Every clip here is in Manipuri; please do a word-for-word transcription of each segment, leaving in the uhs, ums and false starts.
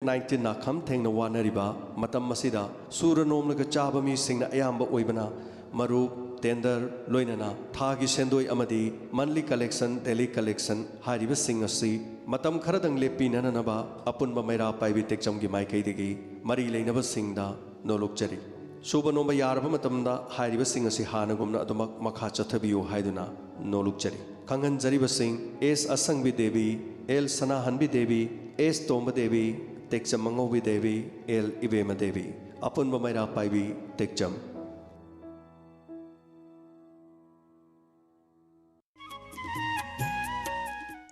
ꯅꯥꯏꯟꯇꯤꯟ ꯅꯥꯈꯝ ꯊꯦꯡꯅ ꯋꯥꯅꯔꯤꯕ ꯃꯇꯝ ꯑꯁꯤꯗ ꯁꯨꯔ ꯅꯣꯝꯂꯒ ꯆꯥꯕ ꯃꯤꯁꯤꯡꯅ ꯑꯌꯥꯝꯕ ꯑꯣꯏꯕꯅ ꯃꯔꯨꯞ, ꯇꯦꯟꯗꯔ, ꯂꯣꯏꯅꯅ ꯊꯥꯒꯤ ꯁꯦꯟꯗꯣꯏ ꯑꯃꯗꯤ ꯃꯟꯂꯤ ꯀꯂꯦꯛꯁꯟ, ꯗꯦꯂꯤ ꯀꯂꯦꯛꯁꯟ ꯍꯥꯏꯔꯤꯕꯁꯤꯡ ꯑꯁꯤ ꯃꯇꯝ ꯈꯔꯗꯪ ꯂꯦꯞꯄꯤꯅꯅꯅꯕ ꯑꯄꯨꯟꯕ ꯃꯩꯔꯥ ꯄꯥꯏꯕꯤ ꯇꯦꯛꯆꯝꯒꯤ ꯃꯥꯏꯀꯩꯗꯒꯤ ꯃꯔꯤ ꯂꯩꯅꯕꯁꯤꯡꯗ ꯅꯣꯂꯨꯛꯆꯔꯤ꯫ ꯁꯨꯕ ꯅꯣꯝꯕ ꯌꯥꯔꯕ ꯃꯇꯝꯗ ꯍꯥꯏꯔꯤꯕꯁꯤꯡ ꯑꯁꯤ ꯍꯥꯟꯅꯒꯨꯝꯅ ꯑꯗꯨꯃꯛ ꯃꯈꯥ ꯆꯠꯊꯕꯤꯌꯨ ꯍꯥꯏꯗꯨꯅ ꯅꯣꯂꯨꯛꯆꯔꯤ꯫ ꯈꯪꯍꯟꯖꯔꯤꯕꯁꯤꯡ: ꯑꯦꯁ ꯑꯁꯪꯕꯤ ꯗꯦꯕꯤ, ꯑꯦꯜ ꯁꯅꯥꯍꯟꯕꯤ ꯗꯦꯕꯤ, ꯑꯦꯁ ꯇꯣꯝꯕ ꯗꯦꯕꯤ, ꯇꯦꯛꯆꯝ ꯑꯉꯧꯕꯤ ꯗꯦꯕꯤ, ꯑꯦꯜ ꯏꯕꯦꯝꯃ ꯗꯦꯕꯤ꯫ ꯑꯄꯨꯟꯕ ꯃꯩꯔꯥ ꯄꯥꯏꯕꯤ ꯇꯦꯛꯆꯝ꯫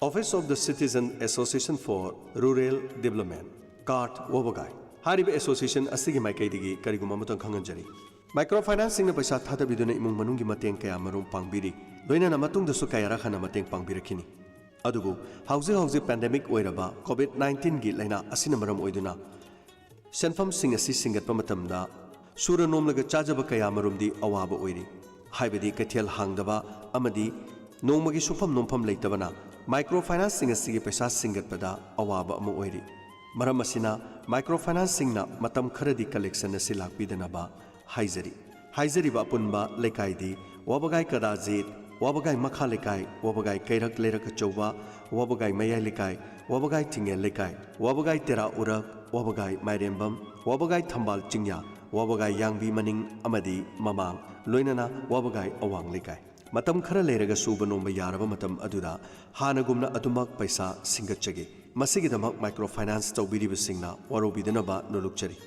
Office of the Citizen Association for Rural Development, ꯀꯥꯔꯠ ꯋꯥꯕꯒꯥꯏ꯫ ꯍꯥꯏꯔꯤꯕ ꯑꯦꯁꯣꯁꯤꯌꯦꯁꯟ ꯑꯁꯤꯒꯤ ꯃꯥꯏꯀꯩꯗꯒꯤ ꯀꯔꯤꯒꯨꯝꯕ ꯑꯃꯇꯪ ꯈꯪꯍꯟꯖꯔꯤ꯫ ꯃꯥꯏꯀ꯭ꯔꯣ ꯐꯥꯏꯅꯥꯟꯁꯁꯤꯡꯅ ꯄꯩꯁꯥ ꯊꯥꯗꯕꯤꯗꯨꯅ ꯏꯃꯨꯡ ꯃꯅꯨꯡꯒꯤ ꯃꯇꯦꯡ ꯀꯌꯥ ꯃꯔꯨꯝ ꯄꯥꯡꯕꯤꯔꯤ, ꯂꯣꯏꯅꯅ ꯃꯇꯨꯡꯗꯁꯨ ꯀꯌꯥꯔꯛ ꯍꯟꯅ ꯃꯇꯦꯡ ꯄꯥꯡꯕꯤꯔꯛꯈꯤꯅꯤ꯫ ꯑꯗꯨꯕꯨ ꯍꯧꯖꯤꯛ ꯍꯧꯖꯤꯛ ꯄꯦꯟꯗꯦꯃꯤꯛ ꯑꯣꯏꯔꯕ ꯀꯣꯚꯤꯗ ꯅꯥꯏꯟꯇꯤꯟꯒꯤ ꯂꯥꯏꯅꯥ ꯑꯁꯤꯅ ꯃꯔꯝ ꯑꯣꯏꯗꯨꯅ ꯁꯦꯟꯐꯝꯁꯤꯡ ꯑꯁꯤ ꯁꯤꯡꯒꯠꯄ ꯃꯇꯝꯗ ꯁꯨꯔ ꯅꯣꯝꯂꯒ ꯆꯥꯖꯕ ꯀꯌꯥ ꯃꯔꯨꯝꯗꯤ ꯑꯋꯥꯕ ꯑꯣꯏꯔꯤ꯫ ꯍꯥꯏꯕꯗꯤ ꯀꯩꯊꯦꯜ ꯍꯥꯡꯗꯕ ꯑꯃꯗꯤ ꯅꯣꯡꯃꯒꯤ ꯁꯨꯐꯝ ꯅꯣꯝꯐꯝ ꯂꯩꯇꯕꯅ ꯃꯥꯏꯀ꯭ꯔꯣ ꯐꯥꯏꯅꯥꯟꯁꯁꯤꯡ ꯑꯁꯤꯒꯤ ꯄꯩꯁꯥ ꯁꯤꯡꯒꯠꯄꯗ ꯑꯋꯥꯕ ꯑꯃ ꯑꯣꯏꯔꯤ꯫ ꯃꯔꯝ ꯑꯁꯤꯅ ꯃꯥꯏꯀ꯭ꯔꯣ ꯐꯥꯏꯅꯥꯟꯁꯁꯤꯡꯅ ꯃꯇꯝ ꯈꯔꯗꯤ ꯀꯂꯦꯛꯁꯟ ꯑꯁꯤ ꯂꯥꯛꯄꯤꯗꯅꯕ ꯍꯥꯏꯖꯔꯤ꯫ ꯍꯥꯏꯖꯔꯤꯕ ꯑꯄꯨꯟꯕ ꯂꯩꯀꯥꯏꯗꯤ ꯋꯥꯕꯒꯥꯏ ꯀꯗꯥꯖꯤꯠ, ꯋꯥꯕꯒꯥꯏ ꯃꯈꯥ ꯂꯩꯀꯥꯏ, ꯋꯥꯕꯒꯥꯏ ꯀꯩꯔꯛ ꯂꯩꯔꯛ ꯑꯆꯧꯕ, ꯋꯥꯕꯒꯥꯏ ꯃꯌꯥꯏ ꯂꯩꯀꯥꯏ, ꯋꯥꯕꯒꯥꯏ ꯊꯤꯡꯉꯦꯜ ꯂꯩꯀꯥꯏ, ꯋꯥꯕꯒꯥꯏ ꯇꯦꯔꯥ ꯎꯔꯛ, ꯋꯥꯕꯒꯥꯏ ꯃꯥꯏꯔꯦꯝꯕꯝ, ꯋꯥꯕꯒꯥꯏ ꯊꯝꯕꯥꯜ ꯆꯤꯡꯌꯥ, ꯋꯥꯕꯒꯥꯏ ꯌꯥꯡꯕꯤ ꯃꯅꯤꯡ ꯑꯃꯗꯤ ꯃꯃꯥꯡ, ꯂꯣꯏꯅꯅ ꯋꯥꯕꯒꯥꯏ ꯑꯋꯥꯡ ꯂꯩꯀꯥꯏ꯫ ꯃꯇꯝ ꯈꯔ ꯂꯩꯔꯒ ꯁꯨꯕ ꯅꯣꯝꯕ ꯌꯥꯔꯕ ꯃꯇꯝ ꯑꯗꯨꯗ ꯍꯥꯟꯅꯒꯨꯝꯅ ꯑꯗꯨꯃꯛ ꯄꯩꯁꯥ ꯁꯤꯡꯒꯠꯆꯒꯦ꯫ ꯃꯁꯤꯒꯤꯗꯃꯛ ꯃꯥꯏꯀ꯭ꯔꯣ ꯐꯥꯏꯅꯥꯟꯁ ꯇꯧꯕꯤꯔꯤꯕꯁꯤꯡꯅ ꯋꯥꯔꯧꯕꯤꯗꯅꯕ ꯅꯣꯂꯨꯛꯆꯔꯤ꯫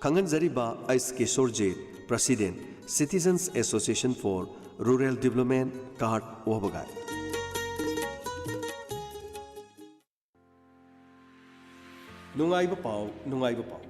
ꯈꯪꯍꯟꯖꯔꯤꯕ ꯑꯩꯁ Kesorjit, President, Citizens Association for Rural Development, ꯀꯥꯔꯠ ꯋꯥꯕꯒꯥꯏ꯫ ꯅꯨꯡꯉꯥꯏꯕ ꯄꯥꯎ, ꯅꯨꯡꯉꯥꯏꯕ ꯄꯥꯎ꯫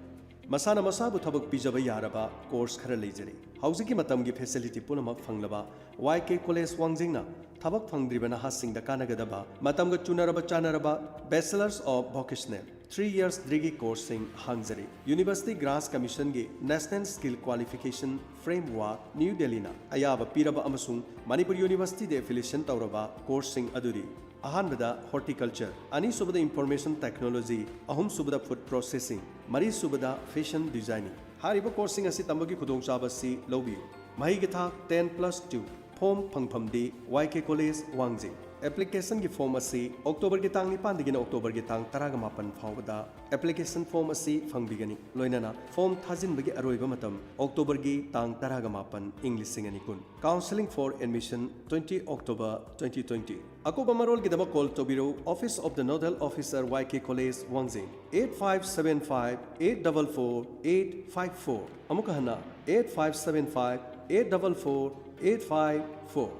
ꯃꯁꯥꯅ ꯃꯁꯥꯕꯨ ꯊꯕꯛ ꯄꯤꯖꯕ ꯌꯥꯔꯕ ꯀꯣꯔꯁ ꯈꯔ ꯂꯩꯖꯔꯤ꯫ ꯍꯧꯖꯤꯛꯀꯤ ꯃꯇꯝꯒꯤ ꯐꯦꯁꯤꯂꯤꯇꯤ ꯄꯨꯝꯅꯃꯛ ꯐꯪꯂꯕ ꯋꯥꯏ ꯀꯦ ꯀꯣꯂꯦꯖ ꯋꯥꯡꯖꯤꯡꯅ ꯊꯕꯛ ꯐꯪꯗ꯭ꯔꯤꯕ ꯅꯍꯥꯁꯤꯡꯗ ꯀꯥꯟꯅꯒꯗꯕ ꯃꯇꯝꯒ ꯆꯨꯅꯔꯕ ꯆꯥꯅꯔꯕ Bachelors of Vocational three years degree courseꯁꯤꯡ ꯍꯥꯡꯖꯔꯤ꯫ University Grants Commissionꯒꯤ National Skill Qualification Framework, new ꯗꯦꯜꯂꯤꯅ ꯑꯌꯥꯕ ꯄꯤꯔꯕ ꯑꯃꯁꯨꯡ ꯃꯅꯤꯄꯨꯔ Universityꯗ affiliation ꯇꯧꯔꯕ ꯀꯣꯔꯁꯁꯤꯡ ꯑꯗꯨꯗꯤ ꯑꯍꯥꯟꯕꯗ ꯍꯣꯔꯇꯤꯀꯜꯆꯔ, ꯑꯅꯤꯁꯨꯕꯗ ꯏꯟꯐꯣꯔꯃꯦꯁꯟ ꯇꯦꯛꯅꯣꯂꯣꯖꯤ, ꯑꯍꯨꯝꯁꯨꯕꯗ ꯐꯨꯗ ꯄ꯭ꯔꯣꯁꯦꯁꯤꯡ, ꯃꯔꯤꯁꯨꯕꯗ ꯐꯦꯁꯟ ꯗꯤꯖꯥꯏꯅꯤꯡ꯫ ꯍꯥꯏꯔꯤꯕ ꯀꯣꯔꯁꯁꯤꯡ ꯑꯁꯤ ꯇꯝꯕꯒꯤ ꯈꯨꯗꯣꯡꯆꯥꯕ ꯑꯁꯤ ꯂꯧꯕꯤꯌꯨ꯫ ꯃꯍꯩꯒꯤ ꯊꯥꯛ ten plus two꯫ ꯐꯣꯝ ꯐꯪꯐꯝꯗꯤ ꯋꯥꯏ ꯀꯦ ꯀꯣꯂꯦꯖ, ꯋꯥꯡꯖꯤꯡ꯫ ꯑꯦꯄ꯭ꯂꯤꯀꯦꯁꯟꯒꯤ ꯐꯣꯝ ꯑꯁꯤ ꯑꯣꯛꯇꯣꯕꯔꯒꯤ ꯇꯥꯡ ꯅꯤꯄꯥꯟꯗꯒꯤꯅ ꯑꯣꯛꯇꯣꯕꯔꯒꯤ ꯇꯥꯡ ꯇꯔꯥꯒ ꯃꯥꯄꯟ ꯐꯥꯎꯕꯗ ꯑꯦꯄ꯭ꯂꯤꯀꯦꯁꯟ ꯐꯣꯝ ꯑꯁꯤ ꯐꯪꯕꯤꯒꯅꯤ꯫ ꯂꯣꯏꯅꯅ ꯐꯣꯝ ꯊꯥꯖꯤꯟꯕꯒꯤ ꯑꯔꯣꯏꯕ ꯃꯇꯝ ꯑꯣꯛꯇꯣꯕꯔꯒꯤ ꯇꯥꯡ ꯇꯔꯥꯒ ꯃꯥꯄꯟ, ꯏꯪ ꯂꯤꯁꯤꯡ ꯑꯅꯤ ꯀꯨꯟ꯫ Counselling for admission twenty October twenty twenty꯫ ꯑꯀꯨꯞꯄ ꯃꯔꯣꯜꯒꯤꯗꯃꯛ ꯀꯣꯜ ꯇꯧꯕꯤꯔꯧ, Office of the Nodal Officer, Y K college, Wangjing, eight five seven five eight double four eight five four꯫ ꯑꯃꯨꯛꯀ ꯍꯟꯅ, eight five seven five eight double four eight five four꯫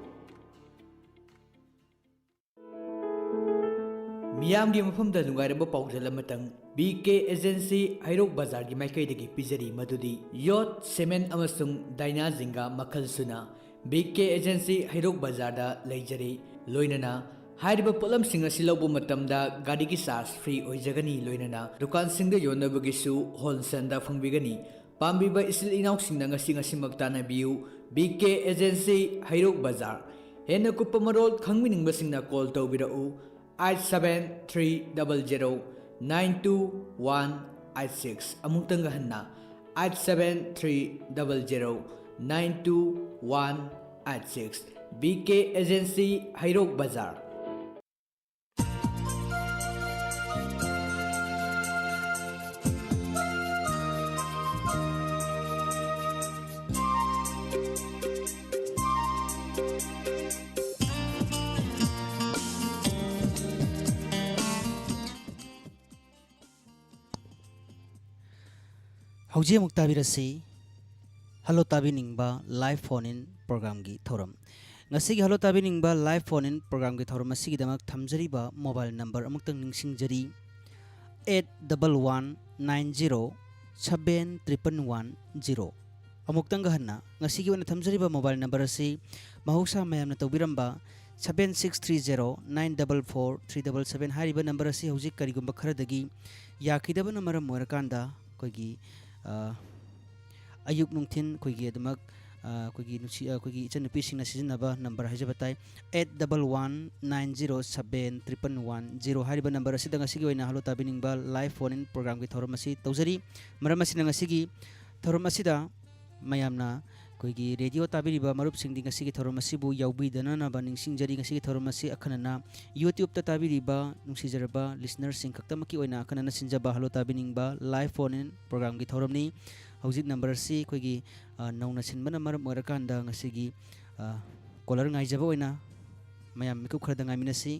ꯃꯤꯌꯥꯝꯒꯤ ꯃꯐꯝꯗ ꯅꯨꯡꯉꯥꯏꯔꯕ ꯄꯥꯎꯖꯦꯜ ꯑꯃꯇꯪ꯫ ꯕꯤ ꯀꯦ ꯑꯦꯖꯦꯟꯁꯤ ꯍꯩꯔꯣꯛ ꯕꯖꯥꯔꯒꯤ ꯃꯥꯏꯀꯩꯗꯒꯤ ꯄꯤꯖꯔꯤ, ꯃꯗꯨꯗꯤ ꯌꯣꯠ, ꯁꯤꯃꯦꯟ ꯑꯃꯁꯨꯡ ꯗꯥꯏꯅꯥ ꯖꯤꯡꯒꯥ ꯃꯈꯜ ꯁꯨꯅ ꯕꯤ ꯀꯦ ꯑꯦꯖꯦꯟꯁꯤ ꯍꯩꯔꯣꯛ ꯕꯖꯥꯔꯗ ꯂꯩꯖꯔꯤ꯫ ꯂꯣꯏꯅꯅ ꯍꯥꯏꯔꯤꯕ ꯄꯣꯠꯂꯝꯁꯤꯡ ꯑꯁꯤ ꯂꯧꯕ ꯃꯇꯝꯗ ꯒꯥꯔꯤꯒꯤ ꯆꯥꯔꯖ ꯐ꯭ꯔꯤ ꯑꯣꯏꯖꯒꯅꯤ꯫ ꯂꯣꯏꯅꯅ ꯗꯨꯀꯥꯟꯁꯤꯡꯗ ꯌꯣꯟꯅꯕꯒꯤꯁꯨ ꯍꯣꯜꯁꯦꯜꯗ ꯐꯪꯕꯤꯒꯅꯤ꯫ ꯄꯥꯝꯕꯤꯕ ꯏꯆꯤꯜ ꯏꯅꯥꯎꯁꯤꯡꯅ ꯉꯁꯤ ꯉꯁꯤꯃꯛ ꯇꯥꯟꯅꯕꯤꯌꯨ꯫ ꯕꯤ ꯀꯦ ꯑꯦꯖꯦꯟꯁꯤ, ꯍꯩꯔꯣꯛ ꯕꯖꯥꯔ꯫ ꯍꯦꯟꯅ ꯀꯨꯞꯄ ꯃꯔꯣꯜ ꯈꯪꯕꯤꯅꯤꯡꯕꯁꯤꯡꯅ ꯀꯣꯜ ꯇꯧꯕꯤꯔꯛꯎ, eight seven three double zero nine two one eight six꯫ ꯑꯃꯨꯛꯇꯪꯒ ꯍꯟꯅ, eight seven three double zero nine two one eight six꯫ B K agency, Heirok ꯕꯖꯥꯔ꯫ ꯍꯧꯖꯤꯛ ꯑꯃꯨꯛ ꯇꯥꯕꯤꯔꯁꯤ ꯍꯜꯂꯣ ꯇꯥꯕꯤꯅꯤꯡꯕ live phone in programꯒꯤ ꯊꯧꯔꯝ꯫ ꯉꯁꯤꯒꯤ ꯍꯜꯂꯣ ꯇꯥꯕꯤꯅꯤꯡꯕ live phone in programꯒꯤ ꯊꯧꯔꯝ ꯑꯁꯤꯒꯤꯗꯃꯛ ꯊꯝꯖꯔꯤꯕ mobile number ꯑꯃꯨꯛꯇꯪ ꯅꯤꯡꯁꯤꯡꯖꯔꯤ, eight double one nine zero seven triple one zero꯫ ꯑꯃꯨꯛꯇꯪꯒ ꯍꯟꯅ, ꯉꯁꯤꯒꯤ ꯑꯣꯏꯅ ꯊꯝꯖꯔꯤꯕ mobile number ꯑꯁꯤ ꯃꯍꯧꯁꯥ ꯃꯌꯥꯝꯅ ꯇꯧꯕꯤꯔꯝꯕ seven six three zero nine double four three double seven ꯍꯥꯏꯔꯤꯕ number ꯑꯁꯤ ꯍꯧꯖꯤꯛ ꯀꯔꯤꯒꯨꯝꯕ ꯈꯔꯗꯒꯤ ꯌꯥꯈꯤꯗꯕꯅ ꯃꯔꯝ ꯑꯣꯏꯔꯀꯥꯟꯗ ꯑꯩꯈꯣꯏꯒꯤ, ꯑ, ꯑꯌꯨꯛ ꯅꯨꯡꯊꯤꯟ ꯑꯩꯈꯣꯏꯒꯤ ꯑꯗꯨꯃꯛ, ꯑ, ꯑꯩꯈꯣꯏꯒꯤ ꯅꯨꯡꯁꯤ-, ꯑ, ꯑꯩꯈꯣꯏꯒꯤ ꯏꯆꯟꯅꯨꯄꯤꯁꯤꯡꯅ ꯁꯤꯖꯤꯟꯅꯕ ꯅꯝꯕꯔ ꯍꯥꯏꯖꯕ ꯇꯥꯏ, eight double one nine zero seven triple one zero ꯍꯥꯏꯔꯤꯕ ꯅꯝꯕꯔ ꯑꯁꯤꯗ ꯉꯁꯤꯒꯤ ꯑꯣꯏꯅ ꯍꯜꯂꯣ ꯇꯥꯕꯤꯅꯤꯡꯕ ꯂꯥꯏꯚ ꯐꯣꯟ ꯏꯟ ꯄ꯭ꯔꯣꯒ꯭ꯔꯥꯝꯒꯤ ꯊꯧꯔꯝ ꯑꯁꯤ ꯇꯧꯖꯔꯤ꯫ ꯃꯔꯝ ꯑꯁꯤꯅ ꯉꯁꯤꯒꯤ ꯊꯧꯔꯝ ꯑꯁꯤꯗ ꯃꯌꯥꯝꯅ ꯑꯩꯈꯣꯏꯒꯤ ꯔꯦꯗꯤꯑꯣ ꯇꯥꯕꯤꯔꯤꯕ ꯃꯔꯨꯞꯁꯤꯡꯗꯤ ꯉꯁꯤꯒꯤ ꯊꯧꯔꯝ ꯑꯁꯤꯕꯨ ꯌꯥꯎꯕꯤꯗꯅꯅꯕ ꯅꯤꯡꯁꯤꯡꯖꯔꯤ꯫ ꯉꯁꯤꯒꯤ ꯊꯧꯔꯝ ꯑꯁꯤ ꯑꯈꯟꯅꯅ YouTube-ꯇ ꯇꯥꯕꯤꯔꯤꯕ ꯅꯨꯡꯁꯤꯖꯔꯕ ꯂꯤꯁꯅꯔꯁꯤꯡ ꯈꯛꯇꯃꯛꯀꯤ ꯑꯣꯏꯅ ꯑꯈꯟꯅꯅ ꯁꯤꯟꯖꯕ ꯍꯜꯂꯣ ꯇꯥꯕꯤꯅꯤꯡꯕ ꯂꯥꯏꯚ ꯐꯣꯟ ꯏꯟ ꯄ꯭ꯔꯣꯒ꯭ꯔꯥꯝꯒꯤ ꯊꯧꯔꯝꯅꯤ꯫ ꯍꯧꯖꯤꯛ ꯅꯝꯕꯔ ꯑꯁꯤ ꯑꯩꯈꯣꯏꯒꯤ, ꯑ, ꯅꯧꯅ ꯁꯤꯟꯕꯅ ꯃꯔꯝ ꯑꯣꯏꯔꯀꯥꯟꯗ ꯉꯁꯤꯒꯤ, ꯑ, ꯀꯣꯂꯔ ꯉꯥꯏꯖꯕ ꯑꯣꯏꯅ ꯃꯌꯥꯝ ꯃꯤꯀꯨꯞ ꯈꯔꯗ ꯉꯥꯏꯃꯤꯟꯅꯁꯤ꯫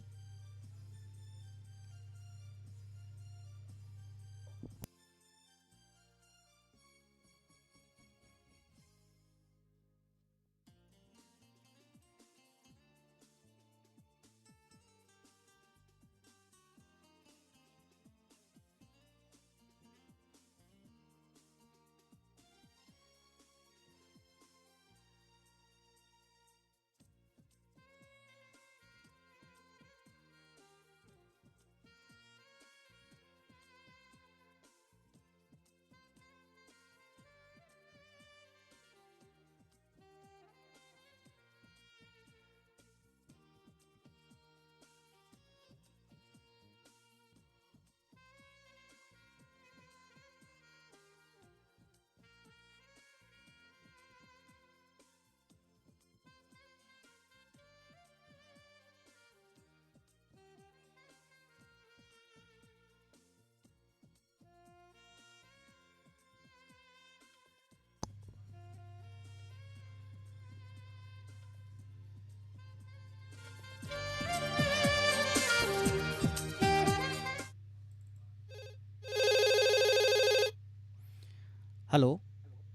ꯍꯜꯂꯣ꯫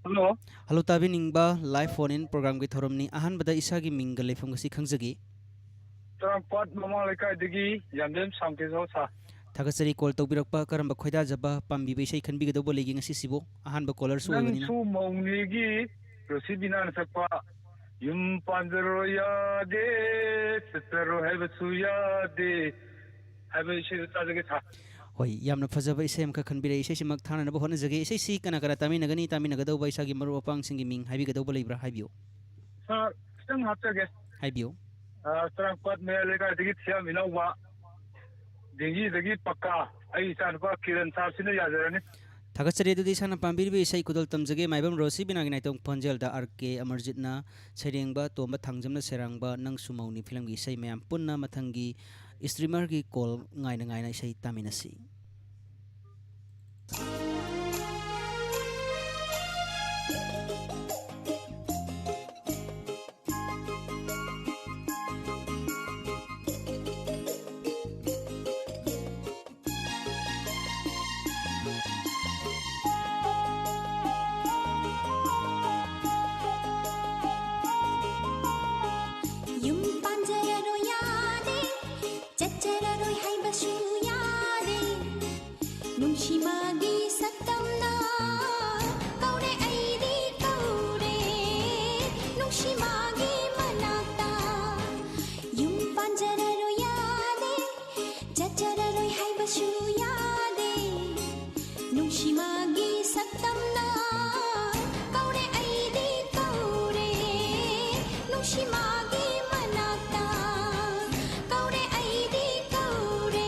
ꯍꯜꯂꯣ꯫ ꯍꯜꯂꯣ, ꯇꯥꯕꯤꯅꯤꯡꯕ ꯂꯥꯏꯚ ꯐꯣꯟ ꯏꯟ ꯄ꯭ꯔꯣꯒ꯭ꯔꯥꯝꯒꯤ ꯊꯧꯔꯝꯅꯤ꯫ ꯑꯍꯥꯟꯕꯗ ꯏꯁꯥꯒꯤ ꯃꯤꯡꯒ ꯂꯩꯐꯝꯒ ꯁꯤ ꯈꯪꯖꯒꯦ꯫ ꯆꯔꯥꯡꯄꯥꯠ ꯃꯃꯥ ꯂꯩꯀꯥꯏꯗꯒꯤ ꯌꯥꯝꯕꯦꯝ ꯁꯥꯝꯀꯦꯁꯣꯔ ꯁꯥꯔ꯫ ꯊꯥꯒꯠꯆꯔꯤ ꯀꯣꯜ ꯇꯧꯕꯤꯔꯛꯄ꯫ ꯀꯔꯝꯕ ꯈꯣꯏꯗꯥꯖꯕ ꯄꯥꯝꯕꯤꯕ ꯏꯁꯩ ꯈꯟꯕꯤꯒꯗꯧꯕ ꯂꯩꯒꯦ ꯉꯁꯤꯁꯤꯕꯨ? ꯑꯍꯥꯟꯕ ꯀꯣꯂꯔꯁꯨ ꯑꯣꯏꯕꯅꯤꯅ꯫ ꯅꯪꯁꯨ ꯃꯧꯅꯦꯒꯤ ꯔꯣꯁꯤꯕꯤꯅꯥꯅ ꯁꯛꯄ ꯌꯨꯝ ꯄꯥꯟꯖꯔꯣ ꯌꯥꯗꯦ, ꯆꯠꯆꯔꯣ ꯍꯥꯏꯕꯁꯨ ꯌꯥꯗꯦ ꯍꯥꯏꯕ ꯏꯁꯩꯗꯨ ꯇꯥꯖꯒꯦ ꯁꯥꯔ꯫ ꯍꯣꯏ, ꯌꯥꯝꯅ ꯐꯖꯕ ꯏꯁꯩ ꯑꯃꯈꯛ ꯈꯟꯕꯤꯔꯛꯏ꯫ ꯏꯁꯩꯁꯤꯃꯛ ꯊꯥꯅꯅꯕ ꯍꯣꯠꯅꯖꯒꯦ꯫ ꯏꯁꯩꯁꯤ ꯀꯅꯥ ꯀꯅꯥ ꯇꯥꯃꯤꯟꯅꯒꯅꯤ? ꯇꯥꯃꯤꯟꯅꯒꯗꯧꯕ ꯏꯁꯥꯒꯤ ꯃꯔꯨꯞ ꯃꯄꯥꯡꯁꯤꯡꯒꯤ ꯃꯤꯡ ꯍꯥꯏꯕꯤꯒꯗꯧꯕ ꯂꯩꯕ꯭ꯔꯥ? ꯍꯥꯏꯕꯤꯌꯨ꯫ ꯁꯥꯔ, ꯈꯤꯇꯪ ꯍꯥꯞꯆꯒꯦ꯫ ꯍꯥꯏꯕꯤꯌꯨ꯫ ꯑ, ꯆꯔꯥꯡꯄꯥꯠ ꯃꯌꯥꯏ ꯂꯩꯀꯥꯏꯗꯒꯤ ꯊꯤꯌꯥꯝ ꯏꯅꯧꯕ, ꯗꯦꯡꯒꯤꯗꯒꯤ ꯄꯛꯀꯥ, ꯑꯩ ꯏꯆꯥꯅꯨꯄꯥ ꯀꯤꯔꯟ ꯁꯥꯔꯁꯤꯅ ꯌꯥꯖꯔꯅꯤ꯫ ꯊꯥꯒꯠꯆꯔꯤ꯫ ꯑꯗꯨꯗꯤ ꯏꯁꯥꯅ ꯄꯥꯝꯕꯤꯔꯤꯕ ꯏꯁꯩ ꯈꯨꯗꯣꯜ ꯇꯝꯖꯒꯦ꯫ ꯃꯥꯏꯕꯝ ꯔꯣꯁꯤꯕꯤꯅꯥꯒꯤ ꯅꯥꯏꯇꯣꯝ ꯈꯣꯟꯖꯦꯜꯗ ꯑꯥꯔ ꯀꯦ ꯑꯃꯔꯖꯤꯠꯅ ꯁꯩꯔꯦꯡꯕ, ꯇꯣꯝꯕ ꯊꯥꯡꯖꯝꯅ ꯁꯩꯔꯥꯡꯕ ꯅꯪꯁꯨ ꯃꯧꯅꯤ ꯐꯤꯂꯝꯒꯤ ꯏꯁꯩ꯫ ꯃꯌꯥꯝ ꯄꯨꯟꯅ ꯃꯊꯪꯒꯤ streamerꯒꯤ call ꯉꯥꯏꯅ ꯉꯥꯏꯅ ꯏꯁꯩ ꯇꯥꯃꯤꯟꯅꯁꯤ꯫ ꯌꯨꯝ ꯄꯥꯟꯖꯔꯔꯣꯏ ꯌꯥꯗꯦ, ꯆꯠꯆꯔꯔꯣꯏ ꯍꯥꯏꯕꯁꯨ ꯌꯥꯗꯦ꯫ ꯅꯨꯡꯁꯤ ꯃꯥꯒꯤ ꯁꯛꯇꯝꯅ ꯀꯧꯔꯦ, ꯑꯩꯗꯤ ꯀꯧꯔꯦ꯫ ꯅꯨꯡꯁꯤ ꯃꯥꯒꯤ ꯃꯅꯥꯛꯇ ꯌꯨꯝ ꯄꯥꯟꯖꯔꯔꯣꯏ ꯌꯥꯗꯦ, ꯆꯠꯆꯔꯔꯣꯏ ꯍꯥꯏꯕꯁꯨ ꯌꯥꯗꯦ꯫ ꯅꯨꯡꯁꯤ ꯃꯥꯒꯤ ꯁꯛꯇꯝꯅ ꯀꯧꯔꯦ, ꯑꯩꯗꯤ ꯀꯧꯔꯦ꯫ ꯅꯨꯡꯁꯤ ꯃꯥꯒꯤ ꯃꯅꯥꯛꯇ ꯀꯧꯔꯦ, ꯑꯩꯗꯤ ꯀꯧꯔꯦ꯫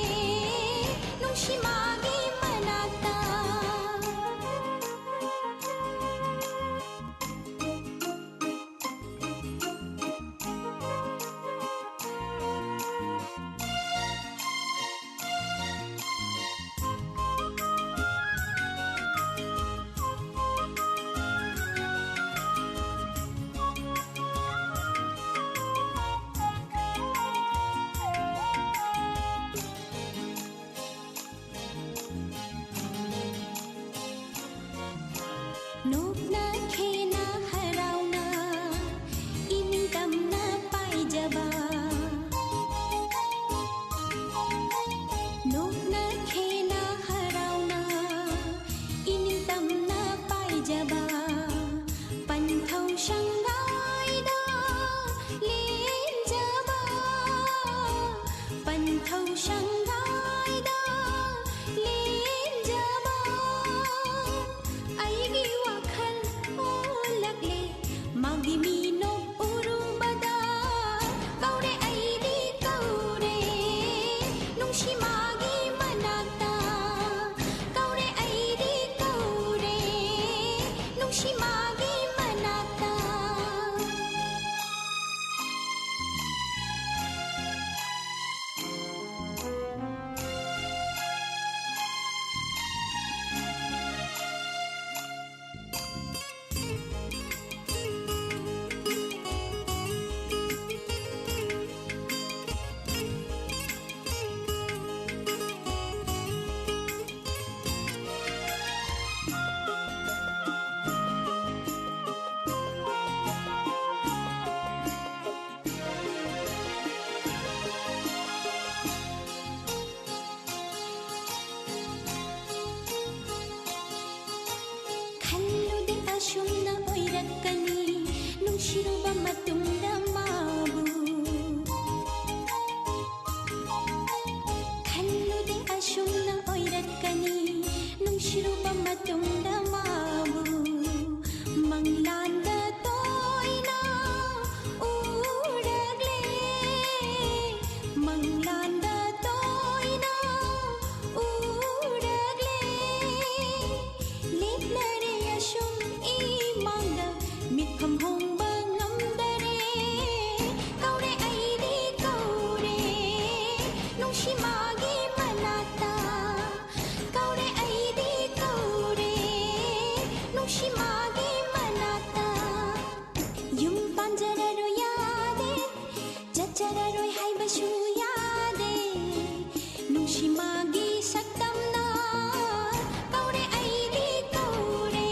ꯅꯨꯡꯁꯤ ꯃꯥꯒꯤ ꯃꯅꯥꯛꯇ꯫ ꯇꯨꯡꯗ ꯃꯥꯕꯨ ꯃꯪꯂꯥꯟꯗ ꯇꯣꯏꯅ ꯎꯔꯛꯂꯦ, ꯃꯪꯂꯥꯟꯗ ꯇꯣꯏꯅ ꯎꯔꯛꯂꯦ꯫ ꯂꯦꯞꯂꯔꯦ ꯑꯁꯨꯝ ꯏꯃꯥꯡꯗ, ꯃꯤꯠꯐꯝ ꯍꯣꯡꯕ ꯉꯝꯗꯔꯦ꯫ ꯀꯧꯔꯦ ꯑꯩꯗꯤ ꯀꯧꯔꯦ, ꯅꯨꯡꯁꯤ ꯃꯥꯒꯤ ꯃꯅꯥꯛꯇ꯫ ꯀꯧꯔꯦ ꯑꯩꯗꯤ ꯀꯧꯔꯦ, ꯅꯨꯡꯁꯤ ꯃꯥꯒꯤ ꯃꯅꯥꯛꯇ꯫ ꯌꯨꯝ ꯄꯥꯟꯖꯔꯔꯣꯏ ꯌꯥꯗꯦ, ꯆꯠꯆꯔꯔꯣꯏ ꯍꯥꯏꯕꯁꯨ ꯌꯥꯗꯦ꯫ ꯅꯨꯡꯁꯤ ꯃꯥꯒꯤ ꯁꯛꯇꯝꯅ ꯀꯧꯔꯦ ꯑꯩꯗꯤ ꯀꯧꯔꯦ,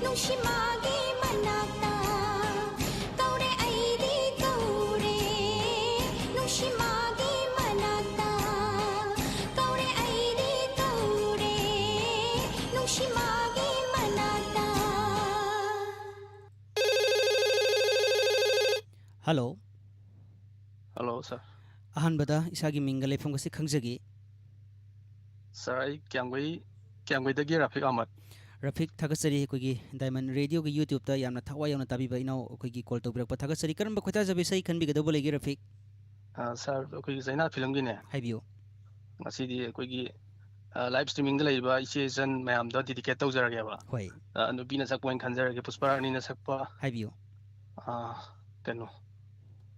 ꯅꯨꯡꯁꯤ ꯃꯥꯒꯤ ꯃꯅꯥꯛꯇ꯫ ꯀꯧꯔꯦ ꯑꯩꯗꯤ ꯀꯧꯔꯦ, ꯅꯨꯡꯁꯤ ꯃꯥꯒꯤ ꯃꯅꯥꯛꯇ꯫ ꯀꯧꯔꯦ ꯑꯩꯗꯤ ꯀꯧꯔꯦ, ꯅꯨꯡꯁꯤ ꯃꯥꯒꯤ ꯃꯅꯥꯛꯇ꯫ ꯍꯜꯂꯣ꯫ ꯍꯜꯂꯣ, ꯁꯥꯔ꯫ ꯑꯍꯥꯟꯕꯗ ꯏꯁꯥꯒꯤ ꯃꯤꯡꯒ ꯂꯩꯐꯝꯒꯁꯤ ꯈꯪꯖꯒꯦ꯫ ꯁꯥꯔ, ꯑꯩ ꯀ꯭ꯌꯥꯝꯒꯩ, ꯀ꯭ꯌꯥꯝꯒꯩꯗꯒꯤ ꯔꯥꯐꯤꯛ ꯑꯍꯃꯗ꯫ ꯔꯥꯐꯤꯛ, ꯊꯥꯒꯠꯆꯔꯤ ꯑꯩꯈꯣꯏꯒꯤ ꯗꯥꯏꯃꯟ ꯔꯦꯗꯤꯑꯣꯒꯤ YouTube-ꯇ ꯌꯥꯝꯅ ꯊꯋꯥꯏ ꯌꯥꯎꯅ ꯇꯥꯕꯤꯕ ꯏꯅꯥꯎ ꯑꯩꯈꯣꯏꯒꯤ ꯀꯣꯜ ꯇꯧꯕꯤꯔꯛꯄ ꯊꯥꯒꯠꯆꯔꯤ꯫ ꯀꯔꯝꯕ ꯈꯣꯏꯗꯥꯖꯕ ꯏꯁꯩ ꯈꯟꯕꯤꯒꯗꯧꯕ ꯂꯩꯒꯦ, ꯔꯥꯐꯤꯛ? ꯑ, ꯁꯥꯔ, ꯑꯩꯈꯣꯏꯒꯤ ꯆꯩꯅꯥ ꯐꯤꯂꯝꯒꯤꯅꯦ꯫ ꯍꯥꯏꯕꯤꯌꯨ꯫ ꯉꯁꯤꯗꯤ ꯑꯩꯈꯣꯏꯒꯤ, ꯑ, live streaming-ꯗ ꯂꯩꯔꯤꯕ ꯏꯆꯦ ꯏꯆꯟ ꯃꯌꯥꯝꯗ dedicate ꯇꯧꯖꯔꯒꯦꯕ꯫ ꯍꯣꯏ꯫ ꯑ, ꯅꯨꯄꯤꯅ ꯁꯛꯄ ꯑꯣꯏꯅ ꯈꯟꯖꯔꯒꯦ, ꯄꯨꯁꯄꯥꯔꯥꯅꯤꯅ ꯁꯛꯄ꯫ ꯍꯥꯏꯕꯤꯌꯨ꯫ ꯑ, ꯀꯩꯅꯣ,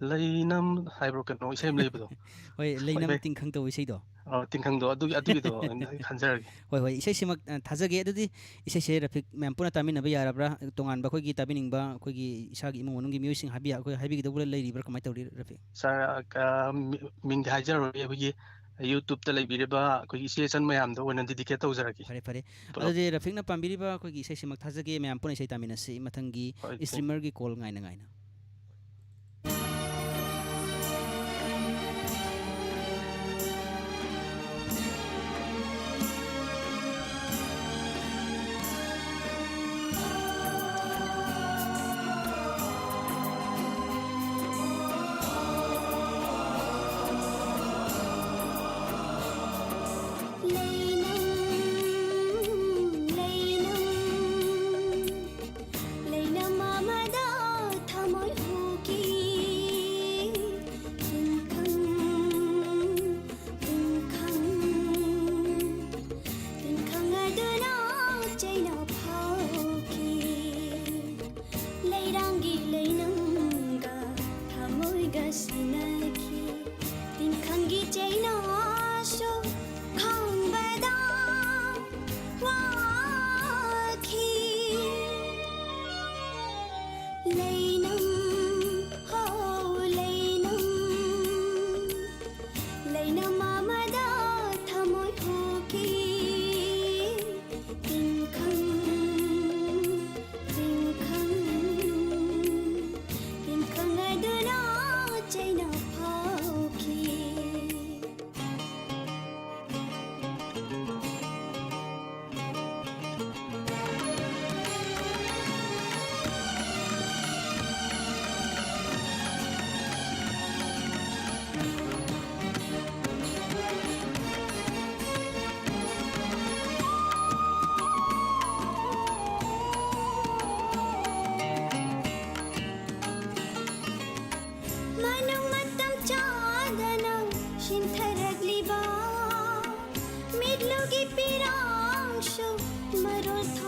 ꯂꯩꯅꯝ ꯍꯥꯏꯕ꯭ꯔꯣ, ꯀꯩꯅꯣ ꯏꯁꯩ ꯑꯃ ꯂꯩꯕꯗꯣ? ꯍꯣꯏ, ꯂꯩꯅꯝ ꯍꯣꯏ, ꯍꯣꯏ꯫ ꯇꯤꯡꯈꯪ ꯇꯧꯕ ꯏꯁꯩꯗꯣ꯫ ꯑ, ꯇꯤꯡꯈꯪꯗꯣ, ꯑꯗꯨꯒꯤ, ꯑꯗꯨꯒꯤꯗꯣ ꯑꯣꯏꯅ ꯈꯟꯖꯔꯒꯦ꯫ ꯍꯣꯏ, ꯍꯣꯏ, ꯏꯁꯩꯁꯤꯃꯛ, ꯑ, ꯊꯥꯖꯒꯦ꯫ ꯑꯗꯨꯗꯤ ꯏꯁꯩꯁꯦ ꯔꯥꯐꯤꯛ ꯃꯌꯥꯝ ꯄꯨꯟꯅ ꯇꯥꯃꯤꯟꯅꯕ ꯌꯥꯔꯕ꯭ꯔꯥ? ꯇꯣꯉꯥꯟꯕ ꯑꯩꯈꯣꯏꯒꯤ ꯇꯥꯕꯤꯅꯤꯡꯕ ꯑꯩꯈꯣꯏꯒꯤ ꯏꯁꯥꯒꯤ ꯏꯃꯨꯡ ꯃꯅꯨꯡꯒꯤ ꯃꯤꯑꯣꯏꯁꯤꯡ ꯍꯥꯏꯕꯤ-, ꯑꯩꯈꯣꯏ ꯍꯥꯏꯕꯤꯒꯗꯧꯕ ꯂꯩꯔꯤꯕ꯭ꯔꯥ? ꯀꯃꯥꯏꯅ ꯇꯧꯔꯤ, ꯔꯥꯐꯤꯛ? ꯁꯥꯔ, ꯑ, ꯃꯤ-, ꯃꯤꯡꯗꯤ ꯍꯥꯏꯖꯔꯔꯣꯏꯒꯦ꯫ ꯑꯩꯈꯣꯏꯒꯤ YouTube-ꯇ ꯂꯩꯕꯤꯔꯤꯕ ꯑꯩꯈꯣꯏꯒꯤ ꯏꯆꯦ ꯏꯆꯟ ꯃꯌꯥꯝꯗ ꯑꯣꯏꯅ dedicate ꯇꯧꯖꯔꯒꯦ꯫ ꯐꯔꯦ, ꯐꯔꯦ꯫ ꯄꯨꯂꯞ꯫ ꯑꯗꯨꯗꯤ ꯔꯥꯐꯤꯛꯅ ꯄꯥꯝꯕꯤꯔꯤꯕ ꯑꯩꯈꯣꯏꯒꯤ ꯏꯁꯩꯁꯤꯃꯛ ꯊꯥꯖꯒꯦ, ꯃꯌꯥꯝ ꯄꯨꯟꯅ ꯏꯁꯩ ꯇꯥꯃꯤꯟꯅꯁꯤ ꯃꯊꯪꯒꯤ ꯍꯣꯏ, ꯄꯨꯡ streamer-ꯒꯤ call ꯉꯥꯏꯅ ꯉꯥꯏꯅ꯫ ꯂꯩꯅꯝ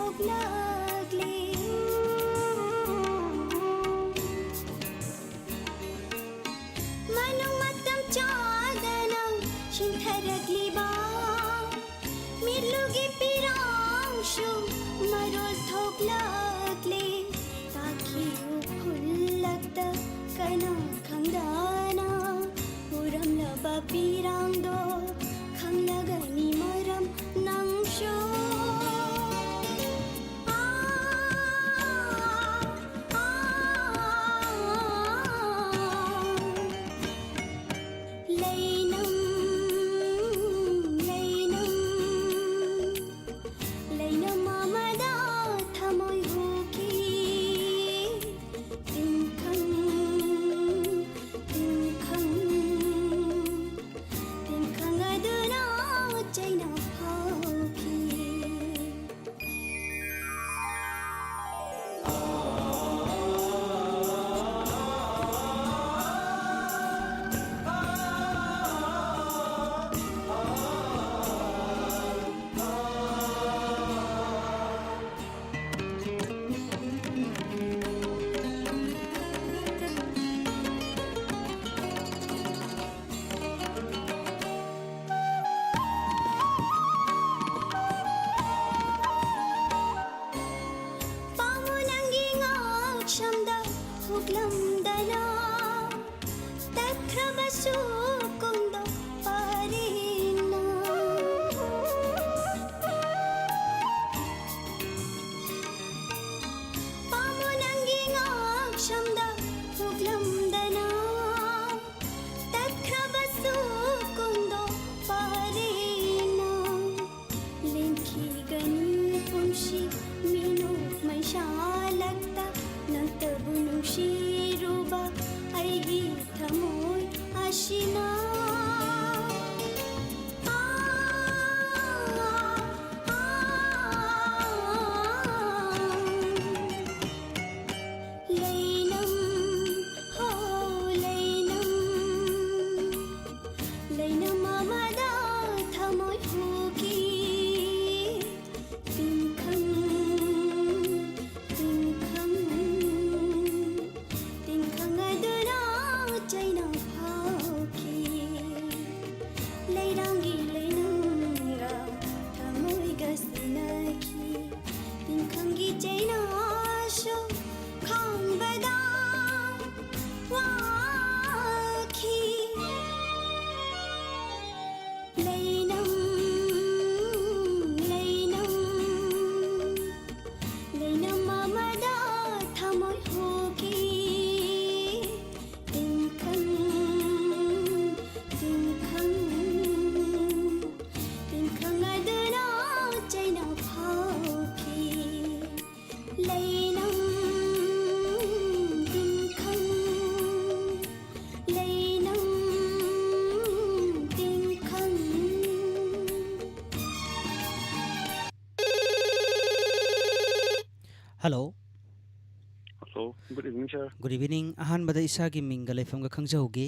ꯊꯣꯛꯂꯛꯂꯦ꯫ ꯃꯅꯨꯡ ꯃꯇꯝ ꯆꯥꯗꯅ ꯁꯤꯟꯊꯔꯛꯂꯤꯕ ꯃꯤꯠꯂꯨꯒꯤ ꯄꯤꯔꯥꯡꯁꯨ ꯃꯔꯣꯜ ꯊꯣꯛꯂꯛꯂꯦ꯫ ꯇꯥꯈꯤꯌꯨ ꯐꯨꯜꯂꯛꯇ ꯀꯅꯥ ꯈꯪꯗꯅ ꯎꯔꯝꯂꯕ ꯄꯤꯔꯥꯡꯗꯣ ꯈꯪꯂꯒꯅꯤ ꯃꯔꯝ ꯅꯪꯁꯨ꯫ ꯂꯩꯅꯝ, ꯂꯩꯅꯝ, ꯂꯩꯅꯝ ꯑꯃꯗ ꯊꯃꯣꯏ Hello. Hello, good evening, sir. Good evening. ꯑꯍꯥꯟꯕꯗ ꯏꯁꯥꯒꯤ ꯃꯤꯡꯒ ꯂꯩꯐꯝꯒ ꯈꯪꯖꯍꯧꯒꯦ꯫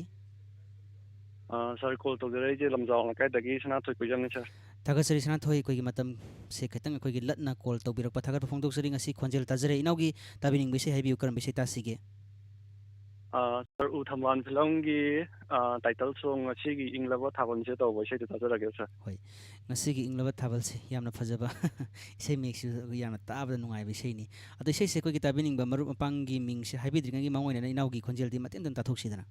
ꯑꯥ, sir, call ꯇꯧꯖꯔꯛꯏꯁꯦ ꯂꯝꯖꯥꯎ ꯂꯩꯀꯥꯏꯗꯒꯤ ꯁꯅꯥꯊꯣꯏ ꯀꯣꯏꯖꯝꯅꯤ, sir. ꯊꯥꯒꯠꯆꯔꯤ ꯁꯅꯥꯊꯣꯏ, ꯑꯩꯈꯣꯏꯒꯤ ꯃꯇꯝꯁꯦ ꯈꯤꯇꯪ ꯑꯩꯈꯣꯏꯒꯤ ꯂꯠꯅ call ꯇꯧꯕꯤꯔꯛꯄ ꯊꯥꯒꯠꯄ ꯐꯣꯡꯗꯣꯛꯆꯔꯤ꯫ ꯉꯁꯤ ꯈꯣꯟꯖꯦꯜ ꯇꯥꯖꯔꯦ꯫ ꯏꯅꯥꯎꯒꯤ ꯇꯥꯕꯤꯅꯤꯡꯕ ꯏꯁꯩ ꯍꯥꯏꯕꯤꯌꯨ, ꯀꯔꯝꯕ ꯏꯁꯩ ꯇꯥꯁꯤꯒꯦ? ꯑꯥ, sir, ꯎ ꯊꯝꯕꯥꯜ ꯐꯤꯂꯝꯒꯤ, ꯑꯥ, title song ꯉꯁꯤꯒꯤ ꯏꯪꯂꯕ ꯊꯥꯕꯜꯁꯦ ꯇꯧꯕ ꯏꯁꯩꯗꯣ ꯇꯥꯖꯔꯛꯑꯒꯦ, sir. ꯍꯣꯏ, ꯉꯁꯤꯒꯤ ꯏꯪꯂꯕ ꯊꯥꯕꯜꯁꯦ ꯌꯥꯝꯅ ꯐꯖꯕ ꯏꯁꯩ ꯃꯌꯦꯛꯁꯨ ꯌꯥꯝꯅ ꯇꯥꯕꯗ ꯅꯨꯡꯉꯥꯏꯕ ꯏꯁꯩꯅꯤ꯫ ꯑꯗꯣ ꯏꯁꯩꯁꯦ ꯑꯩꯈꯣꯏꯒꯤ ꯇꯥꯕꯤꯅꯤꯡꯕ ꯃꯔꯨꯞ ꯃꯄꯥꯡꯒꯤ ꯃꯤꯡꯁꯦ ꯍꯥꯏꯕꯤꯗ꯭ꯔꯤꯉꯩꯒꯤ ꯃꯃꯥꯡ ꯑꯣꯏꯅ ꯏꯅꯥꯎꯒꯤ ꯈꯣꯟꯖꯦꯜꯗꯤ ꯃꯇꯦꯛ ꯑꯃꯇꯪ ꯇꯥꯊꯣꯛꯁꯤꯗꯅ꯫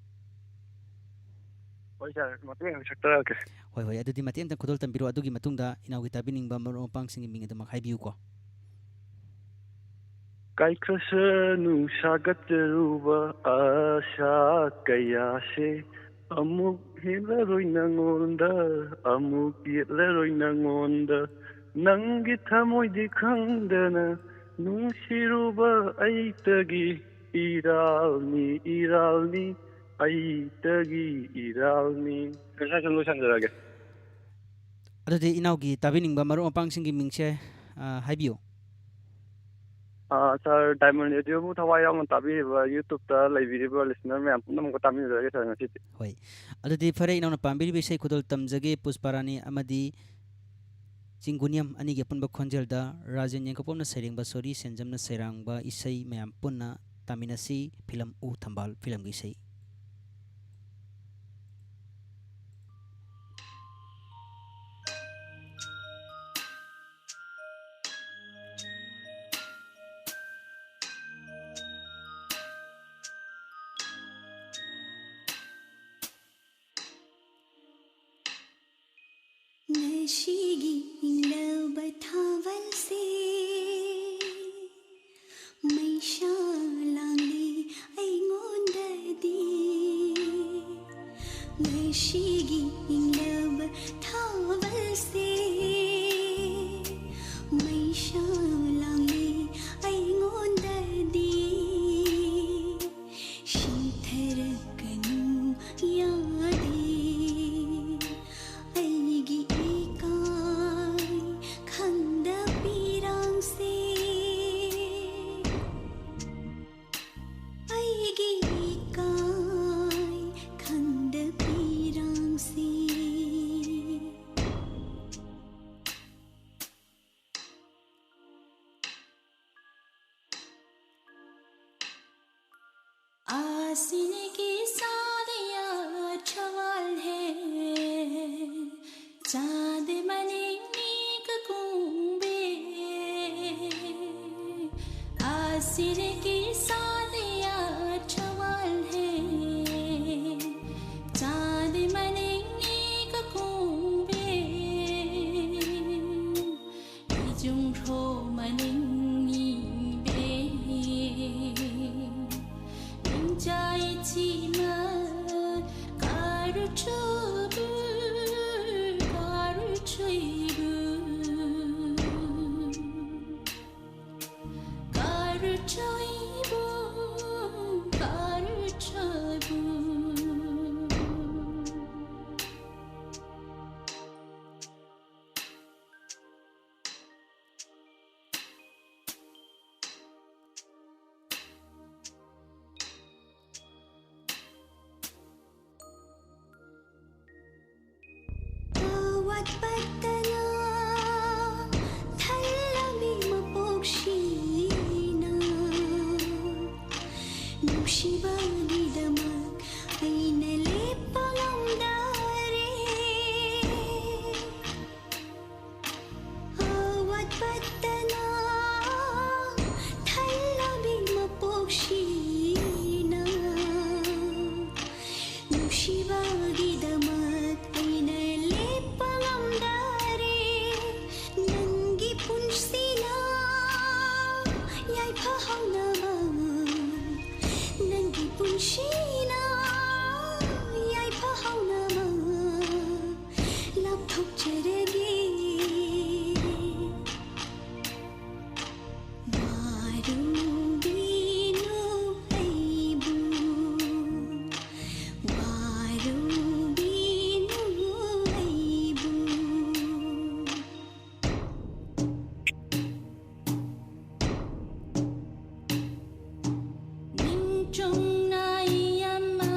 ꯍꯣꯏ, sir, ꯃꯇꯦꯛ ꯑꯃ ꯁꯛꯆꯔꯛꯀꯦ꯫ ꯍꯣꯏ, ꯍꯣꯏ, ꯑꯗꯨꯗꯤ ꯃꯇꯦꯛ ꯑꯃꯇꯪ ꯈꯨꯗꯣꯜ ꯇꯝꯕꯤꯔꯣ, ꯑꯗꯨꯒꯤ ꯃꯇꯨꯡꯗ ꯏꯅꯥꯎꯒꯤ ꯇꯥꯕꯤꯅꯤꯡꯕ ꯃꯔꯨꯞ ꯃꯄꯥꯡꯁꯤꯡꯒꯤ ꯃꯤꯡ ꯑꯗꯨꯃꯛ ꯍꯥꯏꯕꯤꯌꯨꯀꯣ꯫ ꯀꯥꯏꯈ꯭ꯔꯁꯅꯨ ꯁꯥꯒꯠꯆꯔꯨꯕ ꯑꯁꯥ ꯀꯌꯥꯁꯦ, ꯑꯃꯨꯛ ꯍꯤꯠꯂꯔꯣꯏ ꯅꯪꯉꯣꯟꯗ, ꯑꯃꯨꯛ ꯌꯦꯠꯂꯔꯣꯏ ꯅꯪꯉꯣꯟꯗ, ꯅꯪꯒꯤ ꯊꯃꯣꯏꯗꯤ ꯈꯪꯗꯅ ꯅꯨꯡꯁꯤꯔꯨꯕ ꯑꯩꯇꯒꯤ ꯏꯔꯥꯜꯅꯤ, ꯏꯔꯥꯜꯅꯤ, ꯑꯩꯇꯒꯤ ꯏꯔꯥꯜꯅꯤ꯫ ꯉꯁꯥꯏ ꯁꯨꯝ ꯂꯣꯏꯁꯟꯖꯔꯒꯦ꯫ ꯑꯗꯨꯗꯤ ꯏꯅꯥꯎꯒꯤ ꯇꯥꯕꯤꯅꯤꯡꯕ ꯃꯔꯨꯞ ꯃꯄꯥꯡꯁꯤꯡꯒꯤ ꯃꯤꯡꯁꯦ, ꯑ, ꯍꯥꯏꯕꯤꯌꯨ꯫ ꯑ, sir, Diamond Radio ꯕꯨ ꯊꯋꯥꯏ ꯌꯥꯎꯅ ꯇꯥꯕꯤꯔꯤꯕ YouTube ꯇ ꯂꯩꯕꯤꯔꯤꯕ listener ꯃꯌꯥꯝ ꯄꯨꯝꯅꯃꯛꯄꯨ ꯇꯥꯕꯤꯔꯒꯦ, sir, ꯉꯁꯤꯗꯤ꯫ ꯍꯣꯏ, ꯑꯗꯨꯗꯤ ꯐꯔꯦ, ꯏꯅꯥꯎꯅ ꯄꯥꯝꯕꯤꯔꯤꯕ ꯏꯁꯩ ꯈꯨꯗꯣꯜ ꯇꯝꯖꯒꯦ꯫ ꯄꯨꯁꯄꯥꯔꯥꯅꯤ ꯑꯃꯗꯤ ꯆꯤꯡꯒꯨꯅꯤꯌꯝ ꯑꯅꯤꯒꯤ ꯑꯄꯨꯟꯕ ꯈꯣꯟꯖꯦꯜꯗ ꯔꯥꯖꯦꯟ ꯌꯦꯡꯈꯣꯝꯕꯝꯅ ꯁꯩꯔꯦꯡꯕ, ꯁꯣꯔꯤ ꯁꯦꯟꯖꯝꯅ ꯁꯩꯔꯥꯡꯕ ꯏꯁꯩ ꯃꯌꯥꯝ ꯄꯨꯟꯅ ꯇꯥꯃꯤꯟꯅꯁꯤ꯫ ꯐꯤꯂꯝ ꯎ ꯊꯝꯕꯥꯜ ꯐꯤꯂꯝꯒꯤ ꯏꯁꯩ꯫ ꯉꯁꯤꯒꯤ ꯏꯪꯂꯕ ꯊꯥꯕꯜꯁꯦ ꯃꯩꯁꯥ ꯂꯥꯡꯂꯤ ꯑꯩꯉꯣꯟꯗꯗꯤ꯫ ꯉꯁꯤꯒꯤ ꯏꯪꯂꯕ ꯊꯥꯕꯜꯁꯦ ꯃꯩꯁꯥ ꯂꯥꯡꯂꯤ ꯑꯩꯉꯣꯟꯗꯗꯤ꯫ ꯁꯤꯊꯔꯛꯀꯅꯨ ꯌꯥꯗꯦ ꯑꯩꯒꯤ ꯏꯀꯥꯏ ꯈꯪꯗ ꯄꯤꯔꯥꯡꯁꯦ꯫ आसिन की साँध या ठवाल है, चाँद मनिङ निक कुङ्बे। आसिन की साँध या ठवाल है, चाँद मनिङ निक कुङ्बे। इजुङ ह्रो मनिङ निबे। निम्चाइ चिमा कारु चोबु, कारु चोइबु। कारु चोइबु, कारु चोइबु। ꯑꯋꯥꯠꯄꯇꯅ ꯊꯜꯂꯕꯤ ꯃꯄꯣꯛꯁꯤꯅ ꯅꯨꯡꯁꯤꯕꯒꯤꯗꯃꯛ ꯑꯩꯅ ꯂꯦꯞꯄ ꯉꯝꯗꯔꯦ꯫ ꯑꯋꯥꯠꯄꯇꯅ ꯊꯜꯂꯕꯤ ꯃꯄꯣꯛꯁꯤꯅ ꯅꯨꯡꯁꯤꯕꯒꯤꯗꯃꯛ ꯑꯩꯅ ꯂꯦꯞꯄ ꯉꯝꯗꯔꯦ꯫ ꯅꯪꯒꯤ ꯄꯨꯟꯁꯤꯅ ꯌꯥꯏꯐꯍꯧꯅꯕ, ꯅꯪꯒꯤ ꯄꯨꯟꯁꯤꯅ ꯌꯥꯏꯐꯍꯧꯅꯕ ꯂꯥꯞꯊꯣꯛꯆꯔꯒꯦ꯫ ꯋꯥꯔꯨꯕꯤꯅꯨ ꯑꯩꯕꯨ, ꯋꯥꯔꯨꯕꯤꯅꯨ ꯑꯩꯕꯨ꯫ ꯅꯤꯡꯊꯨꯡꯅ ꯏꯌꯥꯝꯕ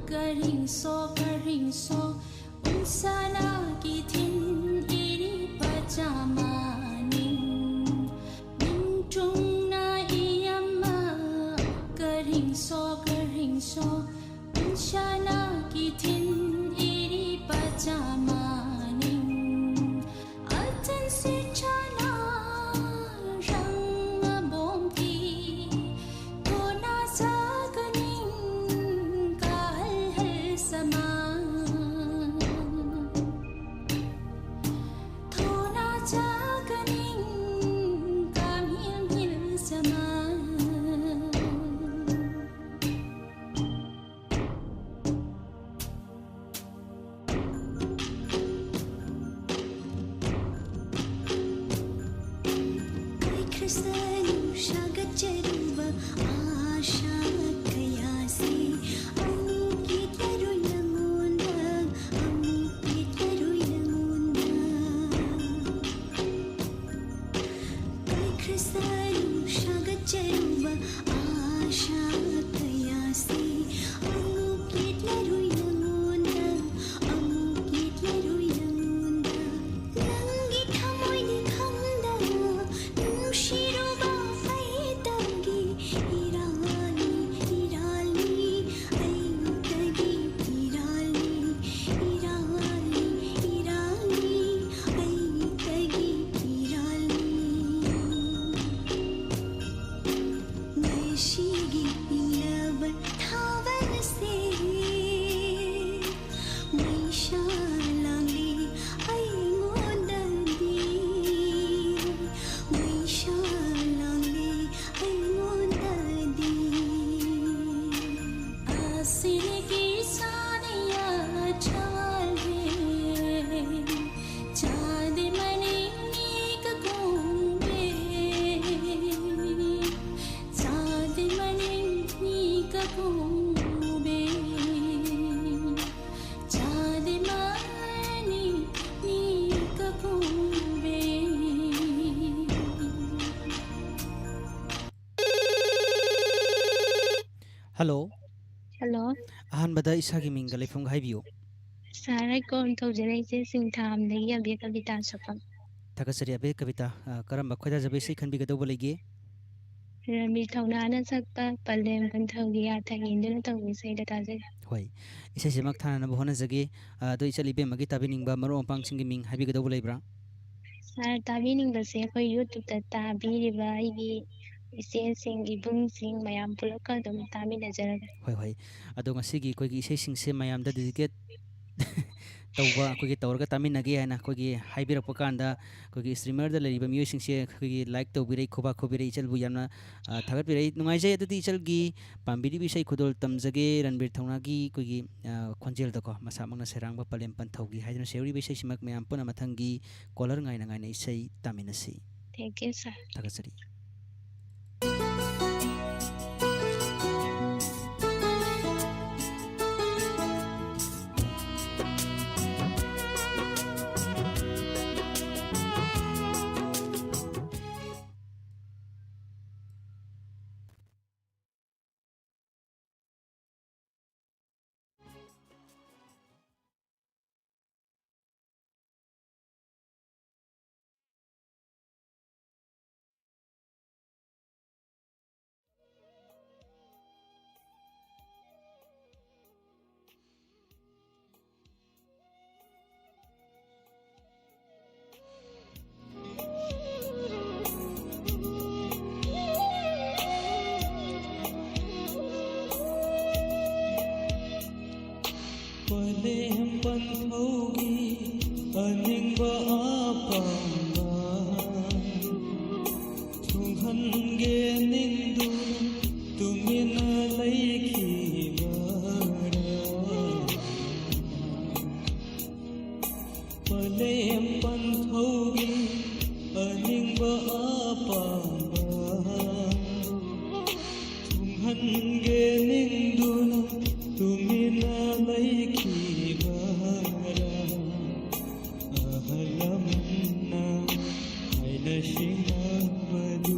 ꯀꯔꯤꯡꯁꯣ, ꯀꯔꯤꯡꯁꯣ, ꯎꯟꯁꯥꯅ ꯀꯤꯊꯤꯟ ꯏꯔꯤꯕ ꯆꯥꯃꯅꯤꯡ꯫ ꯅꯤꯡꯊꯨꯡꯅ ꯏꯌꯥꯝꯕ ꯀꯔꯤꯡꯁꯣ, ꯀꯔꯤꯡꯁꯣ, ꯁꯅꯨ ꯁꯥꯒꯠꯆꯔꯨꯕ ꯑꯥꯁꯥ ꯀꯌꯥꯁꯤ ꯑꯃꯨꯛ ꯌꯦꯠꯂꯔꯣꯏ ꯅꯉꯣꯟꯗ, ꯑꯃꯨꯛ ꯌꯦꯠꯂꯔꯣꯏ ꯅꯉꯣꯟꯗ꯫ ꯀꯥꯏꯈ꯭ꯔꯁꯅꯨ ꯁꯥꯒꯠꯆꯔꯨꯕ ꯑꯥꯁꯥ ꯀꯌꯥꯁꯤ ꯑꯃꯨꯛ ꯌꯦꯠꯂꯔꯣꯏ ꯅꯉꯣꯟꯗ, ꯑꯃꯨꯛ ꯌꯦꯠꯂꯔꯣꯏ ꯅꯉꯣꯟꯗ꯫ ꯅꯪꯒꯤ ꯊꯃꯣꯏꯗꯤ ꯈꯪꯗꯅ ꯅꯨꯡꯁꯤꯔꯨꯕ ꯑꯩꯇꯒꯤ ꯏꯔꯥꯜꯅꯤ, ꯏꯔꯥꯜꯅꯤ, ꯑꯩꯇꯒꯤ ꯏꯔꯥꯜꯅꯤ, ꯏꯔꯥꯜꯅꯤ, ꯏꯔꯥꯜꯅꯤ, ꯑꯩꯇꯒꯤ ꯏꯔꯥꯜꯅꯤ꯫ ꯉꯁꯤꯒꯤ ꯏꯪꯂꯕ ꯊꯥꯕꯜꯁꯦ ꯃꯩꯁꯥ ꯂꯥꯡꯂꯤ ꯑꯩꯉꯣꯟꯗꯗꯤ, ꯃꯩꯁꯥ ꯂꯥꯡꯂꯤ ꯑꯩꯉꯣꯟꯗꯗꯤ꯫ ꯑꯁꯤꯒꯤ ꯁꯥꯅꯤꯌꯥ ꯆꯥꯜꯂꯦ, ꯆꯥꯗꯤ ꯃꯅꯤꯡ ꯅꯤꯀ ꯀꯨꯝꯕꯦ, ꯆꯥꯗꯤ ꯃꯅꯤꯡ ꯅꯤꯀ ꯀꯨꯝꯕꯦ, ꯆꯥꯗꯤ ꯃꯅꯤꯡ ꯅꯤꯀ ꯀꯨꯝꯕꯦ꯫ ꯍꯜꯂꯣ꯫ ꯍꯜꯂꯣ꯫ ꯑꯍꯥꯟꯕꯗ ꯏꯁꯥꯒꯤ ꯃꯤꯡꯒ ꯂꯩꯐꯝꯒ ꯍꯥꯏꯕꯤꯌꯨ꯫ ꯁꯥꯔ, ꯑꯩ ꯀꯣꯜ ꯇꯧꯖꯔꯛꯏꯁꯦ ꯁꯤꯡꯊꯥꯝꯗꯒꯤ ꯑꯕꯦ ꯀꯕꯤꯇꯥ ꯁꯛꯐꯝ꯫ ꯊꯥꯒꯠꯆꯔꯤ ꯑꯕꯦ ꯀꯕꯤꯇꯥ꯫ ꯑ, ꯀꯔꯝꯕ ꯈꯣꯏꯗꯥꯖꯕ ꯏꯁꯩ ꯈꯟꯕꯤꯒꯗꯧꯕ ꯂꯩꯒꯦ? ꯔꯟꯕꯤꯔ ꯊꯧꯅꯥꯅ ꯁꯛꯄ ꯄꯂꯦꯝ ꯄꯟꯊꯧꯒꯤ ꯌꯥꯊꯪ ꯏꯟꯗꯨꯅ ꯇꯧꯕ ꯏꯁꯩꯗ ꯇꯥꯖꯒꯦ꯫ ꯍꯣꯏ, ꯏꯁꯩꯁꯤꯃꯛ ꯊꯥꯅꯅꯕ ꯍꯣꯠꯅꯖꯒꯦ꯫ ꯑ, ꯑꯗꯣ ꯏꯆꯜ ꯏꯕꯦꯝꯃꯒꯤ ꯇꯥꯕꯤꯅꯤꯡꯕ ꯃꯔꯨꯞ ꯃꯄꯥꯡꯁꯤꯡꯒꯤ ꯃꯤꯡ ꯍꯥꯏꯕꯤꯒꯗꯧꯕ ꯂꯩꯕ꯭ꯔꯥ? ꯁꯥꯔ, ꯇꯥꯕꯤꯅꯤꯡꯕꯁꯦ ꯑꯩꯈꯣꯏ YouTube-ꯇ ꯇꯥꯕꯤꯔꯤꯕ ꯑꯩꯒꯤ ꯏꯆꯦꯁꯤꯡ, ꯏꯕꯨꯡꯁꯤꯡ ꯃꯌꯥꯝ ꯄꯨꯂꯞꯀ ꯑꯗꯨꯝ ꯇꯥꯃꯤꯟꯅꯖꯔꯒꯦ꯫ ꯍꯣꯏ, ꯍꯣꯏ꯫ ꯑꯗꯣ ꯉꯁꯤꯒꯤ ꯑꯩꯈꯣꯏꯒꯤ ꯏꯁꯩꯁꯤꯡꯁꯦ ꯃꯌꯥꯝꯗ dedicate ꯇꯧꯕ, ꯑꯩꯈꯣꯏꯒꯤ ꯇꯧꯔꯒ ꯇꯥꯃꯤꯟꯅꯒꯦ ꯍꯥꯏꯅ ꯑꯩꯈꯣꯏꯒꯤ ꯍꯥꯏꯕꯤꯔꯛꯄ ꯀꯥꯟꯗ, ꯑꯩꯈꯣꯏꯒꯤ streamer-ꯗ ꯂꯩꯔꯤꯕ ꯃꯤꯑꯣꯏꯁꯤꯡꯁꯦ ꯑꯩꯈꯣꯏꯒꯤ like ꯇꯧꯕꯤꯔꯛꯏ, ꯈꯨꯕꯥꯛ ꯈꯨꯕꯤꯔꯛꯏ꯫ ꯏꯆꯜꯕꯨ ꯌꯥꯝꯅ, ꯑ, ꯊꯥꯒꯠꯄꯤꯔꯛꯏ꯫ ꯅꯨꯡꯉꯥꯏꯖꯩ꯫ ꯑꯗꯨꯗꯤ ꯏꯆꯜꯒꯤ ꯄꯥꯝꯕꯤꯔꯤꯕ ꯏꯁꯩ ꯈꯨꯗꯣꯜ ꯇꯝꯖꯒꯦ, ꯔꯟꯕꯤꯔ ꯊꯧꯅꯥꯒꯤ ꯑꯩꯈꯣꯏꯒꯤ, ꯑ, ꯈꯣꯟꯖꯦꯜꯗꯀꯣ, ꯃꯁꯥꯃꯛꯅ ꯁꯩꯔꯥꯡꯕ ꯄꯂꯦꯝ ꯄꯟꯊꯧꯒꯤ ꯍꯥꯏꯗꯨꯅ ꯁꯩꯔꯤꯕ ꯏꯁꯩꯁꯤꯃꯛ ꯃꯌꯥꯝ ꯄꯨꯟꯅ ꯃꯊꯪꯒꯤ caller ꯉꯥꯏꯅ ꯉꯥꯏꯅ ꯏꯁꯩ ꯇꯥꯃꯤꯟꯅꯁꯤ꯫ Thank you, sir. ꯊꯥꯒꯠꯆꯔꯤ꯫ ꯄꯂꯦꯝ ꯄꯟꯊꯧꯒꯤ ꯑꯅꯤꯡꯕ ꯑꯄꯥꯝꯕ ꯊꯨꯡꯍꯟꯒꯦ ꯅꯤꯡꯗꯨꯅ ꯇꯨꯃꯤꯟꯅ ꯂꯩꯈꯤꯕꯔꯥ? ꯄꯂꯦꯝ ꯄꯟꯊꯧꯒꯤ ꯑꯅꯤꯡꯕ ꯑꯄꯥꯝꯕ ꯊꯨꯡꯍꯟꯒꯦ ꯅꯤꯡꯗꯨꯅ ꯇꯨꯃꯤꯟꯅ ꯂꯩꯈꯤꯕꯔꯥ? ꯑꯍꯜ ꯂꯃꯟꯅ ꯍꯥꯏꯅ ꯁꯤꯡꯅꯕꯗꯨ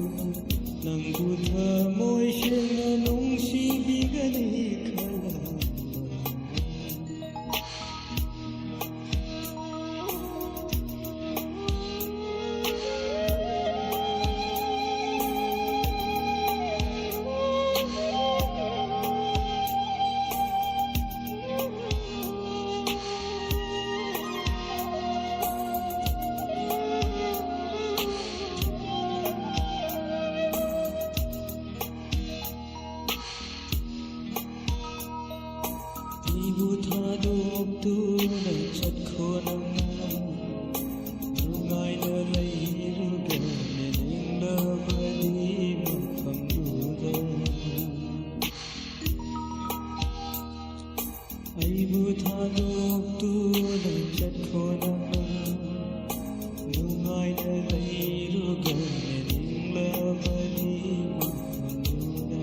ꯅꯪꯕꯨ ꯊꯃꯣꯏ ꯁꯦꯡꯅ ꯅꯨꯡꯁꯤꯕꯤꯒꯅꯤ ꯈꯜꯂꯝꯕ꯫ ꯅꯤꯡꯂꯕꯗꯤ ꯃꯐꯝꯗꯨꯗ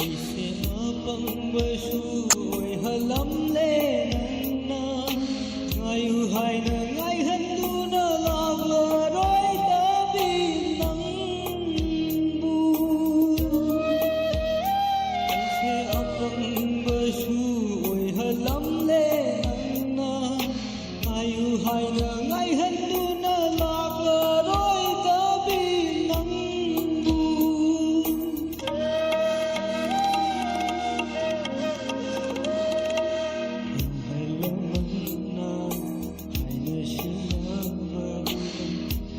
ꯑꯩꯁꯦ ꯑꯄꯪꯕꯁꯨ ꯑꯣꯏꯍꯜꯂꯝꯂꯦ ꯅꯪꯅ꯫ ꯉꯥꯏꯌꯨ ꯍꯥꯏꯅ ꯉꯥꯏꯍꯟꯗꯨꯅ ꯂꯥꯛꯂꯔꯣꯏꯗꯕꯤ ꯅꯪꯕꯨ꯫ ꯑꯩꯁꯦ ꯑꯄꯪꯕꯁꯨ ꯑꯣꯏꯍꯜꯂꯝꯂꯦ ꯅꯪꯅ꯫ ꯉꯥꯏꯌꯨ ꯍꯥꯏꯅ ꯉꯥꯏꯍꯟꯗꯨꯅ ꯂꯥꯛꯂꯔꯣꯏꯗꯕꯤ ꯅꯪꯕꯨ꯫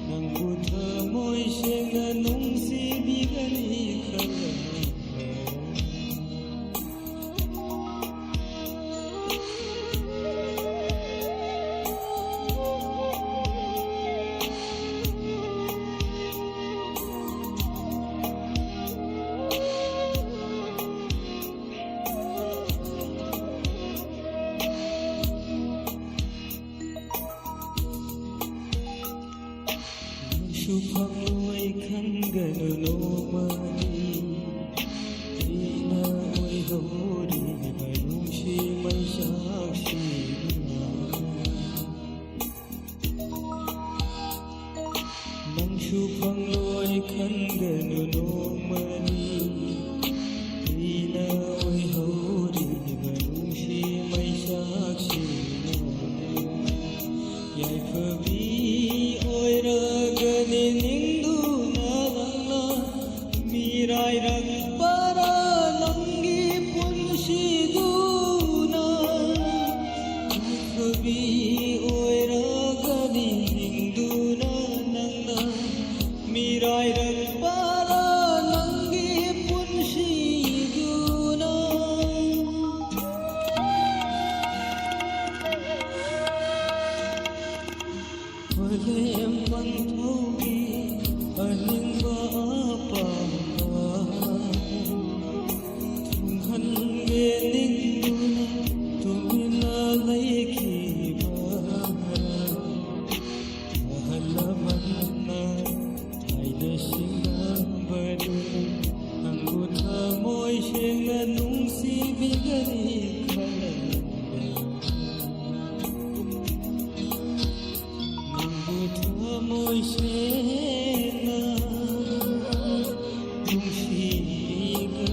ꯅꯪꯕꯨ ꯊꯃꯣꯏ ꯁꯦꯡꯅ ꯅꯨꯡꯁꯤꯕꯤꯒꯅꯤ ꯈꯜꯂꯒ꯫ ꯅꯪꯁꯨ ꯐꯪꯂꯣꯏ ꯈꯟꯒꯅꯨ ꯅꯣꯡꯃꯗꯤ꯫ ꯑꯩꯅ ꯑꯣꯏꯍꯧꯔꯤꯕ ꯅꯨꯡꯁꯤ ꯃꯩꯁꯥꯛꯁꯤꯅ꯫ ꯅꯪꯁꯨ ꯐꯪꯂꯣꯏ ꯈꯟꯒꯅꯨ ꯅꯣꯡꯃꯗꯤ꯫ ꯑꯩꯅ ꯑꯣꯏꯍꯧꯔꯤꯕ ꯅꯨꯡꯁꯤ ꯃꯩꯁꯥꯛꯁꯤꯅ꯫ ꯌꯥꯏꯐꯕꯤ ꯑꯣꯏꯔꯒꯅꯤ ꯅꯤꯡꯗꯨꯅ ꯅꯪꯅ ꯃꯤꯔꯥꯏꯔꯛꯄꯔꯥ ꯅꯪꯒꯤ ꯄꯨꯟꯁꯤꯗꯨꯅ꯫ ꯌꯥꯏꯐꯕꯤ ꯑꯣꯏꯔꯒꯅꯤ ꯅꯤꯡꯗꯨꯅ ꯅꯪꯅ ꯃꯤꯔꯥꯏꯔꯛꯄꯔꯥ ꯅꯪꯒꯤ ꯄꯨꯟꯁꯤꯗꯨꯅ꯫ ꯃꯥꯂꯦꯝ ꯄꯟꯊꯧꯒꯤ ꯑꯅꯤꯡꯕ ꯑꯄꯥꯝꯕ ꯊꯨꯡꯍꯟꯒꯦ ꯅꯤꯡꯗꯨꯅ ꯇꯨꯃꯤꯟꯅ ꯂꯩꯈꯤꯕ ꯑꯍꯜ ꯂꯃꯟꯅ ꯅꯨꯡꯁꯤꯔꯝꯕꯅꯤ, ꯅꯪꯕꯨ ꯊꯃꯣꯏ ꯁꯦꯡꯅ ꯅꯨꯡꯁꯤꯕꯤꯒꯅꯤ ꯈꯜꯂꯝꯕꯅꯤ꯫ ꯅꯪꯕꯨ ꯊꯃꯣꯏ ꯁꯦꯡꯅ ꯅꯨꯡꯁꯤꯕꯤꯒꯅꯤ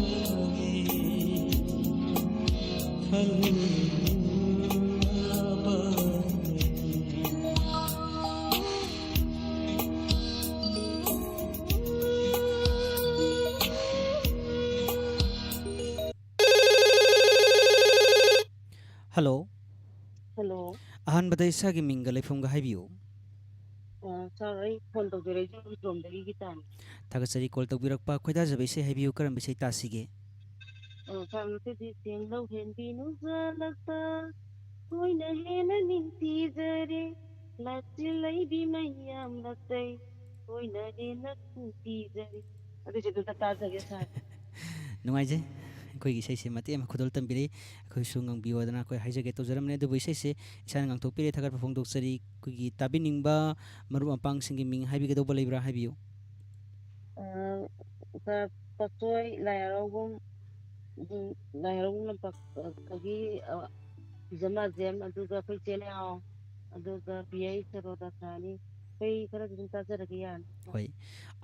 ꯈꯜꯂꯝꯕꯅꯤ꯫ ꯍꯜꯂꯣ꯫ ꯍꯜꯂꯣ꯫ ꯑꯍꯥꯟꯕꯗ ꯏꯁꯥꯒꯤ ꯃꯤꯡꯒ ꯂꯩꯐꯝꯒ ꯍꯥꯏꯕꯤꯌꯨ꯫ ꯑ, ꯁꯥꯔ, ꯑꯩ ꯐꯣꯟ ꯇꯧꯖꯔꯛꯏꯁꯦ ꯎꯈ꯭ꯔꯨꯜꯂꯣꯝꯗꯒꯤ ꯒꯤꯇꯥꯅꯤ꯫ ꯊꯥꯒꯠꯆꯔꯤ ꯀꯣꯜ ꯇꯧꯕꯤꯔꯛꯄ꯫ ꯈꯣꯏꯗꯥꯖꯕ ꯏꯁꯩ ꯍꯥꯏꯕꯤꯌꯨ, ꯀꯔꯝꯕ ꯏꯁꯩ ꯇꯥꯁꯤꯒꯦ? ꯑ, ꯁꯥꯔ, ꯉꯁꯤꯗꯤ ꯆꯦꯡꯂꯧ ꯍꯦꯟꯕꯤ ꯅꯨꯡꯖꯥꯂꯛꯇ ꯊꯣꯏꯅ ꯍꯦꯟꯅ ꯅꯤꯡꯊꯤꯖꯔꯦ, ꯂꯥꯛꯆꯤꯜꯂꯛꯏꯕꯤ ꯃꯌꯥꯝ ꯂꯥꯛꯆꯩ, ꯊꯣꯏꯅ ꯍꯦꯟꯅ ꯅꯤꯡꯊꯤꯖꯔꯦ꯫ ꯑꯗꯨꯁꯨ ꯑꯗꯨꯝꯇ ꯇꯥꯖꯒꯦ, ꯁꯥꯔ꯫ ꯅꯨꯡꯉꯥꯏꯖꯩ꯫ ꯑꯩꯈꯣꯏꯒꯤ ꯏꯁꯩꯁꯦ ꯃꯇꯦꯛ ꯑꯃ ꯈꯨꯗꯣꯜ ꯇꯝꯕꯤꯔꯛꯏ꯫ ꯑꯩꯈꯣꯏꯁꯨ ꯉꯪꯕꯤꯌꯣꯗꯅ ꯑꯩꯈꯣꯏ ꯍꯥꯏꯖꯒꯦ ꯇꯧꯖꯔꯝꯕꯅꯤ, ꯑꯗꯨꯕꯨ ꯏꯁꯩꯁꯦ ꯏꯁꯥꯅ ꯉꯥꯡꯊꯣꯛꯄꯤꯔꯦ, ꯊꯥꯒꯠꯄ ꯐꯣꯡꯗꯣꯛꯆꯔꯤ꯫ ꯑꯩꯈꯣꯏꯒꯤ ꯇꯥꯕꯤꯅꯤꯡꯕ ꯃꯔꯨꯞ ꯃꯄꯥꯡꯁꯤꯡꯒꯤ ꯃꯤꯡ ꯍꯥꯏꯕꯤꯒꯗꯧꯕ ꯂꯩꯕ꯭ꯔꯥ? ꯍꯥꯏꯕꯤꯌꯨ꯫ ꯑ, ꯁꯥꯔ, ꯄꯥꯛꯆꯣꯏ ꯂꯥꯏ ꯍꯔꯥꯎꯕꯝ, ꯎꯝ, ꯂꯥꯏ ꯍꯔꯥꯎꯕꯝ ꯂꯝꯄꯥꯛꯇꯒꯤ, ꯑ, ꯏꯖꯝ ꯃꯥꯖꯦꯝ, ꯑꯗꯨꯒ ꯑꯩꯈꯣꯏ ꯆꯦ ꯂꯩꯍꯥꯎ, ꯑꯗꯨꯒ ꯄꯤ ꯑꯩ ꯁꯔꯣꯗꯥ ꯁꯥꯅꯤ꯫ ꯑꯩꯈꯣꯏ ꯈꯔꯗꯤ ꯑꯗꯨꯝ ꯇꯥꯖꯔꯒꯦ, ꯌꯥꯅꯤ꯫ ꯍꯣꯏ,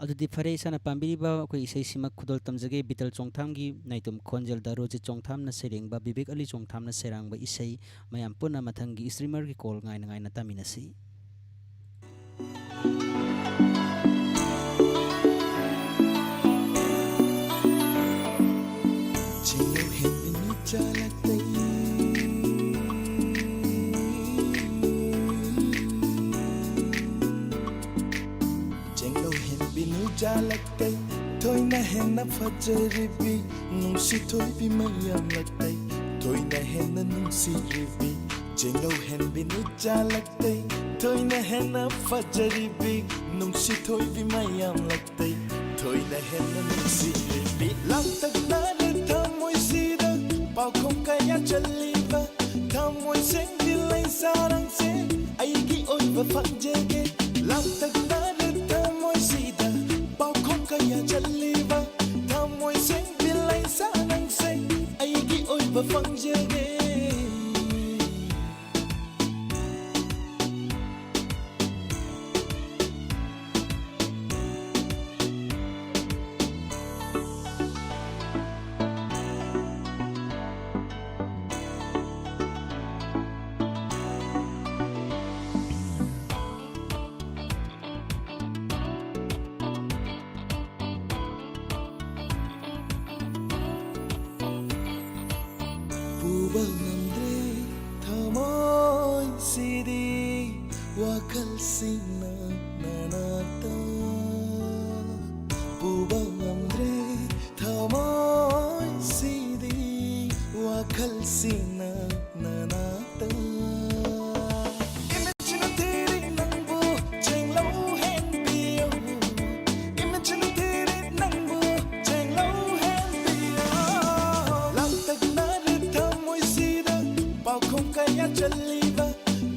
ꯑꯗꯨꯗꯤ ꯐꯔꯦ, ꯏꯁꯥꯅ ꯄꯥꯝꯕꯤꯔꯤꯕ ꯑꯩꯈꯣꯏ ꯏꯁꯩꯁꯤꯃꯛ ꯈꯨꯗꯣꯜ ꯇꯝꯖꯒꯦ꯫ ꯕꯤꯇꯜ ꯆꯣꯡꯊꯥꯝꯒꯤ ꯅꯥꯏꯇꯣꯝ ꯈꯣꯟꯖꯦꯜꯗ ꯔꯣꯖꯤꯠ ꯆꯣꯡꯊꯥꯝꯅ ꯁꯩꯔꯦꯡꯕ, ꯕꯤꯕꯦꯛ ꯑꯂꯤ ꯆꯣꯡꯊꯥꯝꯅ ꯁꯩꯔꯥꯡꯕ ꯏꯁꯩ꯫ ꯃꯌꯥꯝ ꯄꯨꯟꯅ ꯃꯊꯪꯒꯤ streamerꯒꯤ call ꯉꯥꯏꯅ ꯉꯥꯏꯅ ꯇꯥꯃꯤꯟꯅꯁꯤ꯫ ꯆꯦꯡꯂꯧ ꯍꯦꯟꯕꯤ ꯅꯨꯡꯖꯥꯂꯛꯇꯩ꯫ ꯆꯦꯡꯂꯧ ꯍꯦꯟꯕꯤ ꯅꯨꯡꯖꯥꯂꯛꯇꯩ꯫ ꯊꯣꯏꯅ ꯍꯦꯟꯅ ꯐꯖꯔꯤꯕꯤ ꯅꯨꯡꯁꯤ ꯊꯣꯏꯕꯤ ꯃꯌꯥꯝ ꯂꯛꯇꯩ꯫ ꯊꯣꯏꯅ ꯍꯦꯟꯅ ꯅꯨꯡꯁꯤꯔꯤꯕꯤ ꯆꯦꯡꯂꯧ ꯍꯦꯟꯕꯤ ꯅꯨꯡꯖꯥꯂꯛꯇꯩ꯫ ꯊꯣꯏꯅ ꯍꯦꯟꯅ ꯐꯖꯔꯤꯕꯤ ꯅꯨꯡꯁꯤ ꯊꯣꯏꯕꯤ ꯃꯌꯥꯝ ꯂꯛꯇꯩ꯫ ꯊꯣꯏꯅ ꯍꯦꯟꯅ ꯅꯨꯡꯁꯤꯔꯤꯕꯤ ꯂꯥꯡꯇꯛꯅꯔꯦ ꯊꯃꯣꯏꯁꯤꯗ ꯄꯥꯎꯈꯣꯡ ꯀꯌꯥ ꯆꯜꯂꯤꯕ ꯊꯃꯣꯏ ꯁꯦꯡꯕꯤ ꯂꯩꯁꯥꯔꯥꯡꯁꯦ ꯑꯩꯒꯤ ꯑꯣꯏꯕ ꯐꯪꯖꯒꯦ꯫ ꯂꯥꯡꯇꯛꯅꯔꯦ ꯊꯃꯣꯏꯁꯤꯗ ꯉꯝꯗ꯭ꯔꯦ ꯊꯃꯣꯏꯁꯤꯗꯤ ꯋꯥꯈꯜꯁꯤꯡꯅ ꯅꯅꯥꯛꯇ ꯄꯨꯕ ꯉꯝꯗ꯭ꯔꯦ ꯊꯃꯣꯏꯁꯤꯗꯤ ꯋꯥꯈꯜꯁꯤꯡꯅ ꯅꯅꯥꯛꯇ ꯏꯃꯤꯠꯁꯤꯅ ꯊꯤꯔꯤ ꯅꯪꯕꯨ ꯆꯦꯡꯂꯧ ꯍꯦꯟꯕꯤꯌꯨ ꯏꯃꯤꯠꯁꯤꯅ ꯊꯤꯔꯤ ꯅꯪꯕꯨ ꯆꯦꯡꯂꯧ ꯍꯦꯟꯕꯤꯌꯨ ꯂꯥꯡꯇꯛꯅꯔꯦ ꯊꯃꯣꯏꯁꯤꯗ ꯄꯥꯎꯈꯨꯝ ꯀꯌꯥ ꯆꯜꯂꯤꯕ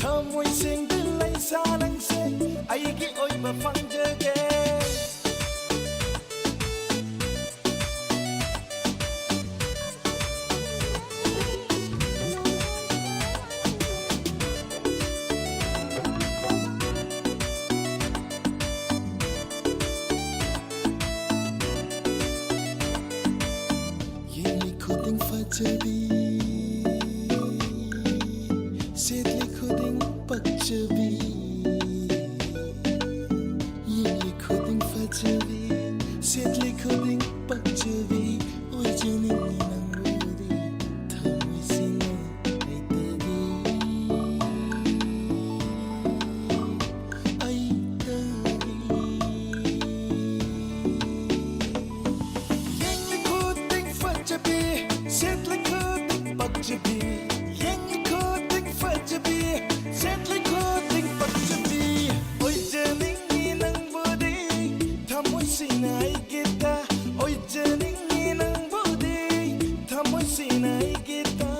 ꯊꯃꯣꯏꯁꯤꯡꯗ ꯂꯩꯁꯥ ꯅꯪꯁꯦ ꯑꯩꯒꯤ ꯑꯣꯏꯕ ꯐꯪꯖꯒꯦ ꯌꯦꯡꯂꯤ ꯈꯨꯗꯤꯡ ꯐꯖꯕꯤ ꯁꯦꯠꯂꯤ ꯈꯨꯗꯤꯡ ꯄꯛꯆꯕꯤ ꯌꯦꯡꯂꯤ ꯈꯨꯗꯤꯡ ꯐꯖꯕꯤ ꯁꯦꯠꯂꯤ ꯈꯨꯗꯤꯡ ꯄꯛꯆꯕꯤ ꯑꯣꯏꯖꯅꯤꯡꯉꯤ ꯅꯪꯕꯨꯗꯤ ꯊꯃꯣꯏꯁꯤꯅ ꯑꯩꯇꯒꯤ ꯑꯩꯇꯒꯤ ꯌꯦꯡꯂꯤ ꯈꯨꯗꯤꯡ ꯐꯖꯕꯤ ꯁꯦꯠꯂꯤ ꯈꯨꯗꯤꯡ ꯄꯛꯆꯕꯤ ꯌꯦꯡꯂꯤ ꯈꯨꯗꯤꯡ ꯐꯖꯕꯤ ꯁꯦꯠꯂꯤ ꯈꯨꯗꯤꯡ ꯄꯛꯆꯕꯤ ꯑꯣꯏꯖꯅꯤꯡꯉꯤ ꯅꯪꯕꯨꯗꯤ ꯊꯃꯣꯏꯁꯤꯅ ꯑꯩꯒꯤꯗ ꯑꯣꯏꯖꯅꯤꯡꯉꯤ ꯅꯪꯕꯨꯗꯤ ꯊꯃꯣꯏꯁꯤꯅ ꯑꯩꯒꯤꯗ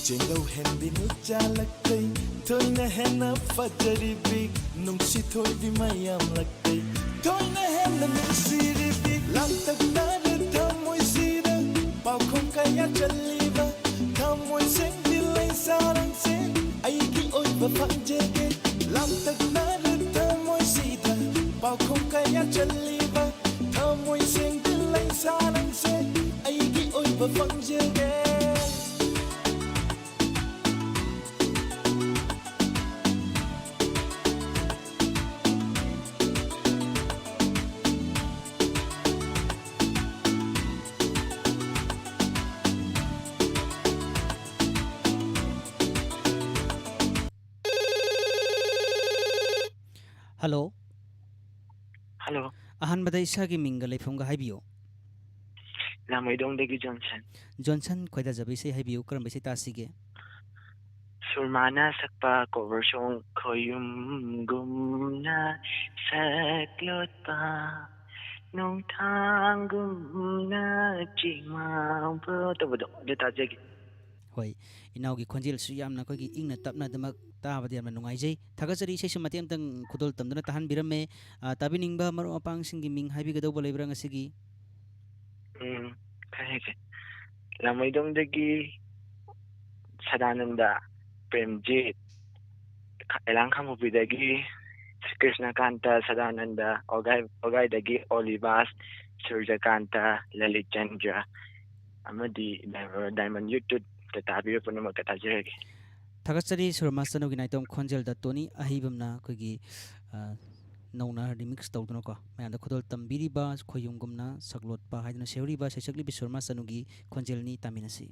ꯆꯦꯡꯂꯧ ꯍꯦꯟꯕꯤ ꯅꯨꯆꯥ ꯂꯛꯇꯩ ꯊꯣꯏꯅ ꯍꯦꯟꯅ ꯐꯖꯔꯤꯕꯤ ꯅꯨꯡꯁꯤ ꯊꯣꯏꯕꯤ ꯃꯌꯥꯝ ꯂꯛꯇꯩ ꯊꯣꯏꯅ ꯍꯦꯟꯅ ꯅꯨꯡꯁꯤꯔꯤꯕꯤ ꯂꯥꯡꯇꯛꯅꯔꯦ ꯊꯃꯣꯏꯁꯤꯗ ꯄꯥꯎꯈꯨꯝ ꯀꯌꯥ ꯆꯜꯂꯤꯕ ꯊꯃꯣꯏꯁꯤꯡꯒꯤ ꯂꯩꯁꯥꯔꯝꯁꯦ ꯑꯩꯒꯤ ꯑꯣꯏꯕ ꯐꯪꯖꯒꯦ ꯂꯥꯡꯇꯛꯅꯔꯦ ꯊꯃꯣꯏꯁꯤꯗ ꯄꯥꯎꯈꯨꯝ ꯀꯌꯥ ꯆꯜꯂꯤꯕ ꯊꯃꯣꯏꯁꯤꯡꯒꯤ ꯂꯩꯁꯥꯔꯝꯁꯦ ꯑꯩꯒꯤ ꯑꯣꯏꯕ ꯐꯪꯖꯒꯦ ꯍꯜꯂꯣ꯫ ꯍꯜꯂꯣ꯫ ꯑꯍꯥꯟꯕꯗ ꯏꯁꯥꯒꯤ ꯃꯤꯡꯒ ꯂꯩꯐꯝꯒ ꯍꯥꯏꯕꯤꯌꯨ꯫ ꯂꯥꯃꯩꯗꯣꯡꯗꯒꯤ ꯖꯣꯟꯁꯟ꯫ ꯖꯣꯟꯁꯟ, ꯈꯣꯏꯗꯥꯖꯕ ꯏꯁꯩ ꯍꯥꯏꯕꯤꯌꯨ, ꯀꯔꯝꯕ ꯏꯁꯩ ꯇꯥꯁꯤꯒꯦ? ꯁꯨꯔꯃꯥꯅ ꯁꯛꯄ cover song, ꯈꯣꯌꯨꯝꯒꯨꯝꯅ ꯁꯛꯂꯣꯠꯄ ꯅꯣꯡꯊꯥꯡꯒꯨꯝꯅ ꯆꯤꯃꯥꯡꯕ ꯇꯧꯕꯗꯣ, ꯑꯗꯨ ꯇꯥꯖꯒꯦ꯫ ꯍꯣꯏ, ꯏꯅꯥꯎꯒꯤ ꯈꯣꯟꯖꯦꯜꯁꯨ ꯌꯥꯝꯅ ꯑꯩꯈꯣꯏꯒꯤ ꯏꯪꯅ ꯇꯞꯅ ꯑꯗꯨꯃꯛ ꯇꯥꯕꯗ ꯌꯥꯝꯅ ꯅꯨꯡꯉꯥꯏꯖꯩ꯫ ꯊꯥꯒꯠꯆꯔꯤ꯫ ꯏꯁꯩꯁꯨ ꯃꯇꯦꯛ ꯑꯃꯇꯪ ꯈꯨꯗꯣꯜ ꯇꯝꯗꯨꯅ ꯇꯥꯍꯟꯕꯤꯔꯝꯃꯦ꯫ ꯑ, ꯇꯥꯕꯤꯅꯤꯡꯕ ꯃꯔꯨꯞ ꯃꯄꯥꯡꯁꯤꯡꯒꯤ ꯃꯤꯡ ꯍꯥꯏꯕꯤꯒꯗꯧꯕ ꯂꯩꯕ꯭ꯔꯥ ꯉꯁꯤꯒꯤ? ꯎꯝ, ꯈꯔ ꯍꯦꯛꯀꯦ꯫ ꯂꯥꯃꯩꯗꯣꯡꯗꯒꯤ ꯁꯗꯥꯅꯟꯗ, ꯄ꯭ꯔꯦꯝꯖꯤꯠ, ꯈ-, ꯑꯦꯂꯥꯡ ꯈꯥꯡꯄꯣꯛꯄꯤꯗꯒꯤ ꯀ꯭ꯔꯤꯁꯅꯀꯥꯟꯇ, ꯁꯗꯥꯅꯟꯗ, ꯋꯥꯒꯥꯏ-, ꯋꯥꯒꯥꯏꯗꯒꯤ ꯑꯣꯂꯤꯕꯥꯁ, ꯁꯨꯔꯖꯀꯥꯟꯇ, ꯂꯂꯤꯠ ꯆꯟꯗ꯭ꯔ, ꯑꯃꯗꯤ ꯗꯥꯏ-, ꯗꯥꯏꯃꯟ ꯌꯨꯇ꯭ꯌꯨꯕꯇ ꯇꯥꯕꯤꯕ ꯄꯨꯝꯅꯃꯛꯇ ꯇꯥꯖꯔꯒꯦ꯫ ꯊꯥꯒꯠꯆꯔꯤ ꯁꯨꯔꯃꯥꯁꯇꯅꯨꯒꯤ ꯅꯥꯏꯇꯣꯝ ꯈꯣꯟꯖꯦꯜꯗ ꯇꯣꯅꯤ ꯑꯍꯩꯕꯝꯅ ꯑꯩꯈꯣꯏꯒꯤ, ꯑ, ꯅꯧꯅ remix ꯇꯧꯗꯨꯅꯀꯣ ꯃꯌꯥꯝꯗ ꯈꯨꯗꯣꯜ ꯇꯝꯕꯤꯔꯤꯕ, ꯈꯣꯌꯨꯝꯒꯨꯝꯅ ꯁꯛꯂꯣꯠꯄ ꯍꯥꯏꯗꯨꯅ ꯁꯩꯍꯧꯔꯤꯕ ꯁꯩꯁꯛꯂꯤꯕꯤ ꯁꯨꯔꯃꯥꯁꯇꯅꯨꯒꯤ ꯈꯣꯟꯖꯦꯜꯅꯤ꯫ ꯇꯥꯃꯤꯟꯅꯁꯤ꯫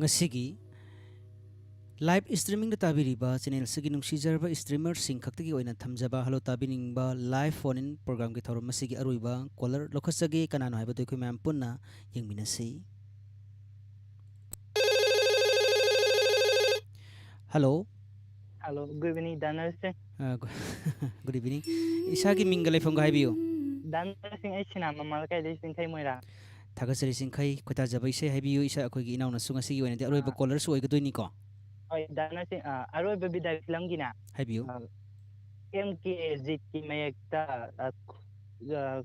ꯉꯁꯤꯒꯤ live streamingꯗ ꯇꯥꯕꯤꯔꯤꯕ channel ꯑꯁꯤꯒꯤ ꯅꯨꯡꯁꯤꯖꯔꯕ streamerꯁꯤꯡ ꯈꯛꯇꯒꯤ ꯑꯣꯏꯅ ꯊꯝꯖꯕ hello ꯇꯥꯕꯤꯅꯤꯡꯕ live phone in programꯒꯤ ꯊꯧꯔꯝ ꯑꯁꯤꯒꯤ ꯑꯔꯣꯏꯕ caller ꯂꯧꯈꯠꯆꯒꯦ꯫ ꯀꯅꯥꯅꯣ ꯍꯥꯏꯕꯗꯨ ꯑꯩꯈꯣꯏ ꯃꯌꯥꯝ ꯄꯨꯟꯅ ꯌꯦꯡꯃꯤꯟꯅꯁꯤ꯫ Hello꯫ Hello, good evening, ꯗꯥ ꯅꯔꯁꯤꯡ꯫ ꯑ, ꯒꯨ-, good evening꯫ ꯏꯁꯥꯒꯤ ꯃꯤꯡꯒ ꯂꯩꯐꯝꯒ ꯍꯥꯏꯕꯤꯌꯨ꯫ ꯗꯥ ꯅꯔꯁꯤꯡ, ꯑꯩ ꯁꯤꯅꯥ ꯃꯃꯥ ꯂꯩꯀꯥꯏꯗꯒꯤ ꯆꯤꯡꯈꯩ ꯃꯣꯏꯔꯥꯡ꯫ ꯊꯥꯒꯠꯆꯔꯤ ꯆꯤꯡꯈꯩ, ꯈꯣꯏꯗꯥꯖꯕ ꯏꯁꯩ ꯍꯥꯏꯕꯤꯌꯨ꯫ ꯏꯁꯥ, ꯑꯩꯈꯣꯏꯒꯤ ꯏꯅꯥꯎꯅꯁꯨ ꯉꯁꯤꯒꯤ ꯑꯣꯏꯅꯗꯤ ꯑꯔꯣꯏꯕ ꯑꯥ꯫ Callerꯁꯨ ꯑꯣꯏꯒꯗꯣꯏꯅꯤꯀꯣ꯫ ꯍꯣꯏ, ꯗꯥ ꯅꯔꯁꯤꯡ, ꯑꯥ, ꯑꯔꯣꯏꯕ ꯕꯤꯗꯥꯏ ꯐꯤꯂꯝꯒꯤꯅꯦ꯫ ꯍꯥꯏꯕꯤꯌꯨ꯫ ꯑꯥ, ꯑꯦꯝ ꯀꯦ ꯖꯤꯠꯀꯤ ꯃꯌꯦꯛꯇ, ꯑꯥ, ꯈꯨ-, ꯑꯥ,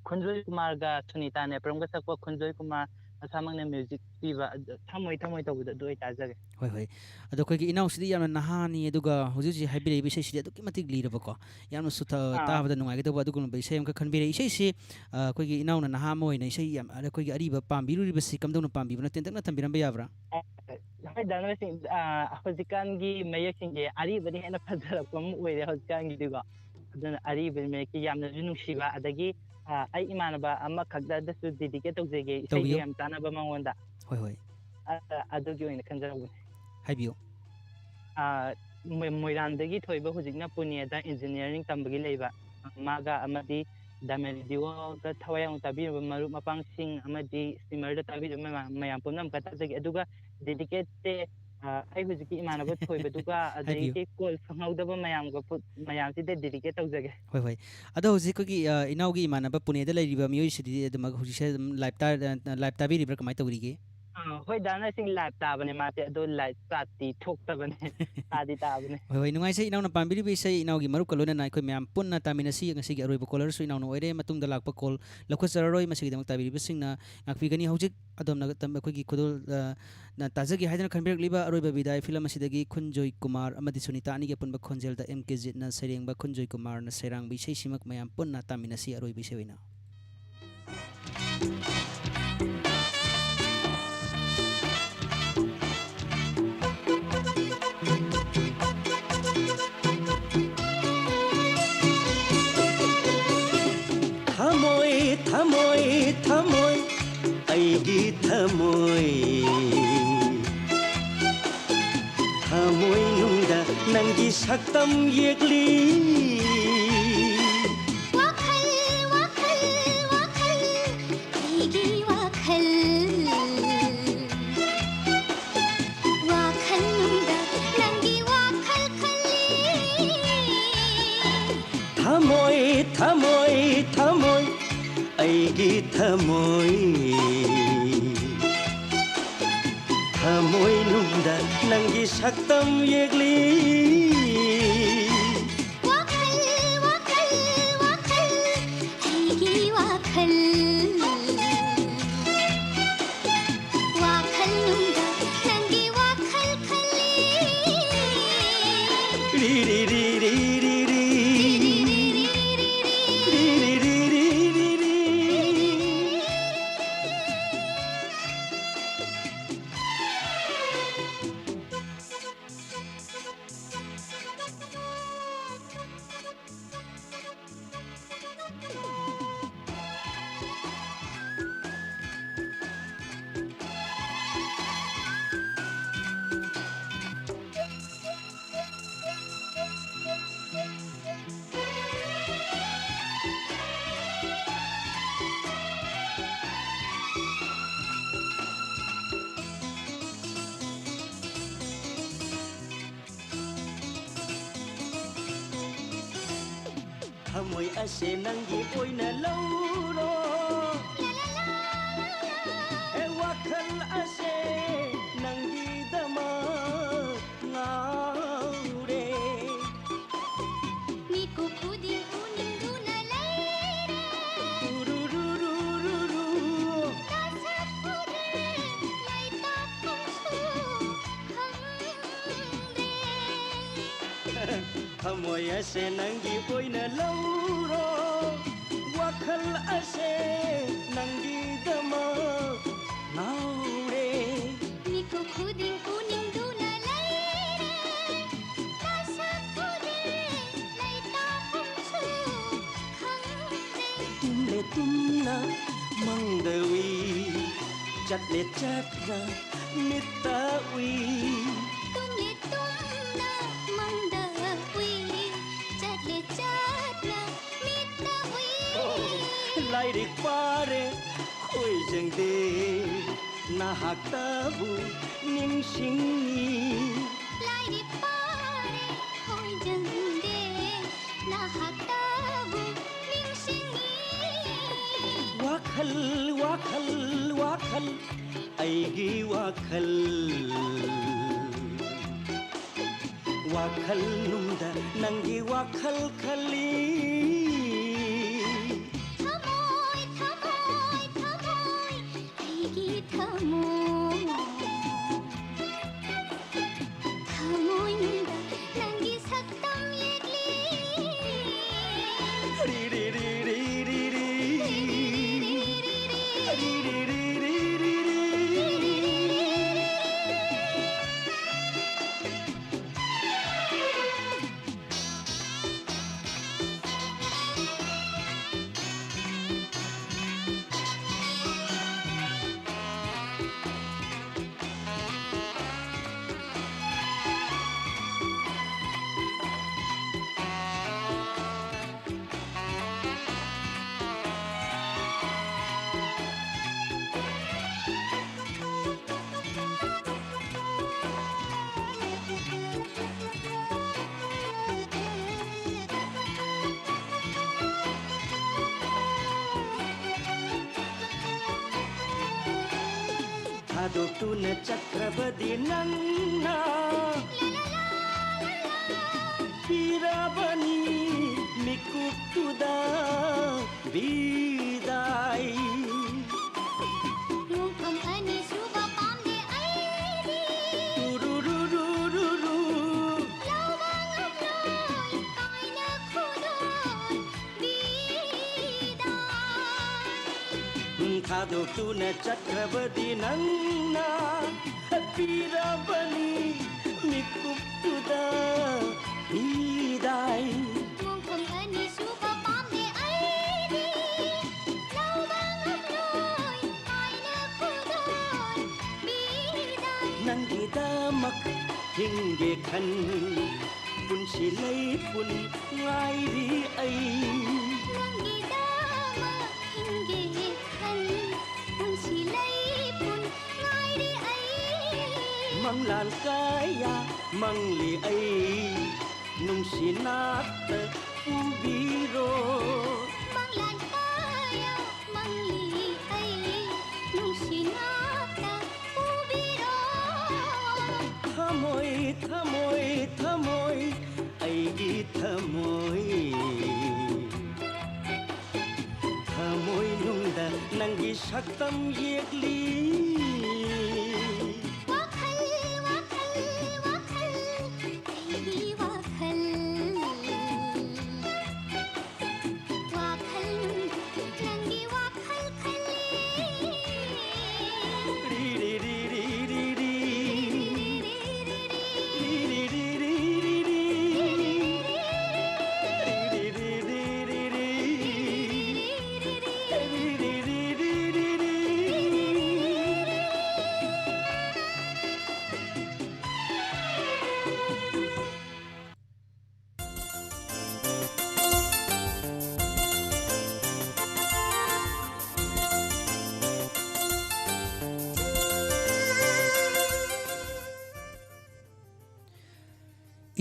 ꯈꯨꯟꯖꯣꯏ ꯀꯨꯃꯥꯔꯒ ꯁꯨꯅꯤꯇꯥ ꯅꯦꯄ꯭ꯔꯝꯒ ꯁꯛꯄ ꯈꯨꯟꯖꯣꯏ ꯀꯨꯃꯥꯔ ꯃꯁꯥꯃꯛꯅ music ꯄꯤꯕ, ꯑꯗꯨ ꯊꯃꯣꯏ ꯊꯃꯣꯏ ꯇꯧꯕꯗꯣ ꯑꯗꯨ ꯑꯣꯏ ꯇꯥꯖꯒꯦ꯫ ꯍꯣꯏ, ꯍꯣꯏ꯫ ꯑꯗꯣ ꯑꯩꯈꯣꯏꯒꯤ ꯏꯅꯥꯎꯁꯤꯗꯤ ꯌꯥꯝꯅ ꯅꯍꯥꯅꯤ, ꯑꯗꯨꯒ ꯍꯧꯖꯤꯛ ꯍꯧꯖꯤꯛ ꯍꯥꯏꯕꯤꯔꯛꯏꯕ ꯏꯁꯩꯁꯤꯗꯤ ꯑꯗꯨꯛꯀꯤ ꯃꯇꯤꯛ ꯂꯤꯔꯕꯀꯣ, ꯌꯥꯝꯅꯁꯨ ꯊ-, ꯑꯥ꯫ ꯇꯥꯕꯗ ꯅꯨꯡꯉꯥꯏꯒꯗꯧꯕ ꯑꯗꯨꯒꯨꯝꯂꯕ ꯏꯁꯩ ꯑꯃꯈꯛ ꯈꯟꯕꯤꯔꯛꯏ꯫ ꯏꯁꯩꯁꯤ, ꯑ, ꯑꯩꯈꯣꯏꯒꯤ ꯏꯅꯥꯎꯅ ꯅꯍꯥ ꯑꯃ ꯑꯣꯏꯅ ꯏꯁꯩ ꯌꯥꯝ, ꯑꯩꯈꯣꯏꯒꯤ ꯑꯔꯤꯕ ꯄꯥꯝꯕꯤꯔꯨꯔꯤꯕꯁꯤ ꯀꯝꯗꯧꯅ ꯄꯥꯝꯕꯤꯕꯅꯣ ꯇꯦꯟꯇꯛꯅ ꯊꯝꯕꯤꯔꯝꯕ ꯌꯥꯕ꯭ꯔꯥ? ꯑ, ꯍꯣꯏ, ꯗꯥ ꯅꯔꯁꯤꯡ, ꯑ, ꯍꯧꯖꯤꯛꯀꯥꯟꯒꯤ ꯃꯌꯦꯛꯁꯤꯡꯁꯦ ꯑꯔꯤꯕꯅ ꯍꯦꯟꯅ ꯐꯖꯔꯛꯄ ꯑꯃ ꯑꯣꯏꯔꯦ ꯍꯧꯖꯤꯛꯀꯥꯟꯒꯤꯗꯤꯀꯣ꯫ ꯑꯗꯨꯅ ꯑꯔꯤꯕ ꯃꯌꯦꯛꯁꯤ ꯌꯥꯝꯅꯁꯨ ꯅꯨꯡꯁꯤꯕ, ꯑꯗꯒꯤ, ꯑ, ꯑꯩ ꯏꯃꯥꯟꯅꯕ ꯑꯃꯈꯛꯇꯗꯁꯨ dedicate ꯇꯧꯖꯒꯦ, ꯏꯁꯩꯁꯦ ꯇꯧꯕꯤꯌꯨ꯫ ꯌꯥꯝ ꯆꯥꯟꯅꯕ ꯃꯉꯣꯟꯗ꯫ ꯍꯣꯏ, ꯍꯣꯏ꯫ ꯑ, ꯑꯗꯨꯒꯤ ꯑꯣꯏꯅ ꯈꯟꯖꯔꯛꯄꯅꯦ꯫ ꯍꯥꯏꯕꯤꯌꯨ꯫ ꯑ, ꯃꯣꯏ-, ꯃꯣꯏꯔꯥꯡꯗꯒꯤ ꯊꯣꯏꯕ ꯍꯧꯖꯤꯛꯅ ꯄꯨꯅꯦꯗ engineering ꯇꯝꯕꯒꯤ ꯂꯩꯕ, ꯑ, ꯃꯥꯒ ꯑꯃꯗꯤ ꯗꯥꯏꯃꯟ ꯔꯦꯗꯤꯑꯣꯒ ꯊꯋꯥꯏ ꯌꯥꯎꯅ ꯇꯥꯕꯤꯔꯤꯕ ꯃꯔꯨꯞ ꯃꯄꯥꯡꯁꯤꯡ ꯑꯃꯗꯤ streamerꯗ ꯇꯥꯕꯤꯔꯤꯕ ꯃꯌꯥꯝ, ꯃꯌꯥꯝ ꯄꯨꯝꯅꯃꯛꯇ ꯊꯥꯖꯒꯦ꯫ ꯑꯗꯨꯒ dedicateꯁꯦ, ꯑ, ꯑꯩ ꯍꯧꯖꯤꯛꯀꯤ ꯏꯃꯥꯟꯅꯕ ꯊꯣꯏꯕꯗꯨꯒ ꯍꯥꯏꯕꯤꯌꯨ꯫ ꯑꯗꯒꯤ call ꯐꯪꯍꯧꯗꯕ ꯃꯌꯥꯝꯒ ꯄꯨ-, ꯃꯌꯥꯝꯁꯤꯗ dedicate ꯇꯧꯖꯒꯦ꯫ ꯍꯣꯏ, ꯍꯣꯏ꯫ ꯑꯗꯣ ꯍꯧꯖꯤꯛ ꯑꯩꯈꯣꯏꯒꯤ, ꯑ, ꯏꯅꯥꯎꯒꯤ ꯏꯃꯥꯟꯅꯕ ꯄꯨꯅꯦꯗ ꯂꯩꯔꯤꯕ ꯃꯤꯑꯣꯏꯁꯤꯗꯤ ꯑꯗꯨꯃꯛ ꯍꯧꯖꯤꯛꯁꯦ ꯑꯗꯨꯝ live ꯇꯥ-, ꯑ, live ꯇꯥꯕꯤꯔꯤꯕ꯭ꯔꯥ? ꯀꯃꯥꯏꯅ ꯇꯧꯔꯤꯒꯦ? ꯑ, ꯍꯣꯏ, ꯗꯥ ꯅꯔꯁꯤꯡ, live ꯇꯥꯕꯅꯦ ꯃꯥꯁꯦ, ꯑꯗꯣ live chatꯇꯤ ꯊꯣꯛꯇꯕꯅꯦ꯫ ꯇꯥꯗꯤ ꯇꯥꯕꯅꯦ꯫ ꯍꯣꯏ, ꯍꯣꯏ, ꯅꯨꯡꯉꯥꯏꯖꯩ ꯏꯅꯥꯎꯅ ꯄꯥꯝꯕꯤꯔꯤꯕ ꯏꯁꯩ ꯏꯅꯥꯎꯒꯤ ꯃꯔꯨꯞꯀ ꯂꯣꯏꯅꯅ ꯑꯩꯈꯣꯏ ꯃꯌꯥꯝ ꯄꯨꯟꯅ ꯇꯥꯃꯤꯟꯅꯁꯤ꯫ ꯉꯁꯤꯒꯤ ꯑꯔꯣꯏꯕ callerꯁꯨ ꯏꯅꯥꯎꯅ ꯑꯣꯏꯔꯦ, ꯃꯇꯨꯡꯗ ꯂꯥꯛꯄ call ꯂꯧꯈꯠꯆꯔꯔꯣꯏ꯫ ꯃꯁꯤꯒꯤꯗꯃꯛ ꯇꯥꯕꯤꯔꯤꯕꯁꯤꯡꯅ ꯉꯥꯛꯄꯤꯒꯅꯤ꯫ ꯍꯧꯖꯤꯛ ꯑꯗꯣꯝꯅ ꯇꯝ-, ꯑꯩꯈꯣꯏꯒꯤ ꯈꯨꯗꯣꯜ, ꯑ, ꯅ ꯇꯥꯖꯒꯦ ꯍꯥꯏꯗꯨꯅ ꯈꯟꯕꯤꯔꯛꯂꯤꯕ ꯑꯔꯣꯏꯕ ꯕꯤꯗꯥꯏ ꯐꯤꯂꯝ ꯑꯁꯤꯗꯒꯤ ꯈꯨꯟꯖꯣꯏ ꯀꯨꯃꯥꯔ ꯑꯃꯗꯤ ꯁꯨꯅꯤꯇꯥ ꯑꯅꯤꯒꯤ ꯑꯄꯨꯟꯕ ꯈꯣꯟꯖꯦꯜꯗ ꯑꯦꯝ ꯀꯦ ꯖꯤꯠꯅ ꯁꯩꯔꯦꯡꯕ ꯈꯨꯟꯖꯣꯏ ꯀꯨꯃꯥꯔꯅ ꯁꯩꯔꯥꯡꯕ ꯏꯁꯩꯁꯤꯃꯛ ꯃꯌꯥꯝ ꯄꯨꯟꯅ ꯇꯥꯃꯤꯟꯅꯁꯤ ꯑꯔꯣꯏꯕ ꯏꯁꯩ ꯑꯣꯏꯅ꯫ ꯊꯃꯣꯏ, ꯊꯃꯣꯏ, ꯊꯃꯣꯏ, ꯑꯩꯒꯤ ꯊꯃꯣꯏ, ꯊꯃꯣꯏꯅꯨꯡꯗ ꯅꯪꯒꯤ ꯁꯛꯇꯝ ꯌꯦꯛꯂꯤ꯫ ꯋꯥꯈꯜ, ꯋꯥꯈꯜ, ꯋꯥꯈꯜ, ꯑꯩꯒꯤ ꯋꯥꯈꯜ꯫ ꯋꯥꯈꯜꯅꯨꯡꯗ ꯅꯪꯒꯤ ꯋꯥꯈꯜ ꯈꯜꯂꯤ꯫ ꯊꯃꯣꯏ, ꯊꯃꯣꯏ, ꯊꯃꯣꯏ, ꯑꯩꯒꯤ ꯊꯃꯣꯏ꯫ ꯊꯃꯣꯏꯅꯨꯡꯗ ꯅꯪꯒꯤ ꯁꯛꯇꯝ ꯌꯦꯛꯂꯤ꯫ ꯋꯥꯈꯜ, ꯋꯥꯈꯜ, ꯋꯥꯈꯜ, ꯑꯩꯒꯤ ꯋꯥꯈꯜ꯫ ꯋꯥꯈꯜꯅꯨꯡꯗ ꯅꯪꯒꯤ ꯋꯥꯈꯜ ꯈꯜꯂꯤ꯫ ꯔꯤ ꯔꯤ ꯔꯤ ꯔꯤ ꯔꯤ ꯔꯤ꯫ ꯔꯤ ꯔꯤ ꯔꯤ ꯔꯤ ꯔꯤ ꯔꯤ꯫ ꯔꯤ ꯔꯤ ꯔꯤ ꯔꯤ ꯔꯤ ꯔꯤ꯫ ꯊꯃꯣꯏ ꯑꯁꯦ ꯅꯪꯒꯤ ꯑꯣꯏꯅ ꯂꯧꯔꯣ꯫ ꯍꯦ ꯋꯥꯈꯜ ꯑꯁꯦ ꯅꯪꯒꯤꯗꯃꯛ ꯉꯥꯎꯔꯦ꯫ ꯃꯤꯀꯨꯞ ꯈꯨꯗꯤꯡ ꯎꯅꯤꯡꯗꯨꯅ ꯂꯩꯔꯦ꯫ ꯎꯔꯨꯔꯨꯔꯨꯔꯨꯔꯨ꯫ ꯅꯁꯛ ꯎꯗ꯭ꯔꯦ, ꯂꯩꯇꯥꯐꯝꯁꯨ ꯈꯪꯗ꯭ꯔꯦ꯫ ꯊꯃꯣꯏ ꯑꯁꯦ ꯅꯪꯒꯤ ꯑꯣꯏꯅ ꯂꯧꯔꯣ꯫ ꯋꯥꯈꯜ ꯑꯁꯦ ꯅꯪꯒꯤꯗꯃꯛ ꯉꯥꯎꯔꯦ꯫ ꯃꯤꯀꯨꯞ ꯈꯨꯗꯤꯡ ꯎꯅꯤꯡꯗꯨꯅ ꯂꯩꯔꯦ꯫ ꯅꯁꯛ ꯎꯗ꯭ꯔꯦ, ꯂꯩꯇꯥꯐꯝꯁꯨ ꯈꯪꯗ꯭ꯔꯦ꯫ ꯇꯨꯝꯂꯦ ꯇꯨꯝꯅ ꯃꯪꯗ ꯎꯏ, ꯆꯠꯂꯦ ꯆꯠꯅ ꯃꯤꯠꯇ ꯎꯏ꯫ ꯇꯨꯝꯂꯦ ꯇꯨꯝꯅ ꯃꯪꯗ ꯎꯏ, ꯆꯠꯂꯦ ꯆꯠꯅ ꯃꯤꯠꯇ ꯎꯏ꯫ ꯂꯥꯏꯔꯤꯛ ꯄꯥꯔꯦ ꯈꯣꯏꯖꯪꯗꯦ, ꯅꯍꯥꯛꯇꯕꯨ ꯅꯤꯡꯁꯤꯡꯉꯤ꯫ ꯂꯥꯏꯔꯤꯛ ꯄꯥꯔꯦ ꯈꯣꯏꯖꯪꯗꯦ, ꯅꯍꯥꯛꯇꯕꯨ ꯅꯤꯡꯁꯤꯡꯉꯤ꯫ ꯋꯥꯈꯜ, ꯋꯥꯈꯜ, ꯋꯥꯈꯜ, ꯑꯩꯒꯤ ꯋꯥꯈꯜ꯫ ꯋꯥꯈꯜ ꯅꯨꯡꯗ ꯅꯪꯒꯤ ꯋꯥꯈꯜ ꯈꯜꯂꯤ꯫ ꯊꯃꯣꯏ, ꯊꯃꯣꯏ, ꯊꯃꯣꯏ, ꯑꯩꯒꯤ ꯊꯃꯣꯏ꯫ ꯊꯃꯣꯏꯅꯨꯡꯗ ꯅꯪꯒꯤ ꯁꯛꯇꯝ ꯌꯦꯛꯂꯤ꯫ ꯔꯤ, ꯔꯤ, ꯔꯤ, ꯔꯤ, ꯔꯤ, ꯔꯤ꯫ ꯔꯤ, ꯔꯤ, ꯔꯤ, ꯔꯤ, ꯔꯤ꯫ ꯊꯥꯗꯣꯛꯇꯨꯅ ꯆꯠꯈ꯭ꯔꯕꯗꯤ ꯅꯪꯅ ꯄꯤꯔꯕꯅꯤ ꯃꯤꯀꯨꯞꯇꯨꯗ ꯕꯤꯗꯥꯏ꯫ ꯃꯣꯡꯐꯝ ꯑꯅꯤꯁꯨꯕ ꯄꯥꯝꯗꯦ ꯑꯩꯗꯤ꯫ ꯇꯨꯔꯨꯔꯨꯔꯨꯔꯨꯔꯨ꯫ ꯂꯧꯕ ꯉꯝꯂꯣꯏ ꯀꯥꯏꯅ ꯈꯨꯗꯣꯟꯕꯤꯗꯥꯏ꯫ ꯊꯥꯗꯣꯛꯇꯨꯅ ꯆꯠꯈ꯭ꯔꯕꯗꯤ ꯅꯪꯅ ꯄꯤꯔꯕꯅꯤ ꯃꯤꯀꯨꯞꯇꯨꯗ ꯕꯤꯗꯥꯏ꯫ ꯃꯣꯡꯐꯝ ꯑꯅꯤꯁꯨꯕ ꯄꯥꯝꯗꯦ ꯑꯩꯗꯤ꯫ ꯂꯧꯕ ꯉꯝꯂꯣꯏ ꯍꯤꯡꯒꯦ ꯈꯟ ꯄꯨꯟꯁꯤ ꯂꯩ ꯄꯨꯟ ꯉꯥꯏꯔꯤ ꯑꯩ꯫ ꯅꯪꯒꯤꯗꯃꯛ ꯍꯤꯡꯒꯦ ꯈꯟ ꯄꯨꯟꯁꯤ ꯂꯩ ꯄꯨꯟ ꯉꯥꯏꯔꯤ ꯑꯩ꯫ ꯃꯪꯂꯥꯟ ꯀꯌꯥ ꯃꯪꯂꯤ ꯑꯩ ꯅꯨꯡꯁꯤ ꯅꯥꯠꯇ ꯄꯨꯕꯤꯔꯣ꯫ ꯃꯪꯂꯥꯟ ꯀꯌꯥ ꯃꯪꯂꯤ ꯑꯩ ꯅꯨꯡꯁꯤ ꯅꯥꯠꯇ ꯄꯨꯕꯤꯔꯣ꯫ ꯊꯃꯣꯏ ꯊꯃꯣꯏ ꯊꯃꯣꯏ ꯑꯩꯒꯤ ꯊꯃꯣꯏ ꯊꯃꯣꯏꯅꯨꯡꯗ ꯅꯪꯒꯤ ꯁꯛꯇꯝ ꯌꯦꯛꯂꯤ꯫ ꯋꯥꯈꯜ ꯋꯥꯈꯜ ꯋꯥꯈꯜ ꯑꯩꯒꯤ ꯋꯥꯈꯜ ꯋꯥꯈꯜ ꯅꯪꯒꯤ ꯋꯥꯈꯜ ꯈꯜꯂꯤ꯫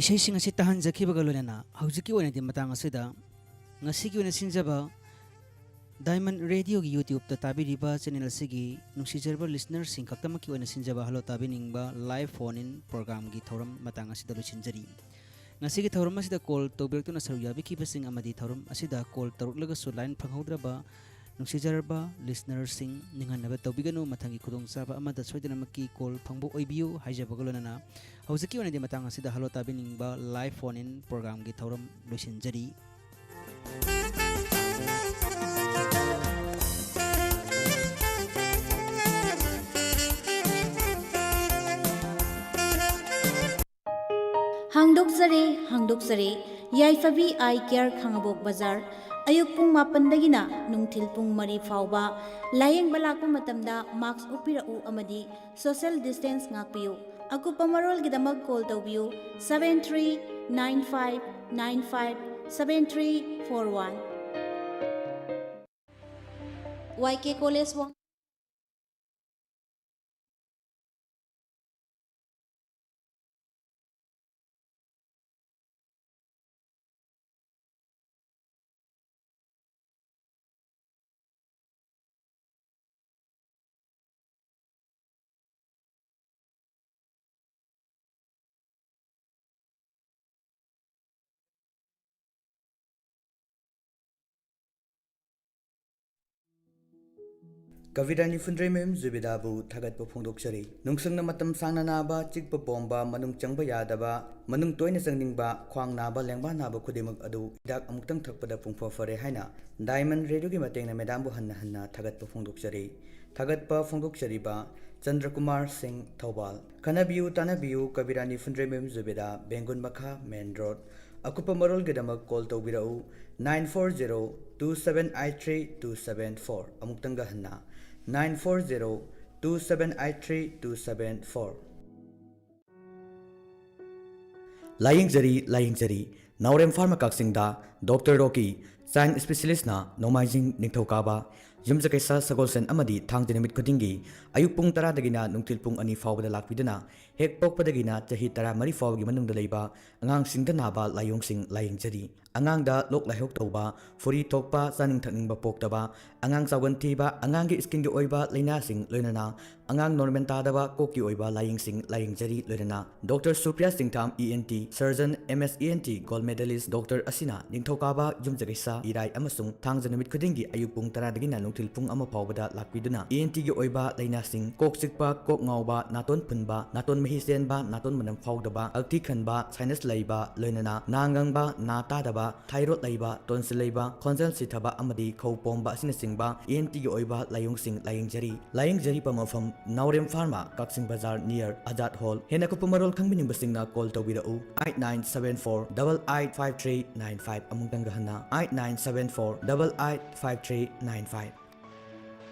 ꯏꯁꯩꯁꯤꯡ ꯑꯁꯤ ꯇꯥꯍꯟꯖꯈꯤꯕꯒ ꯂꯣꯏꯅꯅ ꯍꯧꯖꯤꯛꯀꯤ ꯑꯣꯏꯅꯗꯤ ꯃꯇꯥꯡ ꯑꯁꯤꯗ ꯉꯁꯤꯒꯤ ꯑꯣꯏꯅ ꯁꯤꯟꯖꯕ Diamond Radioꯒꯤ YouTubeꯇ ꯇꯥꯕꯤꯔꯤꯕ channel ꯑꯁꯤꯒꯤ ꯅꯨꯡꯁꯤꯖꯔꯕ listenerꯁꯤꯡ ꯈꯛꯇꯃꯛꯀꯤ ꯑꯣꯏꯅ ꯁꯤꯟꯖꯕ Hello ꯇꯥꯕꯤꯅꯤꯡꯕ live phone in programꯒꯤ ꯊꯧꯔꯝ ꯃꯇꯥꯡ ꯑꯁꯤꯗ ꯂꯣꯏꯁꯤꯟꯖꯔꯤ꯫ ꯉꯁꯤꯒꯤ ꯊꯧꯔꯝ ꯑꯁꯤꯗ call ꯇꯧꯕꯤꯔꯛꯇꯨꯅ ꯁꯔꯨꯛ ꯌꯥꯕꯤꯈꯤꯕꯁꯤꯡ ꯑꯃꯗꯤ ꯊꯧꯔꯝ ꯑꯁꯤꯗ call ꯇꯧꯔꯛꯂꯒꯁꯨ line ꯐꯪꯍꯧꯗ꯭ꯔꯕ ꯅꯨꯡꯁꯤꯖꯔꯕ listenerꯁꯤꯡ, ꯅꯤꯡꯍꯟꯅꯕ ꯇꯧꯕꯤꯒꯅꯨ꯫ ꯃꯊꯪꯒꯤ ꯈꯨꯗꯣꯡꯆꯥꯕ ꯑꯃꯗ ꯁꯣꯏꯗꯅꯃꯛꯀꯤ call ꯐꯪꯕ ꯑꯣꯏꯕꯤꯌꯨ ꯍꯥꯏꯖꯕꯒ ꯂꯣꯏꯅꯅ ꯍꯧꯖꯤꯛꯀꯤ ꯑꯣꯏꯅꯗꯤ ꯃꯇꯥꯡ ꯑꯁꯤꯗ Hello ꯇꯥꯕꯤꯅꯤꯡꯕ live phone in programꯒꯤ ꯊꯧꯔꯝ ꯂꯣꯏꯁꯤꯟꯖꯔꯤ꯫ ꯍꯥꯡꯗꯣꯛꯆꯔꯦ, ꯍꯥꯡꯗꯣꯛꯆꯔꯦ꯫ ꯌꯥꯏꯐꯕꯤ ꯑꯥꯏ ꯀꯤꯌꯔ, ꯈꯥꯉꯕꯣꯛ ꯕꯖꯥꯔ꯫ ꯑꯌꯨꯛ ꯄꯨꯡ ꯃꯥꯄꯟꯗꯒꯤꯅ ꯅꯨꯡꯊꯤꯜ ꯄꯨꯡ ꯃꯔꯤ ꯐꯥꯎꯕ꯫ ꯂꯥꯌꯦꯡꯕ ꯂꯥꯛꯄ ꯃꯇꯝꯗ mask ꯎꯞꯄꯤꯔꯛꯎ ꯑꯃꯗꯤ social distance ꯉꯥꯛꯄꯤꯌꯨ꯫ ꯑꯀꯨꯞꯄ ꯃꯔꯣꯜꯒꯤꯗꯃꯛ call ꯇꯧꯕꯤꯌꯨ seven three nine five nine five seven three four one꯫ Y K College ꯋꯥꯡ- ꯀꯕꯤꯔꯥꯅꯤ ꯐꯨꯟꯗ꯭ꯔꯩꯃꯌꯨꯝ ꯖꯨꯕꯦꯗꯥꯕꯨ ꯊꯥꯒꯠꯄ ꯐꯣꯡꯗꯣꯛꯆꯔꯤ꯫ ꯅꯨꯡꯁꯪꯅ ꯃꯇꯝ ꯁꯥꯡꯅ ꯅꯥꯕ, ꯆꯤꯛꯄ ꯄꯣꯝꯕ, ꯃꯅꯨꯡ ꯆꯪꯕ ꯌꯥꯗꯕ, ꯃꯅꯨꯡ ꯇꯣꯏꯅ ꯆꯪꯅꯤꯡꯕ, ꯈ꯭ꯋꯥꯡ ꯅꯥꯕ, ꯂꯦꯡꯕꯥꯟ ꯅꯥꯕ ꯈꯨꯗꯤꯡꯃꯛ ꯑꯗꯨ ꯍꯤꯗꯥꯛ ꯑꯃꯨꯛꯇꯪ ꯊꯛꯄꯗ ꯄꯨꯡꯐ ꯐꯔꯦ ꯍꯥꯏꯅ Diamond Radioꯒꯤ ꯃꯇꯦꯡꯅ ꯃꯦꯗꯥꯝꯕꯨ ꯍꯟꯅ ꯍꯟꯅ ꯊꯥꯒꯠꯄ ꯐꯣꯡꯗꯣꯛꯆꯔꯤ꯫ ꯊꯥꯒꯠꯄ ꯐꯣꯡꯗꯣꯛꯆꯔꯤꯕ ꯆꯟꯗ꯭ꯔꯀꯨꯃꯥꯔ ꯁꯤꯡ, ꯊꯧꯕꯥꯜ꯫ ꯈꯟꯅꯕꯤꯌꯨ, ꯇꯥꯟꯅꯕꯤꯌꯨ, ꯀꯕꯤꯔꯥꯅꯤ ꯐꯨꯟꯗ꯭ꯔꯩꯃꯌꯨꯝ ꯖꯨꯕꯦꯗꯥ, ꯕꯦꯡꯒꯨꯟ ꯃꯈꯥ, main road꯫ ꯑꯀꯨꯞꯄ ꯃꯔꯣꯜꯒꯤꯗꯃꯛ call ꯇꯧꯕꯤꯔꯛꯎ nine four zero two seven eight three two seven four꯫ ꯑꯃꯨꯛꯇꯪꯒ ꯍꯟꯅ, nine four zero two seven eight three two seven four꯫ ꯂꯥꯌꯦꯡꯖꯔꯤ, ꯂꯥꯌꯦꯡꯖꯔꯤ꯫ ꯅꯥꯎꯔꯦꯝ ꯐꯥꯔꯃꯥ ꯀꯛꯆꯤꯡꯗ ꯗꯣꯛꯇꯔ ꯔꯣꯀꯤ, child specialistꯅ ꯅꯣꯡꯃꯥꯏꯖꯤꯡ, ꯅꯤꯡꯊꯧꯀꯥꯕ, ꯌꯨꯝꯖꯀꯩꯁ, ꯁꯒꯣꯜꯁꯦꯟ ꯑꯃꯗꯤ ꯊꯥꯡꯖ ꯅꯨꯃꯤꯠ ꯈꯨꯗꯤꯡꯒꯤ ꯑꯌꯨꯛ ꯄꯨꯡ ꯇꯔꯥꯗꯒꯤꯅ ꯅꯨꯡꯊꯤꯜ ꯄꯨꯡ ꯑꯅꯤ ꯐꯥꯎꯕꯗ ꯂꯥꯛꯄꯤꯗꯨꯅ ꯍꯦꯛ ꯄꯣꯛꯄꯗꯒꯤꯅ ꯆꯍꯤ ꯇꯔꯥꯃꯔꯤ ꯐꯥꯎꯕꯒꯤ ꯃꯅꯨꯡꯗ ꯂꯩꯕ ꯑꯉꯥꯡꯁꯤꯡꯗ ꯅꯥꯕ ꯂꯥꯏꯑꯣꯡꯁꯤꯡ ꯂꯥꯌꯦꯡꯖꯔꯤ꯫ ꯑꯉꯥꯡꯗ ꯂꯣꯛ ꯂꯥꯏꯍꯧ ꯇꯧꯕ, ꯐꯨꯔꯤ ꯊꯣꯛꯄ, ꯆꯥꯅꯤꯡ ꯊꯛꯅꯤꯡꯕ ꯄꯣꯛꯇꯕ, ꯑꯉꯥꯡ ꯆꯥꯎꯒꯟ ꯊꯤꯕ, ꯑꯉꯥꯡꯒꯤ skinꯒꯤ ꯑꯣꯏꯕ ꯂꯥꯏꯅꯥꯁꯤꯡ, ꯂꯣꯏꯅꯅ ꯑꯉꯥꯡ normal ꯇꯥꯗꯕ, ꯀꯣꯛꯀꯤ ꯑꯣꯏꯕ ꯂꯥꯏꯌꯦꯡꯁꯤꯡ ꯂꯥꯌꯦꯡꯖꯔꯤ꯫ ꯂꯣꯏꯅꯅ doctor Supriya Singtham, ENT surgeon, MS ENT gold medalist doctor ꯑꯁꯤꯅ ꯅꯤꯡꯊꯧꯀꯥꯕ, ꯌꯨꯝꯖꯀꯩꯁ, ꯏꯔꯥꯏ ꯑꯃꯁꯨꯡ ꯊꯥꯡꯖ ꯅꯨꯃꯤꯠ ꯈꯨꯗꯤꯡꯒꯤ ꯑꯌꯨꯛ ꯄꯨꯡ ꯇꯔꯥꯗꯒꯤꯅ ꯅꯨꯡꯊꯤꯜ ꯄꯨꯡ ꯑꯃ ꯐꯥꯎꯕꯗ ꯂꯥꯛꯄꯤꯗꯨꯅ ENTꯒꯤ ꯑꯣꯏꯕ ꯂꯥꯏꯅꯥꯁꯤꯡ, ꯀꯣꯛ ꯆꯤꯛꯄ, ꯀꯣꯛ ꯉꯥꯎꯕ, ꯅꯥꯇꯣꯟ ꯐꯨꯟꯕ, ꯅꯥꯇꯣꯟ ꯃꯍꯤ ꯆꯦꯟꯕ, ꯅꯥꯇꯣꯟ ꯃꯅꯝ ꯐꯥꯎꯗꯕ, ꯑꯛꯊꯤ ꯈꯟꯕ, sinus ꯂꯩꯕ, ꯂꯣꯏꯅꯅ ꯅꯥ ꯉꯪꯕ, ꯅꯥ ꯇꯥꯗꯕ, thyroid ꯂꯩꯕ, tonsil ꯂꯩꯕ, ꯈꯣꯟꯖꯦꯜ ꯁꯤꯊꯕ ꯑꯃꯗꯤ ꯈꯧ ꯄꯣꯝꯕ ꯑꯁꯤꯅꯆꯤꯡꯕ ENTꯒꯤ ꯑꯣꯏꯕ ꯂꯥꯏꯑꯣꯡꯁꯤꯡ ꯂꯥꯌꯦꯡꯖꯔꯤ꯫ ꯂꯥꯌꯦꯡꯖꯔꯤꯕ ꯃꯐꯝ ꯅꯥꯎꯔꯦꯝ ꯐꯥꯔꯃꯥ, ꯀꯛꯆꯤꯡ ꯕꯖꯥꯔ, near ꯑꯖꯥꯗ ꯍꯣꯜ꯫ ꯍꯦꯟꯅ ꯀꯨꯞꯄ ꯃꯔꯣꯜ ꯈꯪꯕꯤꯅꯤꯡꯕꯁꯤꯡꯅ call ꯇꯧꯕꯤꯔꯛꯎ eight nine seven four double eight five three nine five꯫ ꯑꯃꯨꯛꯇꯪꯒ ꯍꯟꯅ, eight nine seven four double eight five three nine five꯫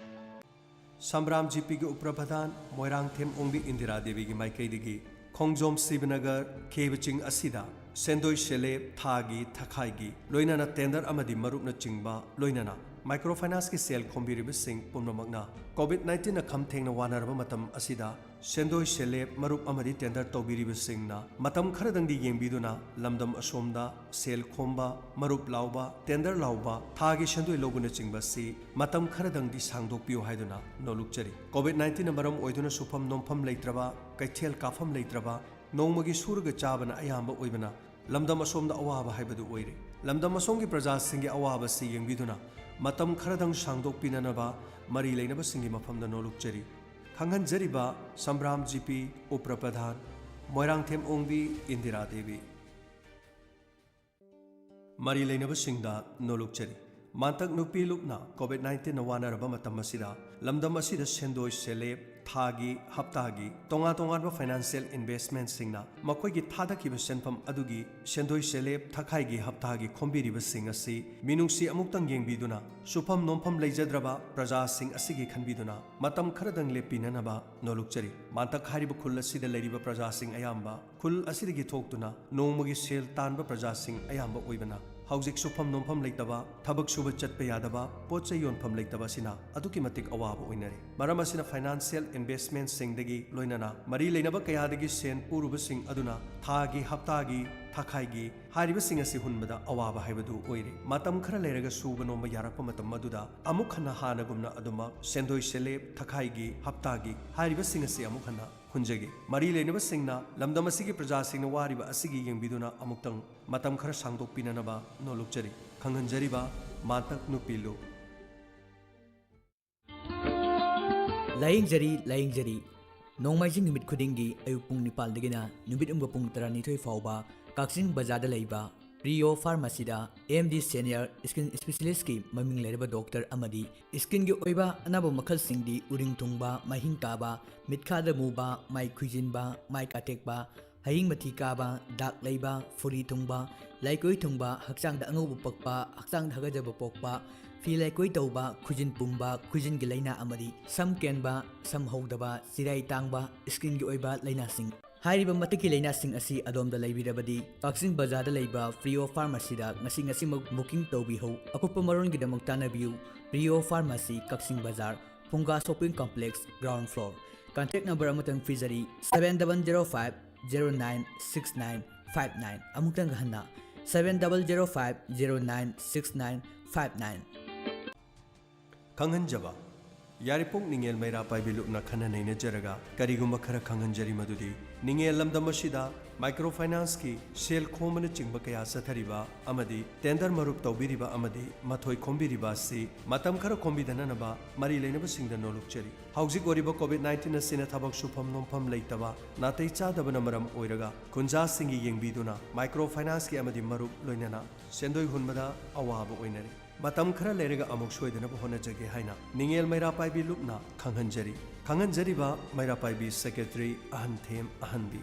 ꯁꯝꯕ꯭ꯔꯥꯝ ꯖꯤꯄꯤꯒꯤ ꯎꯄ꯭ꯔ ꯄ꯭ꯔꯙꯥꯟ ꯃꯣꯏꯔꯥꯡꯊꯦꯝ ꯑꯣꯡꯕꯤ ꯏꯟꯗꯤꯔꯥ ꯗꯦꯕꯤꯒꯤ ꯃꯥꯏꯀꯩꯗꯒꯤ ꯈꯣꯡꯖꯣꯝ ꯁꯤꯕꯅꯒꯔ ꯈꯦꯕ ꯆꯤꯡ ꯑꯁꯤꯗ ꯁꯦꯟꯗꯣꯏ ꯁꯦꯂꯦꯞ ꯊꯥꯒꯤ ꯊꯥꯈꯥꯏꯒꯤ ꯂꯣꯏꯅꯅ ꯇꯦꯟꯗꯔ ꯑꯃꯗꯤ ꯃꯔꯨꯞꯅꯆꯤꯡꯕ ꯂꯣꯏꯅꯅ ꯃꯥꯏꯀ꯭ꯔꯣ ꯐꯥꯏꯅꯥꯟꯁꯀꯤ ꯁꯦꯜ ꯈꯣꯝꯕꯤꯔꯤꯕꯁꯤꯡ ꯄꯨꯝꯅꯃꯛꯅ ꯀꯣꯚꯤꯗ ꯅꯥꯏꯟꯇꯤꯟꯅ ꯈꯝ ꯊꯦꯡꯅ ꯋꯥꯅꯔꯕ ꯃꯇꯝ ꯑꯁꯤꯗ ꯁꯦꯟꯗꯣꯏ ꯁꯦꯂꯦꯞ ꯃꯔꯨꯞ ꯑꯃꯗꯤ ꯇꯦꯟꯗꯔ ꯇꯧꯕꯤꯔꯤꯕꯁꯤꯡꯅ ꯃꯇꯝ ꯈꯔꯗꯪꯗꯤ ꯌꯦꯡꯕꯤꯗꯨꯅ ꯂꯝꯗꯝ ꯑꯁꯣꯝꯗ ꯁꯦꯜ ꯈꯣꯝꯕ, ꯃꯔꯨꯞ ꯂꯥꯎꯕ, ꯇꯦꯟꯗꯔ ꯂꯥꯎꯕ, ꯊꯥꯒꯤ ꯁꯦꯟꯗꯣꯏ ꯂꯧꯕꯅꯆꯤꯡꯕꯁꯤ ꯃꯇꯝ ꯈꯔꯗꯪꯗꯤ ꯁꯥꯡꯗꯣꯛꯄꯤꯌꯨ ꯍꯥꯏꯗꯨꯅ ꯅꯣꯂꯨꯛꯆꯔꯤ꯫ ꯀꯣꯚꯤꯗ ꯅꯥꯏꯟꯇꯤꯟꯅ ꯃꯔꯝ ꯑꯣꯏꯗꯨꯅ ꯁꯨꯐꯝ ꯅꯣꯝꯐꯝ ꯂꯩꯇ꯭ꯔꯕ, ꯀꯩꯊꯦꯜ ꯀꯥꯐꯝ ꯂꯩꯇ꯭ꯔꯕ, ꯅꯣꯡꯃꯒꯤ ꯁꯨꯔꯒ ꯆꯥꯕꯅ ꯑꯌꯥꯝꯕ ꯑꯣꯏꯕꯅ ꯂꯝꯗꯝ ꯑꯁꯣꯝꯗ ꯑꯋꯥꯕ ꯍꯥꯏꯕꯗꯨ ꯑꯣꯏꯔꯦ꯫ ꯂꯝꯗꯝ ꯑꯁꯣꯝꯒꯤ ꯄ꯭ꯔꯖꯥꯁꯤꯡꯒꯤ ꯑꯋꯥꯕꯁꯤ ꯌꯦꯡꯕꯤꯗꯨꯅ ꯃꯇꯝ ꯈꯔꯗꯪ ꯁꯥꯡꯗꯣꯛꯄꯤꯅꯅꯕ ꯃꯔꯤ ꯂꯩꯅꯕꯁꯤꯡꯒꯤ ꯃꯐꯝꯗ ꯅꯣꯂꯨꯛꯆꯔꯤ꯫ ꯈꯪꯍꯟꯖꯔꯤꯕ ꯁꯝꯕ꯭ꯔꯥꯝ ꯖꯤꯄꯤ ꯎꯄ꯭ꯔ ꯄ꯭ꯔꯙꯥꯟ ꯃꯣꯏꯔꯥꯡꯊꯦꯝ ꯑꯣꯡꯕꯤ ꯏꯟꯗꯤꯔꯥ ꯗꯦꯕꯤ꯫ ꯃꯔꯤ ꯂꯩꯅꯕꯁꯤꯡꯗ ꯅꯣꯂꯨꯛꯆꯔꯤ꯫ ꯃꯥꯟꯇꯛ ꯅꯨꯄꯤ ꯂꯨꯞꯅ ꯀꯣꯚꯤꯗ ꯅꯥꯏꯟꯇꯤꯟꯅ ꯋꯥꯅꯔꯕ ꯃꯇꯝ ꯑꯁꯤꯗ ꯂꯝꯗꯝ ꯑꯁꯤꯗ ꯁꯦꯟꯗꯣꯏ ꯁꯦꯂꯦꯞ ꯊꯥꯒꯤ, ꯍꯞꯇꯥꯒꯤ ꯇꯣꯉꯥꯟ ꯇꯣꯉꯥꯟꯕ ꯐꯥꯏꯅꯥꯟꯁꯤꯌꯦꯜ ꯏꯟꯚꯦꯁ꯭ꯠꯃꯦꯟꯠꯁꯤꯡꯅ ꯃꯈꯣꯏꯒꯤ ꯊꯥꯗꯈꯤꯕ ꯁꯦꯟꯐꯝ ꯑꯗꯨꯒꯤ ꯁꯦꯟꯗꯣꯏ ꯁꯦꯂꯦꯞ ꯊꯥꯈꯥꯏꯒꯤ ꯍꯞꯇꯥꯒꯤ ꯈꯣꯝꯕꯤꯔꯤꯕꯁꯤꯡ ꯑꯁꯤ ꯃꯤꯅꯨꯡꯁꯤ ꯑꯃꯨꯛꯇꯪ ꯌꯦꯡꯕꯤꯗꯨꯅ ꯁꯨꯐꯝ ꯅꯣꯝꯐꯝ ꯂꯩꯖꯗ꯭ꯔꯕ ꯄ꯭ꯔꯖꯥꯁꯤꯡ ꯑꯁꯤꯒꯤ ꯈꯟꯕꯤꯗꯨꯅ ꯃꯇꯝ ꯈꯔꯗꯪ ꯂꯦꯞꯄꯤꯅꯅꯕ ꯅꯣꯂꯨꯛꯆꯔꯤ꯫ ꯃꯥꯟꯇꯛ ꯍꯥꯏꯔꯤꯕ ꯈꯨꯜ ꯑꯁꯤꯗ ꯂꯩꯔꯤꯕ ꯄ꯭ꯔꯖꯥꯁꯤꯡ ꯑꯌꯥꯝꯕ ꯈꯨꯜ ꯑꯁꯤꯗꯒꯤ ꯊꯣꯛꯇꯨꯅ ꯅꯣꯡꯃꯒꯤ ꯁꯦꯜ ꯇꯥꯟꯕ ꯄ꯭ꯔꯖꯥꯁꯤꯡ ꯑꯌꯥꯝꯕ ꯑꯣꯏꯕꯅ ꯍꯧꯖꯤꯛ ꯁꯨꯐꯝ ꯅꯣꯝꯐꯝ ꯂꯩꯇꯕ, ꯊꯕꯛ ꯁꯨꯕ ꯆꯠꯄ ꯌꯥꯗꯕ, ꯄꯣꯠ ꯆꯩ ꯌꯣꯟꯐꯝ ꯂꯩꯇꯕ ꯑꯁꯤꯅ ꯑꯗꯨꯛꯀꯤ ꯃꯇꯤꯛ ꯑꯋꯥꯕ ꯑꯣꯏꯅꯔꯦ꯫ ꯃꯔꯝ ꯑꯁꯤꯅ ꯐꯥꯏꯅꯥꯟꯁꯤꯌꯦꯜ ꯏꯟꯚꯦꯁ꯭ꯠꯃꯦꯟꯠꯁꯤꯡꯗꯒꯤ ꯂꯣꯏꯅꯅ ꯃꯔꯤ ꯂꯩꯅꯕ ꯀꯌꯥꯗꯒꯤ ꯁꯦꯟ ꯄꯨꯔꯨꯕꯁꯤꯡ ꯑꯗꯨꯅ ꯊꯥꯒꯤ, ꯍꯞꯇꯥꯒꯤ, ꯊꯥꯈꯥꯏꯒꯤ ꯍꯥꯏꯔꯤꯕꯁꯤꯡ ꯑꯁꯤ ꯍꯨꯟꯕꯗ ꯑꯋꯥꯕ ꯍꯥꯏꯕꯗꯨ ꯑꯣꯏꯔꯦ꯫ ꯃꯇꯝ ꯈꯔ ꯂꯩꯔꯒ ꯁꯨꯕ ꯅꯣꯝꯕ ꯌꯥꯔꯛꯄ ꯃꯇꯝ ꯑꯗꯨꯗ ꯑꯃꯨꯛ ꯍꯟꯅ ꯍꯥꯟꯅꯒꯨꯝꯅ ꯑꯗꯨꯃꯛ ꯁꯦꯟꯗꯣꯏ ꯁꯦꯂꯦꯞ, ꯊꯥꯈꯥꯏꯒꯤ, ꯍꯞꯇꯥꯒꯤ ꯍꯥꯏꯔꯤꯕꯁꯤꯡ ꯑꯁꯤ ꯑꯃꯨꯛ ꯍꯟꯅ ꯍꯨꯟꯖꯒꯦ꯫ ꯃꯔꯤ ꯂꯩꯅꯕꯁꯤꯡꯅ ꯂꯝꯗꯝ ꯑꯁꯤꯒꯤ ꯄ꯭ꯔꯖꯥꯁꯤꯡꯅ ꯋꯥꯔꯤꯕ ꯑꯁꯤꯒꯤ ꯌꯦꯡꯕꯤꯗꯨꯅ ꯑꯃꯨꯛꯇꯪ ꯃꯇꯝ ꯈꯔ ꯁꯥꯡꯗꯣꯛꯄꯤꯅꯅꯕ ꯅꯣꯂꯨꯛꯆꯔꯤ꯫ ꯈꯪꯍꯟꯖꯔꯤꯕ ꯃꯥꯟꯇꯛ ꯅꯨꯄꯤ ꯂꯨꯞ꯫ ꯂꯥꯌꯦꯡꯖꯔꯤ, ꯂꯥꯌꯦꯡꯖꯔꯤ꯫ ꯅꯣꯡꯃꯥꯏꯖꯤꯡ ꯅꯨꯃꯤꯠ ꯈꯨꯗꯤꯡꯒꯤ ꯑꯌꯨꯛ ꯄꯨꯡ ꯅꯤꯄꯥꯟꯗꯒꯤꯅ ꯅꯨꯃꯤꯠ ꯌꯨꯡꯕ ꯄꯨꯡ ꯇꯔꯥꯅꯤꯊꯣꯏ ꯐꯥꯎꯕ ꯀꯛꯆꯤꯡ ꯕꯖꯥꯔꯗ ꯂꯩꯕ ꯄ꯭ꯔꯤꯌꯣ ꯐꯥꯔꯃꯥꯁꯤꯗ ꯑꯦꯝ ꯗꯤ ꯁꯦꯅꯤꯌꯔ ꯁ꯭ꯀꯤꯟ ꯁ꯭ꯄꯦꯁꯤꯌꯦꯂꯤꯁ꯭ꯠꯀꯤ ꯃꯃꯤꯡ ꯂꯩꯔꯕ ꯗꯣꯛꯇꯔ ꯑꯃꯗꯤ ꯁ꯭ꯀꯤꯟꯒꯤ ꯑꯣꯏꯕ ꯑꯅꯥꯕ ꯃꯈꯜꯁꯤꯡꯗꯤ ꯎꯔꯤꯡ ꯊꯨꯡꯕ, ꯃꯥꯏꯍꯤꯡ ꯀꯥꯕ, ꯃꯤꯠꯈꯥꯗ ꯃꯨꯕ, ꯃꯥꯏ ꯈꯨꯏꯖꯤꯟꯕ, ꯃꯥꯏ ꯑꯇꯦꯛꯄ, ꯍꯌꯤꯡ ꯃꯊꯤ ꯀꯥꯕ, ꯗꯥꯛ ꯂꯩꯕ, ꯐꯨꯔꯤ ꯊꯨꯡꯕ, ꯂꯩꯀꯣꯏ ꯊꯨꯡꯕ, ꯍꯛꯆꯥꯡꯗ ꯑꯉꯧꯕ ꯄꯛꯄ, ꯍꯛꯆꯥꯡꯗ ꯍꯥꯒꯠꯆꯕ ꯄꯣꯛꯄ, ꯐꯤ ꯂꯩꯀꯣꯏ ꯇꯧꯕ, ꯈꯨꯖꯤꯟ ꯄꯨꯝꯕ, ꯈꯨꯖꯤꯟꯒꯤ ꯂꯥꯏꯅꯥ ꯑꯃꯗꯤ ꯁꯝ ꯀꯦꯟꯕ, ꯁꯝ ꯍꯧꯗꯕ, ꯆꯤꯔꯥꯏ ꯇꯥꯡꯕ, skinꯒꯤ ꯑꯣꯏꯕ ꯂꯥꯏꯅꯥꯁꯤꯡ꯫ ꯍꯥꯏꯔꯤꯕ ꯃꯇꯤꯛꯀꯤ ꯂꯥꯏꯅꯥꯁꯤꯡ ꯑꯁꯤ ꯑꯗꯣꯝꯗ ꯂꯩꯕꯤꯔꯕꯗꯤ ꯀꯛꯆꯤꯡ ꯕꯖꯥꯔꯗ ꯂꯩꯕ Prio Pharmacyꯗ ꯉꯁꯤ ꯉꯁꯤꯃꯛ booking ꯇꯧꯕꯤꯍꯧ꯫ ꯑꯀꯨꯞꯄ ꯃꯔꯣꯜꯒꯤꯗꯃꯛ ꯇꯥꯟꯅꯕꯤꯌꯨ꯫ Prio Pharmacy, ꯀꯛꯆꯤꯡ ꯕꯖꯥꯔ, ꯐꯨꯡꯒꯥ shopping complex, ground floor꯫ Contact number ꯑꯃꯇꯪ ꯄꯤꯖꯔꯤ, seven double zero five zero nine six nine five nine꯫ ꯑꯃꯨꯛꯇꯪ ꯍꯟꯅ, seven double zero five zero nine six nine five nine꯫ ꯈꯪꯍꯟꯖꯕ꯫ ꯌꯥꯏꯔꯤꯄꯣꯛ ꯅꯤꯡꯉꯦꯜ ꯃꯩꯔꯥ ꯄꯥꯏꯕꯤ ꯂꯨꯞꯅ ꯈꯟꯅ ꯅꯩꯅꯖꯔꯒ ꯀꯔꯤꯒꯨꯝꯕ ꯈꯔ ꯈꯪꯍꯟꯖꯔꯤ, ꯃꯗꯨꯗꯤ ꯅꯤꯡꯉꯦꯜ ꯂꯝꯗꯝ ꯑꯁꯤꯗ microfinancegꯤ ꯁꯦꯜ ꯈꯣꯝꯕꯅꯆꯤꯡꯕ ꯀꯌꯥ ꯆꯠꯊꯔꯤꯕ ꯑꯃꯗꯤ tender ꯃꯔꯨꯞ ꯇꯧꯕꯤꯔꯤꯕ ꯑꯃꯗꯤ ꯃꯊꯣꯏ ꯈꯣꯝꯕꯤꯔꯤꯕ ꯑꯁꯤ ꯃꯇꯝ ꯈꯔ ꯈꯣꯝꯕꯤꯗꯅꯅꯕ ꯃꯔꯤ ꯂꯩꯅꯕꯁꯤꯡꯗ ꯅꯣꯜꯂꯨꯛꯆꯔꯤ꯫ ꯍꯧꯖꯤꯛ ꯑꯣꯏꯔꯤꯕ COVID nineteen ꯑꯁꯤꯅ ꯊꯕꯛ ꯁꯨꯐꯝ ꯅꯣꯝꯐꯝ ꯂꯩꯇꯕ, ꯅꯥꯇꯩ ꯆꯥꯗꯕꯅ ꯃꯔꯝ ꯑꯣꯏꯔꯒ ꯈꯨꯟꯖꯥꯁꯤꯡꯒꯤ ꯌꯦꯡꯕꯤꯗꯨꯅ microfinancegꯤ ꯑꯃꯗꯤ ꯃꯔꯨꯞ ꯂꯣꯏꯅꯅ ꯁꯦꯟꯗꯣꯏ ꯍꯨꯟꯕꯗ ꯑꯋꯥꯕ ꯑꯣꯏꯅꯔꯤ꯫ ꯃꯇꯝ ꯈꯔ ꯂꯩꯔꯒ ꯑꯃꯨꯛ ꯁꯣꯏꯗꯅꯕ ꯍꯣꯠꯅꯖꯒꯦ ꯍꯥꯏꯅ ꯅꯤꯡꯉꯦꯜ ꯃꯩꯔꯥ ꯄꯥꯏꯕꯤ ꯂꯨꯞꯅ ꯈꯪꯍꯟꯖꯔꯤ꯫ ꯈꯪꯍꯟꯖꯔꯤꯕ ꯃꯩꯔꯥ ꯄꯥꯏꯕꯤ Secretary ꯑꯍꯟꯊꯦꯝ ꯑꯍꯟꯕꯤ꯫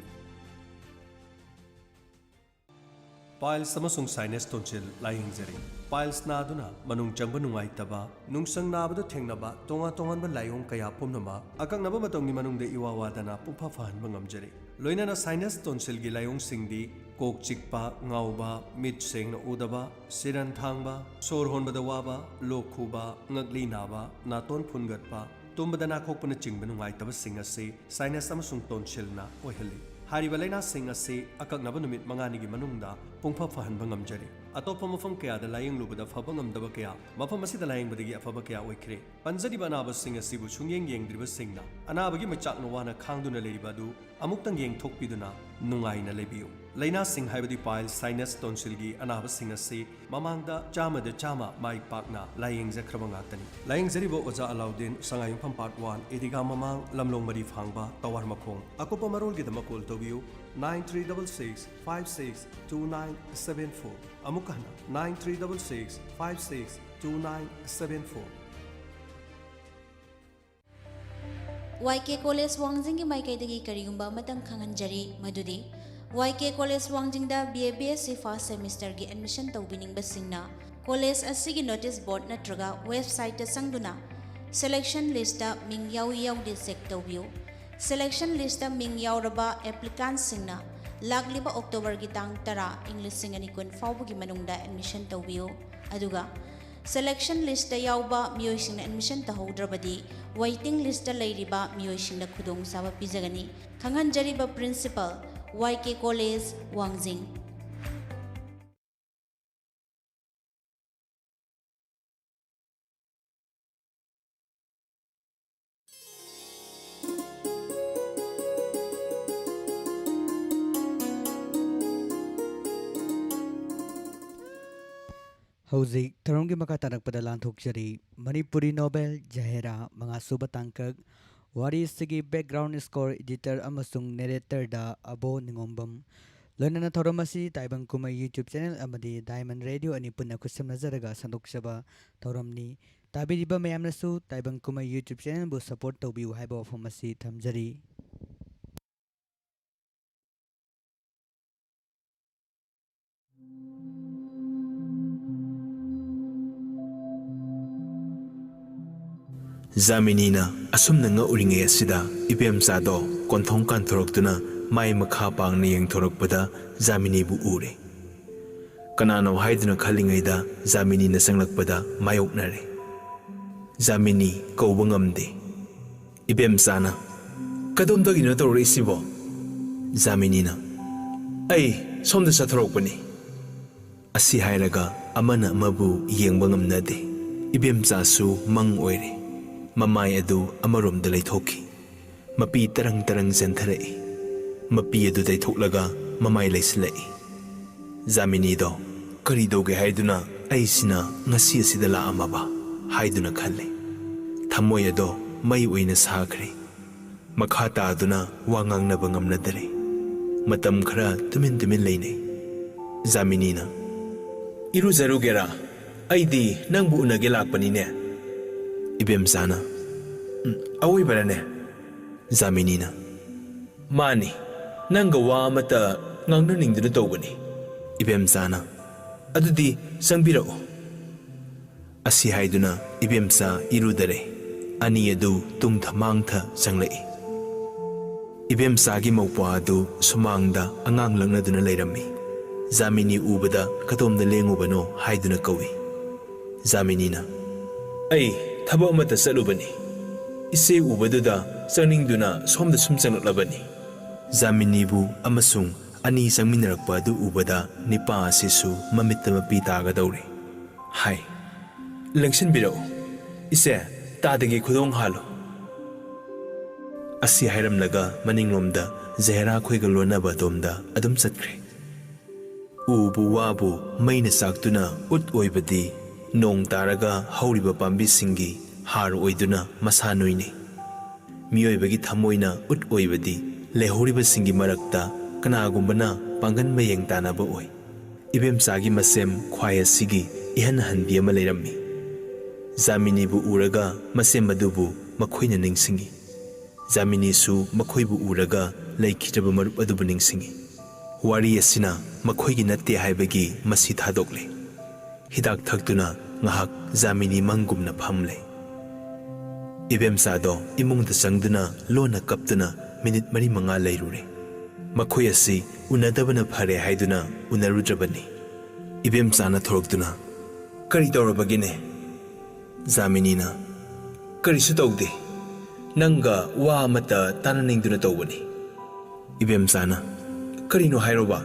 Piles ꯑꯃꯁꯨꯡ sinus tonsil ꯂꯥꯌꯦꯡꯖꯔꯤ꯫ Piles ꯅꯥꯗꯨꯅ ꯃꯅꯨꯡ ꯆꯪꯕ ꯅꯨꯡꯉꯥꯏꯇꯕ, ꯅꯨꯡꯁꯪ ꯅꯥꯕꯗ ꯊꯦꯡꯅꯕ ꯇꯣꯉꯥꯟ ꯇꯣꯉꯥꯟꯕ ꯂꯥꯏꯑꯣꯡ ꯀꯌꯥ ꯄꯨꯝꯅꯃꯛ ꯑꯀꯛꯅꯕ ꯃꯇꯝꯒꯤ ꯃꯅꯨꯡꯗ ꯏꯋꯥ ꯋꯥꯗꯅ ꯄꯨꯡꯐ ꯐꯍꯟꯕ ꯉꯝꯖꯔꯤ꯫ ꯂꯣꯏꯅꯅ sinus tonsilꯒꯤ ꯂꯥꯏꯑꯣꯡꯁꯤꯡꯗꯤ ꯀꯣꯛ ꯆꯤꯛꯄ, ꯉꯥꯎꯕ, ꯃꯤꯠ ꯁꯦꯡꯅ ꯎꯗꯕ, ꯁꯤꯔꯟ ꯊꯥꯡꯕ, ꯁꯣꯔ ꯍꯣꯟꯕꯗ ꯋꯥꯕ, ꯂꯣꯛ ꯈꯨꯕ, ꯉꯛꯂꯤ ꯅꯥꯕ, ꯅꯥꯇꯣꯟ ꯐꯨꯟꯒꯠꯄ, ꯇꯨꯝꯕꯗ ꯅꯥꯈꯣꯛꯄꯅꯆꯤꯡꯕ ꯅꯨꯡꯉꯥꯏꯇꯕꯁꯤꯡ ꯑꯁꯤ sinus ꯑꯃꯁꯨꯡ tonsilꯅ ꯑꯣꯏꯍꯜꯂꯤ꯫ ꯍꯥꯏꯔꯤꯕ ꯂꯥꯏꯅꯥꯁꯤꯡ ꯑꯁꯤ ꯑꯀꯛꯅꯕ ꯅꯨꯃꯤꯠ ꯃꯉꯥꯅꯤꯒꯤ ꯃꯅꯨꯡꯗ ꯄꯨꯡꯐ ꯐꯍꯟꯕ ꯉꯝꯖꯔꯤ꯫ ꯑꯇꯣꯞꯄ ꯃꯐꯝ ꯀꯌꯥꯗ ꯂꯥꯌꯦꯡꯂꯨꯕꯗ ꯐꯕ ꯉꯝꯗꯕ ꯀꯌꯥ ꯃꯐꯝ ꯑꯁꯤꯗ ꯂꯥꯌꯦꯡꯕꯗꯒꯤ ꯑꯐꯕ ꯀꯌꯥ ꯑꯣꯏꯈ꯭ꯔꯦ꯫ ꯄꯟꯖꯔꯤꯕ ꯑꯅꯥꯕꯁꯤꯡ ꯑꯁꯤꯕꯨ ꯁꯨꯡꯌꯦꯡ ꯌꯦꯡꯗ꯭ꯔꯤꯕꯁꯤꯡꯅ ꯑꯅꯥꯕꯒꯤ ꯃꯩꯆꯥꯛꯅ ꯋꯥꯅ ꯈꯥꯡꯗꯨꯅ ꯂꯩꯔꯤꯕ ꯑꯗꯨ ꯑꯃꯨꯛꯇꯪ ꯌꯦꯡꯊꯣꯛꯄꯤꯗꯨꯅ ꯅꯨꯡꯉꯥꯏꯅ ꯂꯩꯕꯤꯌꯨ꯫ ꯂꯥꯏꯅꯥꯁꯤꯡ ꯍꯥꯏꯕꯗꯤ piles, sinus, tonsilꯒꯤ ꯑꯅꯥꯕꯁꯤꯡ ꯑꯁꯤ ꯃꯃꯥꯡꯗ ꯆꯥꯝꯃꯗ ꯆꯥꯝꯃ ꯃꯥꯏ ꯄꯥꯛꯅ ꯂꯥꯌꯦꯡꯖꯈ꯭ꯔꯕ ꯉꯥꯛꯇꯅꯤ꯫ ꯂꯥꯌꯦꯡꯖꯔꯤꯕ ꯑꯣꯖꯥ ꯑꯂꯥꯎꯗꯤꯟ, ꯁꯉꯥꯏꯌꯨꯝꯐꯝ Part one, ꯏꯗꯤꯒꯥ ꯃꯃꯥꯡ, ꯂꯝꯂꯣꯡ ꯃꯔꯤ ꯐꯥꯡꯕ, ꯇꯋꯥꯔ ꯃꯈꯣꯡ꯫ ꯑꯀꯨꯞꯄ ꯃꯔꯣꯜꯒꯤꯗꯃꯛ call ꯇꯧꯕꯤꯌꯨ, nine three double six five six two nine seven four꯫ ꯑꯃꯨꯛꯀ ꯍꯟꯅ, nine three double six five six two nine seven four꯫ YK College ꯋꯥꯡꯖꯤꯡꯒꯤ ꯃꯥꯏꯀꯩꯗꯒꯤ ꯀꯔꯤꯒꯨꯝꯕ ꯑꯃꯇꯪ ꯈꯪꯍꯟꯖꯔꯤ, ꯃꯗꯨꯗꯤ YK College ꯋꯥꯡꯖꯤꯡꯗ BA BSc first semesterꯒꯤ admission ꯇꯧꯕꯤꯅꯤꯡꯕꯁꯤꯡꯅ ꯀꯣꯂꯦꯖ ꯑꯁꯤꯒꯤ ꯅꯣꯇꯤꯁ ꯕꯣꯔꯗ ꯅꯠꯇ꯭ꯔꯒ ꯋꯦꯕꯁꯥꯏꯠꯇ ꯆꯪꯗꯨꯅ ꯁꯦꯂꯦꯛꯁꯟ ꯂꯤꯁꯇ ꯃꯤꯡ ꯌꯥꯎꯏ ꯌꯥꯎꯗꯦ ꯆꯦꯛ ꯇꯧꯕꯤꯌꯨ꯫ ꯁꯦꯂꯦꯛꯁꯟ ꯂꯤꯁꯇ ꯃꯤꯡ ꯌꯥꯎꯔꯕ ꯑꯦꯄ꯭ꯂꯤꯀꯥꯟꯁꯤꯡꯅ ꯂꯥꯛꯂꯤꯕ ꯑꯣꯛꯇꯣꯕꯔꯒꯤ ꯇꯥꯡ ꯇꯔꯥ, ꯏꯪ ꯂꯤꯁꯤꯡ ꯑꯅꯤ ꯀꯨꯟ ꯐꯥꯎꯕꯒꯤ ꯃꯅꯨꯡꯗ ꯑꯦꯗꯃꯤꯁꯟ ꯇꯧꯕꯤꯌꯨ꯫ ꯑꯗꯨꯒ ꯁꯦꯂꯦꯛꯁꯟ ꯂꯤꯁꯇ ꯌꯥꯎꯕ ꯃꯤꯑꯣꯏꯁꯤꯡꯅ ꯑꯦꯗꯃꯤꯁꯟ ꯇꯧꯍꯧꯗ꯭ꯔꯕꯗꯤ ꯋꯦꯇꯤꯡ ꯂꯤꯁꯇ ꯂꯩꯔꯤꯕ ꯃꯤꯑꯣꯏꯁꯤꯡꯗ ꯈꯨꯗꯣꯡꯆꯥꯕ ꯄꯤꯖꯒꯅꯤ꯫ ꯈꯪꯍꯟꯖꯔꯤꯕ ꯄ꯭ꯔꯤꯟꯁꯤꯄꯜ, ꯋꯥꯏ ꯀꯦ ꯀꯣꯂꯦꯖ, ꯋꯥꯡꯖꯤꯡ꯫ ꯍꯧꯖꯤꯛ ꯊꯧꯔꯝꯒꯤ ꯃꯈꯥ ꯇꯥꯔꯛꯄꯗ ꯂꯥꯟꯊꯣꯛꯆꯔꯤ ꯃꯅꯤꯄꯨꯔꯤ ꯅꯣꯕꯦꯜ ꯖꯍꯦꯔꯥ ꯃꯉꯥꯁꯨꯕ ꯇꯥꯡꯀꯛ꯫ ꯋꯥꯔꯤ ꯑꯁꯤꯒꯤ ꯕꯦꯛꯒ꯭ꯔꯥꯎꯟ ꯁ꯭ꯀꯣꯔ, ꯏꯗꯤꯇꯔ ꯑꯃꯁꯨꯡ ꯅꯦꯔꯦꯇꯔꯗ ꯑꯕꯣ ꯅꯤꯉꯣꯝꯕꯝ꯫ ꯂꯣꯏꯅꯅ ꯊꯧꯔꯝ ꯑꯁꯤ ꯇꯥꯏꯕꯪ ꯀꯨꯝꯍꯩ YouTube ꯆꯦꯅꯦꯜ ꯑꯃꯗꯤ ꯗꯥꯏꯃꯟ ꯔꯦꯗꯤꯑꯣ ꯑꯅꯤ ꯄꯨꯟꯅ ꯈꯨꯠꯁꯝꯅꯖꯔꯒ ꯁꯟꯗꯣꯛꯆꯕ ꯊꯧꯔꯝꯅꯤ꯫ ꯇꯥꯕꯤꯔꯤꯕ ꯃꯌꯥꯝꯅꯁꯨ ꯇꯥꯏꯕꯪ ꯀꯨꯝꯍꯩ YouTube ꯆꯦꯅꯦꯜꯕꯨ ꯁꯄꯣꯔꯠ ꯇꯧꯕꯤꯌꯨ ꯍꯥꯏꯕ ꯋꯥꯐꯝ ꯑꯁꯤ ꯊꯝꯖꯔꯤ꯫ ꯖꯥꯃꯤꯅꯤꯅ ꯑꯁꯨꯝꯅ ꯉꯛꯎꯔꯤꯉꯩ ꯑꯁꯤꯗ ꯏꯕꯦꯝꯆꯥꯗꯣ ꯀꯣꯟꯊꯣꯡ ꯀꯥꯟꯊꯣꯔꯛꯇꯨꯅ ꯃꯥꯏ ꯃꯈꯥ ꯄꯥꯡꯅ ꯌꯦꯡꯊꯣꯔꯛꯄꯗ ꯖꯥꯃꯤꯅꯤꯕꯨ ꯎꯔꯦ꯫ ꯀꯅꯥꯅꯣ ꯍꯥꯏꯗꯨꯅ ꯈꯜꯂꯤꯉꯩꯗ ꯖꯥꯃꯤꯅꯤꯅ ꯆꯪꯂꯛꯄꯗ ꯃꯥꯌꯣꯛꯅꯔꯦ꯫ ꯖꯥꯃꯤꯅꯤ ꯀꯧꯕ ꯉꯝꯗꯦ꯫ ꯏꯕꯦꯝꯆꯥꯅ, "ꯀꯗꯣꯝꯗꯒꯤꯅꯣ ꯇꯧꯔꯛꯏꯁꯤꯕꯣ?" ꯖꯥꯃꯤꯅꯤꯅ, "ꯑꯩ ꯁꯣꯝꯗ ꯆꯠꯊꯣꯔꯛꯄꯅꯤ꯫" ꯑꯁꯤ ꯍꯥꯏꯔꯒ ꯑꯃꯅ ꯑꯃꯕꯨ ꯌꯦꯡꯕ ꯉꯝꯅꯗꯦ꯫ ꯏꯕꯦꯝꯆꯥꯁꯨ ꯃꯪ ꯑꯣꯏꯔꯦ꯫ ꯃꯃꯥꯏ ꯑꯗꯨ ꯑꯃꯔꯣꯝꯗ ꯂꯩꯊꯣꯛꯈꯤ꯫ ꯃꯄꯤ ꯇꯔꯪ ꯇꯔꯪ ꯆꯦꯟꯊꯔꯛꯏ꯫ ꯃꯄꯤ ꯑꯗꯨ ꯇꯩꯊꯣꯛꯂꯒ ꯃꯃꯥꯏ ꯂꯩꯁꯤꯜꯂꯛꯏ꯫ ꯖꯥꯃꯤꯅꯤꯗꯣ ꯀꯔꯤ ꯇꯧꯒꯦ ꯍꯥꯏꯗꯨꯅ ꯑꯩꯁꯤꯅ ꯉꯁꯤ ꯑꯁꯤꯗ ꯂꯥꯛꯑꯝꯃꯕ ꯍꯥꯏꯗꯨꯅ ꯈꯜꯂꯤ꯫ ꯊꯃꯣꯏ ꯑꯗꯣ ꯃꯩ ꯑꯣꯏꯅ ꯁꯥꯈ꯭ꯔꯦ꯫ ꯃꯈꯥ ꯇꯥꯗꯨꯅ ꯋꯥ ꯉꯥꯡꯅꯕ ꯉꯝꯅꯗꯔꯦ꯫ ꯃꯇꯝ ꯈꯔ ꯇꯨꯃꯤꯟ ꯇꯨꯃꯤꯟ ꯂꯩꯅꯩ꯫ ꯖꯥꯃꯤꯅꯤꯅ, "ꯏꯔꯨꯖꯔꯨꯒꯦꯔꯥ? ꯑꯩꯗꯤ ꯅꯪꯕꯨ ꯎꯅꯒꯦ ꯂꯥꯛꯄꯅꯤꯅꯦ꯫" ꯏꯕꯦꯝꯆꯥꯅ, "ꯎꯝ, ꯑꯋꯣꯏꯕꯔꯅꯦ?" ꯖꯥꯃꯤꯅꯤꯅ, "ꯃꯥꯅꯤ, ꯅꯪꯒ ꯋꯥ ꯑꯃꯇ ꯉꯥꯡꯅꯅꯤꯡꯗꯨꯅ ꯇꯧꯕꯅꯤ꯫" ꯏꯕꯦꯝꯆꯥꯅ, "ꯑꯗꯨꯗꯤ ꯆꯪꯕꯤꯔꯛꯎ꯫" ꯑꯁꯤ ꯍꯥꯏꯗꯨꯅ ꯏꯕꯦꯝꯆꯥ ꯏꯔꯨꯗꯔꯦ꯫ ꯑꯅꯤ ꯑꯗꯨ ꯇꯨꯡꯊ ꯃꯥꯡꯊ ꯆꯪꯂꯛꯏ꯫ ꯏꯕꯦꯝꯆꯥꯒꯤ ꯃꯧꯄ꯭ꯋꯥ ꯑꯗꯨ ꯁꯨꯃꯥꯡꯗ ꯑꯉꯥꯡ ꯂꯛꯅꯗꯨꯅ ꯂꯩꯔꯝꯃꯤ꯫ ꯖꯥꯃꯤꯅꯤ ꯎꯕꯗ "ꯀꯗꯣꯝꯗ ꯂꯦꯡꯉꯨꯕꯅꯣ?" ꯍꯥꯏꯗꯨꯅ ꯀꯧꯏ꯫ ꯖꯥꯃꯤꯅꯤꯅ, "ꯑꯩ ꯊꯕꯛ ꯑꯃꯠꯇ ꯆꯠꯂꯨꯕꯅꯤ꯫ ꯏꯆꯦ ꯎꯕꯗꯨꯗ ꯆꯪꯅꯤꯡꯗꯨꯅ ꯁꯣꯝꯗ ꯁꯨꯝ ꯆꯪꯂꯛꯂꯕꯅꯤ"꯫ ꯖꯥꯃꯤꯅꯤꯕꯨ ꯑꯃꯁꯨꯡ ꯑꯅꯤ ꯆꯪꯃꯤꯟꯅꯔꯛꯄ ꯑꯗꯨ ꯎꯕꯗ ꯅꯤꯄꯥ ꯑꯁꯤꯁꯨ ꯃꯃꯤꯠꯇ ꯃꯄꯤ ꯇꯥꯒꯗꯧꯔꯦ꯫ ꯍꯥꯏ, "ꯂꯦꯡꯁꯤꯟꯕꯤꯔꯛꯎ꯫ ꯏꯆꯦ, ꯇꯥꯗꯒꯤ ꯈꯨꯗꯣꯡ ꯍꯥꯜꯂꯨ"꯫ ꯑꯁꯤ ꯍꯥꯏꯔꯝꯂꯒ ꯃꯅꯤꯡꯂꯣꯝꯗ ꯖꯍꯦꯔꯥ ꯈꯣꯏꯒ ꯂꯣꯟꯅꯕ ꯑꯗꯣꯝꯗ ꯑꯗꯨꯝ ꯆꯠꯈ꯭ꯔꯦ꯫ ꯎꯕꯨ ꯋꯥꯕꯨ ꯃꯩꯅ ꯆꯥꯛꯇꯨꯅ ꯎꯠ ꯑꯣꯏꯕꯗꯤ ꯅꯣꯡ ꯇꯥꯔꯒ ꯍꯧꯔꯤꯕ ꯄꯥꯝꯕꯤꯁꯤꯡꯒꯤ ꯍꯥꯔ ꯑꯣꯏꯗꯨꯅ ꯃꯁꯥ ꯅꯣꯏꯅꯩ꯫ ꯃꯤꯑꯣꯏꯕꯒꯤ ꯊꯃꯣꯏꯅ ꯎꯠ ꯑꯣꯏꯕꯗꯤ ꯂꯩꯍꯧꯔꯤꯕꯁꯤꯡꯒꯤ ꯃꯔꯛꯇ ꯀꯅꯥꯒꯨꯝꯕꯅ ꯄꯥꯡꯒꯟ ꯃꯌꯦꯡ ꯇꯥꯅꯕ ꯑꯣꯏ꯫ ꯏꯕꯦꯝꯆꯥꯒꯤ ꯃꯁꯦꯝ ꯈ꯭ꯋꯥꯏ ꯑꯁꯤꯒꯤ ꯏꯍꯟ ꯍꯟꯕꯤ ꯑꯃ ꯂꯩꯔꯝꯃꯤ꯫ ꯖꯥꯃꯤꯅꯤꯕꯨ ꯎꯔꯒ ꯃꯁꯦꯝ ꯑꯗꯨꯕꯨ ꯃꯈꯣꯏꯅ ꯅꯤꯡꯁꯤꯡꯏ꯫ ꯖꯥꯃꯤꯅꯤꯁꯨ ꯃꯈꯣꯏꯕꯨ ꯎꯔꯒ ꯂꯩꯈꯤꯗ꯭ꯔꯕ ꯃꯔꯨꯞ ꯑꯗꯨꯕꯨ ꯅꯤꯡꯁꯤꯡꯏ꯫ ꯋꯥꯔꯤ ꯑꯁꯤꯅ ꯃꯈꯣꯏꯒꯤ ꯅꯠꯇꯦ ꯍꯥꯏꯕꯒꯤ ꯃꯁꯤ ꯊꯥꯗꯣꯛꯂꯦ꯫ ꯍꯤꯗꯥꯛ ꯊꯛꯇꯨꯅ ꯉꯥꯏꯍꯥꯛ ꯖꯥꯃꯤꯅꯤ ꯃꯪꯒꯨꯝꯅ ꯐꯝꯂꯦ꯫ ꯏꯕꯦꯝꯆꯥꯗꯣ ꯏꯃꯨꯡꯗ ꯆꯪꯗꯨꯅ ꯂꯣꯟꯅ ꯀꯞꯇꯨꯅ ꯃꯤꯅꯤꯠ ꯃꯔꯤ ꯃꯉꯥ ꯂꯩꯔꯨꯔꯦ꯫ ꯃꯈꯣꯏ ꯑꯁꯤ ꯎꯅꯗꯕꯅ ꯐꯔꯦ ꯍꯥꯏꯗꯨꯅ ꯎꯅꯔꯨꯗ꯭ꯔꯕꯅꯤ꯫ ꯏꯕꯦꯝꯆꯥꯅ ꯊꯣꯔꯛꯇꯨꯅ, "ꯀꯔꯤ ꯇꯧꯔꯕꯒꯦꯅꯦ?" ꯖꯥꯃꯤꯅꯤꯅ, "ꯀꯔꯤꯁꯨ ꯇꯧꯗꯦ꯫ ꯅꯪꯒ ꯋꯥ ꯑꯃꯠꯇ ꯇꯥꯟꯅꯅꯤꯡꯗꯨꯅ ꯇꯧꯕꯅꯤ"꯫ ꯏꯕꯦꯝꯆꯥꯅ, "ꯀꯔꯤꯅꯣ ꯍꯥꯏꯔꯣꯕ?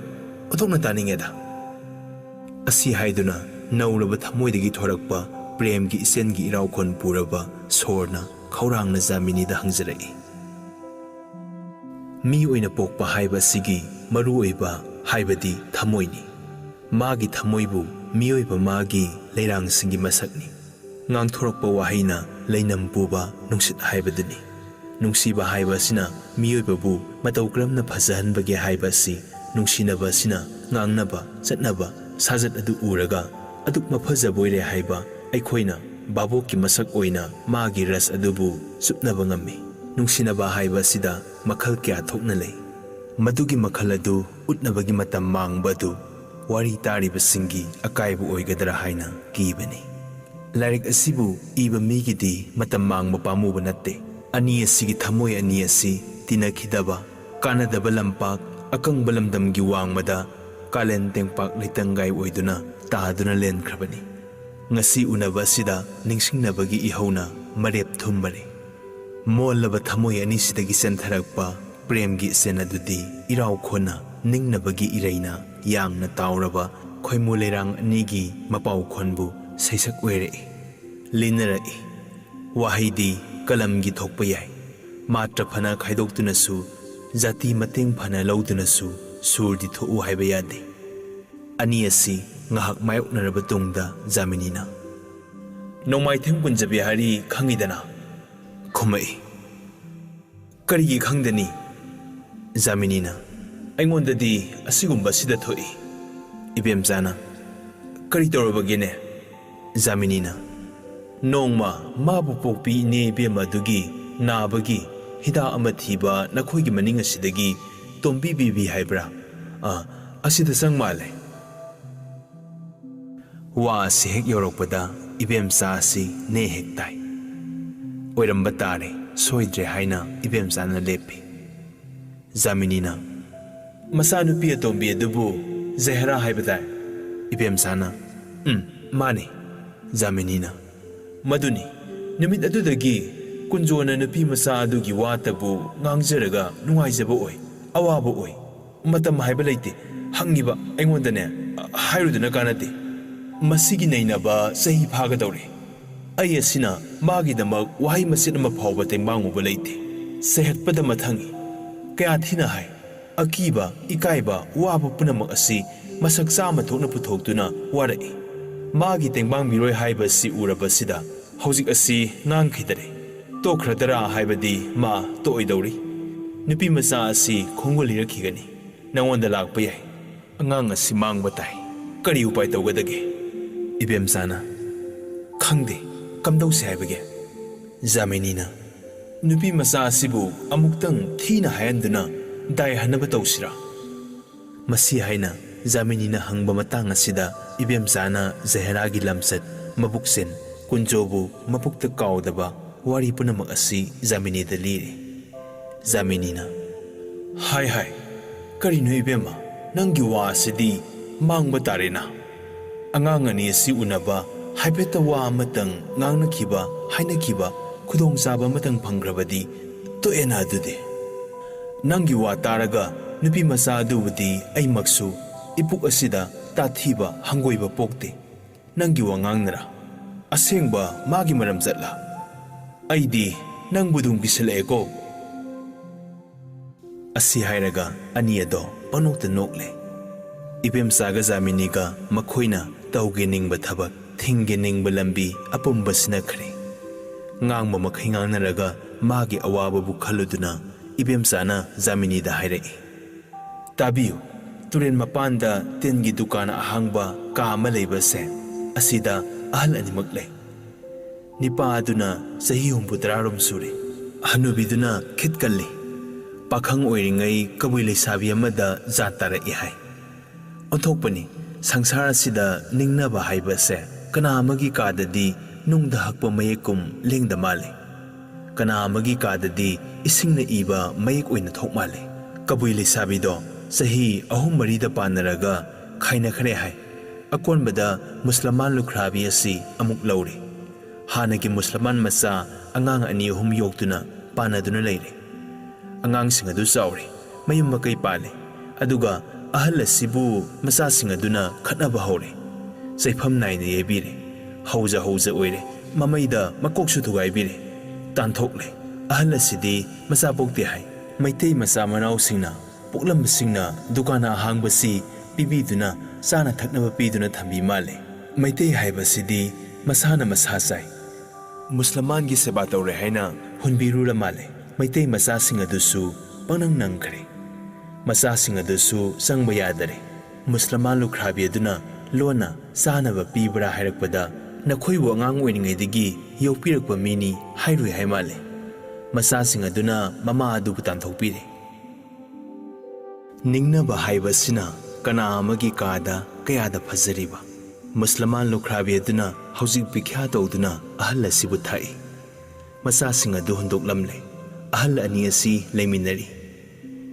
ꯑꯣꯟꯊꯣꯛꯅ ꯇꯥꯅꯤꯡꯉꯦꯗ"꯫ ꯑꯁꯤ ꯍꯥꯏꯗꯨꯅ ꯅꯧꯔꯕ ꯊꯃꯣꯏꯗꯒꯤ ꯊꯣꯔꯛꯄ ꯄ꯭ꯔꯦꯝꯒꯤ ꯏꯆꯦꯜꯒꯤ ꯏꯔꯥꯎꯈꯣꯟ ꯄꯨꯔꯕ ꯁꯣꯔꯅ ꯈꯧꯔꯥꯡꯅ ꯖꯥꯃꯤꯅꯤꯗ ꯍꯪꯖꯔꯛꯏ꯫ ꯃꯤ ꯑꯣꯏꯅ ꯄꯣꯛꯄ ꯍꯥꯏꯕ ꯑꯁꯤꯒꯤ ꯃꯔꯨꯑꯣꯏꯕ ꯍꯥꯏꯕꯗꯤ ꯊꯃꯣꯏꯅꯤ꯫ ꯃꯥꯒꯤ ꯊꯃꯣꯏꯕꯨ ꯃꯤꯑꯣꯏꯕ ꯃꯥꯒꯤ ꯂꯩꯔꯥꯡꯁꯤꯡꯒꯤ ꯃꯁꯛꯅꯤ꯫ ꯉꯥꯡꯊꯣꯔꯛꯄ ꯋꯥꯍꯩꯅ ꯂꯩꯅꯝ ꯄꯨꯕ ꯅꯨꯡꯁꯤꯠ ꯍꯥꯏꯕꯗꯨꯅꯤ꯫ ꯅꯨꯡꯁꯤꯕ ꯍꯥꯏꯕ ꯑꯁꯤꯅ ꯃꯤꯑꯣꯏꯕꯕꯨ ꯃꯇꯧ ꯀꯔꯝꯅ ꯐꯖꯍꯟꯕꯒꯦ ꯍꯥꯏꯕ ꯑꯁꯤ ꯅꯨꯡꯁꯤꯅꯕ ꯑꯁꯤꯅ ꯉꯥꯡꯅꯕ, ꯆꯠꯅꯕ, ꯁꯥꯖꯠ ꯑꯗꯨ ꯎꯔꯒ ꯑꯗꯨꯛ ꯃꯐꯖꯕꯣꯏꯔꯦ ꯍꯥꯏꯕ ꯑꯩꯈꯣꯏꯅ ꯚꯥꯕꯣꯛꯀꯤ ꯃꯁꯛ ꯑꯣꯏꯅ ꯃꯥꯒꯤ ꯔꯁ ꯑꯗꯨꯕꯨ ꯆꯨꯞꯅꯕ ꯉꯝꯃꯤ꯫ ꯅꯨꯡꯁꯤꯅꯕ ꯍꯥꯏꯕ ꯑꯁꯤꯗ ꯃꯈꯜ ꯀꯌꯥ ꯊꯣꯛꯅ ꯂꯩ꯫ ꯃꯗꯨꯒꯤ ꯃꯈꯜ ꯑꯗꯨ ꯎꯠꯅꯕꯒꯤ ꯃꯇꯝ ꯃꯥꯡꯕ ꯑꯗꯨ ꯋꯥꯔꯤ ꯇꯥꯔꯤꯕꯁꯤꯡꯒꯤ ꯑꯀꯥꯏꯕ ꯑꯣꯏꯒꯗ꯭ꯔꯥ ꯍꯥꯏꯅ ꯀꯤꯕꯅꯤ꯫ ꯂꯥꯏꯔꯤꯛ ꯑꯁꯤꯕꯨ ꯏꯕ ꯃꯤꯒꯤꯗꯤ ꯃꯇꯝ ꯃꯥꯡꯕ ꯄꯥꯝꯃꯨꯕ ꯅꯠꯇꯦ꯫ ꯑꯅꯤ ꯑꯁꯤꯒꯤ ꯊꯃꯣꯏ ꯑꯅꯤ ꯑꯁꯤ ꯇꯤꯟꯅꯈꯤꯗꯕ, ꯀꯥꯟꯅꯗꯕ ꯂꯝꯄꯥꯛ, ꯑꯀꯪꯕ ꯂꯝꯗꯝꯒꯤ ꯋꯥꯡꯃꯗ ꯀꯥꯂꯦꯟ ꯇꯦꯡꯄꯥꯛ ꯂꯩꯇꯪꯒꯥꯏ ꯑꯣꯏꯗꯨꯅ ꯇꯥꯗꯨꯅ ꯂꯦꯟꯈ꯭ꯔꯕꯅꯤ꯫ ꯉꯁꯤ ꯎꯅꯕ ꯑꯁꯤꯗ ꯅꯤꯡꯁꯤꯡꯅꯕꯒꯤ ꯏꯍꯧꯅ ꯃꯔꯦꯞ ꯊꯨꯝꯕꯅꯤ꯫ ꯃꯣꯜꯂꯕ ꯊꯃꯣꯏ ꯑꯅꯤꯁꯤꯗꯒꯤ ꯆꯦꯟꯊꯔꯛꯄ ꯄ꯭ꯔꯦꯝꯒꯤ ꯏꯆꯦꯟ ꯑꯗꯨꯗꯤ ꯏꯔꯥꯎ ꯈꯣꯟꯅ ꯅꯤꯡꯅꯕꯒꯤ ꯏꯔꯩꯅ ꯌꯥꯡꯅ ꯇꯥꯎꯔꯕ ꯈꯣꯏꯃꯨ ꯂꯩꯔꯥꯡ ꯑꯅꯤꯒꯤ ꯃꯄꯥꯎ ꯈꯣꯟꯕꯨ ꯁꯩꯁꯛ ꯑꯣꯏꯔꯛꯏ, ꯂꯤꯅꯔꯛꯏ꯫ ꯋꯥꯍꯩꯗꯤ ꯀꯂꯝꯒꯤ ꯊꯣꯛꯄ ꯌꯥꯏ꯫ ꯃꯥꯇ꯭ꯔ ꯐꯅ ꯈꯥꯏꯗꯣꯛꯇꯨꯅꯁꯨ, ꯖꯥꯇꯤ ꯃꯇꯦꯡ ꯐꯅ ꯂꯧꯗꯨꯅꯁꯨ ꯁꯨꯔꯗꯤ ꯊꯣꯛꯎ ꯍꯥꯏꯕ ꯌꯥꯗꯦ꯫ ꯑꯅꯤ ꯑꯁꯤ ꯉꯥꯏꯍꯥꯛ ꯃꯥꯌꯣꯛꯅꯔꯕ ꯇꯨꯡꯗ ꯖꯥꯃꯤꯅꯤꯅ, "ꯅꯣꯡꯃꯥꯏꯊꯦꯝ ꯀꯨꯟꯖ ꯕꯤꯍꯥꯔꯤ ꯈꯪꯉꯤꯗꯅ?" ꯈꯨꯝꯃꯛꯏ꯫ "ꯀꯔꯤꯒꯤ ꯈꯪꯗꯅꯤ?" ꯖꯥꯃꯤꯅꯤꯅ, "ꯑꯩꯉꯣꯟꯗꯗꯤ ꯑꯁꯤꯒꯨꯝꯕ ꯁꯤꯗ ꯊꯣꯛꯏ꯫" ꯏꯕꯦꯝꯆꯥꯅ, "ꯀꯔꯤ ꯇꯧꯔꯕꯒꯦꯅꯦ?" ꯖꯥꯃꯤꯅꯤꯅ, "ꯅꯣꯡꯃ ꯃꯥꯕꯨ ꯄꯣꯛꯄꯤ ꯏꯅꯦ ꯏꯕꯦꯝꯃ ꯑꯗꯨꯒꯤ ꯅꯥꯕꯒꯤ ꯍꯤꯗꯥꯛ ꯑꯃ ꯊꯤꯕ ꯅꯈꯣꯏꯒꯤ ꯃꯅꯤꯡ ꯑꯁꯤꯗꯒꯤ ꯇꯣꯝꯕꯤ ꯕꯤꯕꯤ ꯍꯥꯏꯕ꯭ꯔꯥ? ꯑ, ꯑꯁꯤꯗ ꯆꯪ ꯃꯥꯜꯂꯦ꯫" ꯋꯥ ꯑꯁꯤ ꯍꯦꯛ ꯌꯧꯔꯛꯄꯗ ꯏꯕꯦꯝꯆꯥ ꯑꯁꯤ ꯅꯦ ꯍꯦꯛ ꯇꯥꯏ꯫ ꯑꯣꯏꯔꯝꯕ ꯇꯥꯔꯦ, ꯁꯣꯏꯗ꯭ꯔꯦ ꯍꯥꯏꯅ ꯏꯕꯦꯝꯆꯥꯅ ꯂꯦꯞꯄꯤ꯫ ꯖꯥꯃꯤꯅꯤꯅ, "ꯃꯆꯥꯅꯨꯄꯤ ꯑꯇꯣꯝꯕꯤ ꯑꯗꯨꯕꯨ ꯖꯍꯦꯔꯥ ꯍꯥꯏꯕ ꯇꯥꯏ?" ꯏꯕꯦꯝꯆꯥꯅ, "ꯎꯝ, ꯃꯥꯅꯤ꯫" ꯖꯥꯃꯤꯅꯤꯅ, "ꯃꯗꯨꯅꯤ, ꯅꯨꯃꯤꯠ ꯑꯗꯨꯗꯒꯤ ꯀꯨꯟꯖꯣꯅ ꯅꯨꯄꯤ ꯃꯆꯥ ꯑꯗꯨꯒꯤ ꯋꯥꯇꯕꯨ ꯉꯥꯡꯖꯔꯒ ꯅꯨꯡꯉꯥꯏꯖꯕ ꯑꯣꯏ, ꯑꯋꯥꯕ ꯑꯣꯏ꯫ ꯃꯇꯝ ꯍꯥꯏꯕ ꯂꯩꯇꯦ, ꯍꯪꯉꯤꯕ ꯑꯩꯉꯣꯟꯗꯅꯦ, ꯍꯥꯏꯔꯨꯗꯨꯅ ꯀꯥꯟꯅꯗꯦ꯫ ꯃꯁꯤꯒꯤ ꯅꯩꯅꯕ ꯆꯍꯤ ꯐꯥꯒꯗꯧꯔꯦ꯫ ꯑꯩ ꯑꯁꯤꯅ ꯃꯥꯒꯤꯗꯃꯛ ꯋꯥꯍꯩ ꯃꯆꯦꯠ ꯑꯃ ꯐꯥꯎꯕ ꯇꯦꯡꯕꯥꯡꯉꯨꯕ ꯂꯩꯇꯦ꯫ ꯆꯩꯍꯠꯄꯗ ꯃꯊꯪꯏ꯫ ꯀꯌꯥ ꯊꯤꯅ ꯍꯥꯏ꯫ ꯑꯀꯤꯕ, ꯏꯀꯥꯏꯕ, ꯋꯥꯕ ꯄꯨꯝꯅꯃꯛ ꯑꯁꯤ ꯃꯁꯛ ꯆꯥꯝꯃ ꯊꯣꯛꯅ ꯄꯨꯊꯣꯛꯇꯨꯅ ꯋꯥꯔꯛꯏ꯫ ꯃꯥꯒꯤ ꯇꯦꯡꯕꯥꯡꯕꯤꯔꯣꯏ ꯍꯥꯏꯕ ꯑꯁꯤ ꯎꯔꯕꯁꯤꯗ ꯍꯧꯖꯤꯛ ꯑꯁꯤ ꯉꯥꯡꯈꯤꯗꯔꯦ꯫ ꯇꯣꯛꯈ꯭ꯔꯗꯔꯥ ꯍꯥꯏꯕꯗꯤ ꯃꯥ ꯇꯣꯛꯑꯣꯏꯗꯧꯔꯤ꯫ ꯅꯨꯄꯤ ꯃꯆꯥ ꯑꯁꯤ ꯈꯣꯡꯒꯨꯜ ꯂꯤꯔꯛꯈꯤꯒꯅꯤ꯫ ꯅꯉꯣꯟꯗ ꯂꯥꯛꯄ ꯌꯥꯏ꯫ ꯑꯉꯥꯡ ꯑꯁꯤ ꯃꯥꯡꯕ ꯇꯥꯏ꯫ ꯀꯔꯤ ꯎꯄꯥꯏ ꯇꯧꯒꯗꯒꯦ?" ꯏꯕꯦꯝꯆꯥꯅ, "ꯈꯪꯗꯦ, ꯀꯝꯗꯧꯁꯦ ꯍꯥꯏꯕꯒꯦ?" ꯖꯥꯃꯤꯅꯤꯅ, "ꯅꯨꯄꯤ ꯃꯆꯥ ꯑꯁꯤꯕꯨ ꯑꯃꯨꯛꯇꯪ ꯊꯤꯅ ꯍꯥꯏꯍꯟꯗꯨꯅ ꯗꯥꯏ ꯍꯟꯅꯕ ꯇꯧꯁꯤꯔꯥ?" ꯃꯁꯤ ꯍꯥꯏꯅ ꯖꯥꯃꯤꯅꯤꯅ ꯍꯪꯕ ꯃꯇꯥꯡ ꯑꯁꯤꯗ ꯏꯕꯦꯝꯆꯥꯅ ꯖꯍꯦꯔꯥꯒꯤ ꯂꯝꯆꯠ ꯃꯕꯨꯛꯆꯦꯜ ꯀꯨꯟꯖꯣꯕꯨ ꯃꯄꯨꯛꯇ ꯀꯥꯎꯗꯕ ꯋꯥꯔꯤ ꯄꯨꯝꯅꯃꯛ ꯑꯁꯤ ꯖꯥꯃꯤꯅꯤꯗ ꯂꯤꯔꯤ꯫ ꯖꯥꯃꯤꯅꯤꯅ, "ꯍꯥꯏ ꯍꯥꯏ, ꯀꯔꯤꯅꯣ ꯏꯕꯦꯝꯃ, ꯅꯪꯒꯤ ꯋꯥ ꯑꯁꯤꯗꯤ ꯃꯥꯡꯕ ꯇꯥꯔꯦꯅ꯫ ꯑꯉꯥꯡ ꯑꯅꯤ ꯑꯁꯤ ꯎꯅꯕ ꯍꯥꯏꯐꯦꯠꯇ ꯋꯥ ꯑꯃꯇꯪ ꯉꯥꯡꯅꯈꯤꯕ, ꯍꯥꯏꯅꯈꯤꯕ, ꯈꯨꯗꯣꯡꯆꯥꯕ ꯑꯃꯇꯪ ꯐꯪꯈ꯭ꯔꯕꯗꯤ ꯇꯣꯛꯑꯦꯅ ꯑꯗꯨꯗꯤ꯫ ꯅꯪꯒꯤ ꯋꯥ ꯇꯥꯔꯒ ꯅꯨꯄꯤ ꯃꯆꯥ ꯑꯗꯨꯕꯨꯗꯤ ꯑꯩꯃꯛꯁꯨ ꯏꯄꯨꯛ ꯑꯁꯤꯗ ꯇꯥꯊꯤꯕ ꯍꯪꯒꯣꯏꯕ ꯄꯣꯛꯇꯦ꯫ ꯅꯪꯒꯤ ꯋꯥꯉꯥꯡꯅꯔꯥ? ꯑꯁꯦꯡꯕ ꯃꯥꯒꯤ ꯃꯔꯝ ꯆꯠꯂꯥ? ꯑꯩꯗꯤ ꯅꯪꯕꯨ ꯑꯗꯨꯝ ꯀꯤꯁꯤꯜꯂꯛꯑꯦꯀꯣ꯫" ꯑꯁꯤ ꯍꯥꯏꯔꯒ ꯑꯅꯤ ꯑꯗꯣ ꯄꯪꯅꯣꯛꯇ ꯅꯣꯛꯂꯦ꯫ ꯏꯕꯦꯝꯆꯥꯒ ꯖꯥꯃꯤꯅꯤꯒ ꯃꯈꯣꯏꯅ ꯇꯧꯒꯦ ꯅꯤꯡꯕ ꯊꯕꯛ, ꯊꯤꯡꯒꯦ ꯅꯤꯡꯕ ꯂꯝꯕꯤ ꯑꯄꯨꯝꯕ ꯁꯤꯟꯅꯈ꯭ꯔꯦ꯫ ꯉꯥꯡꯕ ꯃꯈꯩ ꯉꯥꯡꯅꯔꯒ ꯃꯥꯒꯤ ꯑꯋꯥꯕꯕꯨ ꯈꯜꯂꯨꯗꯨꯅ ꯏꯕꯦꯝꯆꯥꯅ ꯖꯥꯃꯤꯅꯤꯗ ꯍꯥꯏꯔꯛꯏ, "ꯇꯥꯕꯤꯌꯨ, ꯇꯨꯔꯦꯜ ꯃꯄꯥꯟꯗ ꯇꯤꯟꯒꯤ ꯗꯨꯀꯥꯟ ꯑꯍꯥꯡꯕ ꯀꯥ ꯑꯃ ꯂꯩꯕꯁꯦ, ꯑꯁꯤꯗ ꯑꯍꯜ ꯑꯅꯤꯃꯛ ꯂꯩ꯫ ꯅꯤꯄꯥ ꯑꯗꯨꯅ ꯆꯍꯤ ꯍꯨꯝꯐꯨꯇꯔꯥꯔꯣꯝ ꯁꯨꯔꯦ꯫ ꯍꯅꯨꯕꯤꯗꯨꯅ ꯈꯤꯠ ꯀꯜꯂꯤ꯫ ꯄꯥꯈꯪ ꯑꯣꯏꯔꯤꯉꯩ ꯀꯕꯨꯏ ꯂꯩꯁꯥꯕꯤ ꯑꯃꯗ ꯖꯥꯠ ꯇꯥꯔꯛꯏ ꯍꯥꯏ꯫ ꯑꯣꯟꯊꯣꯛꯄꯅꯤ, ꯁꯪꯁꯥꯔ ꯑꯁꯤꯗ ꯅꯤꯡꯅꯕ ꯍꯥꯏꯕꯁꯦ ꯀꯅꯥ ꯑꯃꯒꯤ ꯀꯥꯗꯗꯤ ꯅꯨꯡꯗ ꯍꯛꯄ ꯃꯌꯦꯛꯀꯨꯝ ꯂꯦꯡꯗ ꯃꯥꯜꯂꯤ꯫ ꯀꯅꯥ ꯑꯃꯒꯤ ꯀꯥꯗꯗꯤ ꯏꯁꯤꯡꯅ ꯏꯕ ꯃꯌꯦꯛ ꯑꯣꯏꯅ ꯊꯣꯛ ꯃꯥꯜꯂꯤ꯫ ꯀꯕꯨꯏ ꯂꯩꯁꯥꯕꯤꯗꯣ ꯆꯍꯤ ꯑꯍꯨꯝ ꯃꯔꯤꯗ ꯄꯥꯟꯅꯔꯒ ꯈꯥꯏꯅꯈ꯭ꯔꯦ ꯍꯥꯏ꯫ ꯑꯀꯣꯟꯕꯗ ꯃꯨꯁꯂꯃꯥꯟ ꯂꯨꯈ꯭ꯔꯥꯕꯤ ꯑꯁꯤ ꯑꯃꯨꯛ ꯂꯧꯔꯦ꯫ ꯍꯥꯟꯅꯒꯤ ꯃꯨꯁꯂꯃꯥꯟ ꯃꯆꯥ ꯑꯉꯥꯡ ꯑꯅꯤ ꯑꯍꯨꯝ ꯌꯣꯛꯇꯨꯅ ꯄꯥꯟꯅꯗꯨꯅ ꯂꯩꯔꯦ꯫ ꯑꯉꯥꯡꯁꯤꯡ ꯑꯗꯨ ꯆꯥꯎꯔꯦ, ꯃꯌꯨꯝ ꯃꯀꯩ ꯄꯥꯜꯂꯦ꯫ ꯑꯗꯨꯒ ꯑꯍꯜ ꯑꯁꯤꯕꯨ ꯃꯆꯥꯁꯤꯡ ꯑꯗꯨꯅ ꯈꯠꯅꯕ ꯍꯧꯔꯦ꯫ ꯆꯩꯐꯝ ꯅꯥꯏꯅ ꯌꯩꯕꯤꯔꯦ꯫ ꯍꯧꯖ ꯍꯧꯖ ꯑꯣꯏꯔꯦ꯫ ꯃꯃꯩꯗ ꯃꯀꯣꯛꯁꯨ ꯊꯨꯒꯥꯏꯕꯤꯔꯦ꯫ ꯇꯥꯟꯊꯣꯛꯂꯦ꯫ ꯑꯍꯜ ꯑꯁꯤꯗꯤ ꯃꯆꯥ ꯄꯣꯛꯇꯦ ꯍꯥꯏ꯫ ꯃꯩꯇꯩ ꯃꯆꯥ ꯃꯅꯥꯎꯁꯤꯡꯅ, ꯄꯣꯛꯂꯝꯕꯁꯤꯡꯅ ꯗꯨꯀꯥꯟ ꯑꯍꯥꯡꯕꯁꯤ ꯄꯤꯕꯤꯗꯨꯅ ꯆꯥꯅ ꯊꯛꯅꯕ ꯄꯤꯗꯨꯅ ꯊꯝꯕꯤ ꯃꯥꯜꯂꯦ꯫ ꯃꯩꯇꯩ ꯍꯥꯏꯕꯁꯤꯗꯤ ꯃꯁꯥꯅ ꯃꯁꯥ ꯆꯥꯏ꯫ ꯃꯨꯁꯂꯃꯥꯟꯒꯤ ꯁꯦꯕꯥ ꯇꯧꯔꯦ ꯍꯥꯏꯅ ꯍꯨꯟꯕꯤꯔꯨꯔ ꯃꯥꯜꯂꯦ꯫ ꯃꯩꯇꯩ ꯃꯆꯥꯁꯤꯡ ꯑꯗꯨꯁꯨ ꯄꯪꯅꯪ ꯅꯪꯈ꯭ꯔꯦ꯫ ꯃꯆꯥꯁꯤꯡ ꯑꯗꯨꯁꯨ ꯆꯪꯕ ꯌꯥꯗꯔꯦ꯫ ꯃꯨꯁꯂꯃꯥꯟ ꯂꯨꯈ꯭ꯔꯥꯕꯤ ꯑꯗꯨꯅ ꯂꯣꯟꯅ ꯆꯥꯅꯕ ꯄꯤꯕ꯭ꯔꯥ ꯍꯥꯏꯔꯛꯄꯗ, "ꯅꯈꯣꯏꯕꯨ ꯑꯉꯥꯡ ꯑꯣꯏꯔꯤꯉꯩꯗꯒꯤ ꯌꯣꯛꯄꯤꯔꯛꯄ ꯃꯤꯅꯤ" ꯍꯥꯏꯔꯨꯏ ꯍꯥꯏ ꯃꯥꯜꯂꯦ꯫ ꯃꯆꯥꯁꯤꯡ ꯑꯗꯨꯅ ꯃꯃꯥ ꯑꯗꯨꯕꯨ ꯇꯥꯟꯊꯣꯛꯄꯤꯔꯦ꯫ ꯅꯤꯡꯅꯕ ꯍꯥꯏꯕꯁꯤꯅ ꯀꯅꯥ ꯑꯃꯒꯤ ꯀꯥꯗ ꯀꯌꯥꯗ ꯐꯖꯔꯤꯕ? ꯃꯨꯁꯂꯃꯥꯟ ꯂꯨꯈ꯭ꯔꯥꯕꯤ ꯑꯗꯨꯅ ꯍꯧꯖꯤꯛ ꯚꯤꯈ꯭ꯌꯥ ꯇꯧꯗꯨꯅ ꯑꯍꯜ ꯑꯁꯤꯕꯨ ꯊꯥꯛꯏ꯫ ꯃꯆꯥꯁꯤꯡ ꯑꯗꯨ ꯍꯨꯟꯗꯣꯛꯂꯝꯂꯦ꯫ ꯑꯍꯜ ꯑꯅꯤ ꯑꯁꯤ ꯂꯩꯃꯤꯟꯅꯔꯤ꯫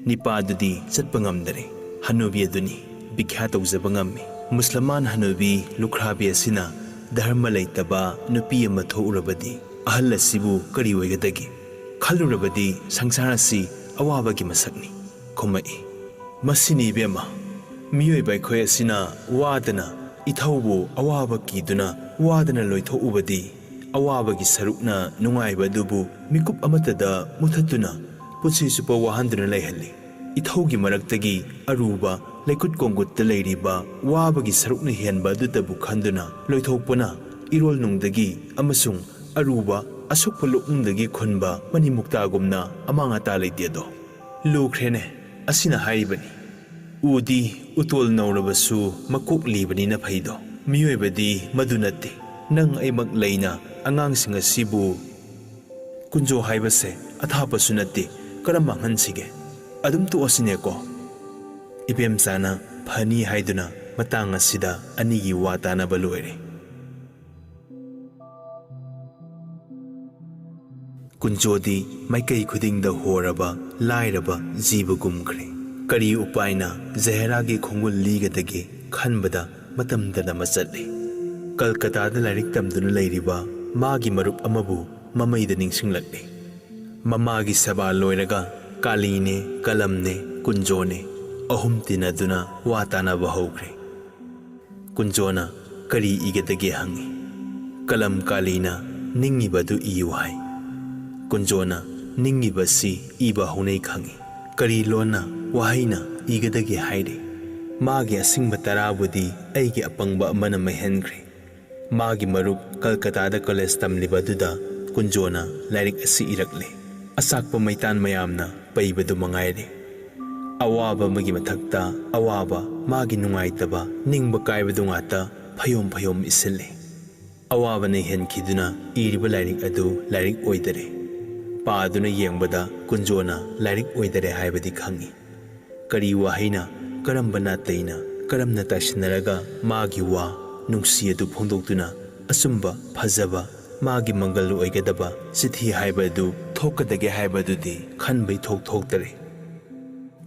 ꯅꯤꯄꯥꯗꯨꯗꯤ ꯆꯠꯄ ꯉꯝꯗꯔꯦ꯫ ꯍꯅꯨꯕꯤ ꯑꯗꯨꯅꯤ ꯚꯤꯈ꯭ꯌꯥ ꯇꯧꯖꯕ ꯉꯝꯃꯤ꯫ ꯃꯨꯁꯂꯃꯥꯟ ꯍꯅꯨꯕꯤ ꯂꯨꯈ꯭ꯔꯥꯕꯤ ꯑꯁꯤꯅ ꯙꯔꯃ ꯂꯩꯇꯕ ꯅꯨꯄꯤ ꯑꯃ ꯊꯣꯛꯎꯔꯕꯗꯤ ꯑꯍꯜ ꯑꯁꯤꯕꯨ ꯀꯔꯤ ꯑꯣꯏꯒꯗꯒꯦ? ꯈꯜꯂꯨꯔꯕꯗꯤ ꯁꯪꯁꯥꯔ ꯑꯁꯤ ꯑꯋꯥꯕꯒꯤ ꯃꯁꯛꯅꯤ꯫ ꯈꯨꯝꯃꯛꯏ, "ꯃꯁꯤꯅꯤ ꯏꯕꯦꯝꯃ, ꯃꯤꯑꯣꯏꯕ ꯑꯩꯈꯣꯏ ꯑꯁꯤꯅ ꯋꯥꯗꯅ ꯏꯊꯧꯕꯨ ꯑꯋꯥꯕ ꯀꯤꯗꯨꯅ ꯋꯥꯗꯅ ꯂꯣꯏꯊꯣꯛꯎꯕꯗꯤ ꯑꯋꯥꯕꯒꯤ ꯁꯔꯨꯛꯅ ꯅꯨꯡꯉꯥꯏꯕ ꯑꯗꯨꯕꯨ ꯃꯤꯀꯨꯞ ꯑꯃꯠꯇꯗ ꯃꯨꯊꯠꯇꯨꯅ ꯄꯨꯟꯁꯤ ꯆꯨꯞꯄ ꯋꯥꯍꯟꯗꯨꯅ ꯂꯩꯍꯜꯂꯤ꯫ ꯏꯊꯧꯒꯤ ꯃꯔꯛꯇꯒꯤ ꯑꯔꯨꯕ ꯂꯩꯀꯨꯠ ꯀꯣꯡꯒꯨꯠꯇ ꯂꯩꯔꯤꯕ ꯋꯥꯕꯒꯤ ꯁꯔꯨꯛꯅ ꯍꯦꯟꯕ ꯑꯗꯨꯇꯕꯨ ꯈꯟꯗꯨꯅ ꯂꯣꯏꯊꯣꯛꯄꯅ ꯏꯔꯣꯜꯅꯨꯡꯗꯒꯤ ꯑꯃꯁꯨꯡ ꯑꯔꯨꯕ ꯑꯁꯣꯛꯄ ꯂꯣꯛꯅꯨꯡꯗꯒꯤ ꯈꯨꯟꯕ ꯃꯅꯤꯃꯨꯛꯇꯥꯒꯨꯝꯅ ꯑꯃꯥꯡ ꯑꯇꯥ ꯂꯩꯇꯦꯗꯣ꯫ ꯂꯨꯈ꯭ꯔꯦꯅꯦ, ꯑꯁꯤꯅ ꯍꯥꯏꯔꯤꯕꯅꯤ꯫ ꯎꯗꯤ ꯎꯇꯣꯜ ꯅꯧꯔꯕꯁꯨ ꯃꯀꯣꯛ ꯂꯤꯕꯅꯤꯅ ꯐꯩꯗꯣ꯫ ꯃꯤꯑꯣꯏꯕꯗꯤ ꯃꯗꯨ ꯅꯠꯇꯦ꯫ ꯅꯪ ꯑꯩꯃꯛ ꯂꯩꯅ ꯑꯉꯥꯡꯁꯤꯡ ꯑꯁꯤꯕꯨ ꯀꯨꯟꯖꯣ ꯍꯥꯏꯕꯁꯦ ꯑꯊꯥꯞꯄꯁꯨ ꯅꯠꯇꯦ, ꯀꯔꯝ ꯃꯥꯡꯍꯟꯁꯤꯒꯦ? ꯑꯗꯨꯝ ꯇꯣꯛꯑꯁꯤꯅꯦꯀꯣ?" ꯏꯕꯦꯝꯆꯥꯅ ꯐꯅꯤ ꯍꯥꯏꯗꯨꯅ ꯃꯇꯥꯡ ꯑꯁꯤꯗ ꯑꯅꯤꯒꯤ ꯋꯥ ꯇꯥꯅꯕ ꯂꯣꯏꯔꯦ꯫ ꯀꯨꯟꯖꯣꯗꯤ ꯃꯥꯏꯀꯩ ꯈꯨꯗꯤꯡꯗ ꯍꯣꯔꯕ ꯂꯥꯏꯔꯕ ꯖꯤꯕꯒꯨꯝꯈ꯭ꯔꯦ꯫ ꯀꯔꯤ ꯎꯄꯥꯏꯅ ꯖꯍꯦꯔꯥꯒꯤ ꯈꯣꯡꯒꯨꯜ ꯂꯤꯒꯗꯒꯦ ꯈꯟꯕꯗ ꯃꯇꯝꯗꯅ ꯃꯆꯠꯂꯤ꯫ ꯀꯜꯀꯇꯥꯗ ꯂꯥꯏꯔꯤꯛ ꯇꯝꯗꯨꯅ ꯂꯩꯔꯤꯕ ꯃꯥꯒꯤ ꯃꯔꯨꯞ ꯑꯃꯕꯨ ꯃꯃꯩꯗ ꯅꯤꯡꯁꯤꯡꯂꯛꯂꯤ꯫ ꯃꯃꯥꯒꯤ ꯁꯦꯕꯥ ꯂꯣꯏꯔꯒ ꯀꯥꯂꯤꯅꯦ, ꯀꯂꯝꯅꯦ, ꯀꯨꯟꯖꯣꯅꯦ, ꯑꯍꯨꯝ ꯇꯤꯟꯅꯗꯨꯅ ꯋꯥ ꯇꯥꯅꯕ ꯍꯧꯈ꯭ꯔꯦ꯫ ꯀꯨꯟꯖꯣꯅ ꯀꯔꯤ ꯏꯒꯗꯒꯦ ꯍꯪꯉꯤ꯫ ꯀꯂꯝ ꯀꯥꯂꯤꯅ ꯅꯤꯡꯉꯤꯕꯗꯨ ꯏꯌꯨ ꯍꯥꯏ꯫ ꯀꯨꯟꯖꯣꯅ ꯅꯤꯡꯉꯤꯕꯁꯤ ꯏꯕ ꯍꯧꯅꯩ ꯈꯪꯉꯤ꯫ ꯀꯔꯤ ꯂꯣꯟꯅ ꯋꯥꯍꯩꯅ ꯏꯒꯗꯒꯦ ꯍꯥꯏꯔꯤ꯫ ꯃꯥꯒꯤ ꯑꯁꯤꯡꯕ ꯇꯔꯥꯕꯨꯗꯤ ꯑꯩꯒꯤ ꯑꯄꯪꯕ ꯑꯃꯅ ꯃꯩꯍꯟꯈ꯭ꯔꯦ꯫ ꯃꯥꯒꯤ ꯃꯔꯨꯞ ꯀꯜꯀꯇꯥꯗ ꯀꯣꯂꯦꯖ ꯇꯝꯂꯤꯕ ꯑꯗꯨꯗ ꯀꯨꯟꯖꯣꯅ ꯂꯥꯏꯔꯤꯛ ꯑꯁꯤ ꯏꯔꯛꯂꯦ꯫ ꯑꯆꯥꯛꯄ ꯃꯩꯇꯥꯟ ꯃꯌꯥꯝꯅ ꯄꯩꯕꯗꯨ ꯃꯉꯥꯏꯔꯦ꯫ ꯑꯋꯥꯕ ꯑꯃꯒꯤ ꯃꯊꯛꯇ ꯑꯋꯥꯕ, ꯃꯥꯒꯤ ꯅꯨꯡꯉꯥꯏꯇꯕ, ꯅꯤꯡꯕ ꯀꯥꯏꯕꯗꯨ ꯉꯥꯛꯇ ꯐꯩꯌꯣꯝ ꯐꯩꯌꯣꯝ ꯏꯁꯤꯜꯂꯦ꯫ ꯑꯋꯥꯕꯅ ꯍꯦꯟꯈꯤꯗꯨꯅ ꯏꯔꯤꯕ ꯂꯥꯏꯔꯤꯛ ꯑꯗꯨ ꯂꯥꯏꯔꯤꯛ ꯑꯣꯏꯗꯔꯦ꯫ ꯄꯥꯗꯨꯅ ꯌꯦꯡꯕꯗ ꯀꯨꯟꯖꯣꯅ ꯂꯥꯏꯔꯤꯛ ꯑꯣꯏꯗꯔꯦ ꯍꯥꯏꯕꯗꯤ ꯈꯪꯏ꯫ ꯀꯔꯤ ꯋꯥꯍꯩꯅ, ꯀꯔꯝꯕ ꯅꯥꯇꯩꯅ, ꯀꯔꯝꯅ ꯇꯥꯏꯁꯤꯟꯅꯔꯒ ꯃꯥꯒꯤ ꯋꯥ ꯅꯨꯡꯁꯤ ꯑꯗꯨ ꯐꯣꯡꯗꯣꯛꯇꯨꯅ ꯑꯆꯨꯝꯕ, ꯐꯖꯕ, ꯃꯥꯒꯤ ꯃꯪꯒꯜ ꯑꯣꯏꯒꯗꯕ ꯆꯤꯊꯤ ꯍꯥꯏꯕ ꯑꯗꯨ ꯊꯣꯛꯀꯗꯒꯦ ꯍꯥꯏꯕ ꯑꯗꯨꯗꯤ ꯈꯟꯕ ꯏꯊꯣꯛ ꯊꯣꯛꯇꯔꯦ꯫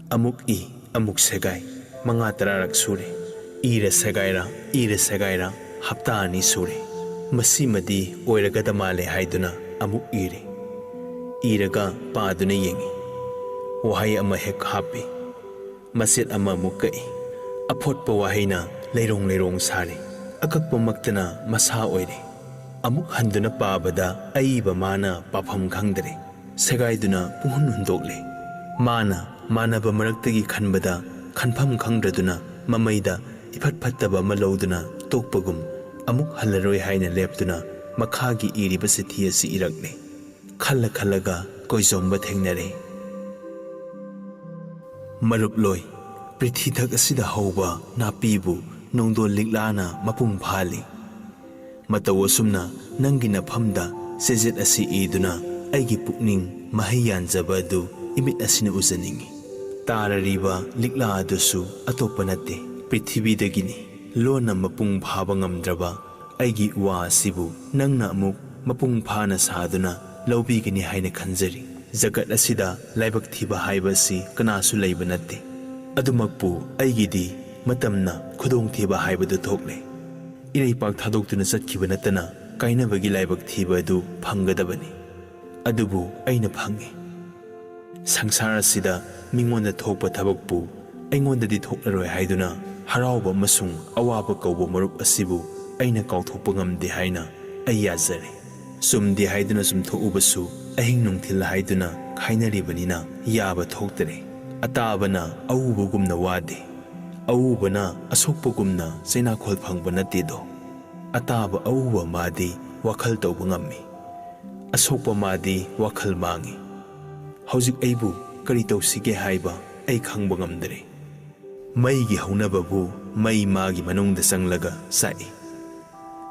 ꯑꯃꯨꯛ ꯏ, ꯑꯃꯨꯛ ꯁꯦꯒꯥꯏ, ꯃꯉꯥ ꯇꯔꯥꯔꯛ ꯁꯨꯔꯦ꯫ ꯏꯔ ꯁꯦꯒꯥꯏꯔ, ꯏꯔ ꯁꯦꯒꯥꯏꯔ, ꯍꯞꯇꯥ ꯑꯅꯤ ꯁꯨꯔꯦ꯫ ꯃꯁꯤꯃꯗꯤ ꯑꯣꯏꯔꯒꯗ ꯃꯥꯜꯂꯦ ꯍꯥꯏꯗꯨꯅ ꯑꯃꯨꯛ ꯏꯔꯦ꯫ ꯏꯔꯒ ꯄꯥꯗꯨꯅ ꯌꯦꯡꯏ꯫ ꯋꯥꯍꯩ ꯑꯃ ꯍꯦꯛ ꯍꯥꯞꯄꯤ꯫ ꯃꯆꯦꯠ ꯑꯃꯃꯨꯛ ꯀꯛꯏ꯫ ꯑꯐꯣꯠꯄ ꯋꯥꯍꯩꯅ ꯂꯩꯔꯣꯡ ꯂꯩꯔꯣꯡ ꯁꯥꯔꯦ꯫ ꯑꯀꯛꯄꯃꯛꯇꯅ ꯃꯁꯥ ꯑꯣꯏꯔꯦ꯫ ꯑꯃꯨꯛ ꯍꯟꯗꯨꯅ ꯄꯥꯕꯗ ꯑꯏꯕ ꯃꯥꯅ ꯄꯥꯐꯝ ꯈꯪꯗ꯭ꯔꯦ꯫ ꯁꯦꯒꯥꯏꯗꯨꯅ ꯄꯨꯡꯍꯨꯟ ꯍꯨꯟꯗꯣꯛꯂꯦ꯫ ꯃꯥꯅ ꯃꯥꯟꯅꯕ ꯃꯔꯛꯇꯒꯤ ꯈꯟꯕꯗ ꯈꯟꯐꯝ ꯈꯪꯗ꯭ꯔꯗꯨꯅ ꯃꯃꯩꯗ ꯏꯐꯠ ꯐꯠꯇꯕ ꯑꯃ ꯂꯧꯗꯨꯅ ꯇꯣꯛꯄꯒꯨꯝ ꯑꯃꯨꯛ ꯍꯜꯂꯔꯣꯏ ꯍꯥꯏꯅ ꯂꯦꯞꯇꯨꯅ ꯃꯈꯥꯒꯤ ꯏꯔꯤꯕ ꯆꯤꯊꯤ ꯑꯁꯤ ꯏꯔꯛꯂꯦ꯫ ꯈꯜꯂ ꯈꯜꯂꯒ ꯀꯣꯏꯖꯣꯝꯕ ꯊꯦꯡꯅꯔꯦ꯫ ꯃꯔꯨꯞꯂꯣꯏ, ꯄ꯭ꯔꯤꯊꯤꯊꯛ ꯑꯁꯤꯗ ꯍꯧꯕ ꯅꯥꯄꯤꯕꯨ ꯅꯣꯡꯗꯣꯜ ꯂꯤꯛꯂꯥꯅ ꯃꯄꯨꯡ ꯐꯥꯍꯜꯂꯤ꯫ ꯃꯇꯧ ꯑꯁꯨꯝꯅ ꯅꯪꯒꯤ ꯅꯐꯝꯗ ꯆꯦꯖꯦꯠ ꯑꯁꯤ ꯏꯗꯨꯅ ꯑꯩꯒꯤ ꯄꯨꯛꯅꯤꯡ ꯃꯍꯩ ꯌꯥꯟꯖꯕ ꯑꯗꯨ ꯏꯃꯤꯠ ꯑꯁꯤꯅ ꯎꯖꯅꯤꯡꯏ꯫ ꯇꯥꯔꯔꯤꯕ ꯂꯤꯛꯂꯥ ꯑꯗꯨꯁꯨ ꯑꯇꯣꯞꯄ ꯅꯠꯇꯦ, ꯄ꯭ꯔꯤꯊꯤꯕꯤꯗꯒꯤꯅꯤ꯫ ꯂꯣꯟꯅ ꯃꯄꯨꯡ ꯐꯥꯕ ꯉꯝꯗ꯭ꯔꯕ ꯑꯩꯒꯤ ꯏꯋꯥ ꯑꯁꯤꯕꯨ ꯅꯪꯅ ꯑꯃꯨꯛ ꯃꯄꯨꯡ ꯐꯥꯅ ꯁꯥꯗꯨꯅ ꯂꯧꯕꯤꯒꯅꯤ ꯍꯥꯏꯅ ꯈꯟꯖꯔꯤ꯫ ꯖꯒꯠ ꯑꯁꯤꯗ ꯂꯥꯏꯕꯛ ꯊꯤꯕ ꯍꯥꯏꯕ ꯑꯁꯤ ꯀꯅꯥꯁꯨ ꯂꯩꯕ ꯅꯠꯇꯦ꯫ ꯑꯗꯨꯃꯛꯄꯨ ꯑꯩꯒꯤꯗꯤ ꯃꯇꯝꯅ ꯈꯨꯗꯣꯡꯊꯤꯕ ꯍꯥꯏꯕꯗꯨ ꯊꯣꯛꯂꯦ꯫ ꯏꯔꯩꯄꯥꯛ ꯊꯥꯗꯣꯛꯇꯨꯅ ꯆꯠꯈꯤꯕ ꯅꯠꯇꯅ ꯀꯥꯏꯅꯕꯒꯤ ꯂꯥꯏꯕꯛ ꯊꯤꯕ ꯑꯗꯨ ꯐꯪꯒꯗꯕꯅꯤ꯫ ꯑꯗꯨꯕꯨ ꯑꯩꯅ ꯐꯪꯉꯤ꯫ ꯁꯪꯁꯥꯔ ꯑꯁꯤꯗ ꯃꯤꯉꯣꯟꯗ ꯊꯣꯛꯄ ꯊꯕꯛꯄꯨ ꯑꯩꯉꯣꯟꯗꯗꯤ ꯊꯣꯛꯂꯔꯣꯏ ꯍꯥꯏꯗꯨꯅ ꯍꯔꯥꯎꯕ ꯑꯃꯁꯨꯡ ꯑꯋꯥꯕ ꯀꯧꯕ ꯃꯔꯨꯞ ꯑꯁꯤꯕꯨ ꯑꯩꯅ ꯀꯥꯎꯊꯣꯛꯄ ꯉꯝꯗꯦ ꯍꯥꯏꯅ ꯑꯩ ꯌꯥꯖꯔꯦ꯫ ꯆꯨꯝꯗꯦ ꯍꯥꯏꯗꯨꯅ ꯆꯨꯝꯊꯣꯛꯎꯕꯁꯨ ꯑꯍꯤꯡ ꯅꯨꯡꯊꯤꯜ ꯍꯥꯏꯗꯨꯅ ꯈꯥꯏꯅꯔꯤꯕꯅꯤꯅ ꯌꯥꯕ ꯊꯣꯛꯇꯔꯦ꯫ ꯑꯇꯥꯕꯅ ꯑꯎꯕꯒꯨꯝꯅ ꯋꯥꯗꯦ, ꯑꯎꯕꯅ ꯑꯁꯣꯛꯄꯒꯨꯝꯅ ꯆꯩꯅꯥꯈꯣꯜ ꯐꯪꯕ ꯅꯠꯇꯦꯗꯣ꯫ ꯑꯇꯥꯕ ꯑꯎꯕ ꯃꯥꯗꯤ ꯋꯥꯈꯜ ꯇꯧꯕ ꯉꯝꯃꯤ꯫ ꯑꯁꯣꯛꯄ ꯃꯥꯗꯤ ꯋꯥꯈꯜ ꯃꯥꯡꯏ꯫ ꯍꯧꯖꯤꯛ ꯑꯩꯕꯨ ꯀꯔꯤ ꯇꯧꯁꯤꯒꯦ ꯍꯥꯏꯕ ꯑꯩ ꯈꯪꯕ ꯉꯝꯗ꯭ꯔꯦ꯫ ꯃꯩꯒꯤ ꯍꯧꯅꯕꯕꯨ ꯃꯩ ꯃꯥꯒꯤ ꯃꯅꯨꯡꯗ ꯆꯪꯂꯒ ꯆꯥꯛꯏ꯫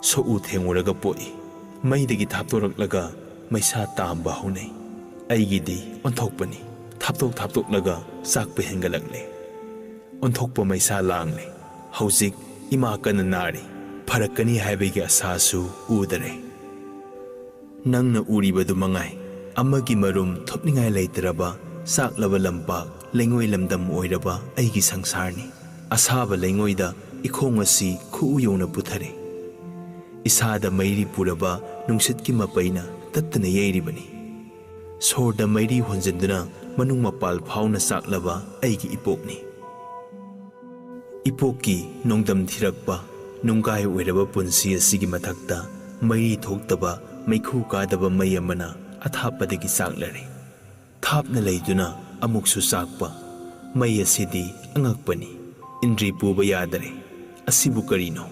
ꯁꯣꯛꯎ ꯊꯦꯡꯉꯨꯔꯒ ꯄꯣꯛꯏ꯫ ꯃꯩꯗꯒꯤ ꯊꯥꯞꯇꯣꯔꯛꯂꯒ ꯃꯩꯁꯥ ꯇꯥꯝꯕ ꯍꯧꯅꯩ꯫ ꯑꯩꯒꯤꯗꯤ ꯑꯣꯟꯊꯣꯛꯄꯅꯤ꯫ ꯊꯥꯞꯇꯣꯛ ꯊꯥꯞꯇꯣꯛꯂꯒ ꯆꯥꯛꯄ ꯍꯦꯟꯒꯠꯂꯛꯂꯦ꯫ ꯑꯣꯟꯊꯣꯛꯄ ꯃꯩꯁꯥ ꯂꯥꯡꯂꯦ꯫ ꯍꯧꯖꯤꯛ ꯏꯃꯥ ꯀꯟꯅ ꯅꯥꯔꯤ꯫ ꯐꯔꯛꯀꯅꯤ ꯍꯥꯏꯕꯒꯤ ꯑꯁꯥꯁꯨ ꯎꯗꯔꯦ꯫ ꯅꯪꯅ ꯎꯔꯤꯕꯗꯨ ꯃꯉꯥꯏ, ꯑꯃꯒꯤ ꯃꯔꯨꯝ ꯊꯨꯞꯅꯤꯡꯉꯥꯏ ꯂꯩꯇꯔꯕ, ꯆꯥꯛꯂꯕ ꯂꯝꯄꯥꯛ, ꯂꯩꯉꯣꯏ ꯂꯝꯗꯝ ꯑꯣꯏꯔꯕ ꯑꯩꯒꯤ ꯁꯪꯁꯥꯔꯅꯤ꯫ ꯑꯁꯥꯕ ꯂꯩꯉꯣꯏꯗ ꯏꯈꯣꯡ ꯑꯁꯤ ꯈꯨꯎ ꯌꯧꯅ ꯄꯨꯊꯔꯦ꯫ ꯏꯁꯥꯗ ꯃꯩꯔꯤ ꯄꯨꯔꯕ ꯅꯨꯡꯁꯤꯠꯀꯤ ꯃꯄꯩꯅ ꯇꯠꯇꯅ ꯌꯩꯔꯤꯕꯅꯤ꯫ ꯁꯣꯔꯗ ꯃꯩꯔꯤ ꯍꯣꯟꯖꯤꯟꯗꯨꯅ ꯃꯅꯨꯡ ꯃꯄꯥꯜ ꯐꯥꯎꯅ ꯆꯥꯛꯂꯕ ꯑꯩꯒꯤ ꯏꯄꯣꯛꯅꯤ꯫ ꯏꯄꯣꯛꯀꯤ ꯅꯣꯡꯗꯝ ꯊꯤꯔꯛꯄ, ꯅꯨꯡꯒꯥꯏ ꯑꯣꯏꯔꯕ ꯄꯨꯟꯁꯤ ꯑꯁꯤꯒꯤ ꯃꯊꯛꯇ ꯃꯩꯔꯤ ꯊꯣꯛꯇꯕ, ꯃꯩꯈꯨ ꯀꯥꯗꯕ ꯃꯩ ꯑꯃꯅ ꯑꯊꯥꯞꯄꯗꯒꯤ ꯆꯥꯛꯂꯔꯦ꯫ ꯊꯥꯞꯅ ꯂꯩꯗꯨꯅ ꯑꯃꯨꯛꯁꯨ ꯆꯥꯛꯄ ꯃꯩ ꯑꯁꯤꯗꯤ ꯑꯉꯛꯄꯅꯤ꯫ ꯏꯟꯗ꯭ꯔꯤ ꯄꯨꯕ ꯌꯥꯗꯔꯦ꯫ ꯑꯁꯤꯕꯨ ꯀꯔꯤꯅꯣ?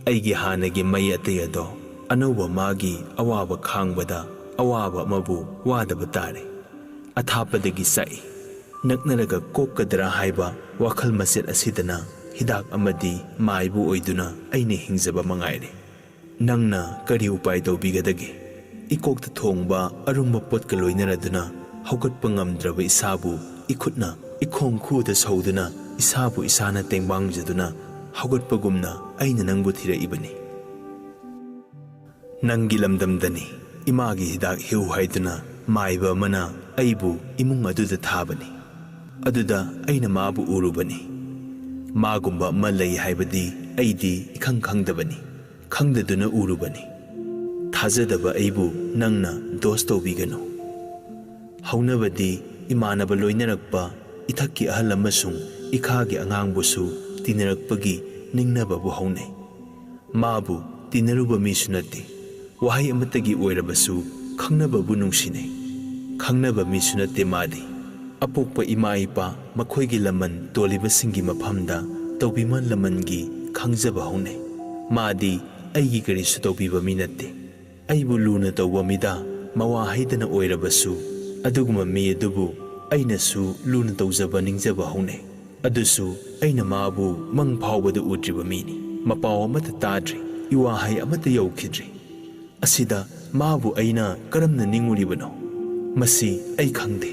ꯑꯩꯒꯤ ꯍꯥꯟꯅꯒꯤ ꯃꯩ ꯑꯇꯩ ꯑꯗꯣ ꯑꯅꯧꯕ ꯃꯥꯒꯤ ꯑꯋꯥꯕ ꯈꯥꯡꯕꯗ ꯑꯋꯥꯕ ꯑꯃꯕꯨ ꯋꯥꯗꯕ ꯇꯥꯔꯦ꯫ ꯑꯊꯥꯞꯄꯗꯒꯤ ꯆꯥꯛꯏ꯫ ꯅꯛꯅꯔꯒ ꯀꯣꯛꯀꯗ꯭ꯔꯥ ꯍꯥꯏꯕ ꯋꯥꯈꯜ ꯃꯆꯦꯠ ꯑꯁꯤꯗꯅ ꯍꯤꯗꯥꯛ ꯑꯃꯗꯤ ꯃꯥꯏꯕ ꯑꯣꯏꯗꯨꯅ ꯑꯩꯅ ꯍꯤꯡꯖꯕ ꯃꯉꯥꯏꯔꯦ꯫ ꯅꯪꯅ ꯀꯔꯤ ꯎꯄꯥꯏ ꯇꯧꯕꯤꯒꯗꯒꯦ? ꯏꯀꯣꯛꯇ ꯊꯣꯡꯕ ꯑꯔꯨꯝꯕ ꯄꯣꯠꯀ ꯂꯣꯏꯅꯔꯗꯨꯅ ꯍꯧꯒꯠꯄ ꯉꯝꯗ꯭ꯔꯕ ꯏꯁꯥꯕꯨ ꯏꯈꯨꯠꯅ ꯏꯈꯣꯡ ꯈꯨꯗ ꯁꯧꯗꯨꯅ ꯏꯁꯥꯕꯨ ꯏꯁꯥꯅ ꯇꯦꯡꯕꯥꯡꯖꯗꯨꯅ ꯍꯧꯒꯠꯄꯒꯨꯝꯅ ꯑꯩꯅ ꯅꯪꯕꯨ ꯊꯤꯔꯛꯏꯕꯅꯤ꯫ ꯅꯪꯒꯤ ꯂꯝꯗꯝꯗꯅꯤ ꯏꯃꯥꯒꯤ ꯍꯤꯗꯥꯛ ꯍꯦꯛꯎ ꯍꯥꯏꯗꯨꯅ ꯃꯥꯏꯕ ꯑꯃꯅ ꯑꯩꯕꯨ ꯏꯃꯨꯡ ꯑꯗꯨꯗ ꯊꯥꯕꯅꯤ꯫ ꯑꯗꯨꯗ ꯑꯩꯅ ꯃꯥꯕꯨ ꯎꯔꯨꯕꯅꯤ꯫ ꯃꯥꯒꯨꯝꯕ ꯑꯃ ꯂꯩ ꯍꯥꯏꯕꯗꯤ ꯑꯩꯗꯤ ꯏꯈꯪ ꯈꯪꯗꯕꯅꯤ꯫ ꯈꯪꯗꯗꯨꯅ ꯎꯔꯨꯕꯅꯤ꯫ ꯊꯥꯖꯗꯕ ꯑꯩꯕꯨ ꯅꯪꯅ ꯗꯣꯁ ꯇꯧꯕꯤꯒꯅꯨ꯫ ꯍꯧꯅꯕꯗꯤ ꯏꯃꯥꯟꯅꯕ ꯂꯣꯏꯅꯔꯛꯄ, ꯏꯊꯛꯀꯤ ꯑꯍꯜ ꯑꯃꯁꯨꯡ ꯏꯈꯥꯒꯤ ꯑꯉꯥꯡꯕꯨꯁꯨ ꯇꯤꯟꯅꯔꯛꯄꯒꯤ ꯅꯤꯡꯅꯕꯕꯨ ꯍꯧꯅꯩ꯫ ꯃꯥꯕꯨ ꯇꯤꯟꯅꯔꯨꯕ ꯃꯤꯁꯨ ꯅꯠꯇꯦ꯫ ꯋꯥꯍꯩ ꯑꯃꯠꯇꯒꯤ ꯑꯣꯏꯔꯕꯁꯨ ꯈꯪꯅꯕꯕꯨ ꯅꯨꯡꯁꯤꯅꯩ꯫ ꯈꯪꯅꯕ ꯃꯤꯁꯨ ꯅꯠꯇꯦ ꯃꯥꯗꯤ꯫ ꯑꯄꯣꯛꯄ ꯏꯃꯥ ꯏꯄꯥ ꯃꯈꯣꯏꯒꯤ ꯂꯃꯟ ꯇꯣꯜꯂꯤꯕꯁꯤꯡꯒꯤ ꯃꯐꯝꯗ ꯇꯧꯕꯤꯃꯜ ꯂꯃꯟꯒꯤ ꯈꯪꯖꯕ ꯍꯧꯅꯩ꯫ ꯃꯥꯗꯤ ꯑꯩꯒꯤ ꯀꯔꯤꯁꯨ ꯇꯧꯕꯤꯕ ꯃꯤ ꯅꯠꯇꯦ꯫ ꯑꯩꯕꯨ ꯂꯨꯅ ꯇꯧꯕ ꯃꯤꯗ ꯃꯋꯥ ꯍꯩꯗꯅ ꯑꯣꯏꯔꯕꯁꯨ ꯑꯗꯨꯒꯨꯝꯕ ꯃꯤ ꯑꯗꯨꯕꯨ ꯑꯩꯅꯁꯨ ꯂꯨꯅ ꯇꯧꯖꯕ ꯅꯤꯡꯖꯕ ꯍꯧꯅꯩ꯫ ꯑꯗꯨꯁꯨ ꯑꯩꯅ ꯃꯥꯕꯨ ꯃꯪ ꯐꯥꯎꯕꯗ ꯎꯗ꯭ꯔꯤꯕ ꯃꯤꯅꯤ꯫ ꯃꯄꯥꯎ ꯑꯃꯠꯇ ꯇꯥꯗ꯭ꯔꯤ, ꯏꯋꯥꯍꯩ ꯑꯃꯠꯇ ꯌꯧꯈꯤꯗ꯭ꯔꯤ꯫ ꯑꯁꯤꯗ ꯃꯥꯕꯨ ꯑꯩꯅ ꯀꯔꯝꯅ ꯅꯤꯡꯉꯨꯔꯤꯕꯅꯣ? ꯃꯁꯤ ꯑꯩ ꯈꯪꯗꯦ꯫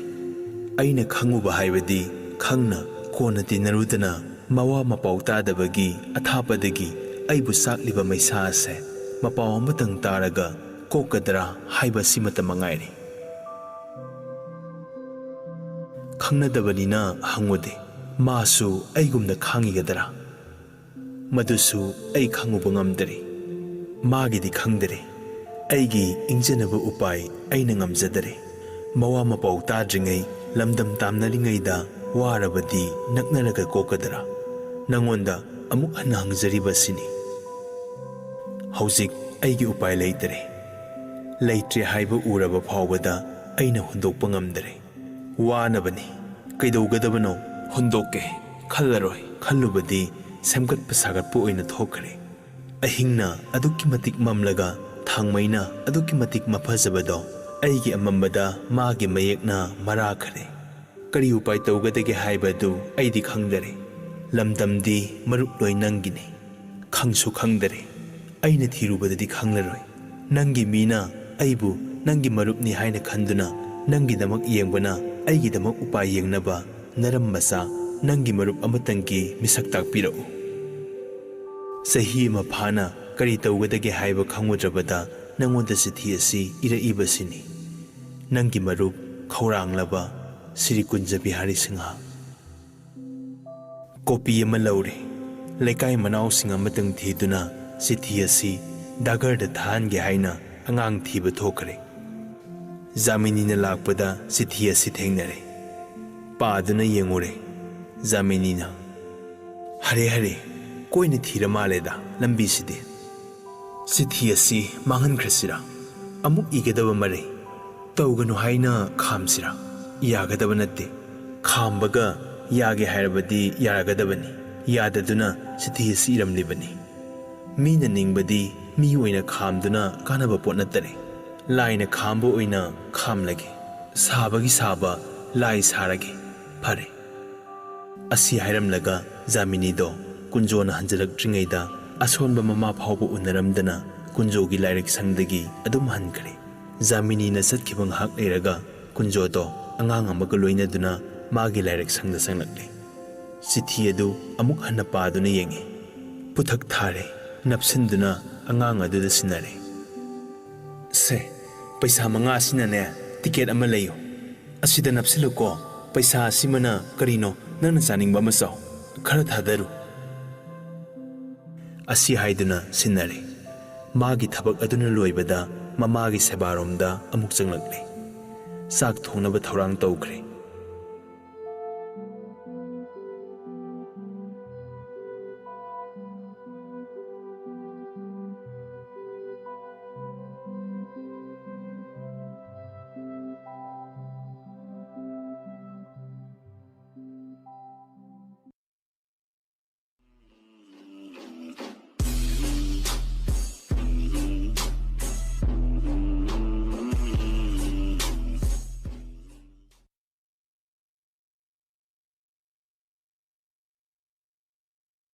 ꯑꯩꯅ ꯈꯪꯉꯨꯕ ꯍꯥꯏꯕꯗꯤ ꯈꯪꯅ ꯀꯣꯟꯅ ꯇꯤꯟꯅꯔꯨꯗꯅ ꯃꯋꯥ ꯃꯄꯥꯎ ꯇꯥꯗꯕꯒꯤ ꯑꯊꯥꯞꯄꯗꯒꯤ ꯑꯩꯕꯨ ꯆꯥꯛꯂꯤꯕ ꯃꯩꯁꯥ ꯑꯁꯦ ꯃꯄꯥꯎ ꯑꯃꯇꯪ ꯇꯥꯔꯒ ꯀꯣꯛꯀꯗ꯭ꯔꯥ ꯍꯥꯏꯕ ꯑꯁꯤꯃꯇ ꯃꯉꯥꯏꯔꯦ꯫ ꯈꯪꯅꯗꯕꯅꯤꯅ ꯍꯪꯉꯨꯗꯦ, ꯃꯥꯁꯨ ꯑꯩꯒꯨꯝꯅ ꯈꯥꯡꯉꯤꯒꯗ꯭ꯔꯥ? ꯃꯗꯨꯁꯨ ꯑꯩ ꯈꯪꯉꯨꯕ ꯉꯝꯗꯔꯦ꯫ ꯃꯥꯒꯤꯗꯤ ꯈꯪꯗꯔꯦ꯫ ꯑꯩꯒꯤ ꯏꯪꯖꯅꯕ ꯎꯄꯥꯏ ꯑꯩꯅ ꯉꯝꯖꯗꯔꯦ꯫ ꯃꯋꯥ ꯃꯄꯥꯎ ꯇꯥꯗ꯭ꯔꯤꯉꯩ, ꯂꯝꯗꯝ ꯇꯥꯝꯅꯔꯤꯉꯩꯗ ꯋꯥꯔꯕꯗꯤ ꯅꯛꯅꯔꯒ ꯀꯣꯛꯀꯗ꯭ꯔꯥ? ꯅꯉꯣꯟꯗ ꯑꯃꯨꯛ ꯍꯟꯅ ꯍꯪꯖꯔꯤꯕ ꯑꯁꯤꯅꯤ꯫ ꯍꯧꯖꯤꯛ ꯑꯩꯒꯤ ꯎꯄꯥꯏ ꯂꯩꯇꯔꯦ꯫ ꯂꯩꯇ꯭ꯔꯦ ꯍꯥꯏꯕ ꯎꯔꯕ ꯐꯥꯎꯕꯗ ꯑꯩꯅ ꯍꯨꯟꯗꯣꯛꯄ ꯉꯝꯗꯔꯦ꯫ ꯋꯥꯅꯕꯅꯤ꯫ ꯀꯩꯗꯧꯒꯗꯕꯅꯣ? ꯍꯨꯟꯗꯣꯛꯀꯦ꯫ ꯈꯜꯂꯔꯣꯏ꯫ ꯈꯜꯂꯨꯕꯗꯤ ꯁꯦꯝꯒꯠꯄ ꯁꯥꯒꯠꯄ ꯑꯣꯏꯅ ꯊꯣꯛꯈ꯭ꯔꯦ꯫ ꯑꯍꯤꯡꯅ ꯑꯗꯨꯛꯀꯤ ꯃꯇꯤꯛ ꯃꯝꯂꯒ ꯊꯥꯡꯃꯩꯅ ꯑꯗꯨꯛꯀꯤ ꯃꯇꯤꯛ ꯃꯐꯖꯕꯗꯣ ꯑꯩꯒꯤ ꯑꯃꯝꯕꯗ ꯃꯥꯒꯤ ꯃꯌꯦꯛꯅ ꯃꯔꯥꯈꯔꯦ꯫ ꯀꯔꯤ ꯎꯄꯥꯏ ꯇꯧꯒꯗꯒꯦ ꯍꯥꯏꯕꯗꯨ ꯑꯩꯗꯤ ꯈꯪꯗꯔꯦ꯫ ꯂꯝꯗꯝꯗꯤ ꯃꯔꯨꯞ ꯂꯣꯏ ꯅꯪꯒꯤꯅꯤ꯫ ꯈꯪꯁꯨ ꯈꯪꯗꯔꯦ꯫ ꯑꯩꯅ ꯊꯤꯔꯨꯕꯗꯗꯤ ꯈꯪꯂꯔꯣꯏ꯫ ꯅꯪꯒꯤ ꯃꯤꯅ ꯑꯩꯕꯨ ꯅꯪꯒꯤ ꯃꯔꯨꯞꯅꯤ ꯍꯥꯏꯅ ꯈꯟꯗꯨꯅ ꯅꯪꯒꯤꯗꯃꯛ ꯌꯦꯡꯕꯅ ꯑꯩꯒꯤꯗꯃꯛ ꯎꯄꯥꯏ ꯌꯦꯡꯅꯕ ꯅꯔꯝ ꯃꯆꯥ, ꯅꯪꯒꯤ ꯃꯔꯨꯞ ꯑꯃꯇꯪꯒꯤ ꯃꯤꯁꯛ ꯇꯥꯛꯄꯤꯔꯛꯎ꯫ ꯆꯍꯤ ꯑꯃ ꯐꯥꯅ ꯀꯔꯤ ꯇꯧꯒꯗꯒꯦ ꯍꯥꯏꯕ ꯈꯪꯉꯨꯗ꯭ꯔꯕꯗ ꯅꯉꯣꯟꯗ ꯆꯤꯊꯤ ꯑꯁꯤ ꯏꯔꯛꯏꯕꯁꯤꯅꯤ꯫ ꯅꯪꯒꯤ ꯃꯔꯨꯞ ꯈꯧꯔꯥꯡꯂꯕ ꯁ꯭ꯔꯤ ꯀꯨꯟꯖ ꯕꯤꯍꯥꯔꯤ ꯁꯤꯡꯍ꯫ ꯀꯣꯄꯤ ꯑꯃ ꯂꯧꯔꯦ꯫ ꯂꯩꯀꯥꯏ ꯃꯅꯥꯎꯁꯤꯡ ꯑꯃꯇꯪ ꯊꯤꯗꯨꯅ ꯆꯤꯊꯤ ꯑꯁꯤ ꯗꯥꯒꯔꯗ ꯊꯥꯍꯟꯒꯦ ꯍꯥꯏꯅ ꯑꯉꯥꯡ ꯊꯤꯕ ꯊꯣꯛꯈ꯭ꯔꯦ꯫ ꯖꯥꯃꯤꯅꯤꯅ ꯂꯥꯛꯄꯗ ꯆꯤꯊꯤ ꯑꯁꯤ ꯊꯦꯡꯅꯔꯦ꯫ ꯄꯥꯗꯨꯅ ꯌꯦꯡꯉꯨꯔꯦ꯫ ꯖꯥꯃꯤꯅꯤꯅ, "ꯍꯔꯦ ꯍꯔꯦ, ꯀꯣꯏꯅ ꯊꯤꯔ ꯃꯥꯜꯂꯦꯗ ꯂꯝꯕꯤꯁꯤꯗꯤ꯫ ꯆꯤꯊꯤ ꯑꯁꯤ ꯃꯥꯡꯍꯟꯈ꯭ꯔꯁꯤꯔꯥ? ꯑꯃꯨꯛ ꯏꯒꯗꯕ ꯃꯔꯩ ꯇꯧꯒꯅꯨ ꯍꯥꯏꯅ ꯈꯥꯝꯁꯤꯔꯥ? ꯌꯥꯒꯗꯕ ꯅꯠꯇꯦ꯫ ꯈꯥꯝꯕꯒ ꯌꯥꯒꯦ ꯍꯥꯏꯔꯕꯗꯤ ꯌꯥꯔꯒꯗꯕꯅꯤ꯫ ꯌꯥꯗꯗꯨꯅ ꯆꯤꯊꯤ ꯑꯁꯤ ꯏꯔꯝꯂꯤꯕꯅꯤ꯫ ꯃꯤꯅ ꯅꯤꯡꯕꯗꯤ ꯃꯤ ꯑꯣꯏꯅ ꯈꯥꯝꯗꯨꯅ ꯀꯥꯟꯅꯕ ꯄꯣꯠ ꯅꯠꯇꯔꯦ꯫ ꯂꯥꯏꯅ ꯈꯥꯝꯕ ꯑꯣꯏꯅ ꯈꯥꯝꯂꯒꯦ꯫ ꯁꯥꯕꯒꯤ ꯁꯥꯕ ꯂꯥꯏ ꯁꯥꯔꯒꯦ꯫ ꯐꯔꯦ꯫" ꯑꯁꯤ ꯍꯥꯏꯔꯝꯂꯒ ꯖꯥꯃꯤꯅꯤꯗꯣ ꯀꯨꯟꯖꯣꯅ ꯍꯟꯖꯤꯜꯂꯛꯇ꯭ꯔꯤꯉꯩꯗ ꯑꯁꯣꯟꯕ ꯃꯃꯥ ꯐꯥꯎꯕ ꯎꯅꯔꯝꯗꯅ ꯀꯨꯟꯖꯣꯒꯤ ꯂꯥꯏꯔꯤꯛ ꯁꯪꯗꯒꯤ ꯑꯗꯨꯝ ꯍꯟꯈ꯭ꯔꯦ꯫ ꯖꯥꯃꯤꯅꯤꯅ ꯆꯠꯈꯤꯕ ꯉꯥꯏꯍꯥꯛ ꯂꯩꯔꯒ ꯀꯨꯟꯖꯣꯗꯣ ꯑꯉꯥꯡ ꯑꯃꯒ ꯂꯣꯏꯅꯗꯨꯅ ꯃꯥꯒꯤ ꯂꯥꯏꯔꯤꯛ ꯁꯪꯗ ꯆꯪꯂꯛꯂꯦ꯫ ꯆꯤꯊꯤ ꯑꯗꯨ ꯑꯃꯨꯛ ꯍꯟꯅ ꯄꯥꯗꯨꯅ ꯌꯦꯡꯉꯤ꯫ ꯄꯨꯊꯛ ꯊꯥꯔꯦ꯫ ꯅꯞꯁꯤꯟꯗꯨꯅ ꯑꯉꯥꯡ ꯑꯗꯨꯗ ꯁꯤꯟꯅꯔꯦ꯫ "ꯁꯦ, ꯄꯩꯁꯥ ꯃꯉꯥ ꯑꯁꯤꯅꯅꯦ ꯇꯤꯀꯦꯠ ꯑꯃ ꯂꯩꯌꯨ꯫ ꯑꯁꯤꯗ ꯅꯞꯁꯤꯜꯂꯨꯀꯣ꯫ ꯄꯩꯁꯥ ꯑꯁꯤꯃꯅ ꯀꯔꯤꯅꯣ ꯅꯪꯅ ꯆꯥꯅꯤꯡꯕ ꯑꯃ ꯆꯥꯎ꯫ ꯈꯔ ꯊꯥꯗꯔꯨ꯫" ꯑꯁꯤ ꯍꯥꯏꯗꯨꯅ ꯁꯤꯟꯅꯔꯦ꯫ ꯃꯥꯒꯤ ꯊꯕꯛ ꯑꯗꯨꯅ ꯂꯣꯏꯕꯗ ꯃꯃꯥꯒꯤ ꯁꯦꯕꯥꯔꯣꯝꯗ ꯑꯃꯨꯛ ꯆꯪꯂꯛꯂꯦ꯫ ꯆꯥꯛ ꯊꯣꯡꯅꯕ ꯊꯧꯔꯥꯡ ꯇꯧꯈ꯭ꯔꯦ꯫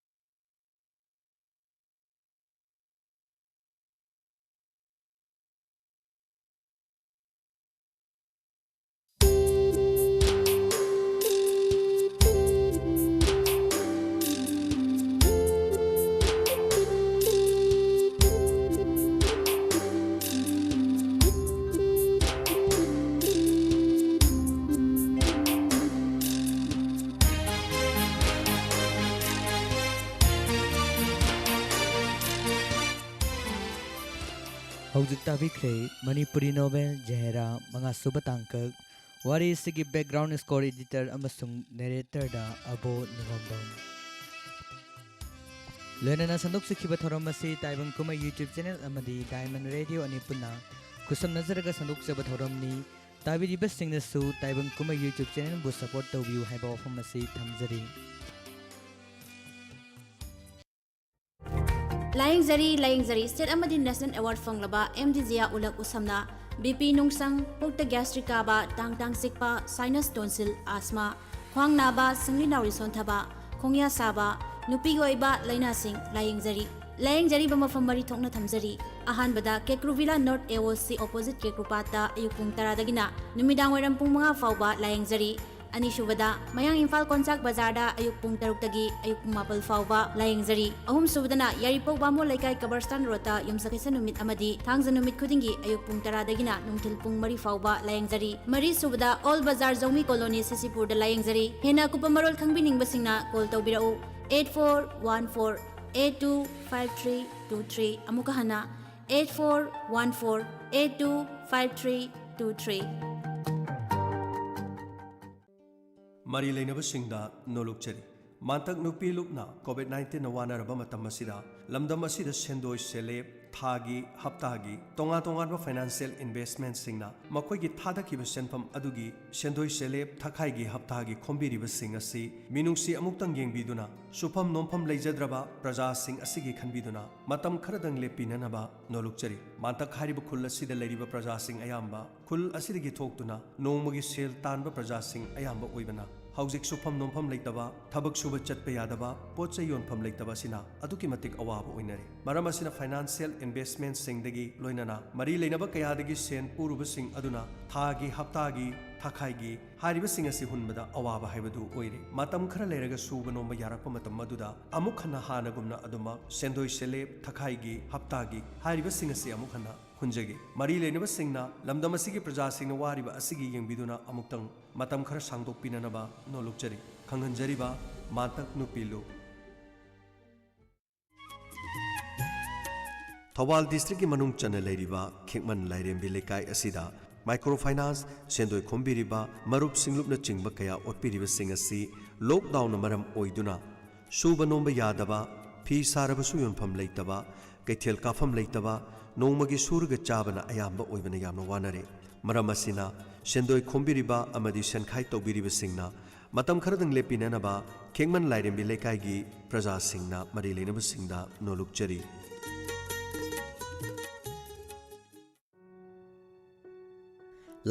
ꯍꯧꯖꯤꯛ ꯇꯥꯕꯤꯈ꯭ꯔꯦ ꯃꯅꯤꯄꯨꯔꯤ ꯅꯣꯚꯦꯜ ꯖꯍꯦꯔꯥ ꯃꯉꯥꯁꯨꯕ ꯇꯥꯡꯀꯛ꯫ ꯋꯥꯔꯤ ꯑꯁꯤꯒꯤ background score editor ꯑꯃꯁꯨꯡ narratorꯗ ꯑꯕꯣ ꯅꯤꯉꯣꯝꯕꯝ꯫ ꯂꯣꯏꯅꯅ ꯁꯟꯗꯣꯛꯆꯈꯤꯕ ꯊꯧꯔꯝ ꯑꯁꯤ ꯇꯥꯏꯕꯪ ꯀꯨꯝꯍꯩ YouTube channel ꯑꯃꯗꯤ Diamond Radio ꯑꯅꯤ ꯄꯨꯟꯅ ꯈꯨꯠꯁꯝꯅꯖꯔꯒ ꯁꯟꯗꯣꯛꯆꯕ ꯊꯧꯔꯝꯅꯤ꯫ ꯇꯥꯕꯤꯔꯤꯕꯁꯤꯡꯅꯁꯨ ꯇꯥꯏꯕꯪ ꯀꯨꯝꯍꯩ YouTube channelꯕꯨ support ꯇꯧꯕꯤꯌꯨ ꯍꯥꯏꯕ ꯋꯥꯐꯝ ꯑꯁꯤ ꯊꯝꯖꯔꯤ꯫ ꯂꯥꯌꯦꯡꯖꯔꯤ, ꯂꯥꯌꯦꯡꯖꯔꯤ꯫ State ꯑꯃꯗꯤ National Award ꯐꯪꯂꯕ ꯑꯦꯝ ꯗꯤ ꯖꯤꯌꯥ ꯎꯂꯛ ꯎꯁꯝꯅ ꯕꯤ ꯄꯤ ꯅꯨꯡꯁꯪ, ꯄꯨꯛꯇ gastric ꯀꯥꯕ, ꯇꯥꯡ ꯇꯥꯡ ꯆꯤꯛꯄ, sinus, tonsil, asthma, ꯈ꯭ꯋꯥꯡ ꯅꯥꯕ, ꯁꯤꯡꯂꯤ ꯅꯥꯎꯔꯤ ꯁꯣꯟꯊꯕ, ꯈꯣꯡꯌꯥ ꯁꯥꯕ, ꯅꯨꯄꯤꯒꯤ ꯑꯣꯏꯕ ꯂꯥꯏꯅꯥꯁꯤꯡ ꯂꯥꯌꯦꯡꯖꯔꯤ꯫ ꯂꯥꯌꯦꯡꯖꯔꯤꯕ ꯃꯐꯝ ꯃꯔꯤ ꯊꯣꯛꯅ ꯊꯝꯖꯔꯤ꯫ ꯑꯍꯥꯟꯕꯗ Kekru villa North A O C opposite Kekru ꯄꯥꯠꯇ ꯑꯌꯨꯛ ꯄꯨꯡ ꯇꯔꯥꯗꯒꯤꯅ ꯅꯨꯃꯤꯗꯥꯡ ꯋꯥꯏꯔꯝ ꯄꯨꯡ ꯃꯉꯥ ꯐꯥꯎꯕ ꯂꯥꯌꯦꯡꯖꯔꯤ꯫ ꯑꯅꯤꯁꯨꯕꯗ, ꯃꯌꯥꯡ ꯏꯝꯐꯥꯜ ꯀꯣꯟꯆꯥꯛ ꯕꯖꯥꯔꯗ ꯑꯌꯨꯛ ꯄꯨꯡ ꯇꯔꯨꯛꯇꯒꯤ ꯑꯌꯨꯛ ꯄꯨꯡ ꯃꯥꯄꯜ ꯐꯥꯎꯕ ꯂꯥꯌꯦꯡꯖꯔꯤ꯫ ꯑꯍꯨꯝꯁꯨꯕꯗ, ꯌꯥꯏꯔꯤꯄꯣꯛ ꯕꯥꯃꯣꯟ ꯂꯩꯀꯥꯏ ꯀꯕꯔꯁꯇꯥꯟ ꯔꯣꯗꯇ ꯌꯨꯝꯁꯀꯩꯁ ꯅꯨꯃꯤꯠ ꯑꯃꯗꯤ ꯊꯥꯡꯖ ꯅꯨꯃꯤꯠ ꯈꯨꯗꯤꯡꯒꯤ ꯑꯌꯨꯛ ꯄꯨꯡ ꯇꯔꯥꯗꯒꯤꯅ ꯅꯨꯡꯊꯤꯜ ꯄꯨꯡ ꯃꯔꯤ ꯐꯥꯎꯕ ꯂꯥꯌꯦꯡꯖꯔꯤ꯫ ꯃꯔꯤꯁꯨꯕꯗ, ꯑꯣꯜ ꯕꯖꯥꯔ ꯖꯧꯃꯤ ꯀꯣꯂꯣꯅꯤ ꯁꯤꯁꯤꯄꯨꯔꯗ ꯂꯥꯌꯦꯡꯖꯔꯤ꯫ ꯍꯦꯟꯅ ꯑꯀꯨꯞꯄ ꯃꯔꯣꯜ ꯈꯪꯕꯤꯅꯤꯡꯕꯁꯤꯡꯅ call ꯇꯧꯕꯤꯔꯛꯎ, eight four one four eight two five three two three꯫ ꯑꯃꯨꯛꯀ ꯍꯟꯅ, eight four one four eight two five three two three꯫ ꯃꯔꯤ ꯂꯩꯅꯕꯁꯤꯡꯗ ꯅꯣꯂꯨꯛꯆꯔꯤ꯫ ꯃꯥꯟꯇꯛ ꯅꯨꯄꯤ ꯂꯨꯞꯅ COVID nineteenꯅ ꯋꯥꯅꯔꯕ ꯃꯇꯝ ꯑꯁꯤꯗ ꯂꯝꯗꯝ ꯑꯁꯤꯗ ꯁꯦꯟꯗꯣꯏ ꯁꯦꯂꯦꯞ, ꯊꯥꯒꯤ, ꯍꯞꯇꯥꯒꯤ, ꯇꯣꯉꯥꯟ ꯇꯣꯉꯥꯟꯕ financial investmentꯁꯤꯡꯅ ꯃꯈꯣꯏꯒꯤ ꯊꯥꯗꯈꯤꯕ ꯁꯦꯟꯐꯝ ꯑꯗꯨꯒꯤ ꯁꯦꯟꯗꯣꯏ ꯁꯦꯂꯦꯞ, ꯊꯥꯈꯥꯏꯒꯤ, ꯍꯞꯇꯥꯒꯤ ꯈꯣꯝꯕꯤꯔꯤꯕꯁꯤꯡ ꯑꯁꯤ ꯃꯤꯅꯨꯡꯁꯤ ꯑꯃꯨꯛꯇꯪ ꯌꯦꯡꯕꯤꯗꯨꯅ ꯁꯨꯐꯝ ꯅꯣꯝꯐꯝ ꯂꯩꯖꯗ꯭ꯔꯕ ꯄ꯭ꯔꯖꯥꯁꯤꯡ ꯑꯁꯤꯒꯤ ꯈꯟꯕꯤꯗꯨꯅ ꯃꯇꯝ ꯈꯔꯗꯪ ꯂꯦꯞꯄꯤꯅꯅꯕ ꯅꯣꯂꯨꯛꯆꯔꯤ꯫ ꯃꯥꯟꯇꯛ ꯍꯥꯏꯔꯤꯕ ꯈꯨꯜ ꯑꯁꯤꯗ ꯂꯩꯔꯤꯕ ꯄ꯭ꯔꯖꯥꯁꯤꯡ ꯑꯌꯥꯝꯕ ꯈꯨꯜ ꯑꯁꯤꯗꯒꯤ ꯊꯣꯛꯇꯨꯅ ꯅꯣꯡꯃꯒꯤ ꯁꯦꯜ ꯇꯥꯟꯕ ꯄ꯭ꯔꯖꯥꯁꯤꯡ ꯑꯌꯥꯝꯕ ꯑꯣꯏꯕꯅ ꯍꯧꯖꯤꯛ ꯁꯨꯐꯝ ꯅꯣꯝꯐꯝ ꯂꯩꯇꯕ, ꯊꯕꯛ ꯁꯨꯕ ꯆꯠꯄ ꯌꯥꯗꯕ, ꯄꯣꯠ ꯆꯩ ꯌꯣꯟꯐꯝ ꯂꯩꯇꯕ ꯑꯁꯤꯅ ꯑꯗꯨꯛꯀꯤ ꯃꯇꯤꯛ ꯑꯋꯥꯕ ꯑꯣꯏꯅꯔꯦ꯫ ꯃꯔꯝ ꯑꯁꯤꯅ financial investmentꯁꯤꯡꯗꯒꯤ ꯂꯣꯏꯅꯅ ꯃꯔꯤ ꯂꯩꯅꯕ ꯀꯌꯥꯗꯒꯤ ꯁꯦꯟ ꯄꯨꯔꯨꯕꯁꯤꯡ ꯑꯗꯨꯅ ꯊꯥꯒꯤ, ꯍꯞꯇꯥꯒꯤ, ꯊꯥꯈꯥꯏꯒꯤ ꯍꯥꯏꯔꯤꯕꯁꯤꯡ ꯑꯁꯤ ꯍꯨꯟꯕꯗ ꯑꯋꯥꯕ ꯍꯥꯏꯕꯗꯨ ꯑꯣꯏꯔꯦ꯫ ꯃꯇꯝ ꯈꯔ ꯂꯩꯔꯒ ꯁꯨꯕ ꯅꯣꯝꯕ ꯌꯥꯔꯛꯄ ꯃꯇꯝ ꯑꯗꯨꯗ ꯑꯃꯨꯛ ꯍꯟꯅ ꯍꯥꯟꯅꯒꯨꯝꯅ ꯑꯗꯨꯃꯛ ꯁꯦꯟꯗꯣꯏ ꯁꯦꯂꯦꯞ, ꯊꯥꯈꯥꯏꯒꯤ, ꯍꯞꯇꯥꯒꯤ ꯍꯥꯏꯔꯤꯕꯁꯤꯡ ꯑꯁꯤ ꯑꯃꯨꯛ ꯍꯟꯅ ꯍꯨꯟꯖꯒꯦ꯫ ꯃꯔꯤ ꯂꯩꯅꯕꯁꯤꯡꯅ ꯂꯝꯗꯝ ꯑꯁꯤꯒꯤ ꯄ꯭ꯔꯖꯥꯁꯤꯡꯅ ꯋꯥꯔꯤꯕ ꯑꯁꯤꯒꯤ ꯌꯦꯡꯕꯤꯗꯨꯅ ꯑꯃꯨꯛꯇꯪ ꯃꯇꯝ ꯈꯔ ꯁꯥꯡꯗꯣꯛꯄꯤꯅꯅꯕ ꯅꯣꯂꯨꯛꯆꯔꯤ꯫ ꯈꯪꯍꯟꯖꯔꯤꯕ ꯃꯥꯟꯇꯛ ꯅꯨꯄꯤ ꯂꯨꯞ꯫ ꯊꯧꯕꯥꯜ districtꯀꯤ ꯃꯅꯨꯡ ꯆꯟꯅ ꯂꯩꯔꯤꯕ ꯈꯦꯛꯃꯟ ꯂꯥꯏꯔꯦꯝꯕꯤ ꯂꯩꯀꯥꯏ ꯑꯁꯤꯗ microfinance, ꯁꯦꯟꯗꯣꯏ ꯈꯣꯝꯕꯤꯔꯤꯕ ꯃꯔꯨꯞ ꯁꯤꯡꯂꯨꯞꯅꯆꯤꯡꯕ ꯀꯌꯥ ꯑꯣꯠꯄꯤꯔꯤꯕꯁꯤꯡ ꯑꯁꯤ lockdownꯅ ꯃꯔꯝ ꯑꯣꯏꯗꯨꯅ ꯁꯨꯕ ꯅꯣꯝꯕ ꯌꯥꯗꯕ, ꯐꯤ ꯁꯥꯔꯕꯁꯨ ꯌꯣꯟꯐꯝ ꯂꯩꯇꯕ, ꯀꯩꯊꯦꯜ ꯀꯥꯐꯝ ꯂꯩꯇꯕ, ꯅꯣꯡꯃꯒꯤ ꯁꯨꯔꯒ ꯆꯥꯕꯅ ꯑꯌꯥꯝꯕ ꯑꯣꯏꯕꯅ ꯌꯥꯝꯅ ꯋꯥꯅꯔꯦ꯫ ꯃꯔꯝ ꯑꯁꯤꯅ ꯁꯦꯟꯗꯣꯏ ꯈꯣꯝꯕꯤꯔꯤꯕ ꯑꯃꯗꯤ ꯁꯦꯟꯈꯥꯏ ꯇꯧꯕꯤꯔꯤꯕꯁꯤꯡꯅ ꯃꯇꯝ ꯈꯔꯗꯪ ꯂꯦꯞꯄꯤꯅꯅꯕ ꯈꯦꯛꯃꯟ ꯂꯥꯏꯔꯦꯝꯕꯤ ꯂꯩꯀꯥꯏꯒꯤ ꯄ꯭ꯔꯖꯥꯁꯤꯡꯅ ꯃꯔꯤ ꯂꯩꯅꯕꯁꯤꯡꯗ ꯅꯣꯂꯨꯛꯆꯔꯤ꯫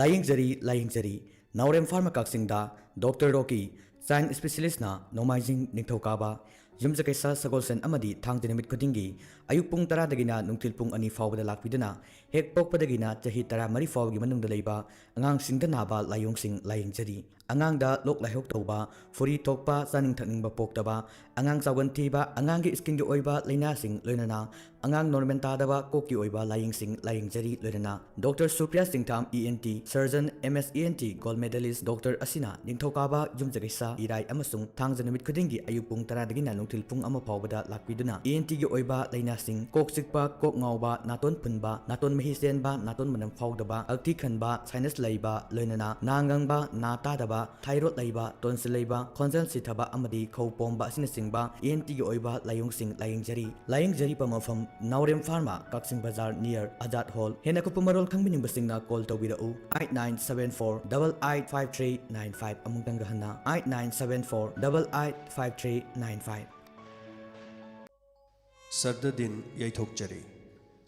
ꯂꯥꯌꯦꯡꯖꯔꯤ, ꯂꯥꯌꯦꯡꯖꯔꯤ꯫ ꯅꯥꯎꯔꯦꯝ ꯐꯥꯔꯃꯥ ꯀꯛꯆꯤꯡꯗ Doctor ꯔꯣꯀꯤ, child specialistꯅ ꯅꯣꯡꯃꯥꯏꯖꯤꯡ, ꯅꯤꯡꯊꯧꯀꯥꯕ, ꯌꯨꯝꯖꯀꯩꯁ, ꯁꯒꯣꯜꯁꯦꯟ ꯑꯃꯗꯤ ꯊꯥꯡꯖ ꯅꯨꯃꯤꯠ ꯈꯨꯗꯤꯡꯒꯤ ꯑꯌꯨꯛ ꯄꯨꯡ ꯇꯔꯥꯗꯒꯤꯅ ꯅꯨꯡꯊꯤꯜ ꯄꯨꯡ ꯑꯅꯤ ꯐꯥꯎꯕꯗ ꯂꯥꯛꯄꯤꯗꯨꯅ ꯍꯦꯛ ꯄꯣꯛꯄꯗꯒꯤꯅ ꯆꯍꯤ ꯇꯔꯥꯃꯔꯤ ꯐꯥꯎꯕꯒꯤ ꯃꯅꯨꯡꯗ ꯂꯩꯕ ꯑꯉꯥꯡꯁꯤꯡꯗ ꯅꯥꯕ ꯂꯥꯏꯑꯣꯡꯁꯤꯡ ꯂꯥꯌꯦꯡꯖꯔꯤ꯫ ꯑꯉꯥꯡꯗ ꯂꯣꯛ ꯂꯥꯏꯍꯧ ꯇꯧꯕ, ꯐꯨꯔꯤ ꯊꯣꯛꯄ, ꯆꯥꯅꯤꯡ ꯊꯛꯅꯤꯡꯕ ꯄꯣꯛꯇꯕ, ꯑꯉꯥꯡ ꯆꯥꯎꯒꯟ ꯊꯤꯕ, ꯑꯉꯥꯡꯒꯤ ꯁ꯭ꯀꯤꯟꯒꯤ ꯑꯣꯏꯕ ꯂꯥꯏꯅꯥꯁꯤꯡ, ꯂꯣꯏꯅꯅ ꯑꯉꯥꯡ ꯅꯣꯔꯃꯦꯜ ꯇꯥꯗꯕ ꯀꯣꯛꯀꯤ ꯑꯣꯏꯕ ꯂꯥꯏꯌꯦꯡꯁꯤꯡ ꯂꯥꯏꯌꯦꯡꯖꯔꯤ꯫ ꯂꯣꯏꯅꯅ doctor Supriya Singtham, E N T surgeon, M S E N T gold medalist doctor ꯑꯁꯤꯅ ꯅꯤꯡꯊꯧꯀꯥꯕ, ꯌꯨꯝꯖꯀꯩꯁ, ꯏꯔꯥꯏ ꯑꯃꯁꯨꯡ ꯊꯥꯡꯖ ꯅꯨꯃꯤꯠ ꯈꯨꯗꯤꯡꯒꯤ ꯑꯌꯨꯛ ꯄꯨꯡ ꯇꯔꯥꯗꯒꯤꯅ ꯅꯨꯡꯊꯤꯜ ꯄꯨꯡ ꯑꯃ ꯐꯥꯎꯕꯗ ꯂꯥꯛꯄꯤꯗꯨꯅ ꯏ ꯑꯦꯟ ꯇꯤꯒꯤ ꯑꯣꯏꯕ ꯂꯥꯏꯅꯥꯁꯤꯡ, ꯀꯣꯛ ꯆꯤꯛꯄ, ꯀꯣꯛ ꯉꯥꯎꯕ, ꯅꯥꯇꯣꯟ ꯐꯨꯟꯕ, ꯅꯥꯇꯣꯟ ꯃꯍꯤ ꯆꯦꯟꯕ, ꯅꯥꯇꯣꯟ ꯃꯅꯝ ꯐꯥꯎꯗꯕ, ꯑꯛꯊꯤ ꯈꯟꯕ, ꯁꯥꯏꯅꯁ ꯂꯩꯕ, ꯂꯣꯏꯅꯅ ꯅꯥ ꯉꯪꯕ, ꯅꯥ ꯇꯥꯗꯕ, ꯊꯥꯏꯔꯣꯏꯗ ꯂꯩꯕ, ꯇꯣꯟꯁꯤꯜ ꯂꯩꯕ, ꯈꯣꯟꯖꯦꯜ ꯁꯤꯊꯕ ꯑꯃꯗꯤ ꯈꯧ ꯄꯣꯝꯕ ꯑꯁꯤꯅꯆꯤꯡꯕ ꯏ ꯑꯦꯟ ꯇꯤꯒꯤ ꯑꯣꯏꯕ ꯂꯥꯏꯑꯣꯡꯁꯤꯡ ꯂꯥꯏꯌꯦꯡꯖꯔꯤ꯫ ꯂꯥꯏꯌꯦꯡꯖꯔꯤꯕ ꯃꯐꯝ ꯅꯥꯎꯔꯦꯝ ꯐꯥꯔꯃꯥ, ꯀꯛꯆꯤꯡ ꯕꯖꯥꯔ, ꯅꯤꯌꯔ ꯑꯖꯥꯗ ꯍꯣꯜ꯫ ꯍꯦꯟꯅ ꯑꯀꯨꯞꯄ ꯃꯔꯣꯜ ꯈꯪꯕꯤꯅꯤꯡꯕꯁꯤꯡꯅ ꯀꯣꯜ ꯇꯧꯕꯤꯔꯛꯎ, eight nine seven four double eight five three nine five꯫ ꯑꯃꯨꯛꯇꯪꯒ ꯍꯟꯅ, eight nine seven four double eight five three nine five꯫ ꯁꯔꯗ ꯗꯤꯟ ꯌꯩꯊꯣꯛꯆꯔꯤ꯫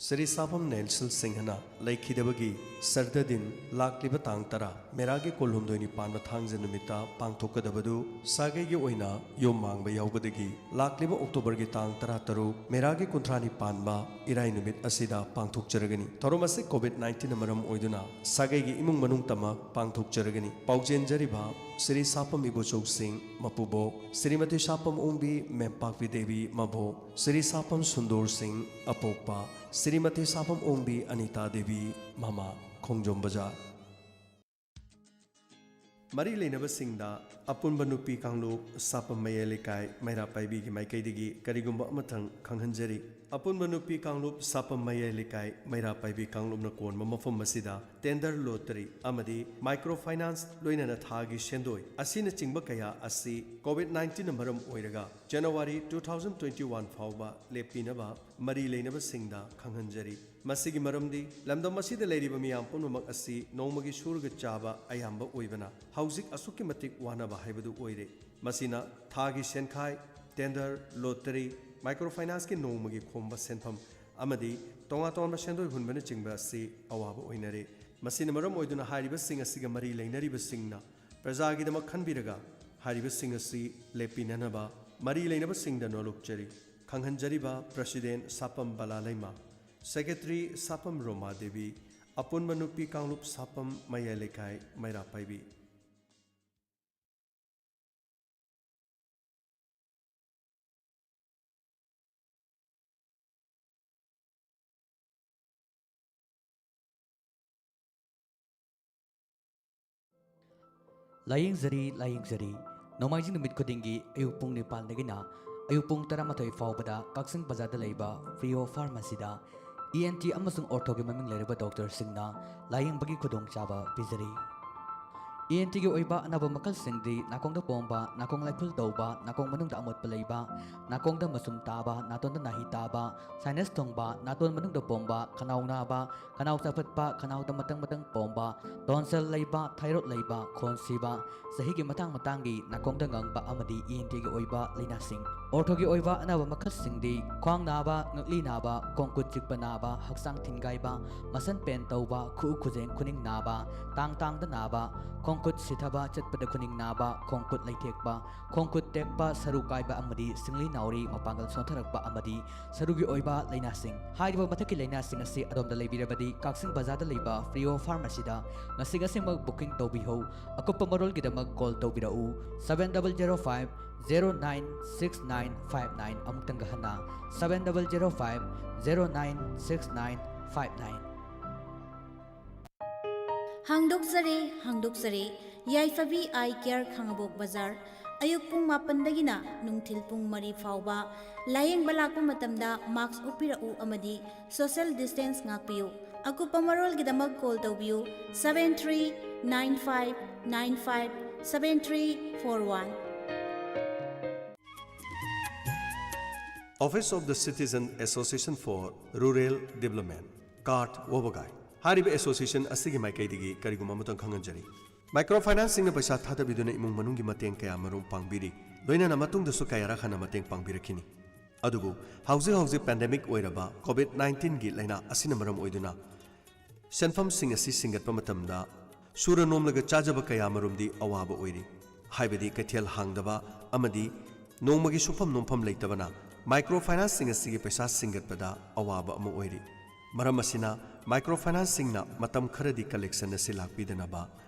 ꯁ꯭ꯔꯤ ꯁꯥꯄꯝ ꯅꯦꯜꯁꯟ ꯁꯤꯡꯍꯅ ꯂꯩꯈꯤꯗꯕꯒꯤ ꯁꯔꯗ ꯗꯤꯟ ꯂꯥꯛꯂꯤꯕ ꯇꯥꯡ ꯇꯔꯥ, ꯃꯦꯔꯥꯒꯤ ꯀꯨꯟꯍꯨꯝꯗꯣꯏꯅꯤ ꯄꯥꯟꯕ ꯊꯥꯡꯖ ꯅꯨꯃꯤꯠꯇ ꯄꯥꯡꯊꯣꯛꯀꯗꯕꯗꯨ ꯁꯥꯒꯩꯒꯤ ꯑꯣꯏꯅ ꯌꯨꯝ ꯃꯥꯡꯕ ꯌꯥꯎꯕꯗꯒꯤ ꯂꯥꯛꯂꯤꯕ ꯑꯣꯛꯇꯣꯕꯔꯒꯤ ꯇꯥꯡ ꯇꯔꯥꯇꯔꯨꯛ, ꯃꯦꯔꯥꯒꯤ ꯀꯨꯟꯊ꯭ꯔꯥꯅꯤ ꯄꯥꯟꯕ ꯏꯔꯥꯏ ꯅꯨꯃꯤꯠ ꯑꯁꯤꯗ ꯄꯥꯡꯊꯣꯛꯆꯔꯒꯅꯤ꯫ ꯊꯧꯔꯝ ꯑꯁꯤ ꯀꯣꯚꯤꯗ ꯅꯥꯏꯟꯇꯤꯟꯅ ꯃꯔꯝ ꯑꯣꯏꯗꯨꯅ ꯁꯥꯒꯩꯒꯤ ꯏꯃꯨꯡ ꯃꯅꯨꯡꯇꯃꯛ ꯄꯥꯡꯊꯣꯛꯆꯔꯒꯅꯤ꯫ ꯄꯥꯎꯖꯦꯟꯖꯔꯤꯕ ꯁ꯭ꯔꯤ ꯁꯥꯄꯝ ꯏꯕꯣꯆꯧꯁꯤꯡ, ꯃꯄꯨꯕꯣꯛ ꯁ꯭ꯔꯤꯃꯇꯤ ꯁꯥꯄꯝ ꯑꯣꯡꯕꯤ ꯃꯦꯝꯄꯥꯛꯄꯤ ꯗꯦꯕꯤ, ꯃꯕꯣꯛ ꯁ꯭ꯔꯤ ꯁꯥꯄꯝ ꯁꯨꯟꯗꯣꯔ ꯁꯤꯡ, ꯑꯄꯣꯛꯄ ꯁ꯭ꯔꯤꯃꯇꯤ ꯁꯥꯄꯝ ꯑꯣꯡꯕꯤ ꯑꯅꯤꯇꯥ ꯗꯦꯕꯤ, ꯃꯃꯥ ꯈꯣꯡꯖꯣꯝ ꯕꯖꯥꯔ꯫ ꯃꯔꯤ ꯂꯩꯅꯕꯁꯤꯡꯗ ꯑꯄꯨꯟꯕ ꯅꯨꯄꯤ ꯀꯥꯡꯂꯨꯞ ꯁꯥꯄꯝ ꯃꯌꯥꯏ ꯂꯩꯀꯥꯏ ꯃꯩꯔꯥ ꯄꯥꯏꯕꯤꯒꯤ ꯃꯥꯏꯀꯩꯗꯒꯤ ꯀꯔꯤꯒꯨꯝꯕ ꯑꯃꯇꯪ ꯈꯪꯍꯟꯖꯔꯤ꯫ ꯑꯄꯨꯟꯕ ꯅꯨꯄꯤ ꯀꯥꯡꯂꯨꯞ ꯁꯥꯄꯝ ꯃꯌꯥꯏ ꯂꯩꯀꯥꯏ ꯃꯩꯔꯥ ꯄꯥꯏꯕꯤ ꯀꯥꯡꯂꯨꯞꯅ ꯀꯣꯟꯕ ꯃꯐꯝ ꯑꯁꯤꯗ ꯇꯦꯟꯗꯔ ꯂꯣꯇꯔꯤ ꯑꯃꯗꯤ ꯃꯥꯏꯀ꯭ꯔꯣ ꯐꯥꯏꯅꯥꯟꯁ, ꯂꯣꯏꯅꯅ ꯊꯥꯒꯤ ꯁꯦꯟꯗꯣꯏ ꯑꯁꯤꯅꯆꯤꯡꯕ ꯀꯌꯥ ꯑꯁꯤ ꯀꯣꯚꯤꯗ ꯅꯥꯏꯟꯇꯤꯟꯅ ꯃꯔꯝ ꯑꯣꯏꯔꯒ January two thousand twenty one ꯐꯥꯎꯕ ꯂꯦꯞꯄꯤꯅꯕ ꯃꯔꯤ ꯂꯩꯅꯕꯁꯤꯡꯗ ꯈꯪꯍꯟꯖꯔꯤ꯫ ꯃꯁꯤꯒꯤ ꯃꯔꯝꯗꯤ, ꯂꯝꯗꯝ ꯑꯁꯤꯗ ꯂꯩꯔꯤꯕ ꯃꯤꯌꯥꯝ ꯄꯨꯝꯅꯃꯛ ꯑꯁꯤ ꯅꯣꯡꯃꯒꯤ ꯁꯨꯔꯒ ꯆꯥꯕ ꯑꯌꯥꯝꯕ ꯑꯣꯏꯕꯅ, ꯍꯧꯖꯤꯛ ꯑꯁꯨꯛꯀꯤ ꯃꯇꯤꯛ ꯋꯥꯅꯕ ꯍꯥꯏꯕꯗꯨ ꯑꯣꯏꯔꯦ꯫ ꯃꯁꯤꯅ ꯊꯥꯒꯤ ꯁꯦꯟꯈꯥꯏ, ꯇꯦꯟꯗꯔ, ꯂꯣꯇꯔꯤ, ꯃꯥꯏꯀ꯭ꯔꯣ ꯐꯥꯏꯅꯥꯟꯁꯀꯤ ꯅꯣꯡꯃꯒꯤ ꯈꯣꯝꯕ ꯁꯦꯟꯐꯝ ꯑꯃꯗꯤ ꯇꯣꯉꯥꯟ ꯇꯣꯉꯥꯟꯕ ꯁꯦꯟꯗꯣꯏ ꯍꯨꯟꯕꯅꯆꯤꯡꯕ ꯑꯁꯤ ꯑꯋꯥꯕ ꯑꯣꯏꯅꯔꯦ꯫ ꯃꯁꯤꯅ ꯃꯔꯝ ꯑꯣꯏꯗꯨꯅ ꯍꯥꯏꯔꯤꯕꯁꯤꯡ ꯑꯁꯤꯒ ꯃꯔꯤ ꯂꯩꯅꯔꯤꯕꯁꯤꯡꯅ ꯄ꯭ꯔꯖꯥꯒꯤꯗꯃꯛ ꯈꯟꯕꯤꯔꯒ ꯍꯥꯏꯔꯤꯕꯁꯤꯡ ꯑꯁꯤ ꯂꯦꯞꯄꯤꯅꯅꯕ ꯃꯔꯤ ꯂꯩꯅꯕꯁꯤꯡꯗ ꯅꯣꯜꯂꯨꯛꯆꯔꯤ꯫ ꯈꯪꯍꯟꯖꯔꯤꯕ ꯄ꯭ꯔꯁꯤꯗꯦꯟ ꯁꯥꯄꯝ ꯕꯂꯥ ꯂꯩꯃ, ꯁꯦꯀ꯭ꯔꯦꯇꯔꯤ ꯁꯥꯄꯝ ꯔꯣꯃꯥ ꯗꯦꯕꯤ, ꯑꯄꯨꯟꯕ ꯅꯨꯄꯤ ꯀꯥꯡꯂꯨꯞ ꯁꯥꯄꯝ ꯃꯌꯥꯏ ꯂꯩꯀꯥꯏ ꯃꯩꯔꯥ ꯄꯥꯏꯕꯤ꯫ ꯂꯥꯌꯦꯡꯖꯔꯤ, ꯂꯥꯌꯦꯡꯖꯔꯤ꯫ ꯅꯣꯡꯃꯥꯏꯖꯤꯡ ꯅꯨꯃꯤꯠ ꯈꯨꯗꯤꯡꯒꯤ ꯑꯌꯨꯛ ꯄꯨꯡ ꯅꯤꯄꯥꯟꯗꯒꯤꯅ ꯑꯌꯨꯛ ꯄꯨꯡ ꯇꯔꯥꯃꯥꯊꯣꯏ ꯐꯥꯎꯕꯗ ꯀꯛꯆꯤꯡ ꯕꯖꯥꯔꯗ ꯂꯩꯕ ꯐ꯭ꯔꯤꯑꯣ ꯐꯥꯔꯃꯥꯁꯤꯗ ꯏ ꯑꯦꯟ ꯇꯤ ꯑꯃꯁꯨꯡ ꯑꯣꯔꯊꯣꯒꯤ ꯃꯃꯤꯡ ꯂꯩꯔꯕ ꯗꯣꯛꯇꯔꯁꯤꯡꯅ ꯂꯥꯌꯦꯡꯕꯒꯤ ꯈꯨꯗꯣꯡꯆꯥꯕ ꯄꯤꯖꯔꯤ꯫ ꯏ ꯑꯦꯟ ꯇꯤꯒꯤ ꯑꯣꯏꯕ ꯑꯅꯥꯕ ꯃꯈꯜꯁꯤꯡꯗꯤ ꯅꯥꯀꯣꯡꯗ ꯄꯣꯝꯕ, ꯅꯥꯀꯣꯡ ꯂꯥꯏꯐꯨꯜ ꯇꯧꯕ, ꯅꯥꯀꯣꯡ ꯃꯅꯨꯡꯗ ꯑꯃꯣꯠꯄ ꯂꯩꯕ, ꯅꯥꯀꯣꯡꯗ ꯃꯆꯨꯝ ꯇꯥꯕ, ꯅꯥꯇꯣꯟꯗ ꯅꯥꯍꯤ ꯇꯥꯕ, ꯁꯥꯏꯅꯁ ꯊꯨꯡꯕ, ꯅꯥꯇꯣꯟ ꯃꯅꯨꯡꯗ ꯄꯣꯝꯕ, ꯈꯅꯥꯎ ꯅꯥꯕ, ꯈꯅꯥꯎꯗ ꯃꯇꯪ ꯃꯇꯪ ꯄꯣꯝꯕ, ꯇꯣꯟꯁꯤꯜ ꯂꯩꯕ, ꯊꯥꯏꯔꯣꯏꯗ ꯂꯩꯕ, ꯈꯣꯟ ꯁꯤꯕ, ꯆꯍꯤꯒꯤ ꯃꯇꯥꯡ ꯃꯇꯥꯡꯒꯤ ꯅꯥꯀꯣꯡꯗ ꯉꯪꯕ ꯑꯃꯗꯤ ꯏ ꯑꯦꯟ ꯇꯤꯒꯤ ꯑꯣꯏꯕ ꯂꯥꯏꯅꯥꯁꯤꯡ꯫ ꯑꯣꯔꯊꯣꯒꯤ ꯑꯣꯏꯕ ꯑꯅꯥꯕ ꯃꯈꯜꯁꯤꯡꯗꯤ ꯈ꯭ꯋꯥꯡ ꯅꯥꯕ, ꯉꯛꯂꯤ ꯅꯥꯕ, ꯈꯣꯡ ꯈꯨꯠ ꯆꯤꯛꯄ ꯅꯥꯕ, ꯍꯛꯆꯥꯡ ꯊꯤꯟꯒꯥꯏꯕ, ꯃꯁꯟ ꯄꯦꯟ ꯇꯧꯕ, ꯈꯨꯎ ꯈꯨꯖꯦꯡ ꯈꯨꯅꯤꯡ ꯅꯥꯕ, ꯇꯥꯡ ꯇꯥꯡꯗ ꯅꯥꯕ, ꯈꯣꯡ ꯈꯨꯠ ꯁꯤꯊꯕ, ꯆꯠꯄꯗ ꯈꯨꯅꯤꯡ ꯅꯥꯕ, ꯈꯣꯡ ꯈꯨꯠ ꯂꯩꯊꯦꯛꯄ, ꯈꯣꯡ ꯈꯨꯠ ꯇꯦꯛꯄ, ꯁꯔꯨ ꯀꯥꯏꯕ ꯑꯃꯗꯤ ꯁꯤꯡꯂꯤ ꯅꯥꯎꯔꯤ ꯃꯄꯥꯡꯒꯜ ꯁꯣꯟꯊꯔꯛꯄ ꯑꯃꯗꯤ ꯁꯔꯨꯒꯤ ꯑꯣꯏꯕ ꯂꯥꯏꯅꯥꯁꯤꯡ꯫ ꯍꯥꯏꯔꯤꯕ ꯃꯊꯛꯀꯤ ꯂꯥꯏꯅꯥꯁꯤꯡ ꯑꯁꯤ ꯑꯗꯣꯝꯗ ꯂꯩꯕꯤꯔꯕꯗꯤ ꯀꯛꯆꯤꯡ ꯕꯖꯥꯔꯗ ꯂꯩꯕ ꯐ꯭ꯔꯤꯑꯣ ꯐꯥꯔꯃꯥꯁꯤꯗ ꯉꯁꯤ ꯉꯁꯤꯃꯛ ꯕꯨꯀꯤꯡ ꯇꯧꯕꯤꯍꯧ꯫ ꯑꯀꯨꯞꯄ ꯃꯔꯣꯜꯒꯤꯗꯃꯛ ꯀꯣꯜ ꯇꯧꯕꯤꯔꯛꯎ, seven double zero five zero nine six nine five nine꯫ ꯑꯃꯨꯛꯇꯪꯒ ꯍꯟꯅ, seven double zero five zero nine six nine five nine꯫ ꯍꯥꯡꯗꯣꯛꯆꯔꯦ, ꯍꯥꯡꯗꯣꯛꯆꯔꯦ꯫ ꯌꯥꯏꯐꯕꯤ ꯑꯥꯏ ꯀꯤꯌꯔ, ꯈꯥꯡꯉꯕꯣꯛ ꯕꯖꯥꯔ꯫ ꯑꯌꯨꯛ ꯄꯨꯡ ꯃꯥꯄꯟꯗꯒꯤꯅ ꯅꯨꯡꯊꯤꯜ ꯄꯨꯡ ꯃꯔꯤ ꯐꯥꯎꯕ꯫ ꯂꯥꯌꯦꯡꯕ ꯂꯥꯛꯄ ꯃꯇꯝꯗ ꯃꯥꯛꯁ ꯎꯞꯄꯤꯔꯛꯎ ꯑꯃꯗꯤ ꯁꯣꯁꯤꯌꯦꯜ ꯗꯤꯁꯇꯦꯟꯁ ꯉꯥꯛꯄꯤꯌꯨ꯫ ꯑꯀꯨꯞꯄ ꯃꯔꯣꯜꯒꯤꯗꯃꯛ ꯀꯣꯜ ꯇꯧꯕꯤꯌꯨ, seven three nine five nine five seven three four one꯫ Office of the Citizen Association for Rural Development, ꯀꯥꯔꯠ ꯋꯥꯕꯒꯥꯏ꯫ ꯍꯥꯏꯔꯤꯕ ꯑꯦꯁꯣꯁꯤꯌꯦꯁꯟ ꯑꯁꯤꯒꯤ ꯃꯥꯏꯀꯩꯗꯒꯤ ꯀꯔꯤꯒꯨꯝꯕ ꯑꯃꯇꯪ ꯈꯪꯍꯟꯖꯔꯤ꯫ ꯃꯥꯏꯀ꯭ꯔꯣ ꯐꯥꯏꯅꯥꯟꯁꯁꯤꯡꯅ ꯄꯩꯁꯥ ꯊꯥꯗꯕꯤꯗꯨꯅ ꯏꯃꯨꯡ ꯃꯅꯨꯡꯒꯤ ꯃꯇꯦꯡ ꯀꯌꯥꯃꯔꯨꯝ ꯄꯥꯡꯕꯤꯔꯤ, ꯂꯣꯏꯅꯅ ꯃꯇꯨꯡꯗꯁꯨ ꯀꯌꯥꯔꯛ ꯍꯟꯅ ꯃꯇꯦꯡ ꯄꯥꯡꯕꯤꯔꯛꯈꯤꯅꯤ꯫ ꯑꯗꯨꯕꯨ ꯍꯧꯖꯤꯛ ꯍꯧꯖꯤꯛ ꯄꯦꯟꯗꯦꯃꯤꯛ ꯑꯣꯏꯔꯕ ꯀꯣꯚꯤꯗ ꯅꯥꯏꯟꯇꯤꯟꯒꯤ ꯂꯥꯏꯅꯥ ꯑꯁꯤꯅ ꯃꯔꯝ ꯑꯣꯏꯗꯨꯅ ꯁꯦꯟꯐꯝꯁꯤꯡ ꯑꯁꯤ ꯁꯤꯡꯒꯠꯄ ꯃꯇꯝꯗ ꯁꯨꯔ ꯅꯣꯝꯂꯒ ꯆꯥꯖꯕ ꯀꯌꯥꯃꯔꯨꯝꯗꯤ ꯑꯋꯥꯕ ꯑꯣꯏꯔꯤ꯫ ꯍꯥꯏꯕꯗꯤ ꯀꯩꯊꯦꯜ ꯍꯥꯡꯗꯕ ꯑꯃꯗꯤ ꯅꯣꯡꯃꯒꯤ ꯁꯨꯐꯝ ꯅꯣꯝꯐꯝ ꯂꯩꯇꯕꯅ ꯃꯥꯏꯀ꯭ꯔꯣ ꯐꯥꯏꯅꯥꯟꯁꯁꯤꯡ ꯑꯁꯤꯒꯤ ꯄꯩꯁꯥ ꯁꯤꯡꯒꯠꯄꯗ ꯑꯋꯥꯕ ꯑꯃ ꯑꯣꯏꯔꯤ꯫ ꯃꯔꯝ ꯑꯁꯤꯅ ꯃꯥꯏꯀ꯭ꯔꯣ ꯐꯥꯏꯅꯥꯟꯁꯁꯤꯡꯅ ꯃꯇꯝ ꯈꯔꯗꯤ ꯀꯂꯦꯛꯁꯟ ꯑꯁꯤ ꯂꯥꯛꯄꯤꯗꯅꯕ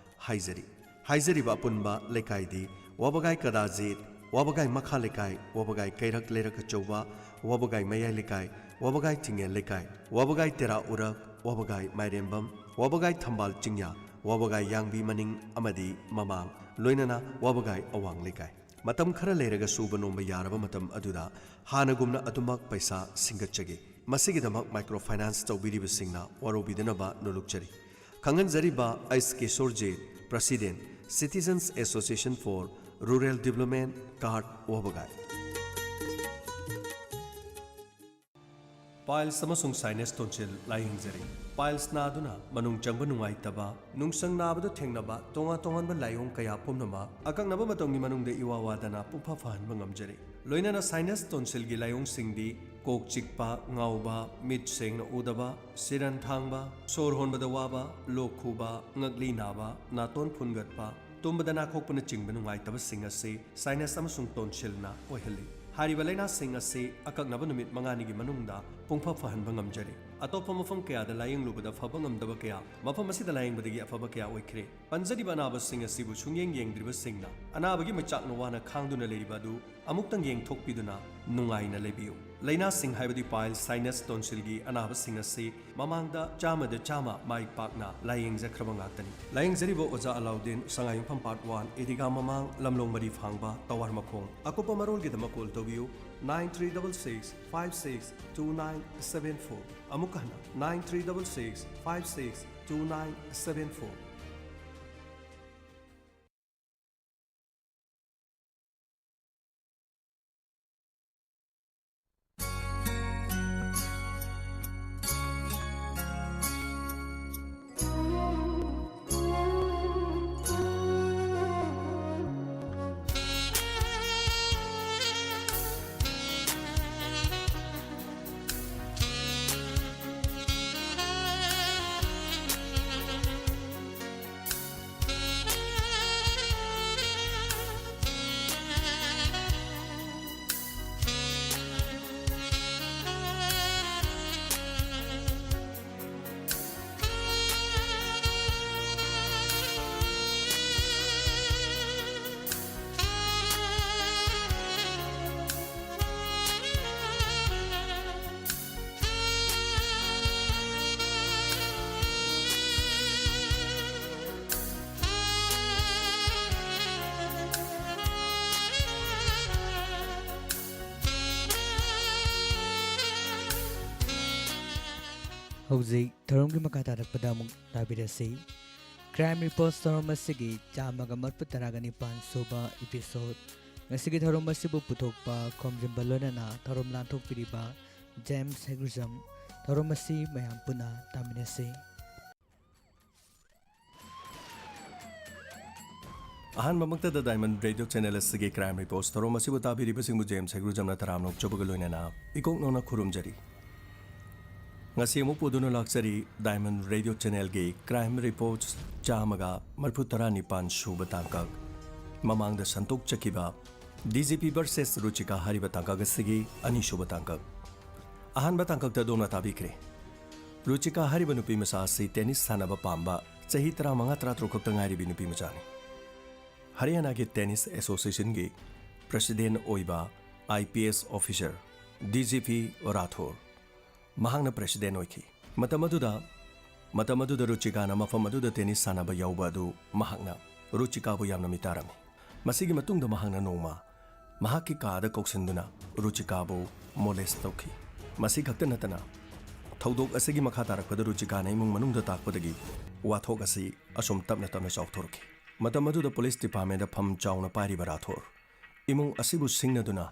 ꯍꯥꯏꯖꯔꯤ꯫ ꯍꯥꯏꯖꯔꯤꯕ ꯑꯄꯨꯟꯕ ꯂꯩꯀꯥꯏꯗꯤ ꯋꯥꯕꯒꯥꯏ ꯀꯗꯥꯖꯤꯠ, ꯋꯥꯕꯒꯥꯏ ꯃꯈꯥ ꯂꯩꯀꯥꯏ, ꯋꯥꯕꯒꯥꯏ ꯀꯩꯔꯛ ꯂꯩꯔꯛ ꯑꯆꯧꯕ, ꯋꯥꯕꯒꯥꯏ ꯃꯌꯥꯏ ꯂꯩꯀꯥꯏ, ꯋꯥꯕꯒꯥꯏ ꯊꯤꯡꯉꯦꯜ ꯂꯩꯀꯥꯏ, ꯋꯥꯕꯒꯥꯏ ꯇꯦꯔꯥ ꯎꯔꯛ, ꯋꯥꯕꯒꯥꯏ ꯃꯥꯏꯔꯦꯝꯕꯝ, ꯋꯥꯕꯒꯥꯏ ꯊꯝꯕꯥꯜ ꯆꯤꯡꯌꯥ, ꯋꯥꯕꯒꯥꯏ ꯌꯥꯡꯕꯤ ꯃꯅꯤꯡ ꯑꯃꯗꯤ ꯃꯃꯥꯡ, ꯂꯣꯏꯅꯅ ꯋꯥꯕꯒꯥꯏ ꯑꯋꯥꯡ ꯂꯩꯀꯥꯏ꯫ ꯃꯇꯝ ꯈꯔ ꯂꯩꯔꯒ ꯁꯨꯕ ꯅꯣꯝꯕ ꯌꯥꯔꯕ ꯃꯇꯝ ꯑꯗꯨꯗ ꯍꯥꯟꯅꯒꯨꯝꯅ ꯑꯗꯨꯃꯛ ꯄꯩꯁꯥ ꯁꯤꯡꯒꯠꯆꯒꯦ꯫ ꯃꯁꯤꯒꯤꯗꯃꯛ ꯃꯥꯏꯀ꯭ꯔꯣ ꯐꯥꯏꯅꯥꯟꯁ ꯇꯧꯕꯤꯔꯤꯕꯁꯤꯡꯅ ꯋꯥꯔꯧꯕꯤꯗꯅꯕ ꯅꯣꯂꯨꯛꯆꯔꯤ꯫ ꯈꯪꯍꯟꯖꯔꯤꯕ ꯑꯩꯁ Kishorjit, President, Citizens Association for Rural Development, ꯀꯥꯔꯠ, ꯋꯥꯕꯒꯥꯏ꯫ ꯄꯥꯏꯜꯁ ꯑꯃꯁꯨꯡ ꯁꯥꯏꯅꯁ ꯇꯣꯟꯁꯤꯜ ꯂꯥꯌꯦꯡꯖꯔꯤ꯫ ꯄꯥꯏꯜꯁ ꯅꯥꯗꯨꯅ ꯃꯅꯨꯡ ꯆꯪꯕ ꯅꯨꯡꯉꯥꯏꯇꯕ, ꯅꯨꯡꯁꯪ ꯅꯥꯕꯗ ꯊꯦꯡꯅꯕ ꯇꯣꯉꯥꯟ ꯇꯣꯉꯥꯟꯕ ꯂꯥꯏꯑꯣꯡ ꯀꯌꯥ ꯄꯨꯝꯅꯃꯛ ꯑꯀꯛꯅꯕ ꯃꯇꯝꯒꯤ ꯃꯅꯨꯡꯗ ꯏꯋꯥ ꯋꯥꯗꯅ ꯄꯨꯡꯐ ꯐꯍꯟꯕ ꯉꯝꯖꯔꯤ꯫ ꯂꯣꯏꯅꯅ ꯁꯥꯏꯅꯁ ꯇꯣꯟꯁꯤꯜꯒꯤ ꯂꯥꯏꯑꯣꯡꯁꯤꯡꯗꯤ ꯀꯣꯛ ꯆꯤꯛꯄ, ꯉꯥꯎꯕ, ꯃꯤꯠ ꯁꯦꯡꯅ ꯎꯗꯕ, ꯁꯤꯔꯟ ꯊꯥꯡꯕ, ꯁꯣꯔ ꯍꯣꯟꯕꯗ ꯋꯥꯕ, ꯂꯣꯛ ꯈꯨꯕ, ꯉꯛꯂꯤ ꯅꯥꯕ, ꯅꯥꯇꯣꯟ ꯐꯨꯟꯒꯠꯄ, ꯇꯨꯝꯕꯗ ꯅꯥꯈꯣꯛꯄꯅꯆꯤꯡꯕ ꯅꯨꯡꯉꯥꯏꯇꯕꯁꯤꯡ ꯑꯁꯤ ꯁꯥꯏꯅꯁ ꯑꯃꯁꯨꯡ ꯇꯣꯟꯁꯤꯜꯅ ꯑꯣꯏꯍꯜꯂꯤ꯫ ꯍꯥꯏꯔꯤꯕ ꯂꯥꯏꯅꯥꯁꯤꯡ ꯑꯁꯤ ꯑꯀꯛꯅꯕ ꯅꯨꯃꯤꯠ ꯃꯉꯥꯅꯤꯒꯤ ꯃꯅꯨꯡꯗ ꯄꯨꯡꯐ ꯐꯍꯟꯕ ꯉꯝꯖꯔꯤ꯫ ꯑꯇꯣꯞꯄ ꯃꯐꯝ ꯀꯌꯥꯗ ꯂꯥꯌꯦꯡꯂꯨꯕꯗ ꯐꯕ ꯉꯝꯗꯕ ꯀꯌꯥ ꯃꯐꯝ ꯑꯁꯤꯗ ꯂꯥꯌꯦꯡꯕꯗꯒꯤ ꯑꯐꯕ ꯀꯌꯥ ꯑꯣꯏꯈ꯭ꯔꯦ꯫ ꯄꯟꯖꯔꯤꯕ ꯑꯅꯥꯕꯁꯤꯡ ꯑꯁꯤꯕꯨ ꯁꯨꯡꯌꯦꯡ ꯌꯦꯡꯗ꯭ꯔꯤꯕꯁꯤꯡꯅ ꯑꯅꯥꯕꯒꯤ ꯃꯩꯆꯥꯛꯅ ꯋꯥꯅ ꯈꯥꯡꯗꯨꯅ ꯂꯩꯔꯤꯕ ꯑꯗꯨ ꯑꯃꯨꯛꯇꯪ ꯌꯦꯡꯊꯣꯛꯄꯤꯗꯨꯅ ꯅꯨꯡꯉꯥꯏꯅ ꯂꯩꯕꯤꯌꯨ꯫ ꯂꯥꯏꯅꯥꯁꯤꯡ ꯍꯥꯏꯕꯗꯤ ꯄꯥꯏꯜꯁ, ꯁꯥꯏꯅꯁ, ꯇꯣꯟꯁꯤꯜꯒꯤ ꯑꯅꯥꯕꯁꯤꯡ ꯑꯁꯤ ꯃꯃꯥꯡꯗ ꯆꯥꯝꯃꯗ ꯆꯥꯝꯃ ꯃꯥꯏ ꯄꯥꯛꯅ ꯂꯥꯌꯦꯡꯖꯈ꯭ꯔꯕ ꯉꯥꯛꯇꯅꯤ꯫ ꯂꯥꯌꯦꯡꯖꯔꯤꯕ ꯑꯣꯖꯥ ꯑꯂꯥꯎꯗꯤꯟ, ꯁꯉꯥꯏꯌꯨꯝꯐꯝ ꯄꯥꯔꯠ ꯋꯥꯟ, ꯏꯗꯤꯒꯥ ꯃꯃꯥꯡ, ꯂꯝꯂꯣꯡ ꯃꯔꯤ ꯐꯥꯡꯕ, ꯇꯋꯥꯔ ꯃꯈꯣꯡ꯫ ꯑꯀꯨꯞꯄ ꯃꯔꯣꯜꯒꯤꯗꯃꯛ ꯀꯣꯜ ꯇꯧꯕꯤꯌꯨ, nine three double six five six two nine seven four꯫ ꯑꯃꯨꯛꯀ ꯍꯟꯅ, nine three double six five six two nine seven four꯫ ꯍꯧꯖꯤꯛ ꯊꯧꯔꯝꯒꯤ ꯃꯈꯥ ꯇꯥꯔꯛꯄꯗ ꯑꯃꯨꯛ ꯇꯥꯕꯤꯔꯁꯤ꯫ Crime Reports ꯊꯧꯔꯝ ꯑꯁꯤꯒꯤ ꯆꯥꯝꯃꯒ ꯃꯔꯤꯐꯨ ꯇꯔꯥꯒ ꯅꯤꯄꯥꯟ ꯁꯨꯕ episode꯫ ꯉꯁꯤꯒꯤ ꯊꯧꯔꯝ ꯑꯁꯤꯕꯨ ꯄꯨꯊꯣꯛꯄ ꯈꯣꯝꯖꯤꯟꯕ ꯂꯣꯏꯅꯅ ꯊꯧꯔꯝ ꯂꯥꯟꯊꯣꯛꯄꯤꯔꯤꯕ ꯖꯦꯝꯁ ꯍꯦꯒ꯭ꯔꯨꯖꯝ꯫ ꯊꯧꯔꯝ ꯑꯁꯤ ꯃꯌꯥꯝ ꯄꯨꯟꯅ ꯇꯥꯃꯤꯟꯅꯁꯤ꯫ ꯑꯍꯥꯟꯕꯃꯛꯇꯗ Diamond Radio Channel ꯑꯁꯤꯒꯤ Crime Reports ꯊꯧꯔꯝ ꯑꯁꯤꯕꯨ ꯇꯥꯕꯤꯔꯤꯕꯁꯤꯡꯕꯨ ꯖꯦꯝꯁ ꯍꯦꯒ꯭ꯔꯨꯖꯝꯅ ꯇꯔꯥꯝꯅ ꯑꯣꯛꯆꯕꯒ ꯂꯣꯏꯅꯅ ꯏꯀꯣꯛ ꯅꯧꯅ ꯈꯨꯔꯨꯝꯖꯔꯤ꯫ ꯉꯁꯤ ꯑꯃꯨꯛ ꯄꯨꯗꯨꯅ ꯂꯥꯛꯆꯔꯤ Diamond Radio Channelꯒꯤ Crime Reports ꯆꯥꯝꯃꯒ ꯃꯔꯤꯐꯨ ꯇꯔꯥ ꯅꯤꯄꯥꯟ ꯁꯨꯕ ꯇꯥꯡꯀꯛ꯫ ꯃꯃꯥꯡꯗ ꯁꯟꯇꯣꯛꯆꯈꯤꯕ D G P versus ꯔꯨꯆꯤꯀꯥ ꯍꯥꯏꯔꯤꯕ ꯇꯥꯡꯀꯛ ꯑꯁꯤꯒꯤ ꯑꯅꯤꯁꯨꯕ ꯇꯥꯡꯀꯛ꯫ ꯑꯍꯥꯟꯕ ꯇꯥꯡꯀꯛꯇ ꯑꯗꯣꯝꯅ ꯇꯥꯕꯤꯈ꯭ꯔꯦ꯫ ꯔꯨꯆꯤꯀꯥ ꯍꯥꯏꯔꯤꯕ ꯅꯨꯄꯤ ꯃꯆꯥ ꯑꯁꯤ tennis ꯁꯥꯟꯅꯕ ꯄꯥꯝꯕ ꯆꯍꯤ ꯇꯔꯥꯃꯉꯥ ꯇꯔꯥꯇꯔꯨꯛ ꯈꯛꯇ ꯉꯥꯏꯔꯤꯕꯤ ꯅꯨꯄꯤ ꯃꯆꯥꯅꯤ꯫ ꯍꯔꯤꯌꯥꯅꯥꯒꯤ Tennis Associationꯒꯤ president ꯑꯣꯏꯕ I P S officer D G P Rathore ꯃꯍꯥꯛꯅ president ꯑꯣꯏꯈꯤ꯫ ꯃꯇꯝ ꯑꯗꯨꯗ, ꯃꯇꯝ ꯑꯗꯨꯗ ꯔꯨꯆꯤꯀꯥꯅ ꯃꯐꯝ ꯑꯗꯨꯗ tennis ꯁꯥꯟꯅꯕ ꯌꯥꯎꯕ ꯑꯗꯨ ꯃꯍꯥꯛꯅ ꯔꯨꯆꯤꯀꯥꯕꯨ ꯌꯥꯝꯅ ꯃꯤꯇꯥꯔꯝꯃꯤ꯫ ꯃꯁꯤꯒꯤ ꯃꯇꯨꯡꯗ ꯃꯍꯥꯛꯅ ꯅꯣꯡꯃ ꯃꯍꯥꯛꯀꯤ ꯀꯥꯗ ꯀꯧꯁꯤꯟꯗꯨꯅ ꯔꯨꯆꯤꯀꯥꯕꯨ molest ꯇꯧꯈꯤ꯫ ꯃꯁꯤ ꯈꯛꯇ ꯅꯠꯇꯅ, ꯊꯧꯗꯣꯛ ꯑꯁꯤꯒꯤ ꯃꯈꯥ ꯇꯥꯔꯛꯄꯗ ꯔꯨꯆꯤꯀꯥꯅ ꯏꯃꯨꯡ ꯃꯅꯨꯡꯗ ꯇꯥꯛꯄꯗꯒꯤ ꯋꯥꯊꯣꯛ ꯑꯁꯤ ꯑꯁꯨꯝ ꯇꯞꯅ ꯇꯞꯅ ꯆꯥꯎꯊꯣꯔꯛꯈꯤ꯫ ꯃꯇꯝ ꯑꯗꯨꯗ police departmentꯗ ꯐꯝ ꯆꯥꯎꯅ ꯄꯥꯏꯔꯤꯕ ꯔꯥꯊꯣꯔ ꯏꯃꯨꯡ ꯑꯁꯤꯕꯨ ꯁꯤꯡꯅꯗꯨꯅ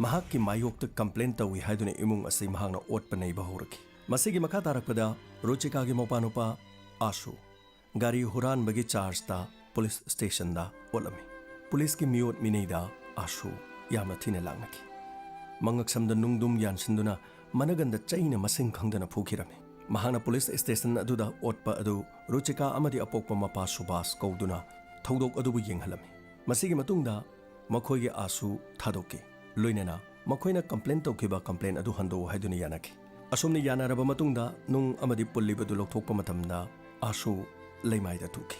ꯃꯍꯥꯛꯀꯤ ꯃꯥꯌꯣꯛꯇ complain ꯇꯧꯏ ꯍꯥꯏꯗꯨꯅ ꯏꯃꯨꯡ ꯑꯁꯤ ꯃꯍꯥꯛꯅ ꯑꯣꯠꯄ ꯅꯩꯕ ꯍꯧꯔꯛꯈꯤ꯫ ꯃꯁꯤꯒꯤ ꯃꯈꯥ ꯇꯥꯔꯛꯄꯗ ꯔꯨꯆꯤꯀꯥꯒꯤ ꯃꯧꯄꯥꯅꯨꯄꯥ ꯑꯥꯁꯨ ꯒꯥꯔꯤ ꯍꯨꯔꯥꯟꯕꯒꯤ chargeꯇ police stationꯗ ꯑꯣꯠꯂꯝꯃꯤ꯫ Policeꯀꯤ ꯃꯤꯑꯣꯠ ꯃꯤꯅꯩꯗ ꯑꯥꯁꯨ ꯌꯥꯝꯅ ꯊꯤꯅ ꯂꯥꯛꯅꯈꯤ꯫ ꯃꯉꯛꯁꯝꯗ ꯅꯨꯡꯗꯨꯝ ꯌꯥꯟꯁꯤꯟꯗꯨꯅ ꯃꯅꯒꯟꯗ ꯆꯩꯅ ꯃꯁꯤꯡ ꯈꯪꯗꯅ ꯐꯨꯈꯤꯔꯝꯃꯤ꯫ ꯃꯍꯥꯛꯅ police station ꯑꯗꯨꯗ ꯑꯣꯠꯄ ꯑꯗꯨ ꯔꯨꯆꯤꯀꯥ ꯑꯃꯗꯤ ꯑꯄꯣꯛꯄ ꯃꯄꯥ ꯁꯨꯕꯥꯁ ꯀꯧꯗꯨꯅ ꯊꯧꯗꯣꯛ ꯑꯗꯨꯕꯨ ꯌꯦꯡꯍꯜꯂꯝꯃꯤ꯫ ꯃꯁꯤꯒꯤ ꯃꯇꯨꯡꯗ ꯃꯈꯣꯏꯒꯤ ꯑꯥꯁꯨ ꯊꯥꯗꯣꯛꯈꯤ꯫ ꯂꯣꯏꯅꯅ ꯃꯈꯣꯏꯅ complain ꯇꯧꯈꯤꯕ complain ꯑꯗꯨ ꯍꯟꯗꯣꯛꯎ ꯍꯥꯏꯗꯨꯅ ꯌꯥꯅꯈꯤ꯫ ꯑꯁꯨꯝꯅ ꯌꯥꯅꯔꯕ ꯃꯇꯨꯡꯗ ꯅꯨꯡ ꯑꯃꯗꯤ ꯄꯨꯜꯂꯤꯕꯗꯨ ꯂꯧꯊꯣꯛꯄ ꯃꯇꯝꯗ ꯑꯥꯁꯨ ꯂꯩꯃꯥꯏꯗ ꯇꯨꯈꯤ꯫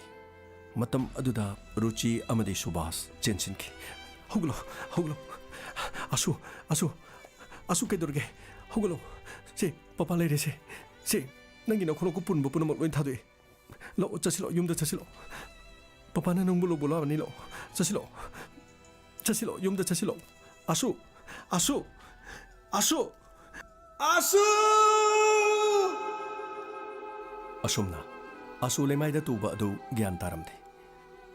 ꯃꯇꯝ ꯑꯗꯨꯗ ꯔꯨꯆꯤ ꯑꯃꯗꯤ ꯁꯨꯕꯥꯁ ꯆꯦꯟꯁꯤꯟꯈꯤ꯫ "ꯍꯧꯒꯠꯂꯣ, ꯍꯧꯒꯠꯂꯣ꯫ ꯑꯥꯁꯨ, ꯑꯥꯁꯨ, ꯑꯥꯁꯨ ꯀꯩꯗꯧꯔꯒꯦ? ꯍꯧꯒꯠꯂꯣ꯫ ꯁꯦ, ꯄꯄꯥ ꯂꯩꯔꯦ ꯁꯦ꯫ ꯁꯦ, ꯅꯪꯒꯤ ꯅꯈꯣꯡ ꯅꯈꯨꯠ ꯄꯨꯟꯕ ꯄꯨꯝꯅꯃꯛ ꯂꯣꯏ ꯊꯥꯗꯣꯛꯑꯦ꯫ ꯂꯥꯛꯑꯣ, ꯆꯠꯁꯤꯜꯂꯣ, ꯌꯨꯝꯗ ꯆꯠꯁꯤꯜꯂꯣ꯫ ꯄꯄꯥꯅ ꯅꯪꯕꯨ ꯂꯧꯕ ꯂꯥꯛꯑꯅꯤ, ꯂꯥꯛꯑꯣ꯫ ꯆꯠꯁꯤꯜꯂꯣ꯫ ꯆꯠꯁꯤꯜꯂꯣ, ꯌꯨꯝꯗ ꯆꯠꯁꯤꯜꯂꯣ꯫ ꯑꯥꯁꯨ! ꯑꯥꯁꯨ! ꯑꯥꯁꯨ! ꯑꯥꯁꯨ!" ꯑꯁꯨꯝꯅ ꯑꯁꯨ ꯂꯩꯃꯥꯏꯗ ꯇꯨꯕ ꯑꯗꯨ ꯒ꯭ꯌꯥꯟ ꯇꯥꯔꯝꯗꯦ꯫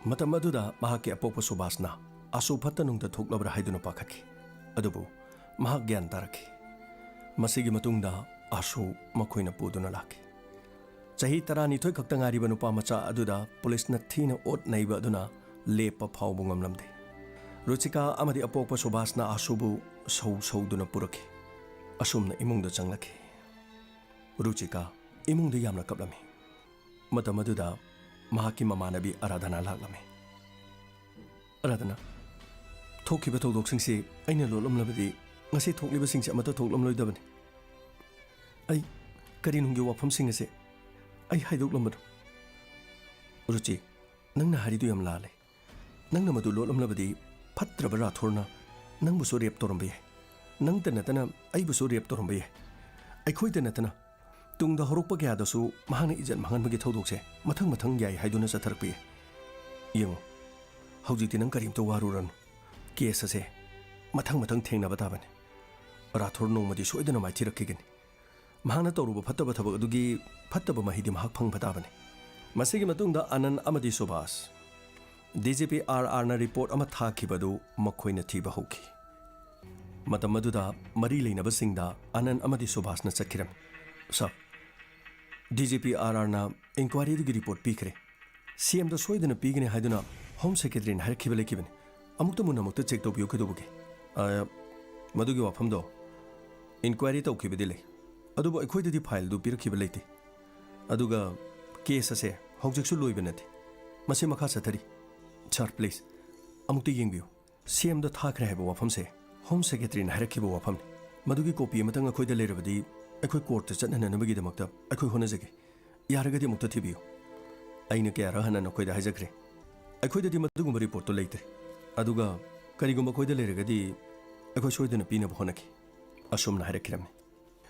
ꯃꯇꯝ ꯑꯗꯨꯗ ꯃꯍꯥꯛꯀꯤ ꯑꯄꯣꯛꯄ ꯁꯨꯕꯥꯁꯅ ꯑꯁꯨ ꯐꯠꯇ ꯅꯨꯡꯗ ꯊꯣꯛꯂꯕ꯭ꯔꯥ ꯍꯥꯏꯗꯨꯅ ꯄꯥꯈꯠꯈꯤ꯫ ꯑꯗꯨꯕꯨ ꯃꯍꯥꯛ ꯒ꯭ꯌꯥꯟ ꯇꯥꯔꯛꯈꯤ꯫ ꯃꯁꯤꯒꯤ ꯃꯇꯨꯡꯗ ꯑꯁꯨ ꯃꯈꯣꯏꯅ ꯄꯨꯗꯨꯅ ꯂꯥꯛꯈꯤ꯫ ꯆꯍꯤ ꯇꯔꯥꯅꯤꯊꯣꯏ ꯈꯛꯇ ꯉꯥꯏꯔꯤꯕ ꯅꯨꯄꯥ ꯃꯆꯥ ꯑꯗꯨꯗ ꯄꯨꯂꯤꯁꯅ ꯊꯤꯅ ꯑꯣꯠ ꯅꯩꯕ ꯑꯗꯨꯅ ꯂꯦꯞꯄ ꯐꯥꯎꯕ ꯉꯝꯂꯝꯗꯦ꯫ ꯔꯨꯆꯤꯀꯥ ꯑꯃꯗꯤ ꯑꯄꯣꯛꯄ ꯁꯨꯕꯥꯁꯅ ꯑꯁꯨꯕꯨ ꯁꯧ ꯁꯧꯗꯨꯅ ꯄꯨꯔꯛꯈꯤ꯫ ꯑꯁꯨꯝꯅ ꯏꯃꯨꯡꯗ ꯆꯪꯂꯛꯈꯤ꯫ ꯔꯨꯆꯤꯀꯥ ꯏꯃꯨꯡꯗ ꯌꯥꯝꯅ ꯀꯞꯂꯝꯃꯤ꯫ ꯃꯇꯝ ꯑꯗꯨꯗ ꯃꯍꯥꯛꯀꯤ ꯃꯃꯥꯟꯅꯕꯤ ꯑꯔꯥꯙꯅꯥ ꯂꯥꯛꯂꯝꯃꯤ꯫ "ꯑꯔꯥꯙꯅꯥ, ꯊꯣꯛꯈꯤꯕ ꯊꯧꯗꯣꯛꯁꯤꯡꯁꯤ ꯑꯩꯅ ꯂꯣꯠꯂꯝꯂꯕꯗꯤ ꯉꯁꯤ ꯊꯣꯛꯂꯤꯕꯁꯤꯡꯁꯤ ꯑꯃꯠꯇ ꯊꯣꯛꯂꯝꯂꯣꯏꯗꯕꯅꯤ꯫ ꯑꯩ ꯀꯔꯤ ꯅꯨꯡꯒꯤ ꯋꯥꯐꯝꯁꯤꯡ ꯑꯁꯤ ꯑꯩ ꯍꯥꯏꯗꯣꯛꯂꯝꯕꯅꯣ?" "ꯔꯨꯆꯤ, ꯅꯪꯅ ꯍꯥꯏꯔꯤꯗꯨ ꯌꯥꯝ ꯂꯥꯜꯂꯦ꯫ ꯅꯪꯅ ꯃꯗꯨ ꯂꯣꯠꯂꯝꯂꯕꯗꯤ ꯐꯠꯇ꯭ꯔꯕ ꯔꯥꯊꯣꯔꯅ ꯅꯪꯕꯨꯁꯨ ꯔꯦꯞ ꯇꯧꯔꯝꯕ ꯌꯥꯏ꯫ ꯅꯪꯇ ꯅꯠꯇꯅ ꯑꯩꯕꯨꯁꯨ ꯔꯦꯞ ꯇꯧꯔꯝꯕ ꯌꯥꯏ꯫ ꯑꯩꯈꯣꯏꯗ ꯅꯠꯇꯅ ꯇꯨꯡꯗ ꯍꯧꯔꯛꯄ ꯀꯌꯥꯗꯁꯨ ꯃꯍꯥꯛꯅ ꯏꯖꯠ ꯃꯥꯡꯍꯟꯕꯒꯤ ꯊꯧꯗꯣꯛꯁꯦ ꯃꯊꯪ ꯃꯊꯪ ꯌꯥꯏ ꯍꯥꯏꯗꯨꯅ ꯆꯠꯊꯔꯛꯄ ꯌꯥꯏ꯫ ꯌꯦꯡꯉꯨ, ꯍꯧꯖꯤꯛꯇꯤ ꯅꯪ ꯀꯔꯤꯝꯇ ꯋꯥꯔꯨꯔꯅꯨ꯫ ꯀꯦꯁ ꯑꯁꯦ ꯃꯊꯪ ꯃꯊꯪ ꯊꯦꯡꯅꯕ ꯇꯥꯕꯅꯤ꯫ ꯔꯥꯊꯣꯔ ꯅꯣꯡꯃꯗꯤ ꯁꯣꯏꯗꯅ ꯃꯥꯏꯊꯤꯔꯛꯈꯤꯒꯅꯤ꯫ ꯃꯍꯥꯛꯅ ꯇꯧꯔꯨꯕ ꯐꯠꯇꯕ ꯊꯕꯛ ꯑꯗꯨꯒꯤ ꯐꯠꯇꯕ ꯃꯍꯩꯗꯤ ꯃꯍꯥꯛ ꯐꯪꯕ ꯇꯥꯕꯅꯤ꯫" ꯃꯁꯤꯒꯤ ꯃꯇꯨꯡꯗ ꯑꯥꯅꯟ ꯑꯃꯗꯤ ꯁꯨꯕꯥꯁ ꯗꯤ ꯖꯤ ꯄꯤ ꯑꯥꯔ ꯑꯥꯔꯅ ꯔꯤꯄꯣꯔꯠ ꯑꯃ ꯊꯥꯈꯤꯕꯗꯨ ꯃꯈꯣꯏꯅ ꯊꯤꯕ ꯍꯧꯈꯤ꯫ ꯃꯇꯝ ꯑꯗꯨꯗ ꯃꯔꯤ ꯂꯩꯅꯕꯁꯤꯡꯗ ꯑꯥꯅꯟ ꯑꯃꯗꯤ ꯁꯨꯕꯥꯁꯅ ꯆꯠꯈꯤꯔꯝꯃꯤ꯫ "ꯁꯥꯔ, ꯗꯤ ꯖꯤ ꯄꯤ ꯑꯥꯔ ꯑꯥꯔꯅ ꯏꯟꯀ꯭ꯋꯥꯏꯔꯤꯗꯨꯒꯤ ꯔꯤꯄꯣꯔꯠ ꯄꯤꯈ꯭ꯔꯦ꯫ ꯁꯤ ꯑꯦꯝꯗ ꯁꯣꯏꯗꯅ ꯄꯤꯒꯅꯤ ꯍꯥꯏꯗꯨꯅ ꯍꯣꯝ ꯁꯦꯀ꯭ꯔꯦꯇꯔꯤꯅ ꯍꯥꯏꯔꯛꯈꯤꯕ ꯂꯩꯈꯤꯕꯅꯤ꯫ ꯑꯃꯨꯛꯇ ꯃꯨꯟꯅ ꯑꯃꯨꯛꯇ ꯆꯦꯛ ꯇꯧꯕꯤꯌꯨ ꯀꯩꯗꯧꯕꯒꯦ?" "ꯑ, ꯃꯗꯨꯒꯤ ꯋꯥꯐꯝꯗꯣ ꯏꯟꯀ꯭ꯋꯥꯏꯔꯤ ꯇꯧꯈꯤꯕꯗꯤ ꯂꯩ, ꯑꯗꯨꯕꯨ ꯑꯩꯈꯣꯏꯗꯗꯤ ꯐꯥꯏꯜꯗꯨ ꯄꯤꯔꯛꯈꯤꯕ ꯂꯩꯇꯦ꯫ ꯑꯗꯨꯒ ꯀꯦꯁ ꯑꯁꯦ ꯍꯧꯖꯤꯛꯁꯨ ꯂꯣꯏꯕ ꯅꯠꯇꯦ꯫ ꯃꯁꯤ ꯃꯈꯥ ꯆꯠꯊꯔꯤ꯫ ꯁꯥꯔ, ꯄ꯭ꯂꯤꯖ, ꯑꯃꯨꯛꯇ ꯌꯦꯡꯕꯤꯌꯨ꯫ ꯁꯤ ꯑꯦꯝꯗ ꯊꯥꯈ꯭ꯔꯦ ꯍꯥꯏꯕ ꯋꯥꯐꯝꯁꯦ ꯍꯣꯝ ꯁꯦꯀ꯭ꯔꯦꯇꯔꯤꯅ ꯍꯥꯏꯔꯛꯈꯤꯕ ꯋꯥꯐꯝꯅꯤ꯫ ꯃꯗꯨꯒꯤ ꯀꯣꯄꯤ ꯑꯃꯇꯪ ꯑꯩꯈꯣꯏꯗ ꯂꯩꯔꯕꯗꯤ ꯑꯩꯈꯣꯏ ꯀꯣꯔꯠꯇ ꯆꯠꯅꯅꯅꯕꯒꯤꯗꯃꯛꯇ ꯑꯩꯈꯣꯏ ꯍꯣꯠꯅꯖꯒꯦ꯫ ꯌꯥꯔꯒꯗꯤ ꯑꯃꯨꯛꯇ ꯊꯤꯕꯤꯌꯨ꯫" ꯑꯩꯅ ꯀꯌꯥꯔꯛ ꯍꯟꯅ ꯅꯈꯣꯏꯗ ꯍꯥꯏꯖꯈ꯭ꯔꯦ, ꯑꯩꯈꯣꯏꯗꯗꯤ ꯃꯗꯨꯒꯨꯝꯕ ꯔꯤꯄꯣꯔꯠꯇꯨ ꯂꯩꯇ꯭ꯔꯦ꯫ ꯑꯗꯨꯒ ꯀꯔꯤꯒꯨꯝꯕ ꯑꯩꯈꯣꯏꯗ ꯂꯩꯔꯒꯗꯤ ꯑꯩꯈꯣꯏ ꯁꯣꯏꯗꯅ ꯄꯤꯅꯕ ꯍꯣꯠꯅꯈꯤ꯫ ꯑꯁꯨꯝꯅ ꯍꯥꯏꯔꯛꯈꯤꯔꯝꯃꯤ꯫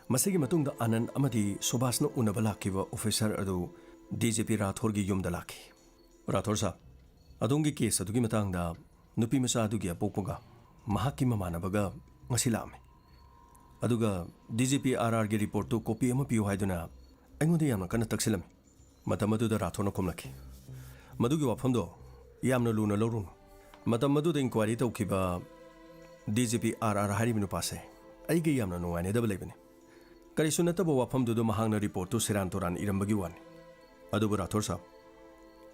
ꯃꯁꯤꯒꯤ ꯃꯇꯨꯡꯗ ꯑꯥꯅꯟ ꯑꯃꯗꯤ ꯁꯨꯕꯥꯁꯅ ꯎꯅꯕ ꯂꯥꯛꯈꯤꯕ ꯑꯣꯐꯤꯁꯔ ꯑꯗꯨ ꯗꯤ ꯖꯤ ꯄꯤ ꯔꯥꯊꯣꯔꯒꯤ ꯌꯨꯝꯗ ꯂꯥꯛꯈꯤ꯫ "ꯔꯥꯊꯣꯔ ꯁꯥꯍꯕ, ꯑꯗꯣꯝꯒꯤ ꯀꯦꯁ ꯑꯗꯨꯒꯤ ꯃꯇꯥꯡꯗ ꯅꯨꯄꯤ ꯃꯆꯥ ꯑꯗꯨꯒꯤ ꯑꯄꯣꯛꯄꯒ ꯃꯍꯥꯛꯀꯤ ꯃꯃꯥꯟꯅꯕꯒ ꯉꯁꯤ ꯂꯥꯛꯑꯝꯃꯤ꯫ ꯑꯗꯨꯒ ꯗꯤ ꯖꯤ ꯄꯤ ꯑꯥꯔ ꯑꯥꯔꯒꯤ ꯔꯤꯄꯣꯔꯠꯇꯨ ꯀꯣꯄꯤ ꯑꯃ ꯄꯤꯌꯨ ꯍꯥꯏꯗꯨꯅ ꯑꯩꯉꯣꯟꯗ ꯌꯥꯝꯅ ꯀꯟꯅ ꯇꯛꯁꯤꯜꯂꯝꯃꯤ꯫ ꯃꯇꯝ ꯑꯗꯨꯗ ꯔꯥꯊꯣꯔꯅ ꯈꯨꯝꯂꯛꯈꯤ, "ꯃꯗꯨꯒꯤ ꯋꯥꯐꯝꯗꯣ ꯌꯥꯝꯅ ꯂꯨꯅ ꯂꯧꯔꯨꯅꯨ꯫ ꯃꯇꯝ ꯑꯗꯨꯗ ꯏꯟꯀ꯭ꯋꯥꯏꯔꯤ ꯇꯧꯈꯤꯕ ꯗꯤ ꯖꯤ ꯄꯤ ꯑꯥꯔ ꯑꯥꯔ ꯍꯥꯏꯔꯤꯕ ꯅꯨꯄꯥꯁꯦ ꯑꯩꯒ ꯌꯥꯝꯅ ꯅꯨꯡꯉꯥꯏꯅꯗꯕ ꯂꯩꯕꯅꯤ꯫ ꯀꯔꯤꯁꯨ ꯅꯠꯇꯕ ꯋꯥꯐꯝꯗꯨꯗ ꯃꯍꯥꯛꯅ ꯔꯤꯄꯣꯔꯠꯇꯨ ꯁꯦꯔꯥꯟ ꯇꯨꯔꯥꯟ ꯏꯔꯝꯕꯒꯤ ꯋꯥꯅꯤ꯫ ꯑꯗꯨꯕꯨ ꯔꯥꯊꯣꯔ ꯁꯥꯍꯕ,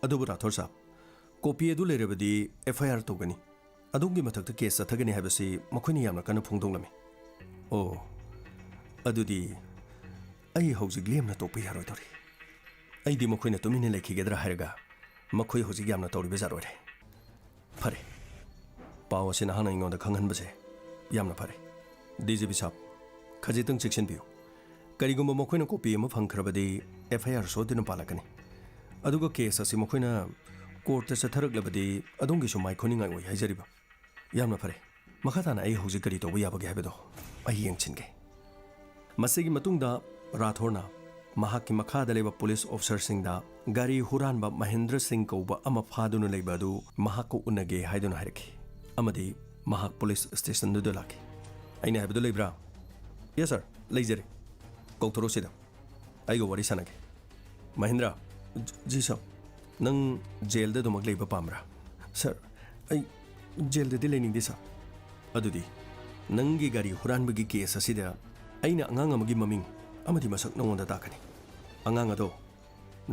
ꯑꯗꯨꯕꯨ ꯔꯥꯊꯣꯔ ꯁꯥꯍꯕ, ꯀꯣꯄꯤ ꯑꯗꯨ ꯂꯩꯔꯕꯗꯤ ꯑꯦꯐ ꯑꯥꯏ ꯑꯥꯔ ꯇꯧꯒꯅꯤ꯫ ꯑꯗꯣꯝꯒꯤ ꯃꯊꯛꯇ ꯀꯦꯁ ꯆꯠꯊꯒꯅꯤ ꯍꯥꯏꯕꯁꯤ ꯃꯈꯣꯏꯅ ꯌꯥꯝꯅ ꯀꯟꯅ ꯐꯣꯡꯗꯣꯛꯂꯝꯃꯤ꯫" "ꯑꯣ, ꯑꯗꯨꯗꯤ ꯑꯩ ꯍꯧꯖꯤꯛ ꯂꯦꯝꯅ ꯇꯣꯛꯄ ꯌꯥꯔꯣꯏꯗꯧꯔꯤ꯫ ꯑꯩꯗꯤ ꯃꯈꯣꯏꯅ ꯇꯨꯃꯤꯟꯅ ꯂꯩꯈꯤꯒꯗ꯭ꯔꯥ ꯍꯥꯏꯔꯒ ꯃꯈꯣꯏ ꯍꯧꯖꯤꯛ ꯌꯥꯝꯅ ꯇꯧꯔꯤꯕ ꯖꯥꯠ ꯑꯣꯏꯔꯦ꯫ ꯐꯔꯦ, ꯄꯥꯎ ꯑꯁꯤ ꯅꯍꯥꯛꯅ ꯑꯩꯉꯣꯟꯗ ꯈꯪꯍꯟꯕꯁꯦ ꯌꯥꯝꯅ ꯐꯔꯦ꯫ ꯗꯤ ꯖꯤ ꯄꯤ ꯁꯥꯍꯕ, ꯈꯖꯤꯛꯇꯪ ꯆꯦꯛꯁꯤꯟꯕꯤꯌꯨ꯫ ꯀꯔꯤꯒꯨꯝꯕ ꯃꯈꯣꯏꯅ ꯀꯣꯄꯤ ꯑꯃ ꯐꯪꯈ꯭ꯔꯕꯗꯤ ꯑꯦꯐ ꯑꯥꯏ ꯑꯥꯔ ꯁꯣꯏꯗꯅ ꯄꯥꯜꯂꯛꯀꯅꯤ꯫ ꯑꯗꯨꯒ ꯀꯦꯁ ꯑꯁꯤ ꯃꯈꯣꯏꯅ ꯀꯣꯔꯠꯇ ꯆꯠꯊꯔꯛꯂꯕꯗꯤ ꯑꯗꯣꯝꯒꯤꯁꯨ ꯃꯥꯏ ꯈꯣꯏꯅꯤꯡꯉꯥꯏ ꯑꯣꯏ ꯍꯥꯏꯖꯔꯤꯕ꯫ ꯌꯥꯝꯅ ꯐꯔꯦ꯫ ꯃꯈꯥ ꯇꯥꯅ ꯑꯩ ꯍꯧꯖꯤꯛ ꯀꯔꯤ ꯇꯧꯕ ꯌꯥꯕꯒꯦ ꯍꯥꯏꯕꯗꯣ ꯑꯩ ꯌꯦꯡꯁꯤꯟꯒꯦ꯫" ꯃꯁꯤꯒꯤ ꯃꯇꯨꯡꯗ ꯔꯥꯊꯣꯔꯅ ꯃꯍꯥꯛꯀꯤ ꯃꯈꯥꯗ ꯂꯩꯕ ꯄꯨꯂꯤꯁ ꯑꯣꯐꯤꯁꯔꯁꯤꯡꯗ ꯒꯥꯔꯤ ꯍꯨꯔꯥꯟꯕ ꯃꯍꯦꯟꯗ꯭ꯔ ꯁꯤꯡ ꯀꯧꯕ ꯑꯃ ꯐꯥꯗꯨꯅ ꯂꯩꯕ ꯑꯗꯨ ꯃꯍꯥꯛꯀ ꯎꯅꯒꯦ ꯍꯥꯏꯗꯨꯅ ꯍꯥꯏꯔꯛꯈꯤ ꯑꯃꯗꯤ ꯃꯍꯥꯛ ꯄꯨꯂꯤꯁ ꯁ꯭ꯇꯦꯁꯟꯗꯨꯗ ꯂꯥꯛꯈꯤ꯫ "ꯑꯩꯅ ꯍꯥꯏꯕꯗꯨ ꯂꯩꯕ꯭ꯔꯥ?" "ꯌꯦꯁ ꯁꯥꯔ, ꯂꯩꯖꯔꯦ꯫" "ꯀꯧꯊꯣꯔꯛꯎ ꯁꯤꯗ, ꯑꯩꯒ ꯋꯥꯔꯤ ꯁꯥꯟꯅꯒꯦ꯫" "ꯃꯍꯦꯟꯗ꯭ꯔ꯫" "ꯖ-, ꯖꯤ ꯁꯥꯔ꯫" "ꯅꯪ ꯖꯦꯜꯗ ꯑꯗꯨꯃꯛ ꯂꯩꯕ ꯄꯥꯝꯕ꯭ꯔꯥ?" "ꯁꯥꯔ, ꯑꯩ ꯖꯦꯜꯗꯗꯤ ꯂꯩꯅꯤꯡꯗꯦ ꯁꯥꯔ꯫" "ꯑꯗꯨꯗꯤ ꯅꯪꯒꯤ ꯒꯥꯔꯤ ꯍꯨꯔꯥꯟꯕꯒꯤ ꯀꯦꯁ ꯑꯁꯤꯗ ꯑꯩꯅ ꯑꯉꯥꯡ ꯑꯃꯒꯤ ꯃꯃꯤꯡ ꯑꯃꯗꯤ ꯃꯁꯛ ꯅꯉꯣꯟꯗ ꯇꯥꯛꯀꯅꯤ꯫ ꯑꯉꯥꯡ ꯑꯗꯣ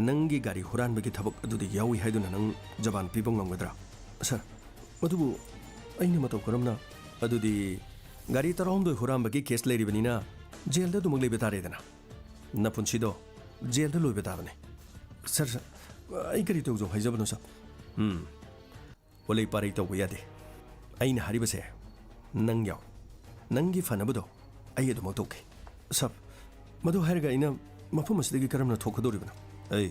ꯅꯪꯒꯤ ꯒꯥꯔꯤ ꯍꯨꯔꯥꯟꯕꯒꯤ ꯊꯕꯛ ꯑꯗꯨꯗ ꯌꯥꯎꯏ ꯍꯥꯏꯗꯨꯅ ꯅꯪ ꯖꯕꯥꯟ ꯄꯤꯕ ꯉꯝꯒꯗ꯭ꯔꯥ?" "ꯁꯥꯔ, ꯑꯗꯨꯕꯨ ꯑꯩꯅ ꯃꯇꯧ ꯀꯔꯝꯅ?" "ꯑꯗꯨꯗꯤ ꯒꯥꯔꯤ ꯇꯔꯥꯍꯨꯝꯗꯣꯏ ꯍꯨꯔꯥꯟꯕꯒꯤ ꯀꯦꯁ ꯂꯩꯔꯤꯕꯅꯤꯅ ꯖꯦꯜꯗ ꯑꯗꯨꯃꯛ ꯂꯩꯕ ꯇꯥꯔꯦꯗꯅ꯫ ꯅꯄꯨꯟꯁꯤꯗꯣ ꯖꯦꯜꯗ ꯂꯣꯏꯕ ꯇꯥꯕꯅꯦ꯫" "ꯁꯥꯔ, ꯁꯥꯔ, ꯑꯩ ꯀꯔꯤ ꯇꯧꯖꯧ ꯍꯥꯏꯖꯕꯅꯣ ꯁꯥꯔ?" "ꯎꯝ, ꯋꯥꯂꯩ ꯄꯥꯔꯩ ꯇꯧꯕ ꯌꯥꯗꯦ꯫ ꯑꯩꯅ ꯍꯥꯏꯔꯤꯕꯁꯦ ꯅꯪ ꯌꯥꯎ꯫ ꯅꯪꯒꯤ ꯐꯅꯕꯗꯣ ꯑꯩ ꯑꯗꯨꯃꯛ ꯇꯧꯒꯦ꯫" "ꯁꯥꯔ, ꯃꯗꯨ ꯍꯥꯏꯔꯒ ꯑꯩꯅ ꯃꯐꯝ ꯑꯁꯤꯗꯒꯤ ꯀꯔꯝꯅ ꯊꯣꯛꯀꯗꯧꯔꯤꯕꯅꯣ?" "ꯑꯩ,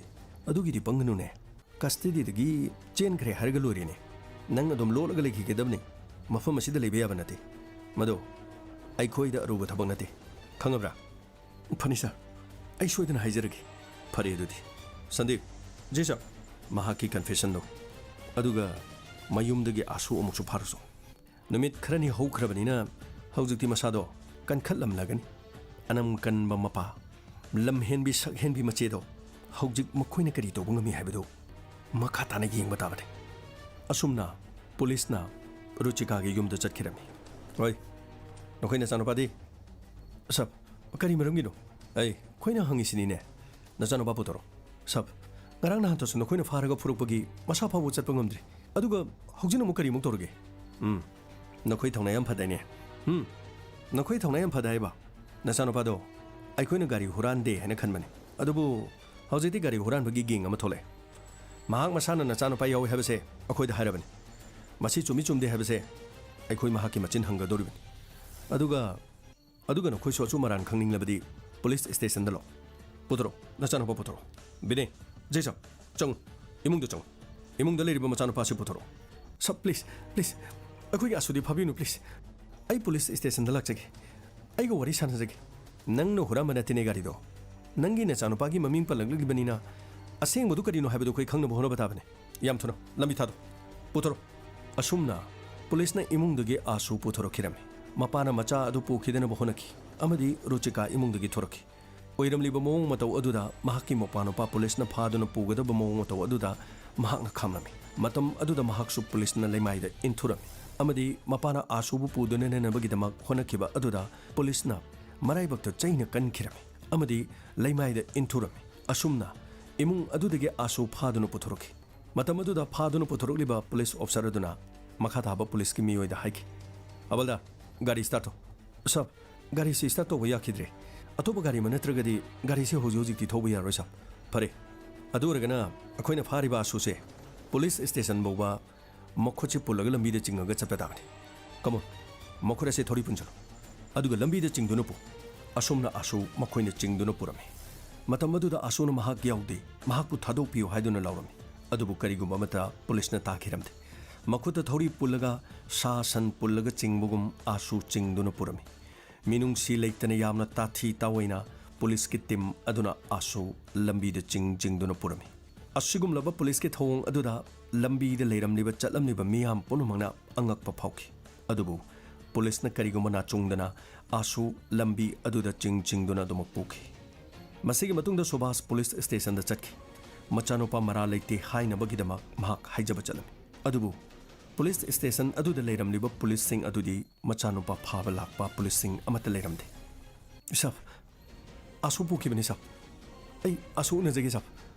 ꯑꯗꯨꯒꯤꯗꯤ ꯄꯪꯒꯅꯨꯅꯦ꯫ ꯀꯁꯇꯗꯤꯗꯒꯤ ꯆꯦꯟꯈ꯭ꯔꯦ ꯍꯥꯏꯔꯒ ꯂꯣꯏꯔꯦꯅꯦ꯫ ꯅꯪ ꯑꯗꯨꯝ ꯂꯣꯠꯂꯒ ꯂꯩꯈꯤꯒꯗꯕꯅꯤ꯫ ꯃꯐꯝ ꯑꯁꯤꯗ ꯂꯩꯕ ꯌꯥꯕ ꯅꯠꯇꯦ꯫ ꯃꯗꯣ ꯑꯩꯈꯣꯏꯗ ꯑꯔꯨꯕ ꯊꯕꯛ ꯅꯠꯇꯦ꯫ ꯈꯪꯉꯕ꯭ꯔꯥ?" "ꯐꯅꯤ ꯁꯥꯔ, ꯑꯩ ꯁꯣꯏꯗꯅ ꯍꯥꯏꯖꯔꯒꯦ꯫" "ꯐꯔꯦ ꯑꯗꯨꯗꯤ꯫ ꯁꯟꯗꯤꯞ꯫" "ꯖꯤ ꯁꯥꯔ꯫" "ꯃꯍꯥꯛꯀꯤ ꯀꯟꯐꯦꯁꯟꯗꯣ, ꯑꯗꯨꯒ ꯃꯌꯨꯝꯗꯒꯤ ꯑꯥꯁꯨ ꯑꯃꯨꯛꯁꯨ ꯐꯥꯔꯨꯁꯨ꯫ ꯅꯨꯃꯤꯠ ꯈꯔꯅꯤ ꯍꯧꯈ꯭ꯔꯕꯅꯤꯅ ꯍꯧꯖꯤꯛꯇꯤ ꯃꯁꯥꯗꯣ ꯀꯟꯈꯠꯂꯝꯂꯒꯅꯤ꯫ ꯑꯅꯝ ꯀꯟꯕ ꯃꯄꯥ, ꯂꯝꯍꯦꯟꯕꯤ ꯁꯛꯍꯦꯟꯕꯤ ꯃꯆꯦꯗꯣ ꯍꯧꯖꯤꯛ ꯃꯈꯣꯏꯅ ꯀꯔꯤ ꯇꯧꯕ ꯉꯝꯃꯤ ꯍꯥꯏꯕꯗꯨ ꯃꯈꯥ ꯇꯥꯅ ꯌꯦꯡꯕ ꯇꯥꯕꯅꯤ꯫ ꯑꯁꯨꯝꯅ ꯄꯨꯂꯤꯁꯅ ꯔꯨꯆꯤꯀꯥꯒꯤ ꯌꯨꯝꯗ ꯆꯠꯈꯤꯔꯝꯃꯤ꯫ "ꯍꯣꯏ, ꯅꯈꯣꯏ ꯅꯆꯥꯅꯨꯄꯥꯗꯤ?" "ꯁꯥꯕ, ꯀꯔꯤ ꯃꯔꯝꯒꯤꯅꯣ?" "ꯑꯩ, ꯑꯩꯈꯣꯏꯅ ꯍꯪꯉꯤꯁꯤꯅꯤꯅꯦ, ꯅꯆꯥꯅꯨꯄꯥ ꯄꯨꯊꯣꯔꯛꯑꯣ꯫" "ꯁꯥꯕ, ꯉꯔꯥꯡ ꯅꯍꯥꯟꯇꯁꯨ ꯅꯈꯣꯏꯅ ꯐꯥꯔꯒ ꯐꯨꯔꯛꯄꯒꯤ ꯃꯁꯥ ꯐꯥꯎꯕ ꯆꯠꯄ ꯉꯝꯗ꯭ꯔꯤ, ꯑꯗꯨꯒ ꯍꯧꯖꯤꯛꯅ ꯑꯃꯨꯛ ꯀꯔꯤꯃꯨꯛ ꯇꯧꯔꯒꯦ?" "ꯎꯝ, ꯅꯈꯣꯏ ꯊꯧꯅꯥ ꯌꯥꯝ ꯐꯗꯥꯏꯅꯦ?" "ꯎꯝ, ꯅꯈꯣꯏ ꯊꯧꯅꯥ ꯌꯥꯝ ꯐꯗꯥꯏꯕ? ꯅꯆꯥꯅꯨꯄꯥꯗꯣ ꯑꯩꯈꯣꯏꯅ ꯒꯥꯔꯤ ꯍꯨꯔꯥꯟꯗꯦ ꯍꯥꯏꯅ ꯈꯟꯕꯅꯤ, ꯑꯗꯨꯕꯨ ꯍꯧꯖꯤꯛꯇꯤ ꯒꯥꯔꯤ ꯍꯨꯔꯥꯟꯕꯒꯤ ꯒꯦꯡ ꯑꯃ ꯊꯣꯛꯂꯛꯑꯦ꯫ ꯃꯍꯥꯛ ꯃꯁꯥꯅ ꯅꯆꯥꯅꯨꯄꯥ ꯌꯥꯎꯏ ꯍꯥꯏꯕꯁꯦ ꯑꯩꯈꯣꯏꯗ ꯍꯥꯏꯔꯕꯅꯤ꯫ ꯃꯁꯤ ꯆꯨꯝꯃꯤ ꯆꯨꯝꯗꯦ ꯍꯥꯏꯕꯁꯦ ꯑꯩꯈꯣꯏ ꯃꯍꯥꯛꯀꯤ ꯃꯆꯤꯟ ꯍꯪꯒꯗꯧꯔꯤꯕꯅꯤ꯫ ꯑꯗꯨꯒ, ꯑꯗꯨꯒ ꯅꯈꯣꯏꯁꯨ ꯑꯆꯨꯝ ꯑꯔꯥꯟ ꯈꯪꯅꯤꯡꯂꯕꯗꯤ ꯄꯨꯂꯤꯁ ꯁ꯭ꯇꯦꯁꯟꯗ ꯂꯥꯛꯑꯣ꯫ ꯄꯨꯊꯣꯔꯛꯑꯣ, ꯅꯆꯥꯅꯨꯄꯥ ꯄꯨꯊꯣꯔꯛꯑꯣ꯫ ꯕꯤꯅꯦ, ꯖꯦꯁꯥ, ꯆꯪꯉꯨ, ꯏꯃꯨꯡꯗ ꯆꯪꯉꯨ꯫ ꯏꯃꯨꯡꯗ ꯂꯩꯔꯤꯕ ꯃꯆꯥꯅꯨꯄꯥꯁꯤ ꯄꯨꯊꯣꯔꯛꯑꯣ꯫" "ꯁꯥꯕ, ꯄ꯭ꯂꯤꯖ, ꯄ꯭ꯂꯤꯖ, ꯑꯩꯈꯣꯏꯒꯤ ꯑꯥꯁꯨꯗꯤ ꯐꯥꯕꯤꯅꯨ, ꯄ꯭ꯂꯤꯖ꯫ ꯑꯩ ꯄꯨꯂꯤꯁ ꯁ꯭ꯇꯦꯁꯟꯗ ꯂꯥꯛꯆꯒꯦ꯫ ꯑꯩꯒ ꯋꯥꯔꯤ ꯁꯥꯟꯅꯖꯒꯦ꯫" "ꯅꯪꯅ ꯍꯨꯔꯥꯟꯕ ꯅꯠꯇꯦꯅꯦ ꯒꯥꯔꯤꯗꯣ꯫ ꯅꯪꯒꯤ ꯅꯆꯥꯅꯨꯄꯥꯒꯤ ꯃꯃꯤꯡ ꯄꯜꯂꯛꯂꯤꯕꯅꯤꯅ ꯑꯁꯦꯡꯕꯗꯨ ꯀꯔꯤꯅꯣ ꯍꯥꯏꯕꯗꯨ ꯑꯩꯈꯣꯏ ꯈꯪꯅꯕ ꯍꯣꯠꯅꯕ ꯇꯥꯕꯅꯤ꯫ ꯌꯥꯝ ꯊꯨꯅ ꯂꯝꯕꯤ ꯊꯥꯗꯣꯛ꯫ ꯄꯨꯊꯣꯔꯛꯑꯣ꯫" ꯑꯁꯨꯝꯅ ꯄꯨꯂꯤꯁꯅ ꯏꯃꯨꯡꯗꯒꯤ ꯑꯥꯁꯨ ꯄꯨꯊꯣꯔꯛꯈꯤꯔꯝꯃꯤ꯫ ꯃꯄꯥꯅ ꯃꯆꯥ ꯑꯗꯨ ꯄꯨꯈꯤꯗꯅꯕ ꯍꯣꯠꯅꯈꯤ ꯑꯃꯗꯤ ꯔꯨꯆꯤꯀꯥ ꯏꯃꯨꯡꯗꯒꯤ ꯊꯣꯔꯛꯈꯤ꯫ ꯑꯣꯏꯔꯝꯂꯤꯕ ꯃꯑꯣꯡ ꯃꯇꯧ ꯑꯗꯨꯗ ꯃꯍꯥꯛꯀꯤ ꯃꯄꯥꯅꯨꯄꯥ ꯄꯨꯂꯤꯁꯅ ꯐꯥꯗꯨꯅ ꯄꯨꯒꯗꯕ ꯃꯑꯣꯡ ꯃꯇꯧ ꯑꯗꯨꯗ ꯃꯍꯥꯛꯅ ꯈꯥꯝꯂꯝꯃꯤ꯫ ꯃꯇꯝ ꯑꯗꯨꯗ ꯃꯍꯥꯛꯁꯨ ꯄꯨꯂꯤꯁꯅ ꯂꯩꯃꯥꯏꯗ ꯏꯟꯊꯨꯔꯝꯃꯤ ꯑꯃꯗꯤ ꯃꯄꯥꯅ ꯑꯥꯁꯨꯕꯨ ꯄꯨꯗꯨꯅ ꯅꯅꯕꯒꯤꯗꯃꯛ ꯍꯣꯠꯅꯈꯤꯕ ꯑꯗꯨꯗ ꯄꯨꯂꯤꯁꯅ ꯃꯔꯥꯏꯕꯛꯇ ꯆꯩꯅ ꯀꯟꯈꯤꯔꯝꯃꯤ ꯑꯃꯗꯤ ꯂꯩꯃꯥꯏꯗ ꯏꯟꯊꯨꯔꯝꯃꯤ꯫ ꯑꯁꯨꯝꯅ ꯏꯃꯨꯡ ꯑꯗꯨꯗꯒꯤ ꯑꯥꯁꯨ ꯐꯥꯗꯨꯅ ꯄꯨꯊꯣꯔꯛꯈꯤ꯫ ꯃꯇꯝ ꯑꯗꯨꯗ ꯐꯥꯗꯨꯅ ꯄꯨꯊꯣꯔꯛꯂꯤꯕ ꯄꯨꯂꯤꯁ ꯑꯣꯐꯤꯁꯥꯔ ꯑꯗꯨꯅ ꯃꯈꯥ ꯇꯥꯕ ꯄꯨꯂꯤꯁꯀꯤ ꯃꯤꯑꯣꯏꯗ ꯍꯥꯏꯈꯤ, "ꯍꯋꯜꯗꯥꯔ, ꯒꯥꯔꯤ ꯁ꯭ꯇꯥꯔꯠ ꯇꯧ꯫" "ꯁꯥꯕ, ꯒꯥꯔꯤꯁꯤ ꯁ꯭ꯇꯥꯔꯠ ꯇꯧꯕ ꯌꯥꯈꯤꯗ꯭ꯔꯦ꯫ ꯑꯇꯣꯞꯄ ꯒꯥꯔꯤ ꯑꯃ ꯅꯠꯇ꯭ꯔꯒꯗꯤ ꯒꯥꯔꯤꯁꯤ ꯍꯧꯖꯤꯛ ꯍꯧꯖꯤꯛꯇꯤ ꯊꯧꯕ ꯌꯥꯔꯣꯏ ꯁꯥꯕ꯫" "ꯐꯔꯦ, ꯑꯗꯨ ꯑꯣꯏꯔꯒꯅ ꯑꯩꯈꯣꯏꯅ ꯐꯥꯔꯤꯕ ꯑꯥꯁꯨꯁꯦ ꯄꯨꯂꯤꯁ ꯁ꯭ꯇꯦꯁꯟ ꯐꯥꯎꯕ ꯃꯈꯨꯠꯁꯤ ꯄꯨꯜꯂꯒ ꯂꯝꯕꯤꯗ ꯆꯤꯡꯉꯒ ꯆꯠꯄ ꯇꯥꯕꯅꯤ꯫ ꯀꯃꯣꯟ, ꯃꯈꯨꯠ ꯑꯁꯦ ꯊꯧꯔꯤ ꯄꯨꯟꯁꯤꯜꯂꯨ꯫ ꯑꯗꯨꯒ ꯂꯝꯕꯤꯗ ꯆꯤꯡꯗꯨꯅ ꯄꯨ꯫" ꯑꯁꯨꯝꯅ ꯑꯥꯁꯨ ꯃꯈꯣꯏꯅ ꯆꯤꯡꯗꯨꯅ ꯄꯨꯔꯝꯃꯤ꯫ ꯃꯇꯝ ꯑꯗꯨꯗ ꯑꯥꯁꯨꯅ ꯃꯍꯥꯛ ꯌꯥꯎꯗꯦ, ꯃꯍꯥꯛꯄꯨ ꯊꯥꯗꯣꯛꯄꯤꯌꯨ ꯍꯥꯏꯗꯨꯅ ꯂꯥꯎꯔꯝꯃꯤ꯫ ꯑꯗꯨꯕꯨ ꯀꯔꯤꯒꯨꯝꯕ ꯑꯃꯠꯇ ꯄꯨꯂꯤꯁꯅ ꯇꯥꯈꯤꯔꯝꯗꯦ꯫ ꯃꯈꯨꯠꯇ ꯊꯧꯔꯤ ꯄꯨꯜꯂꯒ ꯁꯥ ꯁꯟ ꯄꯨꯜꯂꯒ ꯆꯤꯡꯕꯒꯨꯝ ꯑꯥꯁꯨ ꯆꯤꯡꯗꯨꯅ ꯄꯨꯔꯝꯃꯤ꯫ ꯃꯤꯅꯨꯡꯁꯤ ꯂꯩꯇꯅ ꯌꯥꯝꯅ ꯇꯥꯊꯤ ꯇꯥꯑꯣꯏꯅ ꯄꯨꯂꯤꯁꯀꯤ ꯇꯤꯝ ꯑꯗꯨꯅ ꯑꯥꯁꯨ ꯂꯝꯕꯤꯗ ꯆꯤꯡ ꯆꯤꯡꯗꯨꯅ ꯄꯨꯔꯝꯃꯤ꯫ ꯑꯁꯤꯒꯨꯝꯂꯕ ꯄꯨꯂꯤꯁꯀꯤ ꯊꯧꯑꯣꯡ ꯑꯗꯨꯗ ꯂꯝꯕꯤꯗ ꯂꯩꯔꯝꯂꯤꯕ ꯆꯠꯂꯝꯂꯤꯕ ꯃꯤꯌꯥꯝ ꯄꯨꯝꯅꯃꯛꯅ ꯑꯉꯛꯄ ꯐꯥꯎꯈꯤ꯫ ꯑꯗꯨꯕꯨ ꯄꯨꯂꯤꯁꯅ ꯀꯔꯤꯒꯨꯝꯕ ꯅꯥꯆꯣꯡꯗꯅ ꯑꯥꯁꯨ ꯂꯝꯕꯤ ꯑꯗꯨꯗ ꯆꯤꯡ ꯆꯤꯡꯗꯨꯅ ꯑꯗꯨꯃꯛ ꯄꯨꯈꯤ꯫ ꯃꯁꯤꯒꯤ ꯃꯇꯨꯡꯗ ꯁꯨꯕꯥꯁ ꯄꯨꯂꯤꯁ ꯁ꯭ꯇꯦꯁꯟꯗ ꯆꯠꯈꯤ꯫ ꯃꯆꯥꯅꯨꯄꯥ ꯃꯔꯥꯜ ꯂꯩꯇꯦ ꯍꯥꯏꯅꯕꯒꯤꯗꯃꯛ ꯃꯍꯥꯛ ꯍꯥꯏꯖꯕ ꯆꯠꯂꯝꯃꯤ꯫ ꯑꯗꯨꯕꯨ ꯄꯨꯂꯤꯁ ꯁ꯭ꯇꯦꯁꯟ ꯑꯗꯨꯗ ꯂꯩꯔꯝꯂꯤꯕ ꯄꯨꯂꯤꯁꯁꯤꯡ ꯑꯗꯨꯗꯤ ꯃꯆꯥꯅꯨꯄꯥ ꯐꯥꯕ ꯂꯥꯛꯄ ꯄꯨꯂꯤꯁꯁꯤꯡ ꯑꯃꯠꯇ ꯂꯩꯔꯝꯗꯦ꯫ "ꯁꯥꯕ, ꯑꯥꯁꯨ ꯄꯨꯈꯤꯕꯅꯤ, ꯁꯥꯕ꯫ ꯑꯩ ꯑꯥꯁꯨ ꯎꯅꯖꯒꯦ, ꯁꯥꯕ꯫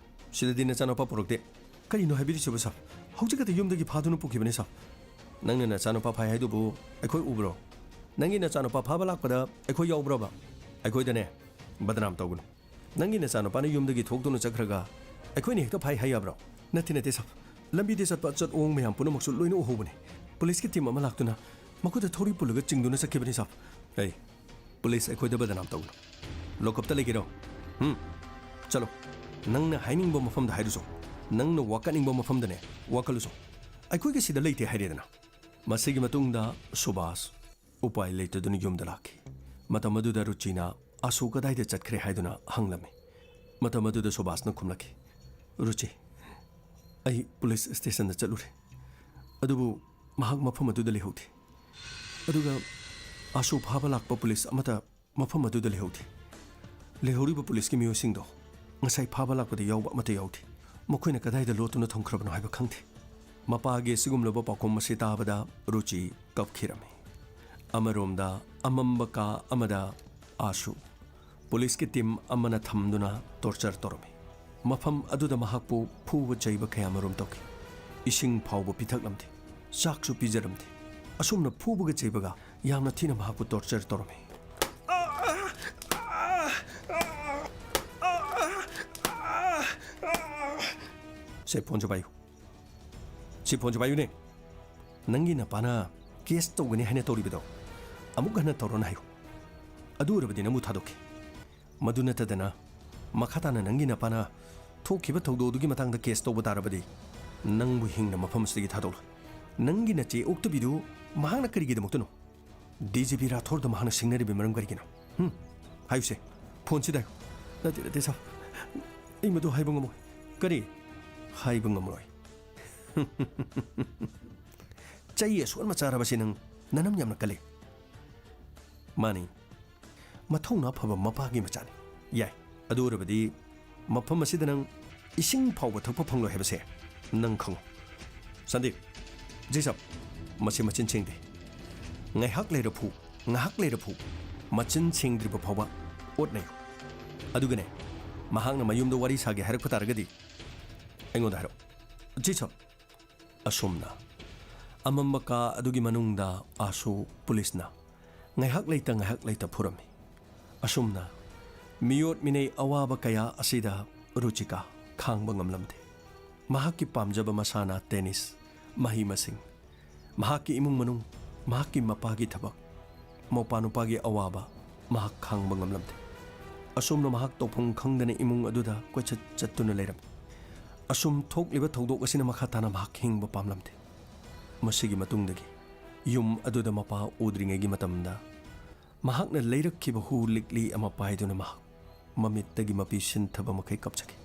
ꯁꯤꯗꯗꯤ ꯅꯆꯥꯅꯨꯄꯥ ꯄꯨꯔꯛꯇꯦ꯫ ꯀꯔꯤꯅꯣ ꯍꯥꯏꯕꯤꯔꯤꯁꯤꯕꯨ, ꯁꯥꯕ? ꯍꯧꯖꯤꯛ ꯈꯛꯇ ꯌꯨꯝꯗꯒꯤ ꯐꯥꯗꯨꯅ ꯄꯨꯈꯤꯕꯅꯤ, ꯁꯥꯕ꯫ ꯅꯪꯅ ꯅꯆꯥꯅꯨꯄꯥ ꯐꯥꯏ ꯍꯥꯏꯗꯨꯕꯨ ꯑꯩꯈꯣꯏ ꯎꯕ꯭ꯔꯣ? ꯅꯪꯒꯤ ꯅꯆꯥꯅꯨꯄꯥ ꯐꯥꯕ ꯂꯥꯛꯄꯗ ꯑꯩꯈꯣꯏ ꯌꯥꯎꯕ꯭ꯔꯕ? ꯑꯩꯈꯣꯏꯗꯅꯦ ꯕꯗꯅꯥꯝ ꯇꯧꯒꯅꯨ꯫ ꯅꯪꯒꯤ ꯅꯆꯥꯅꯨꯄꯥꯅ ꯌꯨꯝꯗꯒꯤ ꯊꯣꯛꯇꯨꯅ ꯆꯠꯈ꯭ꯔꯒ ꯑꯩꯈꯣꯏꯅ ꯍꯦꯛꯇ ꯐꯥꯏ ꯍꯥꯏ ꯌꯥꯕ꯭ꯔꯣ?" "ꯅꯠꯇꯦ, ꯅꯠꯇꯦ, ꯁꯥꯕ꯫ ꯂꯝꯕꯤꯗ ꯆꯠꯄ ꯑꯆꯠ ꯑꯋꯣꯡ ꯃꯌꯥꯝ ꯄꯨꯝꯅꯃꯛꯁꯨ ꯂꯣꯏꯅ ꯎꯍꯧꯕꯅꯦ꯫ ꯄꯨꯂꯤꯁꯀꯤ ꯇꯤꯝ ꯑꯃ ꯂꯥꯛꯇꯨꯅ ꯃꯈꯨꯠꯇ ꯊꯧꯔꯤ ꯄꯨꯜꯂꯒ ꯆꯤꯡꯗꯨꯅ ꯆꯠꯈꯤꯕꯅꯤ, ꯁꯥꯕ꯫" "ꯑꯩ, ꯄꯨꯂꯤꯁ ꯑꯩꯈꯣꯏꯗ ꯕꯗꯅꯥꯝ ꯇꯧꯒꯅꯨ꯫ ꯂꯣꯀꯞꯇ ꯂꯩꯒꯦꯔꯣ? ꯍꯨꯝ? ꯆꯠꯂꯣ꯫ ꯅꯪꯅ ꯍꯥꯏꯅꯤꯡꯕ ꯃꯐꯝꯗ ꯍꯥꯏꯔꯨꯆꯣ꯫ ꯅꯪꯅ ꯋꯥꯀꯠꯅꯤꯡꯕ ꯃꯐꯝꯗꯅꯦ ꯋꯥꯀꯠꯂꯨꯆꯣ꯫ ꯑꯩꯈꯣꯏꯒꯤ ꯁꯤꯗ ꯂꯩꯇꯦ ꯍꯥꯏꯔꯦꯗꯅ꯫" ꯃꯁꯤꯒꯤ ꯃꯇꯨꯡꯗ ꯁꯨꯕꯥꯁ ꯎꯄꯥꯏ ꯂꯩꯇꯗꯨꯅ ꯌꯨꯝꯗ ꯂꯥꯛꯈꯤ꯫ ꯃꯇꯝ ꯑꯗꯨꯗ ꯔꯨꯆꯤꯅ "ꯑꯥꯁꯨ ꯀꯗꯥꯏꯗ ꯆꯠꯈ꯭ꯔꯦ?" ꯍꯥꯏꯗꯨꯅ ꯍꯪꯂꯝꯃꯤ꯫ ꯃꯇꯝ ꯑꯗꯨꯗ ꯁꯨꯕꯥꯁꯅ ꯈꯨꯝꯂꯛꯈꯤ, "ꯔꯨꯆꯤ, ꯑꯩ ꯄꯨꯂꯤꯁ ꯁ꯭ꯇꯦꯁꯟꯗ ꯆꯠꯂꯨꯔꯦ, ꯑꯗꯨꯕꯨ ꯃꯍꯥꯛ ꯃꯐꯝ ꯑꯗꯨꯗ ꯂꯩꯍꯧꯗꯦ꯫ ꯑꯗꯨꯒ ꯑꯥꯁꯨ ꯐꯥꯕ ꯂꯥꯛꯄ ꯄꯨꯂꯤꯁ ꯑꯃꯠꯇ ꯃꯐꯝ ꯑꯗꯨꯗ ꯂꯩꯍꯧꯗꯦ꯫ ꯂꯩꯍꯧꯔꯤꯕ ꯄꯨꯂꯤꯁꯀꯤ ꯃꯤꯑꯣꯏꯁꯤꯡꯗꯣ ꯉꯁꯥꯏ ꯐꯥꯕ ꯂꯥꯛꯄꯗ ꯌꯥꯎꯕ ꯑꯃꯠꯇ ꯌꯥꯎꯗꯦ꯫ ꯃꯈꯣꯏꯅ ꯀꯗꯥꯏꯗ ꯂꯣꯠꯇꯨꯅ ꯊꯝꯈ꯭ꯔꯕꯅꯣ ꯍꯥꯏꯕ ꯈꯪꯗꯦ꯫" ꯃꯄꯥꯒꯤ ꯑꯁꯤꯒꯨꯝꯂꯕ ꯄꯥꯎꯈꯨꯝ ꯑꯁꯤ ꯇꯥꯕꯗ ꯔꯨꯆꯤ ꯀꯞꯈꯤꯔꯝꯃꯤ꯫ ꯑꯃꯔꯣꯝꯗ ꯑꯃꯝꯕ ꯀꯥ ꯑꯃꯗ ꯑꯥꯁꯨ ꯄꯨꯂꯤꯁꯀꯤ ꯇꯤꯝ ꯑꯃꯅ ꯊꯝꯗꯨꯅ ꯇꯣꯔꯆꯔ ꯇꯧꯔꯝꯃꯤ꯫ ꯃꯐꯝ ꯑꯗꯨꯗ ꯃꯍꯥꯛꯄꯨ ꯐꯨꯕ ꯆꯩꯕ ꯀꯌꯥꯃꯔꯨꯝ ꯇꯧꯈꯤ꯫ ꯏꯁꯤꯡ ꯐꯥꯎꯕ ꯄꯤꯊꯛꯂꯝꯗꯦ, ꯆꯥꯛꯁꯨ ꯄꯤꯖꯔꯝꯗꯦ꯫ ꯑꯁꯨꯝꯅ ꯐꯨꯕꯒ ꯆꯩꯕꯒ ꯌꯥꯝꯅ ꯊꯤꯅ ꯃꯍꯥꯛꯄꯨ ꯇꯣꯔꯆꯔ ꯇꯧꯔꯝꯃꯤ꯫ ꯁꯦ, ꯐꯣꯟꯁꯦ ꯄꯥꯏꯌꯨ꯫ ꯁꯤ ꯐꯣꯟꯁꯦ ꯄꯥꯏꯌꯨꯅꯦ꯫ ꯅꯪꯒꯤ ꯅꯄꯥꯅ ꯀꯦꯁ ꯇꯧꯒꯅꯤ ꯍꯥꯏꯅ ꯇꯧꯔꯤꯕꯗꯣ ꯑꯃꯨꯛ ꯍꯟꯅ ꯇꯧꯔꯣꯅ ꯍꯥꯏꯌꯨ꯫ ꯑꯗꯨ ꯑꯣꯏꯔꯕꯗꯤ ꯅꯪꯕꯨ ꯊꯥꯗꯣꯛꯀꯦ꯫ ꯃꯗꯨ ꯅꯠꯇꯗꯅ ꯃꯈꯥ ꯇꯥꯅ ꯅꯪꯒꯤ ꯅꯄꯥꯅ ꯊꯣꯛꯈꯤꯕ ꯊꯧꯗꯣꯛ ꯑꯗꯨꯒꯤ ꯃꯇꯥꯡꯗ ꯀꯦꯁ ꯇꯧꯕ ꯇꯥꯔꯕꯗꯤ ꯅꯪꯕꯨ ꯍꯤꯡꯅ ꯃꯐꯝ ꯑꯁꯤꯗꯒꯤ ꯊꯥꯗꯣꯛꯂꯣꯏ꯫ ꯅꯪꯒꯤ ꯅꯆꯦ ꯑꯣꯛꯇꯕꯤꯗꯨ ꯃꯍꯥꯛꯅ ꯀꯔꯤꯒꯤꯗꯃꯛꯇꯅꯣ ꯗꯤ ꯖꯤ ꯄꯤ ꯔꯥꯊꯣꯔꯗ ꯃꯍꯥꯛꯅ ꯁꯤꯡꯅꯔꯤꯕ ꯃꯔꯝ ꯀꯔꯤꯒꯤꯅꯣ? ꯍꯨꯝ? ꯍꯥꯏꯌꯨꯁꯦ꯫ ꯐꯣꯟꯁꯤꯗ ꯍꯥꯏꯌꯨ꯫ ꯅꯠꯇꯦ, ꯅꯠꯇꯦ, ꯁꯥꯔ꯫ ꯑꯩ ꯃꯗꯨ ꯍꯥꯏꯕ ꯉꯝꯃꯣꯏ꯫ ꯀꯔꯤ? ꯍꯥꯏꯕ ꯉꯝꯃꯔꯣꯏ꯫ ꯆꯩ ꯑꯁꯣꯟꯕ ꯆꯥꯔꯕꯁꯤ ꯅꯪ ꯅꯅꯝ ꯌꯥꯝꯅ ꯀꯜꯂꯤ꯫ ꯃꯥꯅꯤ꯫ ꯃꯊꯧꯅꯥ ꯐꯕ ꯃꯄꯥꯒꯤ ꯃꯆꯥꯅꯤ꯫ ꯌꯥꯏ꯫ ꯑꯗꯨ ꯑꯣꯏꯔꯕꯗꯤ ꯃꯐꯝ ꯑꯁꯤꯗ ꯅꯪ ꯏꯁꯤꯡ ꯐꯥꯎꯕ ꯊꯛꯄ ꯐꯪꯂꯣꯏ ꯍꯥꯏꯕꯁꯦ ꯅꯪ ꯈꯪꯉꯨ꯫ ꯁꯟꯗꯤꯞ, ꯖꯤ ꯁꯥꯕ, ꯃꯁꯤ ꯃꯆꯤꯟ ꯁꯦꯡꯗꯦ꯫ ꯉꯥꯏꯍꯥꯛ ꯂꯩꯔ ꯐꯨ, ꯉꯥꯏꯍꯥꯛ ꯂꯩꯔ ꯐꯨ, ꯃꯆꯤꯟ ꯁꯦꯡꯗ꯭ꯔꯤꯕ ꯐꯥꯎꯕ ꯑꯣꯠꯅꯩ꯫ ꯑꯗꯨꯒꯅꯦ, ꯃꯍꯥꯛꯅ ꯃꯌꯨꯝꯗ ꯋꯥꯔꯤ ꯁꯥꯒꯦ ꯍꯥꯏꯔꯛꯄ ꯇꯥꯔꯒꯗꯤ ꯑꯩꯉꯣꯟꯗ ꯍꯥꯏꯔꯛꯑꯣ꯫ ꯖꯤ ꯁꯥꯕ꯫ ꯑꯁꯨꯝꯅ ꯑꯃꯝꯕ ꯀꯥ ꯑꯗꯨꯒꯤ ꯃꯅꯨꯡꯗ ꯑꯥꯁꯨ ꯄꯨꯂꯤꯁꯅ ꯉꯥꯏꯍꯥꯛ ꯂꯩꯇ ꯉꯥꯏꯍꯥꯛ ꯂꯩꯇ ꯐꯨꯔꯝꯃꯤ꯫ ꯑꯁꯨꯝꯅ ꯃꯤꯑꯣꯠ ꯃꯤꯅꯩ ꯑꯋꯥꯕ ꯀꯌꯥ ꯑꯁꯤꯗ ꯔꯨꯆꯤꯀꯥ ꯈꯥꯡꯕ ꯉꯝꯂꯝꯗꯦ꯫ ꯃꯍꯥꯛꯀꯤ ꯄꯥꯝꯖꯕ ꯃꯁꯥꯟꯅ ꯇꯦꯅꯤꯁ, ꯃꯍꯩ ꯃꯁꯤꯡ, ꯃꯍꯥꯛꯀꯤ ꯏꯃꯨꯡ ꯃꯅꯨꯡ, ꯃꯍꯥꯛꯀꯤ ꯃꯄꯥꯒꯤ ꯊꯕꯛ, ꯃꯧꯄꯥ ꯅꯨꯄꯥꯒꯤ ꯑꯋꯥꯕ ꯃꯍꯥꯛ ꯈꯥꯡꯕ ꯉꯝꯂꯝꯗꯦ꯫ ꯑꯁꯨꯝꯅ ꯃꯍꯥꯛ ꯇꯧꯐꯝ ꯈꯪꯗꯅ ꯏꯃꯨꯡ ꯑꯗꯨꯗ ꯀꯣꯏꯆꯠ ꯆꯠꯇꯨꯅ ꯂꯩꯔꯝꯃꯤ꯫ ꯑꯁꯨꯝ ꯊꯣꯛꯂꯤꯕ ꯊꯧꯗꯣꯛ ꯑꯁꯤꯅ ꯃꯈꯥ ꯇꯥꯅ ꯃꯍꯥꯛ ꯍꯤꯡꯕ ꯄꯥꯝꯂꯝꯗꯦ꯫ ꯃꯁꯤꯒꯤ ꯃꯇꯨꯡꯗꯒꯤ ꯌꯨꯝ ꯑꯗꯨꯗ ꯃꯄꯥ ꯎꯗ꯭ꯔꯤꯉꯩꯒꯤ ꯃꯇꯝꯗ ꯃꯍꯥꯛꯅ ꯂꯩꯔꯛꯈꯤꯕ ꯍꯨ ꯂꯤꯛꯂꯤ ꯑꯃ ꯄꯥꯏꯗꯨꯅ ꯃꯍꯥꯛ ꯃꯃꯤꯠꯇꯒꯤ ꯃꯄꯤ ꯁꯤꯟꯊꯕ ꯃꯈꯩ ꯀꯞꯆꯈꯤ꯫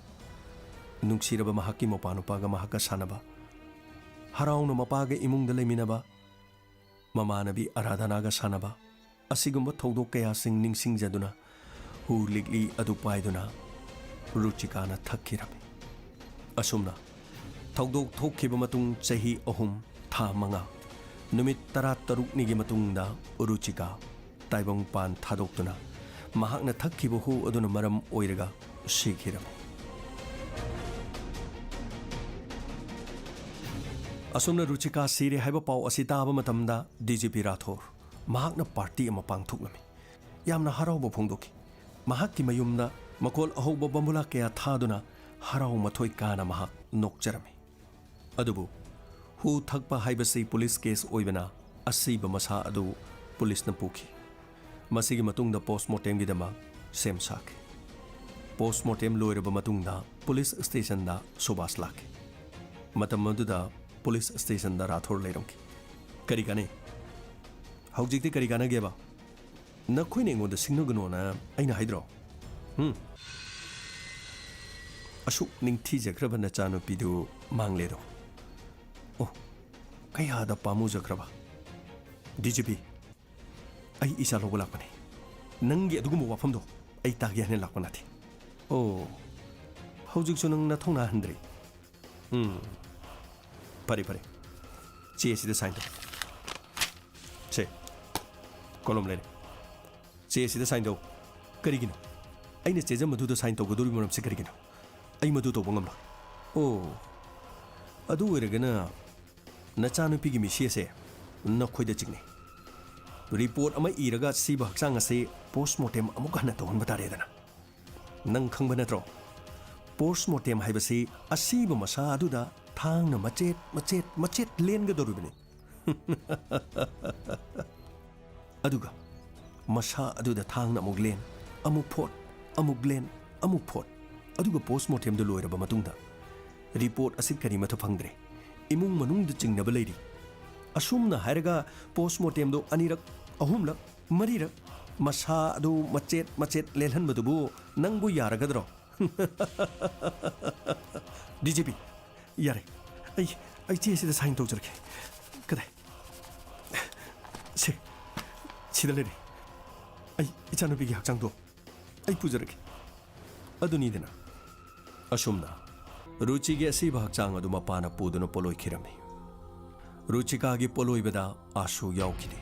ꯅꯨꯡꯁꯤꯔꯕ ꯃꯍꯥꯛꯀꯤ ꯃꯄꯥ ꯅꯨꯄꯥꯒ ꯃꯍꯥꯛꯀ ꯁꯥꯟꯅꯕ, ꯍꯔꯥꯎꯅ ꯃꯄꯥꯒ ꯏꯃꯨꯡꯗ ꯂꯩꯃꯤꯟꯅꯕ, ꯃꯃꯥꯟꯅꯕꯤ ꯑꯔꯥꯙꯅꯥꯒ ꯁꯥꯟꯅꯕ, ꯑꯁꯤꯒꯨꯝꯕ ꯊꯧꯗꯣꯛ ꯀꯌꯥꯁꯤꯡ ꯅꯤꯡꯁꯤꯡꯖꯗꯨꯅ ꯍꯨ ꯂꯤꯛꯂꯤ ꯑꯗꯨ ꯄꯥꯏꯗꯨꯅ ꯔꯨꯆꯤꯀꯥꯅ ꯊꯛꯈꯤꯔꯝꯃꯤ꯫ ꯑꯁꯨꯝꯅ ꯊꯧꯗꯣꯛ ꯊꯣꯛꯈꯤꯕ ꯃꯇꯨꯡ ꯆꯍꯤ ꯑꯍꯨꯝ, ꯊꯥ ꯃꯉꯥ, ꯅꯨꯃꯤꯠ ꯇꯔꯥꯇꯔꯨꯛꯅꯤꯒꯤ ꯃꯇꯨꯡꯗ ꯔꯨꯆꯤꯀꯥ ꯇꯥꯏꯕꯪꯄꯥꯟ ꯊꯥꯗꯣꯛꯇꯨꯅ ꯃꯍꯥꯛꯅ ꯊꯛꯈꯤꯕ ꯍꯨ ꯑꯗꯨꯅ ꯃꯔꯝ ꯑꯣꯏꯔꯒ ꯁꯤꯈꯤꯔꯝꯃꯤ꯫ ꯑꯁꯨꯝꯅ ꯔꯨꯆꯤꯀꯥ ꯁꯤꯔꯦ ꯍꯥꯏꯕ ꯄꯥꯎ ꯑꯁꯤ ꯇꯥꯕ ꯃꯇꯝꯗ ꯗꯤ ꯖꯤ ꯄꯤ ꯔꯥꯊꯣꯔ ꯃꯍꯥꯛꯅ ꯄꯥꯔꯇꯤ ꯑꯃ ꯄꯥꯡꯊꯣꯛꯂꯝꯃꯤ꯫ ꯌꯥꯝꯅ ꯍꯔꯥꯎꯕ ꯐꯣꯡꯗꯣꯛꯈꯤ꯫ ꯃꯍꯥꯛꯀꯤ ꯃꯌꯨꯝꯗ ꯃꯈꯣꯜ ꯑꯍꯧꯕ ꯕꯝꯕꯨꯂꯥ ꯀꯌꯥ ꯊꯥꯗꯨꯅ ꯍꯔꯥꯎ ꯃꯊꯣꯏ ꯀꯥꯅ ꯃꯍꯥꯛ ꯅꯣꯛꯆꯔꯝꯃꯤ꯫ ꯑꯗꯨꯕꯨ ꯍꯨ ꯊꯛꯄ ꯍꯥꯏꯕꯁꯤ ꯄꯨꯂꯤꯁ ꯀꯦꯁ ꯑꯣꯏꯕꯅ ꯑꯁꯤꯕ ꯃꯁꯥ ꯑꯗꯨ ꯄꯨꯂꯤꯁꯅ ꯄꯨꯈꯤ꯫ ꯃꯁꯤꯒꯤ ꯃꯇꯨꯡꯗ ꯄꯣꯁꯃꯣꯔꯇꯦꯝꯒꯤꯗꯃꯛ ꯁꯦꯝ ꯁꯥꯈꯤ꯫ ꯄꯣꯁꯃꯣꯔꯇꯦꯝ ꯂꯣꯏꯔꯕ ꯃꯇꯨꯡꯗ ꯄꯨꯂꯤꯁ ꯁ꯭ꯇꯦꯁꯟꯗ ꯁꯨꯕꯥꯁ ꯂꯥꯛꯈꯤ꯫ ꯃꯇꯝ ꯑꯗꯨꯗ ꯄꯨꯂꯤꯁ ꯁ꯭ꯇꯦꯁꯟꯗ ꯔꯥꯊꯣꯔ ꯂꯩꯔꯝꯈꯤ꯫ "ꯀꯔꯤ ꯀꯥꯟꯅꯩ? ꯍꯧꯖꯤꯛꯇꯤ ꯀꯔꯤ ꯀꯥꯟꯅꯒꯦꯕ? ꯅꯈꯣꯏꯅ ꯑꯩꯉꯣꯟꯗ ꯁꯤꯡꯅꯒꯅꯣꯅ ꯑꯩꯅ ꯍꯥꯏꯗ꯭ꯔꯣ? ꯍꯨꯝ? ꯑꯁꯨꯛ ꯅꯤꯡꯊꯤꯖꯈ꯭ꯔꯕ ꯅꯆꯥꯅꯨꯄꯤꯗꯨ ꯃꯥꯡꯂꯦꯗꯣ꯫ ꯑꯣ, ꯀꯌꯥꯗ ꯄꯥꯝꯃꯨꯖꯈ꯭ꯔꯕ꯫ ꯗꯤ ꯖꯤ ꯄꯤ, ꯑꯩ ꯏꯆꯥ ꯂꯧꯕ ꯂꯥꯛꯄꯅꯤ꯫ ꯅꯪꯒꯤ ꯑꯗꯨꯒꯨꯝꯕ ꯋꯥꯐꯝꯗꯣ ꯑꯩ ꯇꯥꯒꯦ ꯍꯥꯏꯅ ꯂꯥꯛꯄ ꯅꯠꯇꯦ꯫ ꯑꯣ, ꯍꯧꯖꯤꯛꯁꯨ ꯅꯪ ꯅꯊꯧꯅꯥ ꯍꯟꯗ꯭ꯔꯤ? ꯎꯝ, ꯐꯔꯦ, ꯐꯔꯦ꯫ ꯆꯦ ꯑꯁꯤꯗ ꯁꯥꯏꯟ ꯇꯧ꯫ ꯁꯦ, ꯀꯣꯂꯣꯝ ꯂꯩꯔꯦ꯫ ꯆꯦ ꯑꯁꯤꯗ ꯁꯥꯏꯟ ꯇꯧ꯫ ꯀꯔꯤꯒꯤꯅꯣ? ꯑꯩꯅ ꯆꯦꯖꯝ ꯑꯗꯨꯗ ꯁꯥꯏꯟ ꯇꯧꯒꯗꯧꯔꯤꯕ ꯃꯔꯝꯁꯤ ꯀꯔꯤꯒꯤꯅꯣ? ꯑꯩ ꯃꯗꯨ ꯇꯧꯕ ꯉꯝꯂꯣꯏ꯫ ꯑꯣ, ꯑꯗꯨ ꯑꯣꯏꯔꯒꯅ ꯅꯆꯥꯅꯨꯄꯤꯒꯤ ꯃꯤꯠꯁꯤ ꯑꯁꯦ ꯅꯈꯣꯏꯗ ꯆꯤꯡꯅꯩ꯫ ꯔꯤꯄꯣꯔꯠ ꯑꯃ ꯏꯔꯒ ꯑꯁꯤꯕ ꯍꯛꯆꯥꯡ ꯑꯁꯤ ꯄꯣꯁꯃꯣꯔꯇꯦꯝ ꯑꯃꯨꯛ ꯍꯟꯅ ꯇꯧꯍꯟꯕ ꯇꯥꯔꯦꯗꯅ꯫ ꯅꯪ ꯈꯪꯕ ꯅꯠꯇ꯭ꯔꯣ? ꯄꯣꯁꯃꯣꯔꯇꯦꯝ ꯍꯥꯏꯕꯁꯤ ꯑꯁꯤꯕ ꯃꯁꯥ ꯑꯗꯨꯗ ꯊꯥꯡꯅ ꯃꯆꯦꯠ, ꯃꯆꯦꯠ, ꯃꯆꯦꯠ ꯂꯦꯟꯒꯗꯧꯔꯤꯕꯅꯤ꯫ ꯑꯗꯨꯒ ꯃꯁꯥ ꯑꯗꯨꯗ ꯊꯥꯡꯅ ꯑꯃꯨꯛ ꯂꯦꯟ, ꯑꯃꯨꯛ ꯐꯣꯠ, ꯑꯃꯨꯛ ꯂꯦꯟ, ꯑꯃꯨꯛ ꯐꯣꯠ꯫ ꯑꯗꯨꯒ ꯄꯣꯁꯃꯣꯔꯇꯦꯝꯗꯨ ꯂꯣꯏꯔꯕ ꯃꯇꯨꯡꯗ ꯔꯤꯄꯣꯔꯠ ꯑꯁꯤ ꯀꯔꯤꯃꯠꯇ ꯐꯪꯗ꯭ꯔꯦ꯫ ꯏꯃꯨꯡ ꯃꯅꯨꯡꯗ ꯆꯤꯡꯅꯕ ꯂꯩꯔꯤ꯫ ꯑꯁꯨꯝꯅ ꯍꯥꯏꯔꯒ ꯄꯣꯁꯃꯣꯔꯇꯦꯝꯗꯨ ꯑꯅꯤꯔꯛ, ꯑꯍꯨꯝꯂꯛ, ꯃꯔꯤꯔꯛ ꯃꯁꯥ ꯑꯗꯨ ꯃꯆꯦꯠ ꯃꯆꯦꯠ ꯂꯦꯜꯍꯟꯕꯗꯨꯕꯨ ꯅꯪꯕꯨ ꯌꯥꯔꯒꯗ꯭ꯔꯣ? ꯗꯤ ꯖꯤ ꯄꯤ, ꯌꯥꯔꯦ꯫ ꯑꯩ, ꯑꯩ ꯆꯦ ꯑꯁꯤꯗ ꯁꯥꯏꯟ ꯇꯧꯖꯔꯒꯦ꯫ ꯀꯗꯥꯏ? ꯁꯦ, ꯁꯤꯗ ꯂꯩꯔꯦ꯫ ꯑꯩ ꯏꯆꯥꯅꯨꯄꯤꯒꯤ ꯍꯛꯆꯥꯡꯗꯣ ꯑꯩ ꯄꯨꯖꯔꯒꯦ꯫ ꯑꯗꯨꯅꯤꯗꯅ꯫ ꯑꯁꯨꯝꯅ ꯔꯨꯆꯤꯒꯤ ꯑꯁꯤꯕ ꯍꯛꯆꯥꯡ ꯑꯗꯨ ꯃꯄꯥꯅ ꯄꯨꯗꯨꯅ ꯄꯣꯂꯣꯏꯈꯤꯔꯝꯃꯤ꯫ ꯔꯨꯆꯤꯀꯥꯒꯤ ꯄꯣꯂꯣꯏꯕꯗ ꯑꯥꯁꯨ ꯌꯥꯎꯈꯤꯗꯦ꯫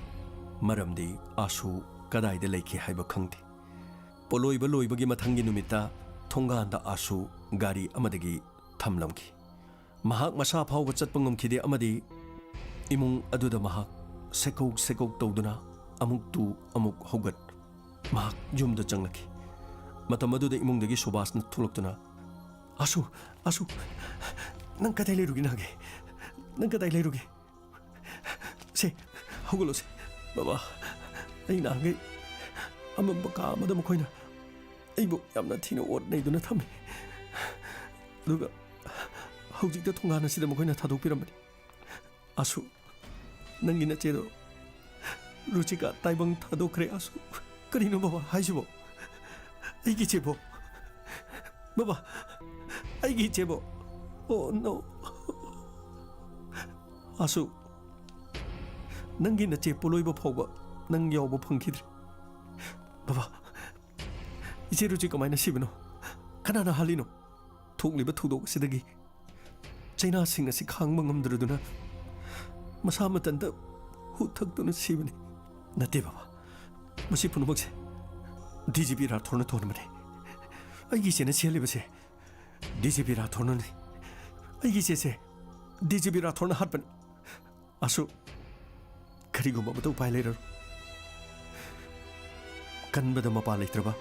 ꯃꯔꯝꯗꯤ ꯑꯥꯁꯨ ꯀꯗꯥꯏꯗ ꯂꯩꯈꯤ ꯍꯥꯏꯕ ꯈꯪꯗꯦ꯫ ꯄꯣꯂꯣꯏꯕ ꯂꯣꯏꯕꯒꯤ ꯃꯊꯪꯒꯤ ꯅꯨꯃꯤꯠꯇ ꯊꯣꯡꯒꯥꯟꯗ ꯑꯥꯁꯨ ꯒꯥꯔꯤ ꯑꯃꯗꯒꯤ ꯊꯝꯂꯝꯈꯤ꯫ ꯃꯍꯥꯛ ꯃꯁꯥ ꯐꯥꯎꯕ ꯆꯠꯄ ꯉꯝꯈꯤꯗꯦ ꯑꯃꯗꯤ ꯏꯃꯨꯡ ꯑꯗꯨꯗ ꯃꯍꯥꯛ ꯁꯦꯀꯧ ꯁꯦꯀꯧ ꯇꯧꯗꯨꯅ ꯑꯃꯨꯛ ꯇꯨ ꯑꯃꯨꯛ ꯍꯧꯒꯠ꯫ ꯃꯍꯥꯛ ꯌꯨꯝꯗ ꯆꯪꯂꯛꯈꯤ꯫ ꯃꯇꯝ ꯑꯗꯨꯗ ꯏꯃꯨꯡꯗꯒꯤ ꯁꯨꯕꯥꯁꯅ ꯊꯣꯛꯂꯛꯇꯨꯅ, "ꯑꯥꯁꯨ, ꯑꯥꯁꯨ, ꯅꯪ ꯀꯗꯥꯏ ꯂꯩꯔꯨꯒꯦ ꯅꯍꯥꯟꯒꯩ? ꯅꯪ ꯀꯗꯥꯏ ꯂꯩꯔꯨꯒꯦ? ꯁꯦ, ꯍꯧꯒꯠꯂꯣꯁꯦ꯫ ꯕꯕꯥ, ꯑꯩ ꯅꯍꯥꯟꯒꯩ ꯑꯃꯝꯕ ꯀꯥ ꯑꯃꯗ ꯃꯈꯣꯏꯅ ꯑꯩꯕꯨ ꯌꯥꯝꯅ ꯊꯤꯅ ꯑꯣꯠ ꯅꯩꯗꯨꯅ ꯊꯝꯃꯤ꯫ ꯑꯗꯨꯒ ꯍꯧꯖꯤꯛꯇ ꯊꯣꯡꯒꯥꯟ ꯑꯁꯤꯗ ꯃꯈꯣꯏꯅ ꯊꯥꯗꯣꯛꯄꯤꯔꯝꯕꯅꯤ꯫ ꯑꯥꯁꯨ, ꯅꯪꯒꯤ ꯅꯆꯦꯗꯣ ꯔꯨꯆꯤꯀꯥ ꯇꯥꯏꯕꯪ ꯊꯥꯗꯣꯛꯈ꯭ꯔꯦ꯫ ꯑꯥꯁꯨ, ꯀꯔꯤꯅꯣ ꯕꯕꯥ ꯍꯥꯏꯁꯤꯕꯣ? ꯑꯩꯒꯤ ꯏꯆꯦꯕꯣ? ꯕꯕꯥ, ꯑꯩꯒꯤ ꯏꯆꯦꯕꯣ? ꯑꯣ, ꯅꯣ꯫ ꯑꯥꯁꯨ, ꯅꯪꯒꯤ ꯅꯆꯦ ꯄꯣꯂꯣꯏꯕ ꯐꯥꯎꯕ ꯅꯪ ꯌꯥꯎꯕ ꯐꯪꯈꯤꯗ꯭ꯔꯦ꯫ ꯕꯕꯥ, ꯏꯆꯦ ꯔꯨꯆꯤ ꯀꯃꯥꯏꯅ ꯁꯤꯕꯅꯣ? ꯀꯅꯥꯅ ꯍꯥꯜꯂꯤꯅꯣ? ꯊꯣꯛꯂꯤꯕ ꯊꯧꯗꯣꯛ ꯑꯁꯤꯗꯒꯤ ꯆꯩꯅꯥꯁꯤꯡ ꯑꯁꯤ ꯈꯥꯡꯕ ꯉꯝꯗ꯭ꯔꯗꯨꯅ ꯃꯁꯥ ꯃꯊꯟꯇ ꯍꯨ ꯊꯛꯇꯨꯅ ꯁꯤꯕꯅꯤ꯫ ꯅꯠꯇꯦ ꯕꯕꯥ, ꯃꯁꯤ ꯄꯨꯝꯅꯃꯛꯁꯦ ꯗꯤ ꯖꯤ ꯄꯤ ꯔꯥꯊꯣꯔꯅ ꯊꯣꯟꯕꯅꯤ꯫ ꯑꯩꯒꯤ ꯏꯆꯦꯅ ꯁꯤꯍꯜꯂꯤꯕꯁꯦ ꯗꯤ ꯖꯤ ꯄꯤ ꯔꯥꯊꯣꯔꯅꯅꯤ꯫ ꯑꯩꯒꯤ ꯏꯆꯦꯁꯦ ꯗꯤ ꯖꯤ ꯄꯤ ꯔꯥꯊꯣꯔꯅ ꯍꯥꯠꯄꯅꯤ꯫ ꯑꯁꯨ, ꯀꯔꯤꯒꯨꯝꯕ ꯑꯃꯠꯇ ꯎꯄꯥꯏ ꯂꯩꯔꯔꯣꯏ꯫ ꯀꯟꯕꯗ ꯃꯄꯥ ꯂꯩꯇ꯭ꯔꯕ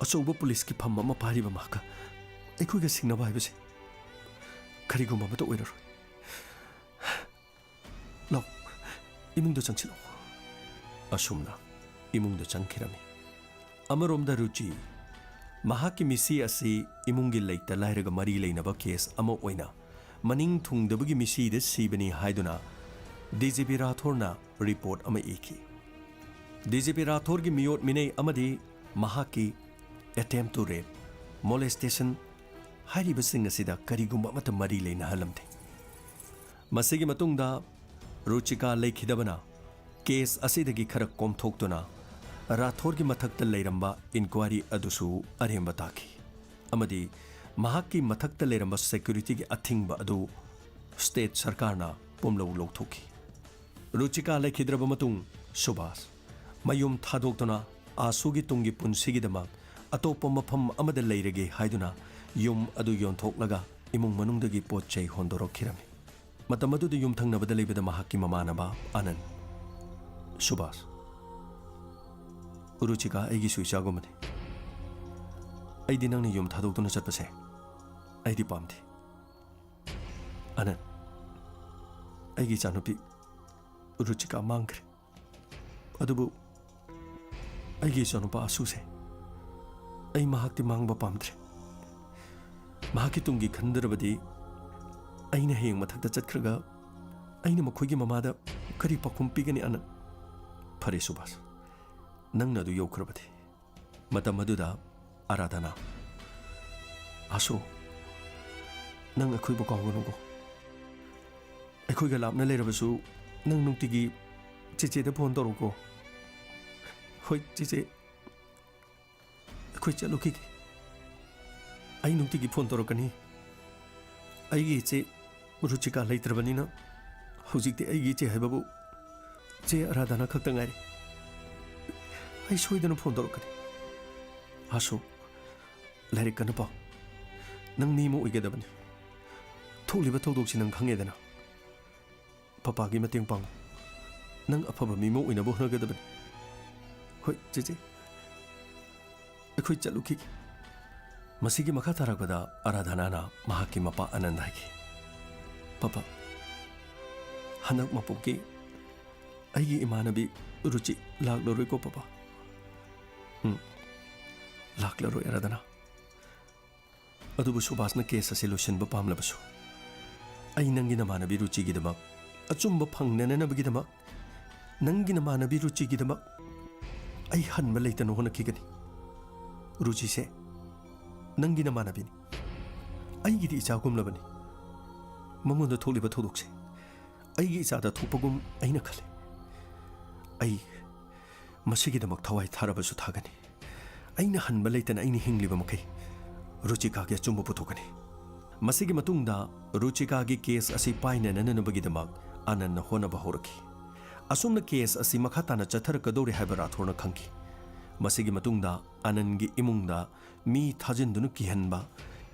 ꯑꯆꯧꯕ ꯄꯨꯂꯤꯁꯀꯤ ꯐꯝ ꯑꯃ ꯄꯥꯏꯔꯤꯕ ꯃꯍꯥꯛꯀ ꯑꯩꯈꯣꯏꯒ ꯁꯤꯡꯅꯕ ꯍꯥꯏꯕꯁꯦ ꯀꯔꯤꯒꯨꯝꯕ ꯑꯃꯠꯇ ꯑꯣꯏꯔꯔꯣꯏ꯫ ꯂꯥꯛ, ꯏꯃꯨꯡꯗ ꯆꯪꯁꯤꯜꯂꯛꯎ꯫ ꯑꯁꯨꯝꯅ ꯏꯃꯨꯡꯗ ꯆꯪꯈꯤꯔꯝꯃꯤ꯫ ꯑꯃꯔꯣꯝꯗ ꯔꯨꯆꯤ, ꯃꯍꯥꯛꯀꯤ ꯃꯤꯁꯤ ꯑꯁꯤ ꯏꯃꯨꯡꯒꯤ ꯂꯩꯇ ꯂꯥꯏꯔꯒ ꯃꯔꯤ ꯂꯩꯅꯕ ꯀꯦꯁ ꯑꯃ ꯑꯣꯏꯅ ꯃꯅꯤꯡ ꯊꯨꯡꯗꯕꯒꯤ ꯃꯤꯁꯤꯗ ꯁꯤꯕꯅꯤ ꯍꯥꯏꯗꯨꯅ ꯗꯤ ꯖꯤ ꯄꯤ ꯔꯥꯊꯣꯔꯅ ꯔꯤꯄꯣꯔꯠ ꯑꯃ ꯏꯈꯤ꯫ ꯗꯤ ꯖꯤ ꯄꯤ ꯔꯥꯊꯣꯔꯒꯤ ꯃꯤꯑꯣꯠ ꯃꯤꯅꯩ ꯑꯃꯗꯤ ꯃꯍꯥꯛꯀꯤ attempt to rape, molestation ꯍꯥꯏꯔꯤꯕꯁꯤꯡ ꯑꯁꯤꯗ ꯀꯔꯤꯒꯨꯝꯕ ꯑꯃꯠꯇ ꯃꯔꯤ ꯂꯩꯅꯍꯜꯂꯝꯗꯦ꯫ ꯃꯁꯤꯒꯤ ꯃꯇꯨꯡꯗ ꯔꯨꯆꯤꯀꯥ ꯂꯩꯈꯤꯗꯕꯅ ꯀꯦꯁ ꯑꯁꯤꯗꯒꯤ ꯈꯔ ꯀꯣꯝꯊꯣꯛꯇꯨꯅ ꯔꯥꯊꯣꯔꯒꯤ ꯃꯊꯛꯇ ꯂꯩꯔꯝꯕ ꯏꯟꯀ꯭ꯋꯥꯏꯔꯤ ꯑꯗꯨꯁꯨ ꯑꯔꯦꯝꯕ ꯇꯥꯈꯤ ꯑꯃꯗꯤ ꯃꯍꯥꯛꯀꯤ ꯃꯊꯛꯇ ꯂꯩꯔꯝꯕ ꯁꯦꯀ꯭ꯌꯨꯔꯤꯇꯤꯒꯤ ꯑꯊꯤꯡꯕ ꯑꯗꯨ ꯁ꯭ꯇꯦꯠ ꯁꯔꯀꯥꯔꯅ ꯄꯨꯝꯂꯧ ꯂꯧꯊꯣꯛꯈꯤ꯫ ꯔꯨꯆꯤꯀꯥ ꯂꯩꯈꯤꯗ꯭ꯔꯕ ꯃꯇꯨꯡ ꯁꯨꯕꯥꯁ ꯃꯌꯨꯝ ꯊꯥꯗꯣꯛꯇꯨꯅ ꯑꯥꯁꯨꯒꯤ ꯇꯨꯡꯒꯤ ꯄꯨꯟꯁꯤꯒꯤꯗꯃꯛ ꯑꯇꯣꯞꯄ ꯃꯐꯝ ꯑꯃꯗ ꯂꯩꯔꯒꯦ ꯍꯥꯏꯗꯨꯅ ꯌꯨꯝ ꯑꯗꯨ ꯌꯣꯟꯊꯣꯛꯂꯒ ꯏꯃꯨꯡ ꯃꯅꯨꯡꯗꯒꯤ ꯄꯣꯠ ꯆꯩ ꯍꯣꯟꯗꯣꯔꯛꯈꯤꯔꯝꯃꯤ꯫ ꯃꯇꯝ ꯑꯗꯨꯗ ꯌꯨꯝꯊꯪꯅꯕꯗ ꯂꯩꯕꯗ ꯃꯍꯥꯛꯀꯤ ꯃꯃꯥꯟꯅꯕ ꯑꯅꯟ, ꯁꯨꯕꯥꯁ, ꯔꯨꯆꯤꯀꯥ ꯑꯩꯒꯤꯁꯨ ꯏꯆꯥꯒꯨꯝꯕꯅꯤ꯫ ꯑꯩꯗꯤ ꯅꯪꯅ ꯌꯨꯝ ꯊꯥꯗꯣꯛꯇꯨꯅ ꯆꯠꯄꯁꯦ ꯑꯩꯗꯤ ꯄꯥꯝꯗꯦ꯫ ꯑꯅꯟ, ꯑꯩꯒꯤ ꯏꯆꯥꯅꯨꯄꯤ ꯔꯨꯆꯤꯀꯥ ꯃꯥꯡꯈ꯭ꯔꯦ꯫ ꯑꯗꯨꯕꯨ ꯑꯩꯒꯤ ꯏꯆꯥꯅꯨꯄꯥ ꯑꯁꯨꯁꯦ ꯑꯩ ꯃꯍꯥꯛꯇꯤ ꯃꯥꯡꯕ ꯄꯥꯝꯗ꯭ꯔꯦ꯫ ꯃꯍꯥꯛꯀꯤ ꯇꯨꯡꯒꯤ ꯈꯟꯗ꯭ꯔꯕꯗꯤ ꯑꯩꯅ ꯍꯌꯦꯡ ꯃꯊꯛꯇ ꯆꯠꯈ꯭ꯔꯒ ꯑꯩꯅ ꯃꯈꯣꯏꯒꯤ ꯃꯃꯥꯗ ꯀꯔꯤ ꯄꯥꯎꯈꯨꯝ ꯄꯤꯒꯅꯤ ꯑꯅꯟ? ꯐꯔꯦ ꯁꯨꯕꯥꯁ, ꯅꯪꯅ ꯑꯗꯨ ꯌꯧꯈ꯭ꯔꯕꯗꯤ꯫ ꯃꯇꯝ ꯑꯗꯨꯗ ꯑꯔꯥꯙꯅꯥ, "ꯑꯁꯨ, ꯅꯪ ꯑꯩꯈꯣꯏꯕꯨ ꯀꯥꯎꯒꯅꯨꯀꯣ꯫ ꯑꯩꯈꯣꯏꯒ ꯂꯥꯞꯅ ꯂꯩꯔꯕꯁꯨ ꯅꯪ ꯅꯨꯡꯇꯤꯒꯤ ꯆꯦꯆꯦꯗ ꯐꯣꯟ ꯇꯧꯔꯛꯎꯀꯣ꯫" "ꯍꯣꯏ ꯆꯦꯆꯦ, ꯑꯩꯈꯣꯏ ꯆꯠꯂꯨꯈꯤꯒꯦ꯫" ꯑꯩ ꯅꯨꯡꯇꯤꯒꯤ ꯐꯣꯟ ꯇꯧꯔꯛꯀꯅꯤ꯫ ꯑꯩꯒꯤ ꯏꯆꯦ ꯔꯨꯆꯤꯀꯥ ꯂꯩꯇ꯭ꯔꯕꯅꯤꯅ ꯍꯧꯖꯤꯛꯇꯤ ꯑꯩꯒꯤ ꯏꯆꯦ ꯍꯥꯏꯕꯕꯨ ꯆꯦ ꯑꯔꯥꯙꯅꯥ ꯈꯛꯇ ꯉꯥꯏꯔꯦ꯫ ꯑꯩ ꯁꯣꯏꯗꯅ ꯐꯣꯟ ꯇꯧꯔꯛꯀꯅꯤ꯫ ꯑꯁꯣꯛ, ꯂꯥꯏꯔꯤꯛ ꯀꯟꯅ ꯄꯥꯎ꯫ ꯅꯪ ꯃꯤ ꯑꯃ ꯑꯣꯏꯒꯗꯕꯅꯤ꯫ ꯊꯣꯛꯂꯤꯕ ꯊꯧꯗꯣꯛꯁꯤ ꯅꯪ ꯈꯪꯉꯦꯗꯅ꯫ ꯄꯄꯥꯒꯤ ꯃꯇꯦꯡ ꯄꯥꯡꯉꯨ꯫ ꯅꯪ ꯑꯐꯕ ꯃꯤ ꯑꯃ ꯑꯣꯏꯅꯕ ꯍꯣꯠꯅꯒꯗꯕꯅꯤ꯫ ꯍꯣꯏ, ꯆꯦꯆꯦ꯫ ꯑꯩꯈꯣꯏ ꯆꯠꯂꯨꯈꯤꯒꯦ꯫ ꯃꯁꯤꯒꯤ ꯃꯈꯥ ꯇꯥꯔꯛꯄꯗ ꯑꯔꯥꯙꯅꯥꯅ ꯃꯍꯥꯛꯀꯤ ꯃꯄꯥ ꯑꯅꯟꯗ ꯍꯥꯏꯈꯤ, "ꯄꯄꯥ, ꯍꯟꯗꯛ ꯃꯄꯣꯛꯀꯤ ꯑꯩꯒꯤ ꯏꯃꯥꯟꯅꯕꯤ ꯔꯨꯆꯤ ꯂꯥꯛꯂꯔꯣꯏꯀꯣ, ꯄꯄꯥ?" "ꯎꯝ, ꯂꯥꯛꯂꯔꯣꯏ, ꯑꯔꯥꯙꯅꯥ꯫ ꯑꯗꯨꯕꯨ ꯁꯨꯕꯥꯁꯅ ꯀꯦꯁ ꯑꯁꯤ ꯂꯣꯏꯁꯤꯟꯕ ꯄꯥꯝꯂꯕꯁꯨ, ꯑꯩ ꯅꯪꯒꯤ ꯅꯃꯥꯟꯅꯕꯤ ꯔꯨꯆꯤꯒꯤꯗꯃꯛ ꯑꯆꯨꯝꯕ ꯐꯪꯅꯅꯕꯒꯤꯗꯃꯛ, ꯅꯪꯒꯤ ꯅꯃꯥꯟꯅꯕꯤ ꯔꯨꯆꯤꯒꯤꯗꯃꯛ ꯑꯩ ꯍꯟꯕ ꯂꯩꯇꯅ ꯍꯣꯠꯅꯈꯤꯒꯅꯤ꯫ ꯔꯨꯆꯤꯁꯦ ꯅꯪꯒꯤ ꯅꯃꯥꯟꯅꯕꯤꯅꯤ꯫ ꯑꯩꯒꯤꯗꯤ ꯏꯆꯥꯒꯨꯝꯂꯕꯅꯤ꯫ ꯃꯉꯣꯟꯗ ꯊꯣꯛꯂꯤꯕ ꯊꯧꯗꯣꯛꯁꯦ ꯑꯩꯒꯤ ꯏꯆꯥꯗ ꯊꯣꯛꯄꯒꯨꯝ ꯑꯩꯅ ꯈꯜꯂꯤ꯫ ꯑꯩ ꯃꯁꯤꯒꯤꯗꯃꯛ ꯊꯋꯥꯏ ꯊꯥꯔꯕꯁꯨ ꯊꯥꯒꯅꯤ꯫ ꯑꯩꯅ ꯍꯟꯕ ꯂꯩꯇꯅ ꯑꯩꯅ ꯍꯤꯡꯂꯤꯕ ꯃꯈꯩ ꯔꯨꯆꯤꯀꯥꯒꯤ ꯑꯆꯨꯝꯕ ꯄꯨꯊꯣꯛꯀꯅꯤ꯫" ꯃꯁꯤꯒꯤ ꯃꯇꯨꯡꯗ ꯔꯨꯆꯤꯀꯥꯒꯤ ꯀꯦꯁ ꯑꯁꯤ ꯄꯥꯏꯅꯅꯅꯕꯒꯤꯗꯃꯛ ꯑꯅꯟꯅ ꯍꯣꯠꯅꯕ ꯍꯧꯔꯛꯈꯤ꯫ ꯑꯁꯨꯝꯅ ꯀꯦꯁ ꯑꯁꯤ ꯃꯈꯥ ꯇꯥꯅ ꯆꯠꯊꯔꯛꯀꯗꯧꯔꯦ ꯍꯥꯏꯕ ꯔꯥꯊꯣꯔꯅ ꯈꯪꯈꯤ꯫ ꯃꯁꯤꯒꯤ ꯃꯇꯨꯡꯗ ꯑꯅꯟꯒꯤ ꯏꯃꯨꯡꯗ ꯃꯤ ꯊꯥꯖꯤꯟꯗꯨꯅ ꯀꯤꯍꯟꯕ,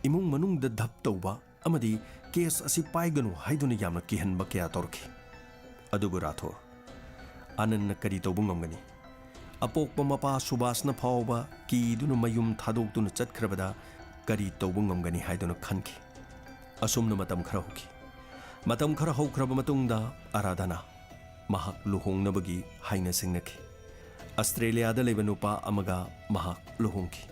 ꯏꯃꯨꯡ ꯃꯅꯨꯡꯗ ꯙꯞ ꯇꯧꯕ ꯑꯃꯗꯤ ꯀꯦꯁ ꯑꯁꯤ ꯄꯥꯏꯒꯅꯨ ꯍꯥꯏꯗꯨꯅ ꯌꯥꯝꯅ ꯀꯤꯍꯟꯕ ꯀꯌꯥ ꯇꯧꯔꯛꯈꯤ꯫ ꯑꯗꯨꯕꯨ ꯔꯥꯊꯣꯔ, ꯑꯅꯟꯅ ꯀꯔꯤ ꯇꯧꯕ ꯉꯝꯒꯅꯤ? ꯑꯄꯣꯛꯄ ꯃꯄꯥ ꯁꯨꯕꯥꯁꯅ ꯐꯥꯎꯕ ꯀꯤꯗꯨꯅ ꯃꯌꯨꯝ ꯊꯥꯗꯣꯛꯇꯨꯅ ꯆꯠꯈ꯭ꯔꯕꯗ ꯀꯔꯤ ꯇꯧꯕ ꯉꯝꯒꯅꯤ ꯍꯥꯏꯗꯨꯅ ꯈꯟꯈꯤ꯫ ꯑꯁꯨꯝꯅ ꯃꯇꯝ ꯈꯔ ꯍꯧꯈꯤ꯫ ꯃꯇꯝ ꯈꯔ ꯍꯧꯈ꯭ꯔꯕ ꯃꯇꯨꯡꯗ ꯑꯔꯥꯙꯅꯥ ꯃꯍꯥꯛ ꯂꯨꯍꯣꯡꯅꯕꯒꯤ ꯍꯥꯏꯅ ꯁꯤꯡꯅꯈꯤ꯫ ꯑꯁꯇ꯭ꯔꯦꯂꯤꯌꯥꯗ ꯂꯩꯕ ꯅꯨꯄꯥ ꯑꯃꯒ ꯃꯍꯥꯛ ꯂꯨꯍꯣꯡꯈꯤ꯫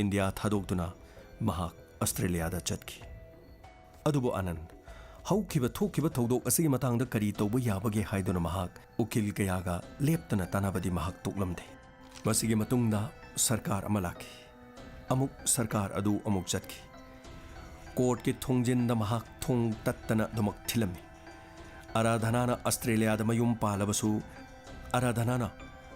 ꯏꯟꯗꯤꯌꯥ ꯊꯥꯗꯣꯛꯇꯨꯅ ꯃꯍꯥꯛ ꯑꯁꯇ꯭ꯔꯦꯂꯤꯌꯥꯗ ꯆꯠꯈꯤ꯫ ꯑꯗꯨꯕꯨ ꯑꯅꯟ, ꯍꯧꯈꯤꯕ ꯊꯣꯛꯈꯤꯕ ꯊꯧꯗꯣꯛ ꯑꯁꯤꯒꯤ ꯃꯇꯥꯡꯗ ꯀꯔꯤ ꯇꯧꯕ ꯌꯥꯕꯒꯦ ꯍꯥꯏꯗꯨꯅ ꯃꯍꯥꯛ ꯎꯀꯤꯜ ꯀꯌꯥꯒ ꯂꯦꯞꯇꯅ ꯇꯥꯟꯅꯕꯗꯤ ꯃꯍꯥꯛ ꯇꯣꯛꯂꯝꯗꯦ꯫ ꯃꯁꯤꯒꯤ ꯃꯇꯨꯡꯗ ꯁꯔꯀꯥꯔ ꯑꯃ ꯂꯥꯛꯈꯤ꯫ ꯑꯃꯨꯛ ꯁꯔꯀꯥꯔ ꯑꯗꯨ ꯑꯃꯨꯛ ꯆꯠꯈꯤ꯫ ꯀꯣꯔꯠꯀꯤ ꯊꯣꯡꯖꯤꯟꯗ ꯃꯍꯥꯛ ꯊꯣꯡ ꯇꯠꯇꯅ ꯑꯗꯨꯃꯛ ꯊꯤꯜꯂꯝꯃꯤ꯫ ꯑꯔꯥꯙꯅꯥꯅ ꯑꯁꯇ꯭ꯔꯦꯂꯤꯌꯥꯗ ꯃꯌꯨꯝ ꯄꯥꯜꯂꯕꯁꯨ, ꯑꯔꯥꯙꯅꯥꯅ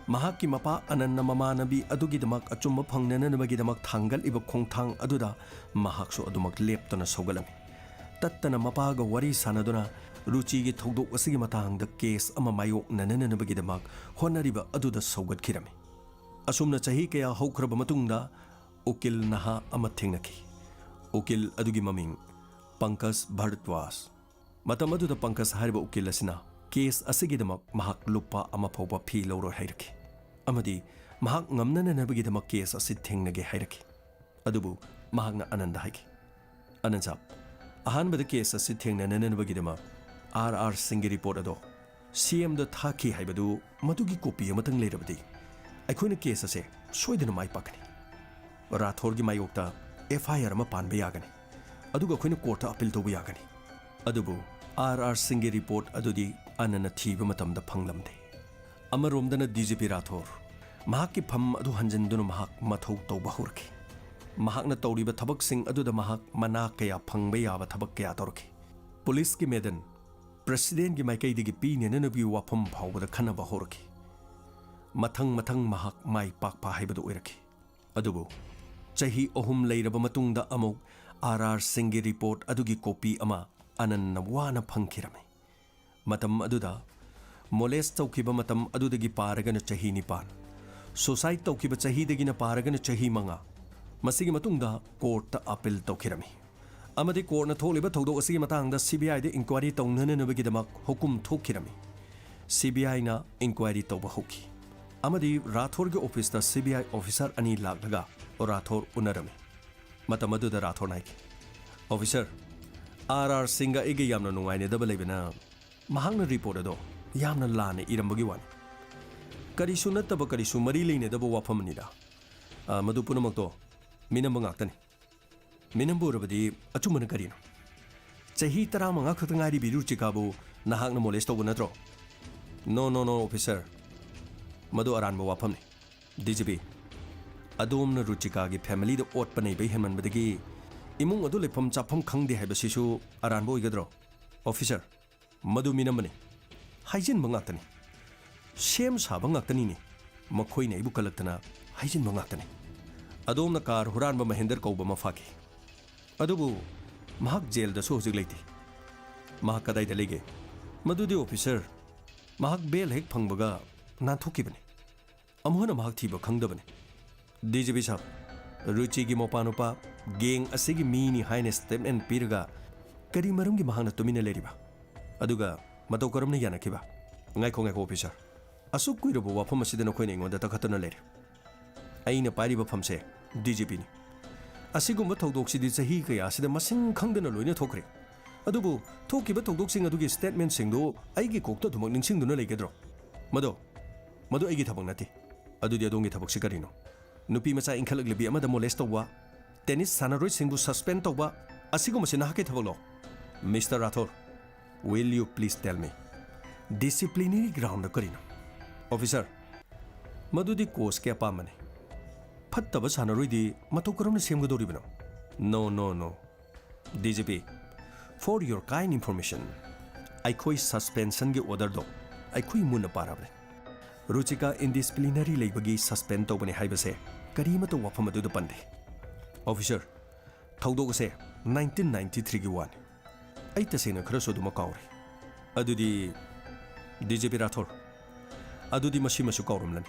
ꯃꯍꯥꯛꯀꯤ ꯃꯄꯥ ꯑꯅꯟꯅ ꯃꯃꯥꯟꯅꯕꯤ ꯑꯗꯨꯒꯤꯗꯃꯛ ꯑꯆꯨꯝꯕ ꯐꯪꯅꯅꯕꯒꯤꯗꯃꯛ ꯊꯥꯡꯒꯠꯂꯤꯕ ꯈꯣꯡꯊꯥꯡ ꯑꯗꯨꯗ ꯃꯍꯥꯛꯁꯨ ꯑꯗꯨꯃꯛ ꯂꯦꯞꯇꯅ ꯁꯧꯒꯠꯂꯝꯃꯤ꯫ ꯇꯠꯇꯅ ꯃꯄꯥꯒ ꯋꯥꯔꯤ ꯁꯥꯟꯅꯗꯨꯅ ꯔꯨꯆꯤꯒꯤ ꯊꯧꯗꯣꯛ ꯑꯁꯤꯒꯤ ꯃꯇꯥꯡꯗ ꯀꯦꯁ ꯑꯃ ꯃꯥꯌꯣꯛꯅꯅꯅꯕꯒꯤꯗꯃꯛ ꯍꯣꯠꯅꯔꯤꯕ ꯑꯗꯨꯗ ꯁꯧꯒꯠꯈꯤꯔꯝꯃꯤ꯫ ꯑꯁꯨꯝꯅ ꯆꯍꯤ ꯀꯌꯥ ꯍꯧꯈ꯭ꯔꯕ ꯃꯇꯨꯡꯗ ꯎꯀꯤꯜ ꯅꯍꯥ ꯑꯃ ꯊꯦꯡꯅꯈꯤ꯫ ꯎꯀꯤꯜ ꯑꯗꯨꯒꯤ ꯃꯃꯤꯡ ꯄꯪꯀꯖ ꯚꯥꯔꯗ꯭ꯋꯥꯖ꯫ ꯃꯇꯝ ꯑꯗꯨꯗ ꯄꯪꯀꯖ ꯍꯥꯏꯔꯤꯕ ꯎꯀꯤꯜ ꯑꯁꯤꯅ ꯀꯦꯁ ꯑꯁꯤꯒꯤꯗꯃꯛ ꯃꯍꯥꯛ ꯂꯨꯄꯥ ꯑꯃ ꯐꯥꯎꯕ ꯐꯤ ꯂꯧꯔꯣꯏ ꯍꯥꯏꯔꯛꯈꯤ ꯑꯃꯗꯤ ꯃꯍꯥꯛ ꯉꯝꯅꯅꯅꯕꯒꯤꯗꯃꯛ ꯀꯦꯁ ꯑꯁꯤ ꯊꯦꯡꯅꯒꯦ ꯍꯥꯏꯔꯛꯈꯤ꯫ ꯑꯗꯨꯕꯨ ꯃꯍꯥꯛꯅ ꯑꯅꯟꯗ ꯍꯥꯏꯈꯤ, "ꯑꯅꯟ ꯁꯥꯕ, ꯑꯍꯥꯟꯕꯗ ꯀꯦꯁ ꯑꯁꯤ ꯊꯦꯡꯅꯅꯅꯕꯒꯤꯗꯃꯛ ꯑꯥꯔ ꯑꯥꯔ ꯁꯤꯡꯒꯤ ꯔꯤꯄꯣꯔꯠ ꯑꯗꯣ ꯁꯤ ꯑꯦꯝꯗ ꯊꯥꯈꯤ ꯍꯥꯏꯕꯗꯨ ꯃꯗꯨꯒꯤ ꯀꯣꯄꯤ ꯑꯃꯇꯪ ꯂꯩꯔꯕꯗꯤ ꯑꯩꯈꯣꯏꯅ ꯀꯦꯁ ꯑꯁꯦ ꯁꯣꯏꯗꯅ ꯃꯥꯏ ꯄꯥꯛꯀꯅꯤ꯫ ꯔꯥꯊꯣꯔꯒꯤ ꯃꯥꯌꯣꯛꯇ ꯑꯦꯐ ꯑꯥꯏ ꯑꯥꯔ ꯑꯃ ꯄꯥꯟꯕ ꯌꯥꯒꯅꯤ, ꯑꯗꯨꯒ ꯑꯩꯈꯣꯏꯅ ꯀꯣꯔꯠꯇ ꯑꯄꯤꯜ ꯇꯧꯕ ꯌꯥꯒꯅꯤ"꯫ ꯑꯗꯨꯕꯨ ꯑꯥꯔ ꯑꯥꯔ ꯁꯤꯡꯒꯤ ꯔꯤꯄꯣꯔꯠ ꯑꯗꯨꯗꯤ ꯑꯅꯟꯅ ꯊꯤꯕ ꯃꯇꯝꯗ ꯐꯪꯂꯝꯗꯦ꯫ ꯑꯃꯔꯣꯝꯗꯅ ꯗꯤ ꯖꯤ ꯄꯤ ꯔꯥꯊꯣꯔ ꯃꯍꯥꯛꯀꯤ ꯐꯝ ꯑꯗꯨ ꯍꯟꯖꯤꯟꯗꯨꯅ ꯃꯍꯥꯛ ꯃꯊꯧ ꯇꯧꯕ ꯍꯧꯔꯛꯈꯤ꯫ ꯃꯍꯥꯛꯅ ꯇꯧꯔꯤꯕ ꯊꯕꯛꯁꯤꯡ ꯑꯗꯨꯗ ꯃꯍꯥꯛ ꯃꯅꯥ ꯀꯌꯥ ꯐꯪꯕ ꯌꯥꯕ ꯊꯕꯛ ꯀꯌꯥ ꯇꯧꯔꯛꯈꯤ꯫ ꯄꯨꯂꯤꯁꯀꯤ ꯃꯦꯗꯟ ꯄ꯭ꯔꯦꯁꯤꯗꯦꯟꯒꯤ ꯃꯥꯏꯀꯩꯗꯒꯤ ꯄꯤꯅꯅꯕꯒꯤ ꯋꯥꯐꯝ ꯐꯥꯎꯕꯗ ꯈꯟꯅꯕ ꯍꯧꯔꯛꯈꯤ꯫ ꯃꯊꯪ ꯃꯊꯪ ꯃꯍꯥꯛ ꯃꯥꯏ ꯄꯥꯛꯄ ꯍꯥꯏꯕꯗꯨ ꯑꯣꯏꯔꯛꯈꯤ꯫ ꯑꯗꯨꯕꯨ ꯆꯍꯤ ꯑꯍꯨꯝ ꯂꯩꯔꯕ ꯃꯇꯨꯡꯗ ꯑꯃꯨꯛ ꯑꯥꯔ ꯑꯥꯔ ꯁꯤꯡꯒꯤ ꯔꯤꯄꯣꯔꯠ ꯑꯗꯨꯒꯤ ꯀꯣꯄꯤ ꯑꯃ ꯑꯅꯟꯅ ꯋꯥꯅ ꯐꯪꯈꯤꯔꯝꯃꯤ꯫ ꯃꯇꯝ ꯑꯗꯨꯗ ꯃꯣꯂꯦꯁ ꯇꯧꯈꯤꯕ ꯃꯇꯝ ꯑꯗꯨꯗꯒꯤ ꯄꯥꯔꯒꯅ ꯆꯍꯤ ꯅꯤꯄꯥꯟ, ꯁꯨꯁꯥꯏꯗ ꯇꯧꯈꯤꯕ ꯆꯍꯤꯗꯒꯤꯅ ꯄꯥꯔꯒꯅ ꯆꯍꯤ ꯃꯉꯥ꯫ ꯃꯁꯤꯒꯤ ꯃꯇꯨꯡꯗ ꯀꯣꯔꯠꯇ ꯑꯄꯤꯜ ꯇꯧꯈꯤꯔꯝꯃꯤ ꯑꯃꯗꯤ ꯀꯣꯔꯠꯅ ꯊꯣꯛꯂꯤꯕ ꯊꯧꯗꯣꯛ ꯑꯁꯤꯒꯤ ꯃꯇꯥꯡꯗ ꯁꯤ ꯕꯤ ꯑꯥꯏꯗ ꯏꯟꯀ꯭ꯋꯥꯏꯔꯤ ꯇꯧꯅꯅꯕꯒꯤꯗꯃꯛ ꯍꯨꯀꯨꯝ ꯊꯣꯛꯈꯤꯔꯝꯃꯤ꯫ ꯁꯤ ꯕꯤ ꯑꯥꯏꯅ ꯏꯟꯀ꯭ꯋꯥꯏꯔꯤ ꯇꯧꯕ ꯍꯧꯈꯤ ꯑꯃꯗꯤ ꯔꯥꯊꯣꯔꯒꯤ ꯑꯣꯐꯤꯁꯇ ꯁꯤ ꯕꯤ ꯑꯥꯏ ꯑꯣꯐꯤꯁꯥꯔ ꯑꯅꯤ ꯂꯥꯛꯂꯒ ꯔꯥꯊꯣꯔ ꯎꯅꯔꯝꯃꯤ꯫ ꯃꯇꯝ ꯑꯗꯨꯗ ꯔꯥꯊꯣꯔꯅ ꯍꯥꯏꯈꯤ, "ꯑꯣꯐꯤꯁꯥꯔ, ꯑꯥꯔ ꯑꯥꯔ ꯁꯤꯡꯒ ꯑꯩꯒ ꯌꯥꯝꯅ ꯅꯨꯡꯉꯥꯏꯅꯗꯕ ꯂꯩꯕꯅ ꯃꯍꯥꯛꯅ ꯔꯤꯄꯣꯔꯠ ꯑꯗꯣ ꯌꯥꯝꯅ ꯂꯥꯟꯅ ꯏꯔꯝꯕꯒꯤ ꯋꯥꯅꯤ꯫ ꯀꯔꯤꯁꯨ ꯅꯠꯇꯕ, ꯀꯔꯤꯁꯨ ꯃꯔꯤ ꯂꯩꯅꯗꯕ ꯋꯥꯐꯝꯅꯤꯗ꯫ ꯑ, ꯃꯗꯨ ꯄꯨꯝꯅꯃꯛꯇꯣ ꯃꯤꯅꯝꯕ ꯉꯥꯛꯇꯅꯤ꯫ ꯃꯤꯅꯝꯕ ꯑꯣꯏꯔꯕꯗꯤ ꯑꯆꯨꯝꯕꯅ ꯀꯔꯤꯅꯣ? ꯆꯍꯤ ꯇꯔꯥꯃꯉꯥ ꯈꯛꯇ ꯉꯥꯏꯔꯤꯕꯤ ꯔꯨꯆꯤꯀꯥꯕꯨ ꯅꯍꯥꯛꯅ ꯃꯣꯂꯦꯁ ꯇꯧꯕ ꯅꯠꯇ꯭ꯔꯣ?" "No, no, no, officer꯫ ꯃꯗꯨ ꯑꯔꯥꯟꯕ ꯋꯥꯐꯝꯅꯤ꯫ ꯗꯤ ꯖꯤ ꯄꯤ, ꯑꯗꯣꯝꯅ ꯔꯨꯆꯤꯀꯥꯒꯤ ꯐꯦꯃꯤꯂꯤꯗ ꯑꯣꯠꯄ ꯅꯩꯕ ꯍꯦꯟꯃꯟꯕꯗꯒꯤ ꯏꯃꯨꯡ ꯑꯗꯨ ꯂꯩꯐꯝ ꯆꯥꯐꯝ ꯈꯪꯗꯦ ꯍꯥꯏꯕꯁꯤꯁꯨ ꯑꯔꯥꯟꯕ ꯑꯣꯏꯒꯗ꯭ꯔꯣ?" "ꯑꯣꯐꯤꯁꯥꯔ, ꯃꯗꯨ ꯃꯤꯅꯝꯕꯅꯤ꯫ ꯍꯥꯏꯖꯤꯟꯕ ꯉꯥꯛꯇꯅꯤ꯫ ꯁꯦꯝ ꯁꯥꯕ ꯉꯥꯛꯇꯅꯤꯅꯦ꯫ ꯃꯈꯣꯏꯅ ꯑꯩꯕꯨ ꯀꯜꯂꯛꯇꯅ ꯍꯥꯏꯖꯤꯟꯕ ꯉꯥꯛꯇꯅꯤ꯫ ꯑꯗꯣꯝꯅ ꯀꯥꯔ ꯍꯨꯔꯥꯟꯕ ꯃꯍꯦꯟꯗꯔ ꯀꯧꯕ ꯑꯃ ꯐꯥꯈꯤ꯫ ꯑꯗꯨꯕꯨ ꯃꯍꯥꯛ ꯖꯦꯜꯗꯁꯨ ꯍꯧꯖꯤꯛ ꯂꯩꯇꯦ꯫ ꯃꯍꯥꯛ ꯀꯗꯥꯏꯗ ꯂꯩꯒꯦ? ꯃꯗꯨꯗꯤ ꯑꯣꯐꯤꯁꯔ, ꯃꯍꯥꯛ ꯕꯦꯜ ꯍꯦꯛ ꯐꯪꯕꯒ ꯅꯥꯟꯊꯣꯛꯈꯤꯕꯅꯤ꯫ ꯑꯃꯨꯛ ꯍꯟꯅ ꯃꯍꯥꯛ ꯊꯤꯕ ꯈꯪꯗꯕꯅꯤ꯫ ꯗꯤ ꯖꯤ ꯄꯤ ꯁꯥꯍꯕ, ꯔꯨꯆꯤꯒꯤ ꯃꯄꯥꯅꯨꯄꯥ ꯒꯦꯡ ꯑꯁꯤꯒꯤ ꯃꯤꯅꯤ ꯍꯥꯏꯅ ꯁ꯭ꯇꯦꯠꯃꯦꯟ ꯄꯤꯔꯒ ꯀꯔꯤ ꯃꯔꯝꯒꯤ ꯃꯍꯥꯛꯅ ꯇꯨꯃꯤꯟꯅ ꯂꯩꯔꯤꯕ? ꯑꯗꯨꯒ ꯃꯇꯧ ꯀꯔꯝꯅ ꯌꯥꯅꯈꯤꯕ? ꯉꯥꯏꯈꯣ, ꯉꯥꯏꯈꯣ, ꯑꯣꯐꯤꯁꯔ꯫ ꯑꯁꯨꯛ ꯀꯨꯏꯔꯕ ꯋꯥꯐꯝ ꯑꯁꯤꯗ ꯅꯈꯣꯏꯅ ꯑꯩꯉꯣꯟꯗ ꯇꯛꯈꯠꯇꯨꯅ ꯂꯩꯔꯦ꯫ ꯑꯩꯅ ꯄꯥꯏꯔꯤꯕ ꯐꯝꯁꯦ ꯗꯤ ꯖꯤ ꯄꯤꯅꯤ꯫ ꯑꯁꯤꯒꯨꯝꯕ ꯊꯧꯗꯣꯛꯁꯤꯗꯤ ꯆꯍꯤ ꯀꯌꯥꯁꯤꯗ ꯃꯁꯤꯡ ꯈꯪꯗꯅ ꯂꯣꯏꯅ ꯊꯣꯛꯈ꯭ꯔꯦ꯫ ꯑꯗꯨꯕꯨ ꯊꯣꯛꯈꯤꯕ ꯊꯧꯗꯣꯛꯁꯤꯡ ꯑꯗꯨꯒꯤ ꯁ꯭ꯇꯦꯠꯃꯦꯟꯁꯤꯡꯗꯨ ꯑꯩꯒꯤ ꯀꯣꯛꯇ ꯑꯗꯨꯃꯛ ꯅꯤꯡꯁꯤꯡꯗꯨꯅ ꯂꯩꯒꯗ꯭ꯔꯣ? ꯃꯗꯣ, ꯃꯗꯨ ꯑꯩꯒꯤ ꯊꯕꯛ ꯅꯠꯇꯦ꯫ ꯑꯗꯨꯗꯤ ꯑꯗꯣꯝꯒꯤ ꯊꯕꯛꯁꯤ ꯀꯔꯤꯅꯣ? ꯅꯨꯄꯤ ꯃꯆꯥ ꯏꯟꯈꯠꯂꯛꯂꯤꯕꯤ ꯑꯃꯗ ꯃꯣꯂꯦꯁ ꯇꯧꯕ, ꯇꯦꯅꯤꯁ ꯁꯥꯟꯅꯔꯣꯏꯁꯤꯡꯕꯨ ꯁꯁꯄꯦꯟ ꯇꯧꯕ, ꯑꯁꯤꯒꯨꯝꯕꯁꯤ ꯅꯍꯥꯛꯀꯤ ꯊꯕꯛꯂꯣ? Mister Rathore, will you please tell me? Disciplinary ground ꯀꯔꯤꯅꯣ? ꯑꯣꯐꯤꯁꯔ, ꯃꯗꯨꯗꯤ ꯀꯣꯆꯀꯤ ꯑꯄꯥꯝꯕꯅꯤ꯫ ꯐꯠꯇꯕ ꯁꯥꯟꯅꯔꯣꯏꯗꯤ ꯃꯇꯧ ꯀꯔꯝꯅ ꯁꯦꯝꯒꯗꯧꯔꯤꯕꯅꯣ? No, no, no. D G P, for your kind information, ꯑꯩꯈꯣꯏ ꯁꯁꯄꯦꯟꯁꯟꯒꯤ ꯑꯣꯔꯗꯔꯗꯣ ꯑꯩꯈꯣꯏ ꯃꯨꯟꯅ ꯄꯥꯔꯕꯅꯤ꯫ ꯔꯨꯆꯤꯀꯥ ꯏꯟꯗꯤꯁꯤꯄ꯭ꯂꯤꯅꯔꯤ ꯂꯩꯕꯒꯤ ꯁꯁꯄꯦꯟ ꯇꯧꯕꯅꯤ ꯍꯥꯏꯕꯁꯦ ꯀꯔꯤꯃꯠꯇ ꯋꯥꯐꯝ ꯑꯗꯨꯗ ꯄꯟꯗꯦ꯫ ꯑꯣꯐꯤꯁꯔ, ꯊꯧꯗꯣꯛ ꯑꯁꯦ ꯅꯥꯏꯟꯇꯤꯟ ꯅꯥꯏꯟꯇꯤ ꯊ꯭ꯔꯤꯒꯤ ꯋꯥꯅꯤ꯫ ꯑꯩ ꯇꯁꯦꯡꯅ ꯈꯔꯁꯨ ꯑꯗꯨꯃꯛ ꯀꯥꯎꯔꯦ꯫ ꯑꯗꯨꯗꯤ, ꯗꯤ ꯖꯤ ꯄꯤ ꯔꯥꯊꯣꯔ, ꯑꯗꯨꯗꯤ ꯃꯁꯤꯃꯁꯨ ꯀꯥꯎꯔꯝꯂꯅꯤ꯫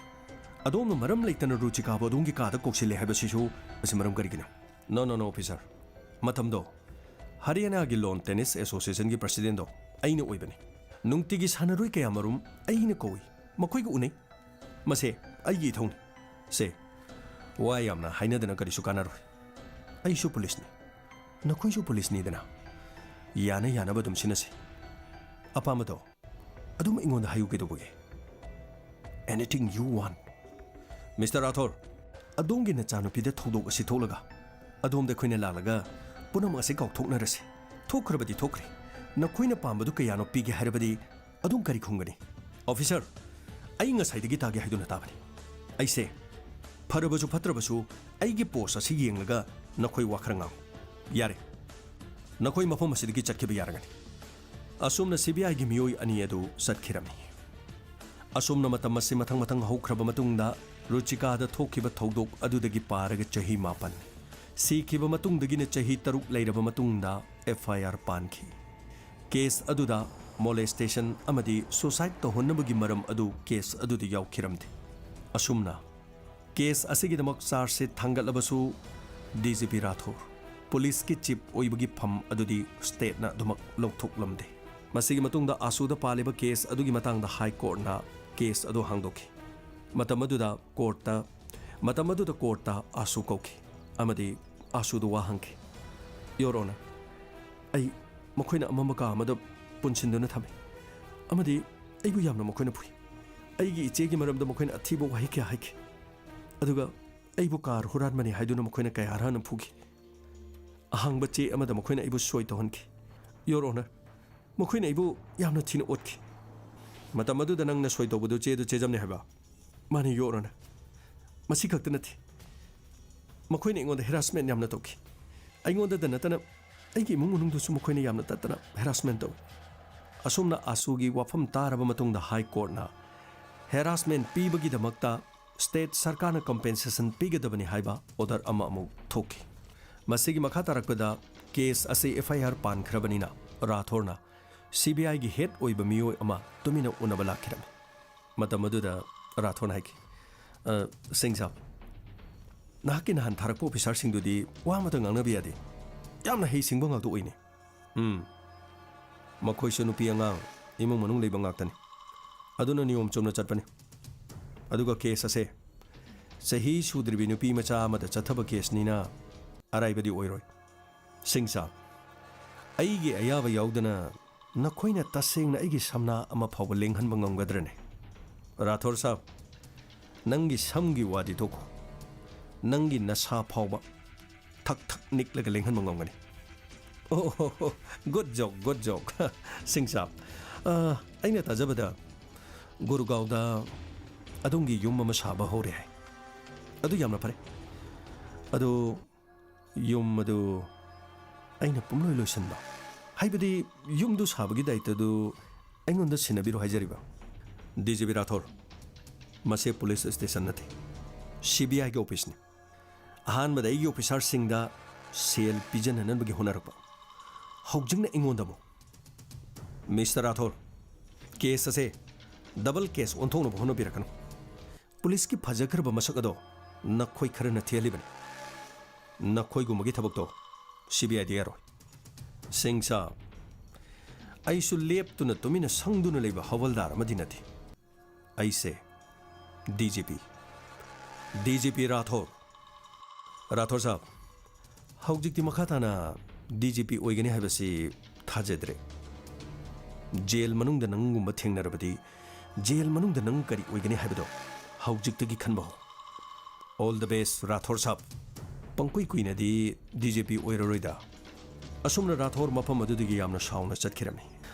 ꯑꯗꯣꯝꯅ ꯃꯔꯝ ꯂꯩꯇꯅ ꯔꯨꯆꯤꯀꯥꯕꯨ ꯑꯗꯣꯝꯒꯤ ꯀꯥꯗ ꯀꯧꯁꯤꯜꯂꯦ ꯍꯥꯏꯕꯁꯤꯁꯨ, ꯃꯁꯤ ꯃꯔꯝ ꯀꯔꯤꯒꯤꯅꯣ? No, no, no, officer. ꯃꯇꯝꯗꯣ ꯍꯔꯤꯌꯥꯅꯥꯒꯤ ꯂꯣꯟ ꯇꯦꯅꯤꯁ ꯑꯦꯁꯣꯁꯤꯌꯦꯁꯟꯒꯤ ꯄ꯭ꯔꯁꯤꯗꯦꯟꯗꯣ ꯑꯩꯅ ꯑꯣꯏꯕꯅꯤ꯫ ꯅꯨꯡꯇꯤꯒꯤ ꯁꯥꯟꯅꯔꯣꯏ ꯀꯌꯥꯃꯔꯨꯝ ꯑꯩꯅ ꯀꯧꯏ, ꯃꯈꯣꯏꯒ ꯎꯅꯩ꯫ ꯃꯁꯦ ꯑꯩꯒꯤ ꯏꯊꯧꯅꯤ꯫ ꯁꯦ, ꯋꯥ ꯌꯥꯝꯅ ꯍꯥꯏꯅꯗꯅ ꯀꯔꯤꯁꯨ ꯀꯥꯟꯅꯔꯣꯏ꯫ ꯑꯩꯁꯨ ꯄꯨꯂꯤꯁꯅꯤ, ꯅꯈꯣꯏꯁꯨ ꯄꯨꯂꯤꯁꯅꯤꯗꯅ꯫ ꯌꯥꯅ ꯌꯥꯅꯕ ꯑꯗꯨꯝ ꯁꯤꯟꯅꯁꯤ꯫ ꯑꯄꯥꯝꯕꯗꯣ ꯑꯗꯨꯝ ꯑꯩꯉꯣꯟꯗ ꯍꯥꯏꯌꯨ ꯀꯩꯗꯧꯕꯒꯦ? Anything you want. Mister Rathore, ꯑꯗꯣꯝꯒꯤ ꯅꯆꯥꯅꯨꯄꯤꯗ ꯊꯧꯗꯣꯛ ꯑꯁꯤ ꯊꯣꯛꯂꯒ ꯑꯗꯣꯝꯗ ꯑꯩꯈꯣꯏꯅ ꯂꯥꯛꯂꯒ ꯄꯨꯝꯅꯃꯛ ꯑꯁꯤ ꯀꯥꯎꯊꯣꯛꯅꯔꯁꯤ꯫ ꯊꯣꯛꯈ꯭ꯔꯕꯗꯤ ꯊꯣꯛꯈ꯭ꯔꯦ꯫ ꯅꯈꯣꯏꯅ ꯄꯥꯝꯕꯗꯨ ꯀꯌꯥꯅꯣ ꯄꯤꯒꯦ ꯍꯥꯏꯔꯕꯗꯤ ꯑꯗꯨꯝ ꯀꯔꯤ ꯈꯨꯝꯒꯅꯤ? ꯑꯣꯐꯤꯁꯔ, ꯑꯩ ꯉꯁꯥꯏꯗꯒꯤ ꯇꯥꯒꯦ ꯍꯥꯏꯗꯨꯅ ꯇꯥꯕꯅꯤ꯫ ꯑꯩꯁꯦ ꯐꯔꯕꯁꯨ ꯐꯠꯇ꯭ꯔꯕꯁꯨ ꯑꯩꯒꯤ ꯄꯣꯁ ꯑꯁꯤ ꯌꯦꯡꯂꯒ ꯅꯈꯣꯏ ꯋꯥ ꯈꯔ ꯉꯥꯡꯉꯨ꯫ ꯌꯥꯔꯦ, ꯅꯈꯣꯏ ꯃꯐꯝ ꯑꯁꯤꯗꯒꯤ ꯆꯠꯈꯤꯕ ꯌꯥꯔꯒꯅꯤ꯫ ꯑꯁꯨꯝꯅ ꯁꯤ ꯕꯤ ꯑꯥꯏꯒꯤ ꯃꯤꯑꯣꯏ ꯑꯅꯤ ꯑꯗꯨ ꯆꯠꯈꯤꯔꯝꯃꯤ꯫ ꯑꯁꯨꯝꯅ ꯃꯇꯝ ꯑꯁꯤ ꯃꯊꯪ ꯃꯊꯪ ꯍꯧꯈ꯭ꯔꯕ ꯃꯇꯨꯡꯗ, ꯔꯨꯆꯤꯀꯥꯗ ꯊꯣꯛꯈꯤꯕ ꯊꯧꯗꯣꯛ ꯑꯗꯨꯗꯒꯤ ꯄꯥꯔꯒ ꯆꯍꯤ ꯃꯥꯄꯟ, ꯁꯤꯈꯤꯕ ꯃꯇꯨꯡꯗꯒꯤꯅ ꯆꯍꯤ ꯇꯔꯨꯛ ꯂꯩꯔꯕ ꯃꯇꯨꯡꯗ, ꯑꯦꯐ ꯑꯥꯏ ꯑꯥꯔ ꯄꯥꯟꯈꯤ꯫ ꯀꯦꯁ ꯑꯗꯨꯗ ꯃꯣꯂꯦꯁꯇꯦꯁꯟ ꯑꯃꯗꯤ ꯁꯨꯁꯥꯏꯗ ꯇꯧꯍꯟꯅꯕꯒꯤ ꯃꯔꯝ ꯑꯗꯨ ꯀꯦꯁ ꯑꯗꯨꯗ ꯌꯥꯎꯈꯤꯔꯝꯗꯦ꯫ ꯑꯁꯨꯝꯅ, ꯀꯦꯁ ꯑꯁꯤꯒꯤꯗꯃꯛ ꯆꯥꯔꯖ ꯁꯤꯠ ꯊꯥꯡꯒꯠꯂꯕꯁꯨ, ꯗꯤ ꯖꯤ ꯄꯤ ꯔꯥꯊꯣꯔ, ꯄꯨꯂꯤꯁꯀꯤ ꯆꯤꯐ ꯑꯣꯏꯕꯒꯤ ꯐꯝ ꯑꯗꯨꯗꯤ ꯁ꯭ꯇꯦꯠꯅ ꯑꯗꯨꯃꯛ ꯂꯧꯊꯣꯛꯂꯝꯗꯦ꯫ ꯃꯁꯤꯒꯤ ꯃꯇꯨꯡꯗ ꯑꯥꯁꯨꯗ ꯄꯥꯜꯂꯤꯕ ꯀꯦꯁ ꯑꯗꯨꯒꯤ ꯃꯇꯥꯡꯗ ꯍꯥꯏ ꯀꯣꯔꯠꯅ ꯀꯦꯁ ꯑꯗꯨ ꯍꯥꯡꯗꯣꯛꯈꯤ꯫ ꯃꯇꯝ ꯑꯗꯨꯗ ꯀꯣꯔꯠꯇ, ꯃꯇꯝ ꯑꯗꯨꯗ ꯀꯣꯔꯠꯇ ꯑꯥꯁꯨ ꯀꯧꯈꯤ ꯑꯃꯗꯤ ꯑꯥꯁꯨꯗ ꯋꯥ ꯍꯪꯈꯤ꯫ "ꯌꯣꯔ ꯑꯣꯅꯔ, ꯑꯩ, ꯃꯈꯣꯏꯅ ꯑꯃꯝꯕ ꯀꯥ ꯑꯃꯗ ꯄꯨꯟꯁꯤꯟꯗꯨꯅ ꯊꯝꯃꯤ ꯑꯃꯗꯤ ꯑꯩꯕꯨ ꯌꯥꯝꯅ ꯃꯈꯣꯏꯅ ꯐꯨꯏ꯫ ꯑꯩꯒꯤ ꯏꯆꯦꯒꯤ ꯃꯔꯝꯗ ꯃꯈꯣꯏꯅ ꯑꯊꯤꯕ ꯋꯥꯍꯩ ꯀꯌꯥ ꯍꯥꯏꯈꯤ꯫ ꯑꯗꯨꯒ ꯑꯩꯕꯨ ꯀꯥꯔ ꯍꯨꯔꯥꯟꯕꯅꯤ ꯍꯥꯏꯗꯨꯅ ꯃꯈꯣꯏꯅ ꯀꯌꯥꯔꯛ ꯍꯟꯅ ꯐꯨꯈꯤ꯫ ꯑꯍꯥꯡꯕ ꯆꯦ ꯑꯃꯗ ꯃꯈꯣꯏꯅ ꯑꯩꯕꯨ ꯁꯣꯏ ꯇꯧꯍꯟꯈꯤ꯫ ꯌꯣꯔ ꯑꯣꯅꯔ, ꯃꯈꯣꯏꯅ ꯑꯩꯕꯨ ꯌꯥꯝꯅ ꯊꯤꯅ ꯑꯣꯠꯈꯤ꯫ ꯃꯇꯝ ꯑꯗꯨꯗ ꯅꯪꯅ ꯁꯣꯏ ꯇꯧꯕꯗꯨ ꯆꯦꯗꯨ ꯆꯦꯖꯝꯅꯤ ꯍꯥꯏꯕ?" "ꯃꯥꯅꯤ, ꯌꯣꯔ ꯑꯣꯅꯔ꯫ ꯃꯁꯤ ꯈꯛꯇ ꯅꯠꯇꯦ, ꯃꯈꯣꯏꯅ ꯑꯩꯉꯣꯟꯗ ꯍꯦꯔꯥꯁꯃꯦꯟ ꯌꯥꯝꯅ ꯇꯧꯈꯤ꯫ ꯑꯩꯉꯣꯟꯗꯗ ꯅꯠꯇꯅ ꯑꯩꯒꯤ ꯏꯃꯨꯡ ꯃꯅꯨꯡꯗꯁꯨ ꯃꯈꯣꯏꯅ ꯌꯥꯝꯅ ꯇꯠꯇꯅ ꯍꯦꯔꯥꯁꯃꯦꯟ ꯇꯧꯏ꯫" ꯑꯁꯨꯝꯅ ꯑꯥꯁꯨꯒꯤ ꯋꯥꯐꯝ ꯇꯥꯔꯕ ꯃꯇꯨꯡꯗ ꯍꯥꯏ ꯀꯣꯔꯠꯅ ꯍꯦꯔꯥꯁꯃꯦꯟ ꯄꯤꯕꯒꯤꯗꯃꯛꯇ ꯁ꯭ꯇꯦꯠ ꯁꯔꯀꯥꯔꯅ ꯀꯝꯄꯦꯟꯁꯦꯁꯟ ꯄꯤꯒꯗꯕꯅꯤ ꯍꯥꯏꯕ ꯑꯣꯔꯗꯔ ꯑꯃ ꯑꯃꯨꯛ ꯊꯣꯛꯈꯤ꯫ ꯃꯁꯤꯒꯤ ꯃꯈꯥ ꯇꯥꯔꯛꯄꯗ ꯀꯦꯁ ꯑꯁꯤ ꯑꯦꯐ ꯑꯥꯏ ꯑꯥꯔ ꯄꯥꯟꯈ꯭ꯔꯕꯅꯤꯅ ꯔꯥꯊꯣꯔꯅ ꯁꯤ ꯕꯤ ꯑꯥꯏꯒꯤ ꯍꯦꯗ ꯑꯣꯏꯕ ꯃꯤꯑꯣꯏ ꯑꯃ ꯇꯨꯃꯤꯟꯅ ꯎꯅꯕ ꯂꯥꯛꯈꯤꯔꯝꯃꯤ꯫ ꯃꯇꯝ ꯑꯗꯨꯗ ꯔꯥꯊꯣꯔꯅ ꯍꯥꯏꯈꯤ, "ꯑ, ꯁꯤꯡ ꯁꯥꯕ, ꯅꯍꯥꯛꯀꯤ ꯅꯍꯥꯟ ꯊꯥꯔꯛꯄ ꯑꯣꯐꯤꯁꯥꯔꯁꯤꯡꯗꯨꯗꯤ ꯋꯥ ꯑꯃꯇ ꯉꯥꯡꯅꯕ ꯌꯥꯗꯦ꯫ ꯌꯥꯝꯅ ꯍꯩꯁꯤꯡꯕ ꯉꯥꯛꯇ ꯑꯣꯏꯅꯦ꯫" "ꯎꯝ, ꯃꯈꯣꯏꯁꯨ ꯅꯨꯄꯤ ꯑꯉꯥꯡ, ꯏꯃꯨꯡ ꯃꯅꯨꯡ ꯂꯩꯕ ꯉꯥꯛꯇꯅꯤ꯫ ꯑꯗꯨꯅ ꯅꯤꯌꯣꯝ ꯆꯨꯝꯅ ꯆꯠꯄꯅꯤ꯫ ꯑꯗꯨꯒ ꯀꯦꯁ ꯑꯁꯦ ꯆꯍꯤ ꯁꯨꯗ꯭ꯔꯤꯕꯤ ꯅꯨꯄꯤ ꯃꯆꯥ ꯑꯃꯗ ꯆꯠꯊꯕ ꯀꯦꯁꯅꯤꯅ ꯑꯔꯥꯏꯕꯗꯤ ꯑꯣꯏꯔꯣꯏ꯫ ꯁꯤꯡ ꯁꯥꯕ, ꯑꯩꯒꯤ ꯑꯌꯥꯕ ꯌꯥꯎꯗꯅ ꯅꯈꯣꯏꯅ ꯇꯁꯦꯡꯅ ꯑꯩꯒꯤ ꯁꯝꯅꯥ ꯑꯃ ꯐꯥꯎꯕ ꯂꯦꯡꯍꯟꯕ ꯉꯝꯒꯗ꯭ꯔꯅꯦ?" "ꯔꯥꯊꯣꯔ ꯁꯥꯕ, ꯅꯪꯒꯤ ꯁꯝꯒꯤ ꯋꯥꯗꯤ ꯇꯣꯛꯈꯣ, ꯅꯪꯒꯤ ꯅꯁꯥ ꯐꯥꯎꯕ ꯊꯛ ꯊꯛ ꯅꯤꯛꯂꯒ ꯂꯦꯡꯍꯟꯕ ꯉꯝꯒꯅꯤ꯫" "ꯑꯣ, ꯒꯨꯗ ꯖꯣꯛ, ꯒꯨꯗ ꯖꯣꯛ꯫" "ꯁꯤꯡ ꯁꯥꯕ, ꯑ, ꯑꯩꯅ ꯇꯥꯖꯕꯗ ꯒꯨꯔꯒꯥꯎꯗ ꯑꯗꯣꯝꯒꯤ ꯌꯨꯝ ꯑꯃ ꯁꯥꯕ ꯍꯧꯔꯦ ꯍꯥꯏ꯫ ꯑꯗꯨ ꯌꯥꯝꯅ ꯐꯔꯦ꯫ ꯑꯗꯨ ꯌꯨꯝ ꯑꯗꯨ ꯑꯩꯅ ꯄꯨꯝꯂꯣꯏ ꯂꯣꯏꯁꯤꯟꯕ, ꯍꯥꯏꯕꯗꯤ ꯌꯨꯝꯗꯨ ꯁꯥꯕꯒꯤ ꯗꯥꯏꯇꯗꯨ ꯑꯩꯉꯣꯟꯗ ꯁꯤꯟꯅꯕꯤꯔꯣ ꯍꯥꯏꯖꯔꯤꯕ?" ꯗꯤ ꯖꯤ ꯄꯤ ꯔꯥꯊꯣꯔ, ꯃꯁꯤ ꯄꯨꯂꯤꯁ ꯁ꯭ꯇꯦꯁꯟ ꯅꯠꯇꯦ, ꯁꯤ ꯕꯤ ꯑꯥꯏꯒꯤ ꯑꯣꯐꯤꯁꯅꯤ꯫ ꯑꯍꯥꯟꯕꯗ ꯑꯩꯒꯤ ꯑꯣꯐꯤꯁꯥꯔꯁꯤꯡꯗ ꯁꯦꯜ ꯄꯤꯖꯅꯅꯕꯒꯤ ꯍꯣꯠꯅꯔꯛꯄ, ꯍꯧꯖꯤꯛꯅ ꯑꯩꯉꯣꯟꯗ ꯑꯃꯨꯛ꯫ ꯃꯤꯁꯇꯔ ꯔꯥꯊꯣꯔ, ꯀꯦꯁ ꯑꯁꯦ ꯗꯕꯜ ꯀꯦꯁ ꯑꯣꯟꯊꯣꯛꯅꯕ ꯍꯣꯠꯅꯕꯤꯔꯛꯀꯅꯨ꯫ ꯄꯨꯂꯤꯁꯀꯤ ꯐꯖꯈ꯭ꯔꯕ ꯃꯁꯛ ꯑꯗꯣ ꯅꯈꯣꯏ ꯈꯔꯅ ꯊꯤꯍꯜꯂꯤꯕꯅꯤ꯫ ꯅꯈꯣꯏꯒꯨꯝꯕꯒꯤ ꯊꯕꯛꯇꯣ ꯁꯤ ꯕꯤ ꯑꯥꯏꯗ ꯌꯥꯔꯣꯏ꯫ ꯁꯤꯡ ꯁꯥꯍꯕ, ꯑꯩꯁꯨ ꯂꯦꯞꯇꯨꯅ ꯇꯨꯃꯤꯟꯅ ꯁꯪꯗꯨꯅ ꯂꯩꯕ ꯍꯋꯜꯗꯥꯔ ꯑꯃꯗꯤ ꯅꯠꯇꯦ꯫ ꯑꯩꯁꯦ ꯗꯤ ꯖꯤ ꯄꯤ, ꯗꯤ ꯖꯤ ꯄꯤ ꯔꯥꯊꯣꯔ꯫ ꯔꯥꯊꯣꯔ ꯁꯥꯍꯕ, ꯍꯧꯖꯤꯛꯇꯤ ꯃꯈꯥ ꯇꯥꯅ ꯗꯤ ꯖꯤ ꯄꯤ ꯑꯣꯏꯒꯅꯤ ꯍꯥꯏꯕꯁꯤ ꯊꯥꯖꯗ꯭ꯔꯦ꯫ ꯖꯦꯜ ꯃꯅꯨꯡꯗ ꯅꯪꯒꯨꯝꯕ ꯊꯦꯡꯅꯔꯕꯗꯤ ꯖꯦꯜ ꯃꯅꯨꯡꯗ ꯅꯪ ꯀꯔꯤ ꯑꯣꯏꯒꯅꯤ ꯍꯥꯏꯕꯗꯣ ꯍꯧꯖꯤꯛꯇꯒꯤ ꯈꯟꯕ ꯍꯧ꯫ All the best, Rathore ꯁꯥꯍꯕ꯫ ꯄꯪꯀꯨꯏ ꯀꯨꯏꯅꯗꯤ ꯗꯤ ꯖꯤ ꯄꯤ ꯑꯣꯏꯔꯔꯣꯏꯗ꯫ ꯑꯁꯨꯝꯅ ꯔꯥꯊꯣꯔ ꯃꯐꯝ ꯑꯗꯨꯗꯒꯤ ꯌꯥꯝꯅ ꯁꯥꯎꯅ ꯆꯠꯈꯤꯔꯝꯃꯤ꯫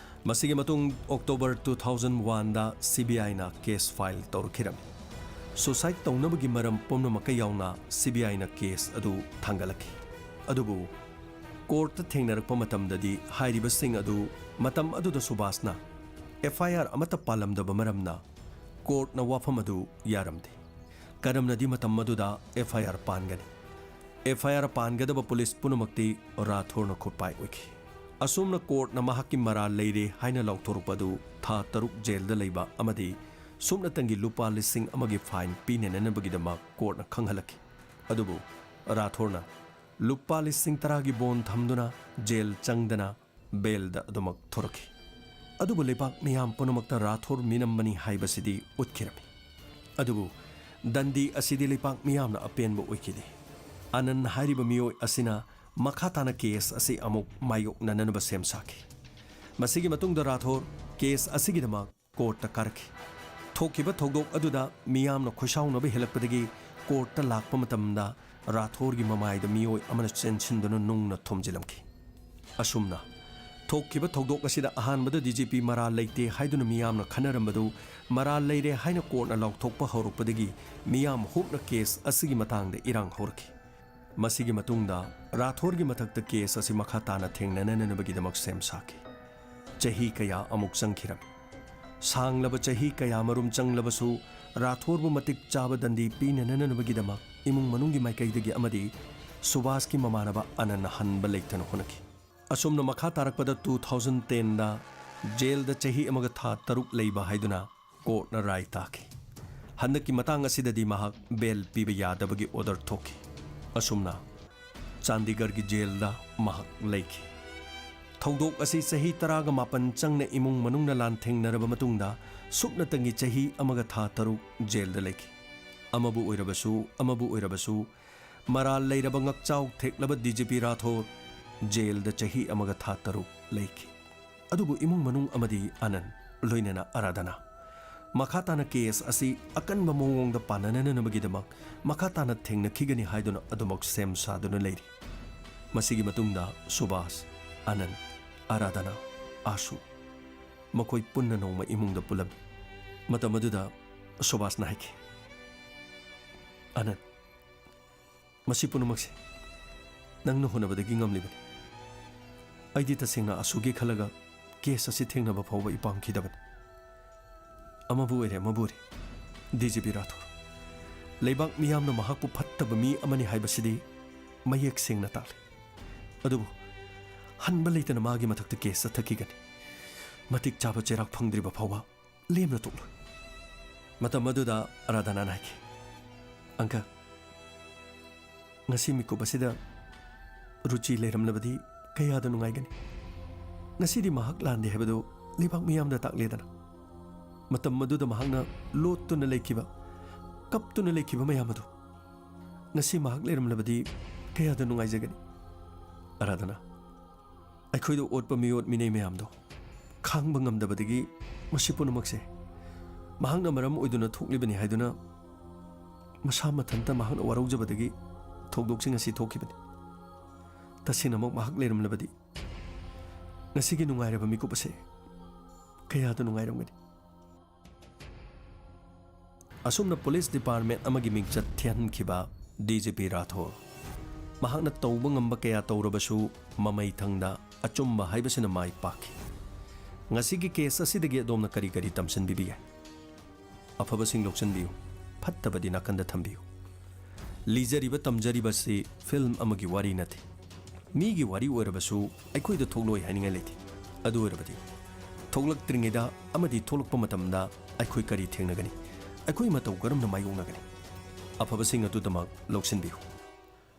ꯃꯁꯤꯒꯤ ꯃꯇꯨꯡ October two thousand oneꯗ C B ꯑꯥꯏꯅ ꯀꯦꯁ ꯐꯥꯏꯜ ꯇꯧꯔꯛꯈꯤꯔꯝꯃꯤ꯫ ꯁꯨꯁꯥꯏꯗ ꯇꯧꯅꯕꯒꯤ ꯃꯔꯝ ꯄꯨꯝꯅꯃꯛꯀ ꯌꯥꯎꯅ ꯁꯤ ꯕꯤ ꯑꯥꯏꯅ ꯀꯦꯁ ꯑꯗꯨ ꯊꯥꯡꯒꯠꯂꯛꯈꯤ꯫ ꯑꯗꯨꯕꯨ ꯀꯣꯔꯠꯇ ꯊꯦꯡꯅꯔꯛꯄ ꯃꯇꯝꯗꯗꯤ ꯍꯥꯏꯔꯤꯕꯁꯤꯡ ꯑꯗꯨ ꯃꯇꯝ ꯑꯗꯨꯗ ꯁꯨꯕꯥꯁꯅ ꯑꯦꯐ ꯑꯥꯏ ꯑꯥꯔ ꯑꯃꯠꯇ ꯄꯥꯜꯂꯝꯗꯕ ꯃꯔꯝꯅ ꯀꯣꯔꯠꯅ ꯋꯥꯐꯝ ꯑꯗꯨ ꯌꯥꯔꯝꯗꯦ꯫ ꯀꯔꯝꯅꯗꯤ ꯃꯇꯝ ꯑꯗꯨꯗ ꯑꯦꯐ ꯑꯥꯏ ꯑꯥꯔ ꯄꯥꯟꯒꯅꯤ? ꯑꯦꯐ ꯑꯥꯏ ꯑꯥꯔ ꯄꯥꯟꯒꯗꯕ ꯄꯨꯂꯤꯁ ꯄꯨꯝꯅꯃꯛꯇꯤ ꯔꯥꯊꯣꯔꯅ ꯈꯨꯠꯄꯥꯏ ꯑꯣꯏꯈꯤ꯫ ꯑꯁꯨꯝꯅ ꯀꯣꯔꯠꯅ ꯃꯍꯥꯛꯀꯤ ꯃꯔꯥꯜ ꯂꯩꯔꯦ ꯍꯥꯏꯅ ꯂꯥꯎꯊꯣꯔꯛꯄ ꯑꯗꯨ ꯊꯥ ꯇꯔꯨꯛ ꯖꯦꯜꯗ ꯂꯩꯕ ꯑꯃꯗꯤ ꯁꯨꯞꯅꯇꯪꯒꯤ ꯂꯨꯄꯥ ꯂꯤꯁꯤꯡ ꯑꯃꯒꯤ ꯐꯥꯏꯟ ꯄꯤꯅꯅꯅꯕꯒꯤꯗꯃꯛ ꯀꯣꯔꯠꯅ ꯈꯪꯍꯜꯂꯛꯈꯤ꯫ ꯑꯗꯨꯕꯨ ꯔꯥꯊꯣꯔꯅ ꯂꯨꯄꯥ ꯂꯤꯁꯤꯡ ꯇꯔꯥꯒꯤ ꯕꯣꯟ ꯊꯝꯗꯨꯅ ꯖꯦꯜ ꯆꯪꯗꯅ ꯕꯦꯜꯗ ꯑꯗꯨꯃꯛ ꯊꯣꯔꯛꯈꯤ꯫ ꯑꯗꯨꯕꯨ ꯂꯩꯕꯥꯛ ꯃꯤꯌꯥꯝ ꯄꯨꯝꯅꯃꯛꯇ ꯔꯥꯊꯣꯔ ꯃꯤꯅꯝꯕꯅꯤ ꯍꯥꯏꯕꯁꯤꯗꯤ ꯎꯠꯈꯤꯔꯝꯃꯤ꯫ ꯑꯗꯨꯕꯨ ꯗꯟꯗꯤ ꯑꯁꯤꯗꯤ ꯂꯩꯕꯥꯛ ꯃꯤꯌꯥꯝꯅ ꯑꯄꯦꯟꯕ ꯑꯣꯏꯈꯤꯗꯦ꯫ ꯑꯅꯟ ꯍꯥꯏꯔꯤꯕ ꯃꯤꯑꯣꯏ ꯑꯁꯤꯅ ꯃꯈꯥ ꯇꯥꯅ ꯀꯦꯁ ꯑꯁꯤ ꯑꯃꯨꯛ ꯃꯥꯌꯣꯛꯅꯅꯅꯕ ꯁꯦꯝ ꯁꯥꯈꯤ꯫ ꯃꯁꯤꯒꯤ ꯃꯇꯨꯡꯗ ꯔꯥꯊꯣꯔ ꯀꯦꯁ ꯑꯁꯤꯒꯤꯗꯃꯛ ꯀꯣꯔꯠꯇ ꯀꯥꯔꯛꯈꯤ꯫ ꯊꯣꯛꯈꯤꯕ ꯊꯧꯗꯣꯛ ꯑꯗꯨꯗ ꯃꯤꯌꯥꯝꯅ ꯈꯣꯏꯁꯥꯎꯅꯕ ꯍꯦꯜꯂꯛꯄꯗꯒꯤ ꯀꯣꯔꯠꯇ ꯂꯥꯛꯄ ꯃꯇꯝꯗ ꯔꯥꯊꯣꯔꯒꯤ ꯃꯃꯥꯏꯗ ꯃꯤꯑꯣꯏ ꯑꯃꯅ ꯆꯦꯟꯁꯤꯟꯗꯨꯅ ꯅꯨꯡꯅ ꯊꯣꯝꯖꯤꯜꯂꯝꯈꯤ꯫ ꯑꯁꯨꯝꯅ ꯊꯣꯛꯈꯤꯕ ꯊꯧꯗꯣꯛ ꯑꯁꯤꯗ ꯑꯍꯥꯟꯕꯗ ꯗꯤ ꯖꯤ ꯄꯤ ꯃꯔꯥꯜ ꯂꯩꯇꯦ ꯍꯥꯏꯗꯨꯅ ꯃꯤꯌꯥꯝꯅ ꯈꯟꯅꯔꯝꯕꯗꯨ ꯃꯔꯥꯜ ꯂꯩꯔꯦ ꯍꯥꯏꯅ ꯀꯣꯔꯠꯅ ꯂꯥꯎꯊꯣꯛꯄ ꯍꯧꯔꯛꯄꯗꯒꯤ ꯃꯤꯌꯥꯝ ꯍꯨꯞꯅ ꯀꯦꯁ ꯑꯁꯤꯒꯤ ꯃꯇꯥꯡꯗ ꯏꯔꯥꯡ ꯍꯧꯔꯛꯈꯤ꯫ ꯃꯁꯤꯒꯤ ꯃꯇꯨꯡꯗ ꯔꯥꯊꯣꯔꯒꯤ ꯃꯊꯛꯇ ꯀꯦꯁ ꯑꯁꯤ ꯃꯈꯥ ꯇꯥꯅ ꯊꯦꯡꯅꯅꯅꯕꯒꯤꯗꯃꯛ ꯁꯦꯝ ꯁꯥꯈꯤ꯫ ꯆꯍꯤ ꯀꯌꯥ ꯑꯃꯨꯛ ꯆꯪꯈꯤꯔꯝꯃꯤ꯫ ꯁꯥꯡꯂꯕ ꯆꯍꯤ ꯀꯌꯥꯃꯔꯨꯝ ꯆꯪꯂꯕꯁꯨ ꯔꯥꯊꯣꯔꯕꯨ ꯃꯇꯤꯛ ꯆꯥꯕ ꯗꯟꯗꯤ ꯄꯤꯅꯅꯅꯕꯒꯤꯗꯃꯛ ꯏꯃꯨꯡ ꯃꯅꯨꯡꯒꯤ ꯃꯥꯏꯀꯩꯗꯒꯤ ꯑꯃꯗꯤ ꯁꯨꯕꯥꯁꯀꯤ ꯃꯃꯥꯟꯅꯕ ꯑꯅꯟꯅ ꯍꯟꯕ ꯂꯩꯇꯅ ꯍꯣꯠꯅꯈꯤ꯫ ꯑꯁꯨꯝꯅ ꯃꯈꯥ ꯇꯥꯔꯛꯄꯗ two thousand ten ꯗ ꯖꯦꯜꯗ ꯆꯍꯤ ꯑꯃꯒ ꯊꯥ ꯇꯔꯨꯛ ꯂꯩꯕ ꯍꯥꯏꯗꯨꯅ ꯀꯣꯔꯠꯅ ꯔꯥꯏ ꯇꯥꯈꯤ꯫ ꯍꯟꯗꯛꯀꯤ ꯃꯇꯥꯡ ꯑꯁꯤꯗꯗꯤ ꯃꯍꯥꯛ ꯕꯦꯜ ꯄꯤꯕ ꯌꯥꯗꯕꯒꯤ ꯑꯣꯔꯗꯔ ꯊꯣꯛꯈꯤ꯫ ꯑꯁꯨꯝꯅ ꯆꯥꯟꯗꯤꯒꯔꯒꯤ ꯖꯦꯜꯗ ꯃꯍꯥꯛ ꯂꯩꯈꯤ꯫ ꯊꯧꯗꯣꯛ ꯑꯁꯤ ꯆꯍꯤ ꯇꯔꯥꯒ ꯃꯥꯄꯟ ꯆꯪꯅ ꯏꯃꯨꯡ ꯃꯅꯨꯡꯅ ꯂꯥꯟꯊꯦꯡꯅꯔꯕ ꯃꯇꯨꯡꯗ ꯁꯨꯞꯅꯇꯪꯒꯤ ꯆꯍꯤ ꯑꯃꯒ ꯊꯥ ꯇꯔꯨꯛ ꯖꯦꯜꯗ ꯂꯩꯈꯤ꯫ ꯑꯃꯕꯨ ꯑꯣꯏꯔꯕꯁꯨ, ꯑꯃꯕꯨ ꯑꯣꯏꯔꯕꯁꯨ, ꯃꯔꯥꯜ ꯂꯩꯔꯕ ꯉꯥꯛꯆꯥꯎ ꯊꯦꯛꯂꯕ ꯗꯤ ꯖꯤ ꯄꯤ ꯔꯥꯊꯣꯔ ꯖꯦꯜꯗ ꯆꯍꯤ ꯑꯃꯒ ꯊꯥ ꯇꯔꯨꯛ ꯂꯩꯈꯤ꯫ ꯑꯗꯨꯕꯨ ꯏꯃꯨꯡ ꯃꯅꯨꯡ ꯑꯃꯗꯤ ꯑꯅꯟ, ꯂꯣꯏꯅꯅ ꯑꯔꯥꯙꯅꯥ, ꯃꯈꯥ ꯇꯥꯅ ꯀꯦꯁ ꯑꯁꯤ ꯑꯀꯟꯕ ꯃꯑꯣꯡꯗ ꯄꯥꯟꯅꯅꯅꯕꯒꯤꯗꯃꯛ ꯃꯈꯥ ꯇꯥꯅ ꯊꯦꯡꯅꯈꯤꯒꯅꯤ ꯍꯥꯏꯗꯨꯅ ꯑꯗꯨꯃꯛ ꯁꯦꯝ ꯁꯥꯗꯨꯅ ꯂꯩꯔꯤ꯫ ꯃꯁꯤꯒꯤ ꯃꯇꯨꯡꯗ ꯁꯨꯕꯥꯁ, ꯑꯅꯟ, ꯑꯔꯥꯙꯅꯥ, ꯑꯥꯁꯨ, ꯃꯈꯣꯏ ꯄꯨꯟꯅ ꯅꯣꯡꯃ ꯏꯃꯨꯡꯗ ꯄꯨꯜꯂꯝꯃꯤ꯫ ꯃꯇꯝ ꯑꯗꯨꯗ ꯁꯨꯕꯥꯁꯅ ꯍꯥꯏꯈꯤ, "ꯑꯅꯟ, ꯃꯁꯤ ꯄꯨꯝꯅꯃꯛꯁꯦ ꯅꯪꯅ ꯍꯣꯠꯅꯕꯗꯒꯤ ꯉꯝꯂꯤꯕꯅꯤ꯫ ꯑꯩꯗꯤ ꯇꯁꯦꯡꯅ ꯑꯁꯨꯒꯤ ꯈꯜꯂꯒ ꯀꯦꯁ ꯑꯁꯤ ꯊꯦꯡꯅꯕ ꯐꯥꯎꯕ ꯑꯩ ꯄꯥꯝꯈꯤꯗꯕꯅꯤ꯫ ꯑꯃꯕꯨ ꯑꯣꯏꯔꯦ, ꯑꯃꯕꯨ ꯑꯣꯏꯔꯦ, ꯗꯤ ꯖꯤ ꯄꯤ ꯔꯥꯊꯣꯔ, ꯂꯩꯕꯥꯛ ꯃꯤꯌꯥꯝꯅ ꯃꯍꯥꯛꯄꯨ ꯐꯠꯇꯕ ꯃꯤ ꯑꯃꯅꯤ ꯍꯥꯏꯕꯁꯤꯗꯤ ꯃꯌꯦꯛ ꯁꯦꯡꯅ ꯇꯥꯛꯂꯤ꯫ ꯑꯗꯨꯕꯨ ꯍꯟꯕ ꯂꯩꯇꯅ ꯃꯥꯒꯤ ꯃꯊꯛꯇ ꯀꯦꯁ ꯆꯠꯊꯈꯤꯒꯅꯤ꯫ ꯃꯇꯤꯛ ꯆꯥꯕ ꯆꯩꯔꯥꯛ ꯐꯪꯗ꯭ꯔꯤꯕ ꯐꯥꯎꯕ ꯂꯦꯝꯅ ꯇꯣꯛꯂꯣꯏ꯫" ꯃꯇꯝ ꯑꯗꯨꯗ ꯑꯔꯥꯙꯅꯥꯅ ꯍꯥꯏꯈꯤ, "ꯑꯪꯀꯜ, ꯉꯁꯤ ꯃꯤꯀꯨꯞ ꯑꯁꯤꯗ ꯔꯨꯆꯤ ꯂꯩꯔꯝꯂꯕꯗꯤ ꯀꯌꯥꯗ ꯅꯨꯡꯉꯥꯏꯒꯅꯤ꯫ ꯉꯁꯤꯗꯤ ꯃꯍꯥꯛ ꯂꯥꯟꯗꯦ ꯍꯥꯏꯕꯗꯨ ꯂꯩꯕꯥꯛ ꯃꯤꯌꯥꯝꯗ ꯇꯥꯛꯂꯦꯗꯅ꯫ ꯃꯇꯝ ꯑꯗꯨꯗ ꯃꯍꯥꯛꯅ ꯂꯣꯠꯇꯨꯅ ꯂꯩꯈꯤꯕ, ꯀꯞꯇꯨꯅ ꯂꯩꯈꯤꯕ ꯃꯌꯥꯝ ꯑꯗꯨ ꯉꯁꯤ ꯃꯍꯥꯛ ꯂꯩꯔꯝꯂꯕꯗꯤ ꯀꯌꯥꯗ ꯅꯨꯡꯉꯥꯏꯖꯒꯅꯤ꯫" ꯑꯔꯥꯙꯅꯥ, ꯑꯩꯈꯣꯏꯗ ꯑꯣꯠꯄ ꯃꯤꯑꯣꯠ ꯃꯤꯅꯩ ꯃꯌꯥꯝꯗꯣ ꯈꯥꯡꯕ ꯉꯝꯗꯕꯗꯒꯤ ꯃꯁꯤ ꯄꯨꯝꯅꯃꯛꯁꯦ ꯃꯍꯥꯛꯅ ꯃꯔꯝ ꯑꯣꯏꯗꯨꯅ ꯊꯣꯛꯂꯤꯕꯅꯤ ꯍꯥꯏꯗꯨꯅ ꯃꯁꯥ ꯃꯊꯟꯇ ꯃꯍꯥꯛꯅ ꯋꯥꯔꯧꯖꯕꯗꯒꯤ ꯊꯧꯗꯣꯛꯁꯤꯡ ꯑꯁꯤ ꯊꯣꯛꯈꯤꯕꯅꯤ꯫ ꯇꯁꯦꯡꯅꯃꯛ ꯃꯍꯥꯛ ꯂꯩꯔꯝꯂꯕꯗꯤ ꯉꯁꯤꯒꯤ ꯅꯨꯡꯉꯥꯏꯔꯕ ꯃꯤꯀꯨꯞ ꯑꯁꯦ ꯀꯌꯥꯗ ꯅꯨꯡꯉꯥꯏꯔꯝꯒꯅꯤ꯫ ꯑꯁꯨꯝꯅ ꯄꯨꯂꯤꯁ ꯗꯤꯄꯥꯔꯠꯃꯦꯟꯠ ꯑꯃꯒꯤ ꯃꯤꯡꯆꯠ ꯊꯤꯍꯟꯈꯤꯕ ꯗꯤ ꯖꯤ ꯄꯤ ꯔꯥꯊꯣꯔ, ꯃꯍꯥꯛꯅ ꯇꯧꯕ ꯉꯝꯕ ꯀꯌꯥ ꯇꯧꯔꯕꯁꯨ ꯃꯃꯩ ꯊꯪꯗ ꯑꯆꯨꯝꯕ ꯍꯥꯏꯕꯁꯤꯅ ꯃꯥꯏ ꯄꯥꯛꯈꯤ꯫ ꯉꯁꯤꯒꯤ ꯀꯦꯁ ꯑꯁꯤꯗꯒꯤ ꯑꯗꯣꯝꯅ ꯀꯔꯤ ꯀꯔꯤ ꯇꯝꯁꯤꯟꯕꯤꯕ ꯌꯥꯏ? ꯑꯐꯕꯁꯤꯡ ꯂꯧꯁꯤꯟꯕꯤꯌꯨ, ꯐꯠꯇꯕꯗꯤ ꯅꯥꯀꯟꯗ ꯊꯝꯕꯤꯌꯨ꯫ ꯂꯤꯖꯔꯤꯕ ꯇꯝꯖꯔꯤꯕ ꯑꯁꯤ ꯐꯤꯜꯝ ꯑꯃꯒꯤ ꯋꯥꯔꯤ ꯅꯠꯇꯦ꯫ ꯃꯤꯒꯤ ꯋꯥꯔꯤ ꯑꯣꯏꯔꯕꯁꯨ ꯑꯩꯈꯣꯏꯗ ꯊꯣꯛꯂꯣꯏ ꯍꯥꯏꯅꯤꯡꯉꯥꯏ ꯂꯩꯇꯦ꯫ ꯑꯗꯨ ꯑꯣꯏꯔꯕꯗꯤ ꯊꯣꯛꯂꯛꯇ꯭ꯔꯤꯉꯩꯗ ꯑꯃꯗꯤ ꯊꯣꯛꯂꯛꯄ ꯃꯇꯝꯗ ꯑꯩꯈꯣꯏ ꯀꯔꯤ ꯊꯦꯡꯅꯒꯅꯤ? ꯑꯩꯈꯣꯏ ꯃꯇꯧ ꯀꯔꯝꯅ ꯃꯥꯌꯣꯛꯅꯒꯅꯤ? ꯑꯐꯕꯁꯤꯡ ꯑꯗꯨꯗꯃꯛ ꯂꯧꯁꯤꯟꯕꯤꯌꯨ꯫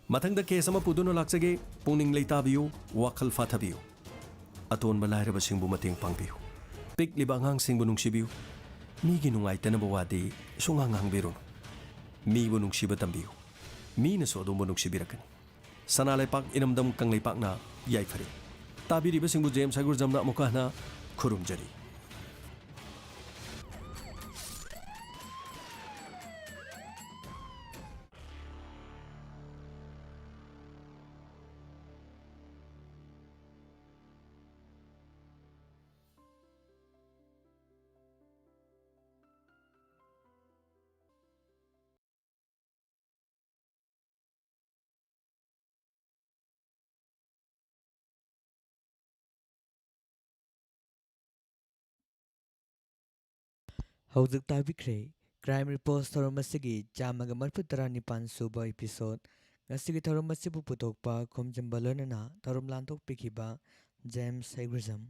ꯃꯊꯪꯗ ꯀꯦꯁ ꯑꯃ ꯄꯨꯗꯨꯅ ꯂꯥꯛꯆꯒꯦ꯫ ꯄꯨꯛꯅꯤꯡ ꯂꯩꯇꯥꯕꯤꯌꯨ, ꯋꯥꯈꯜ ꯐꯥꯊꯕꯤꯌꯨ꯫ ꯑꯇꯣꯟꯕ ꯂꯥꯏꯔꯕꯁꯤꯡꯕꯨ ꯃꯇꯦꯡ ꯄꯥꯡꯕꯤꯌꯨ꯫ ꯄꯤꯛꯂꯤꯕ ꯑꯉꯥꯡꯁꯤꯡꯕꯨ ꯅꯨꯡꯁꯤꯕꯤꯌꯨ꯫ ꯃꯤꯒꯤ ꯅꯨꯡꯉꯥꯏꯇꯅꯕ ꯋꯥꯗꯤ ꯁꯨꯡꯉꯥꯡ ꯉꯥꯡꯕꯤꯔꯨꯅꯨ꯫ ꯃꯤꯕꯨ ꯅꯨꯡꯁꯤꯕ ꯇꯝꯕꯤꯌꯨ꯫ ꯃꯤꯅꯁꯨ ꯑꯗꯣꯝꯕꯨ ꯅꯨꯡꯁꯤꯕꯤꯔꯛꯀꯅꯤ꯫ ꯁꯅꯥ ꯂꯩꯄꯥꯛ ꯏꯔꯝꯗꯝ ꯀꯪꯂꯩꯄꯥꯛꯅ ꯌꯥꯏꯐꯔꯦ꯫ ꯇꯥꯕꯤꯔꯤꯕꯁꯤꯡꯕꯨ ꯖꯦꯝꯁ ꯍꯩꯒ꯭ꯔꯨꯖꯝꯅ ꯑꯃꯨꯛꯀ ꯍꯟꯅ ꯈꯨꯔꯨꯝꯖꯔꯤ꯫ ꯍꯧꯖꯤꯛ ꯇꯥꯕꯤꯈ꯭ꯔꯦ ꯀ꯭ꯔꯥꯏꯝ ꯔꯤꯄꯣꯔꯠꯁ ꯊꯧꯔꯝ ꯑꯁꯤꯒꯤ ꯆꯥꯝꯃꯒ ꯃꯔꯤꯐꯨ ꯇꯔꯥꯅꯤꯄꯥꯟ ꯁꯨꯕ ꯏꯄꯤꯁꯣꯠ꯫ ꯉꯁꯤꯒꯤ ꯊꯧꯔꯝ ꯑꯁꯤꯕꯨ ꯄꯨꯊꯣꯛꯄ ꯈꯣꯝꯖꯤꯟꯕ ꯂꯣꯏꯅꯅ ꯊꯧꯔꯝ ꯂꯥꯟꯊꯣꯛꯄꯤꯈꯤꯕ ꯖꯦꯝꯁ ꯍꯩꯒ꯭ꯔꯨꯖꯝ꯫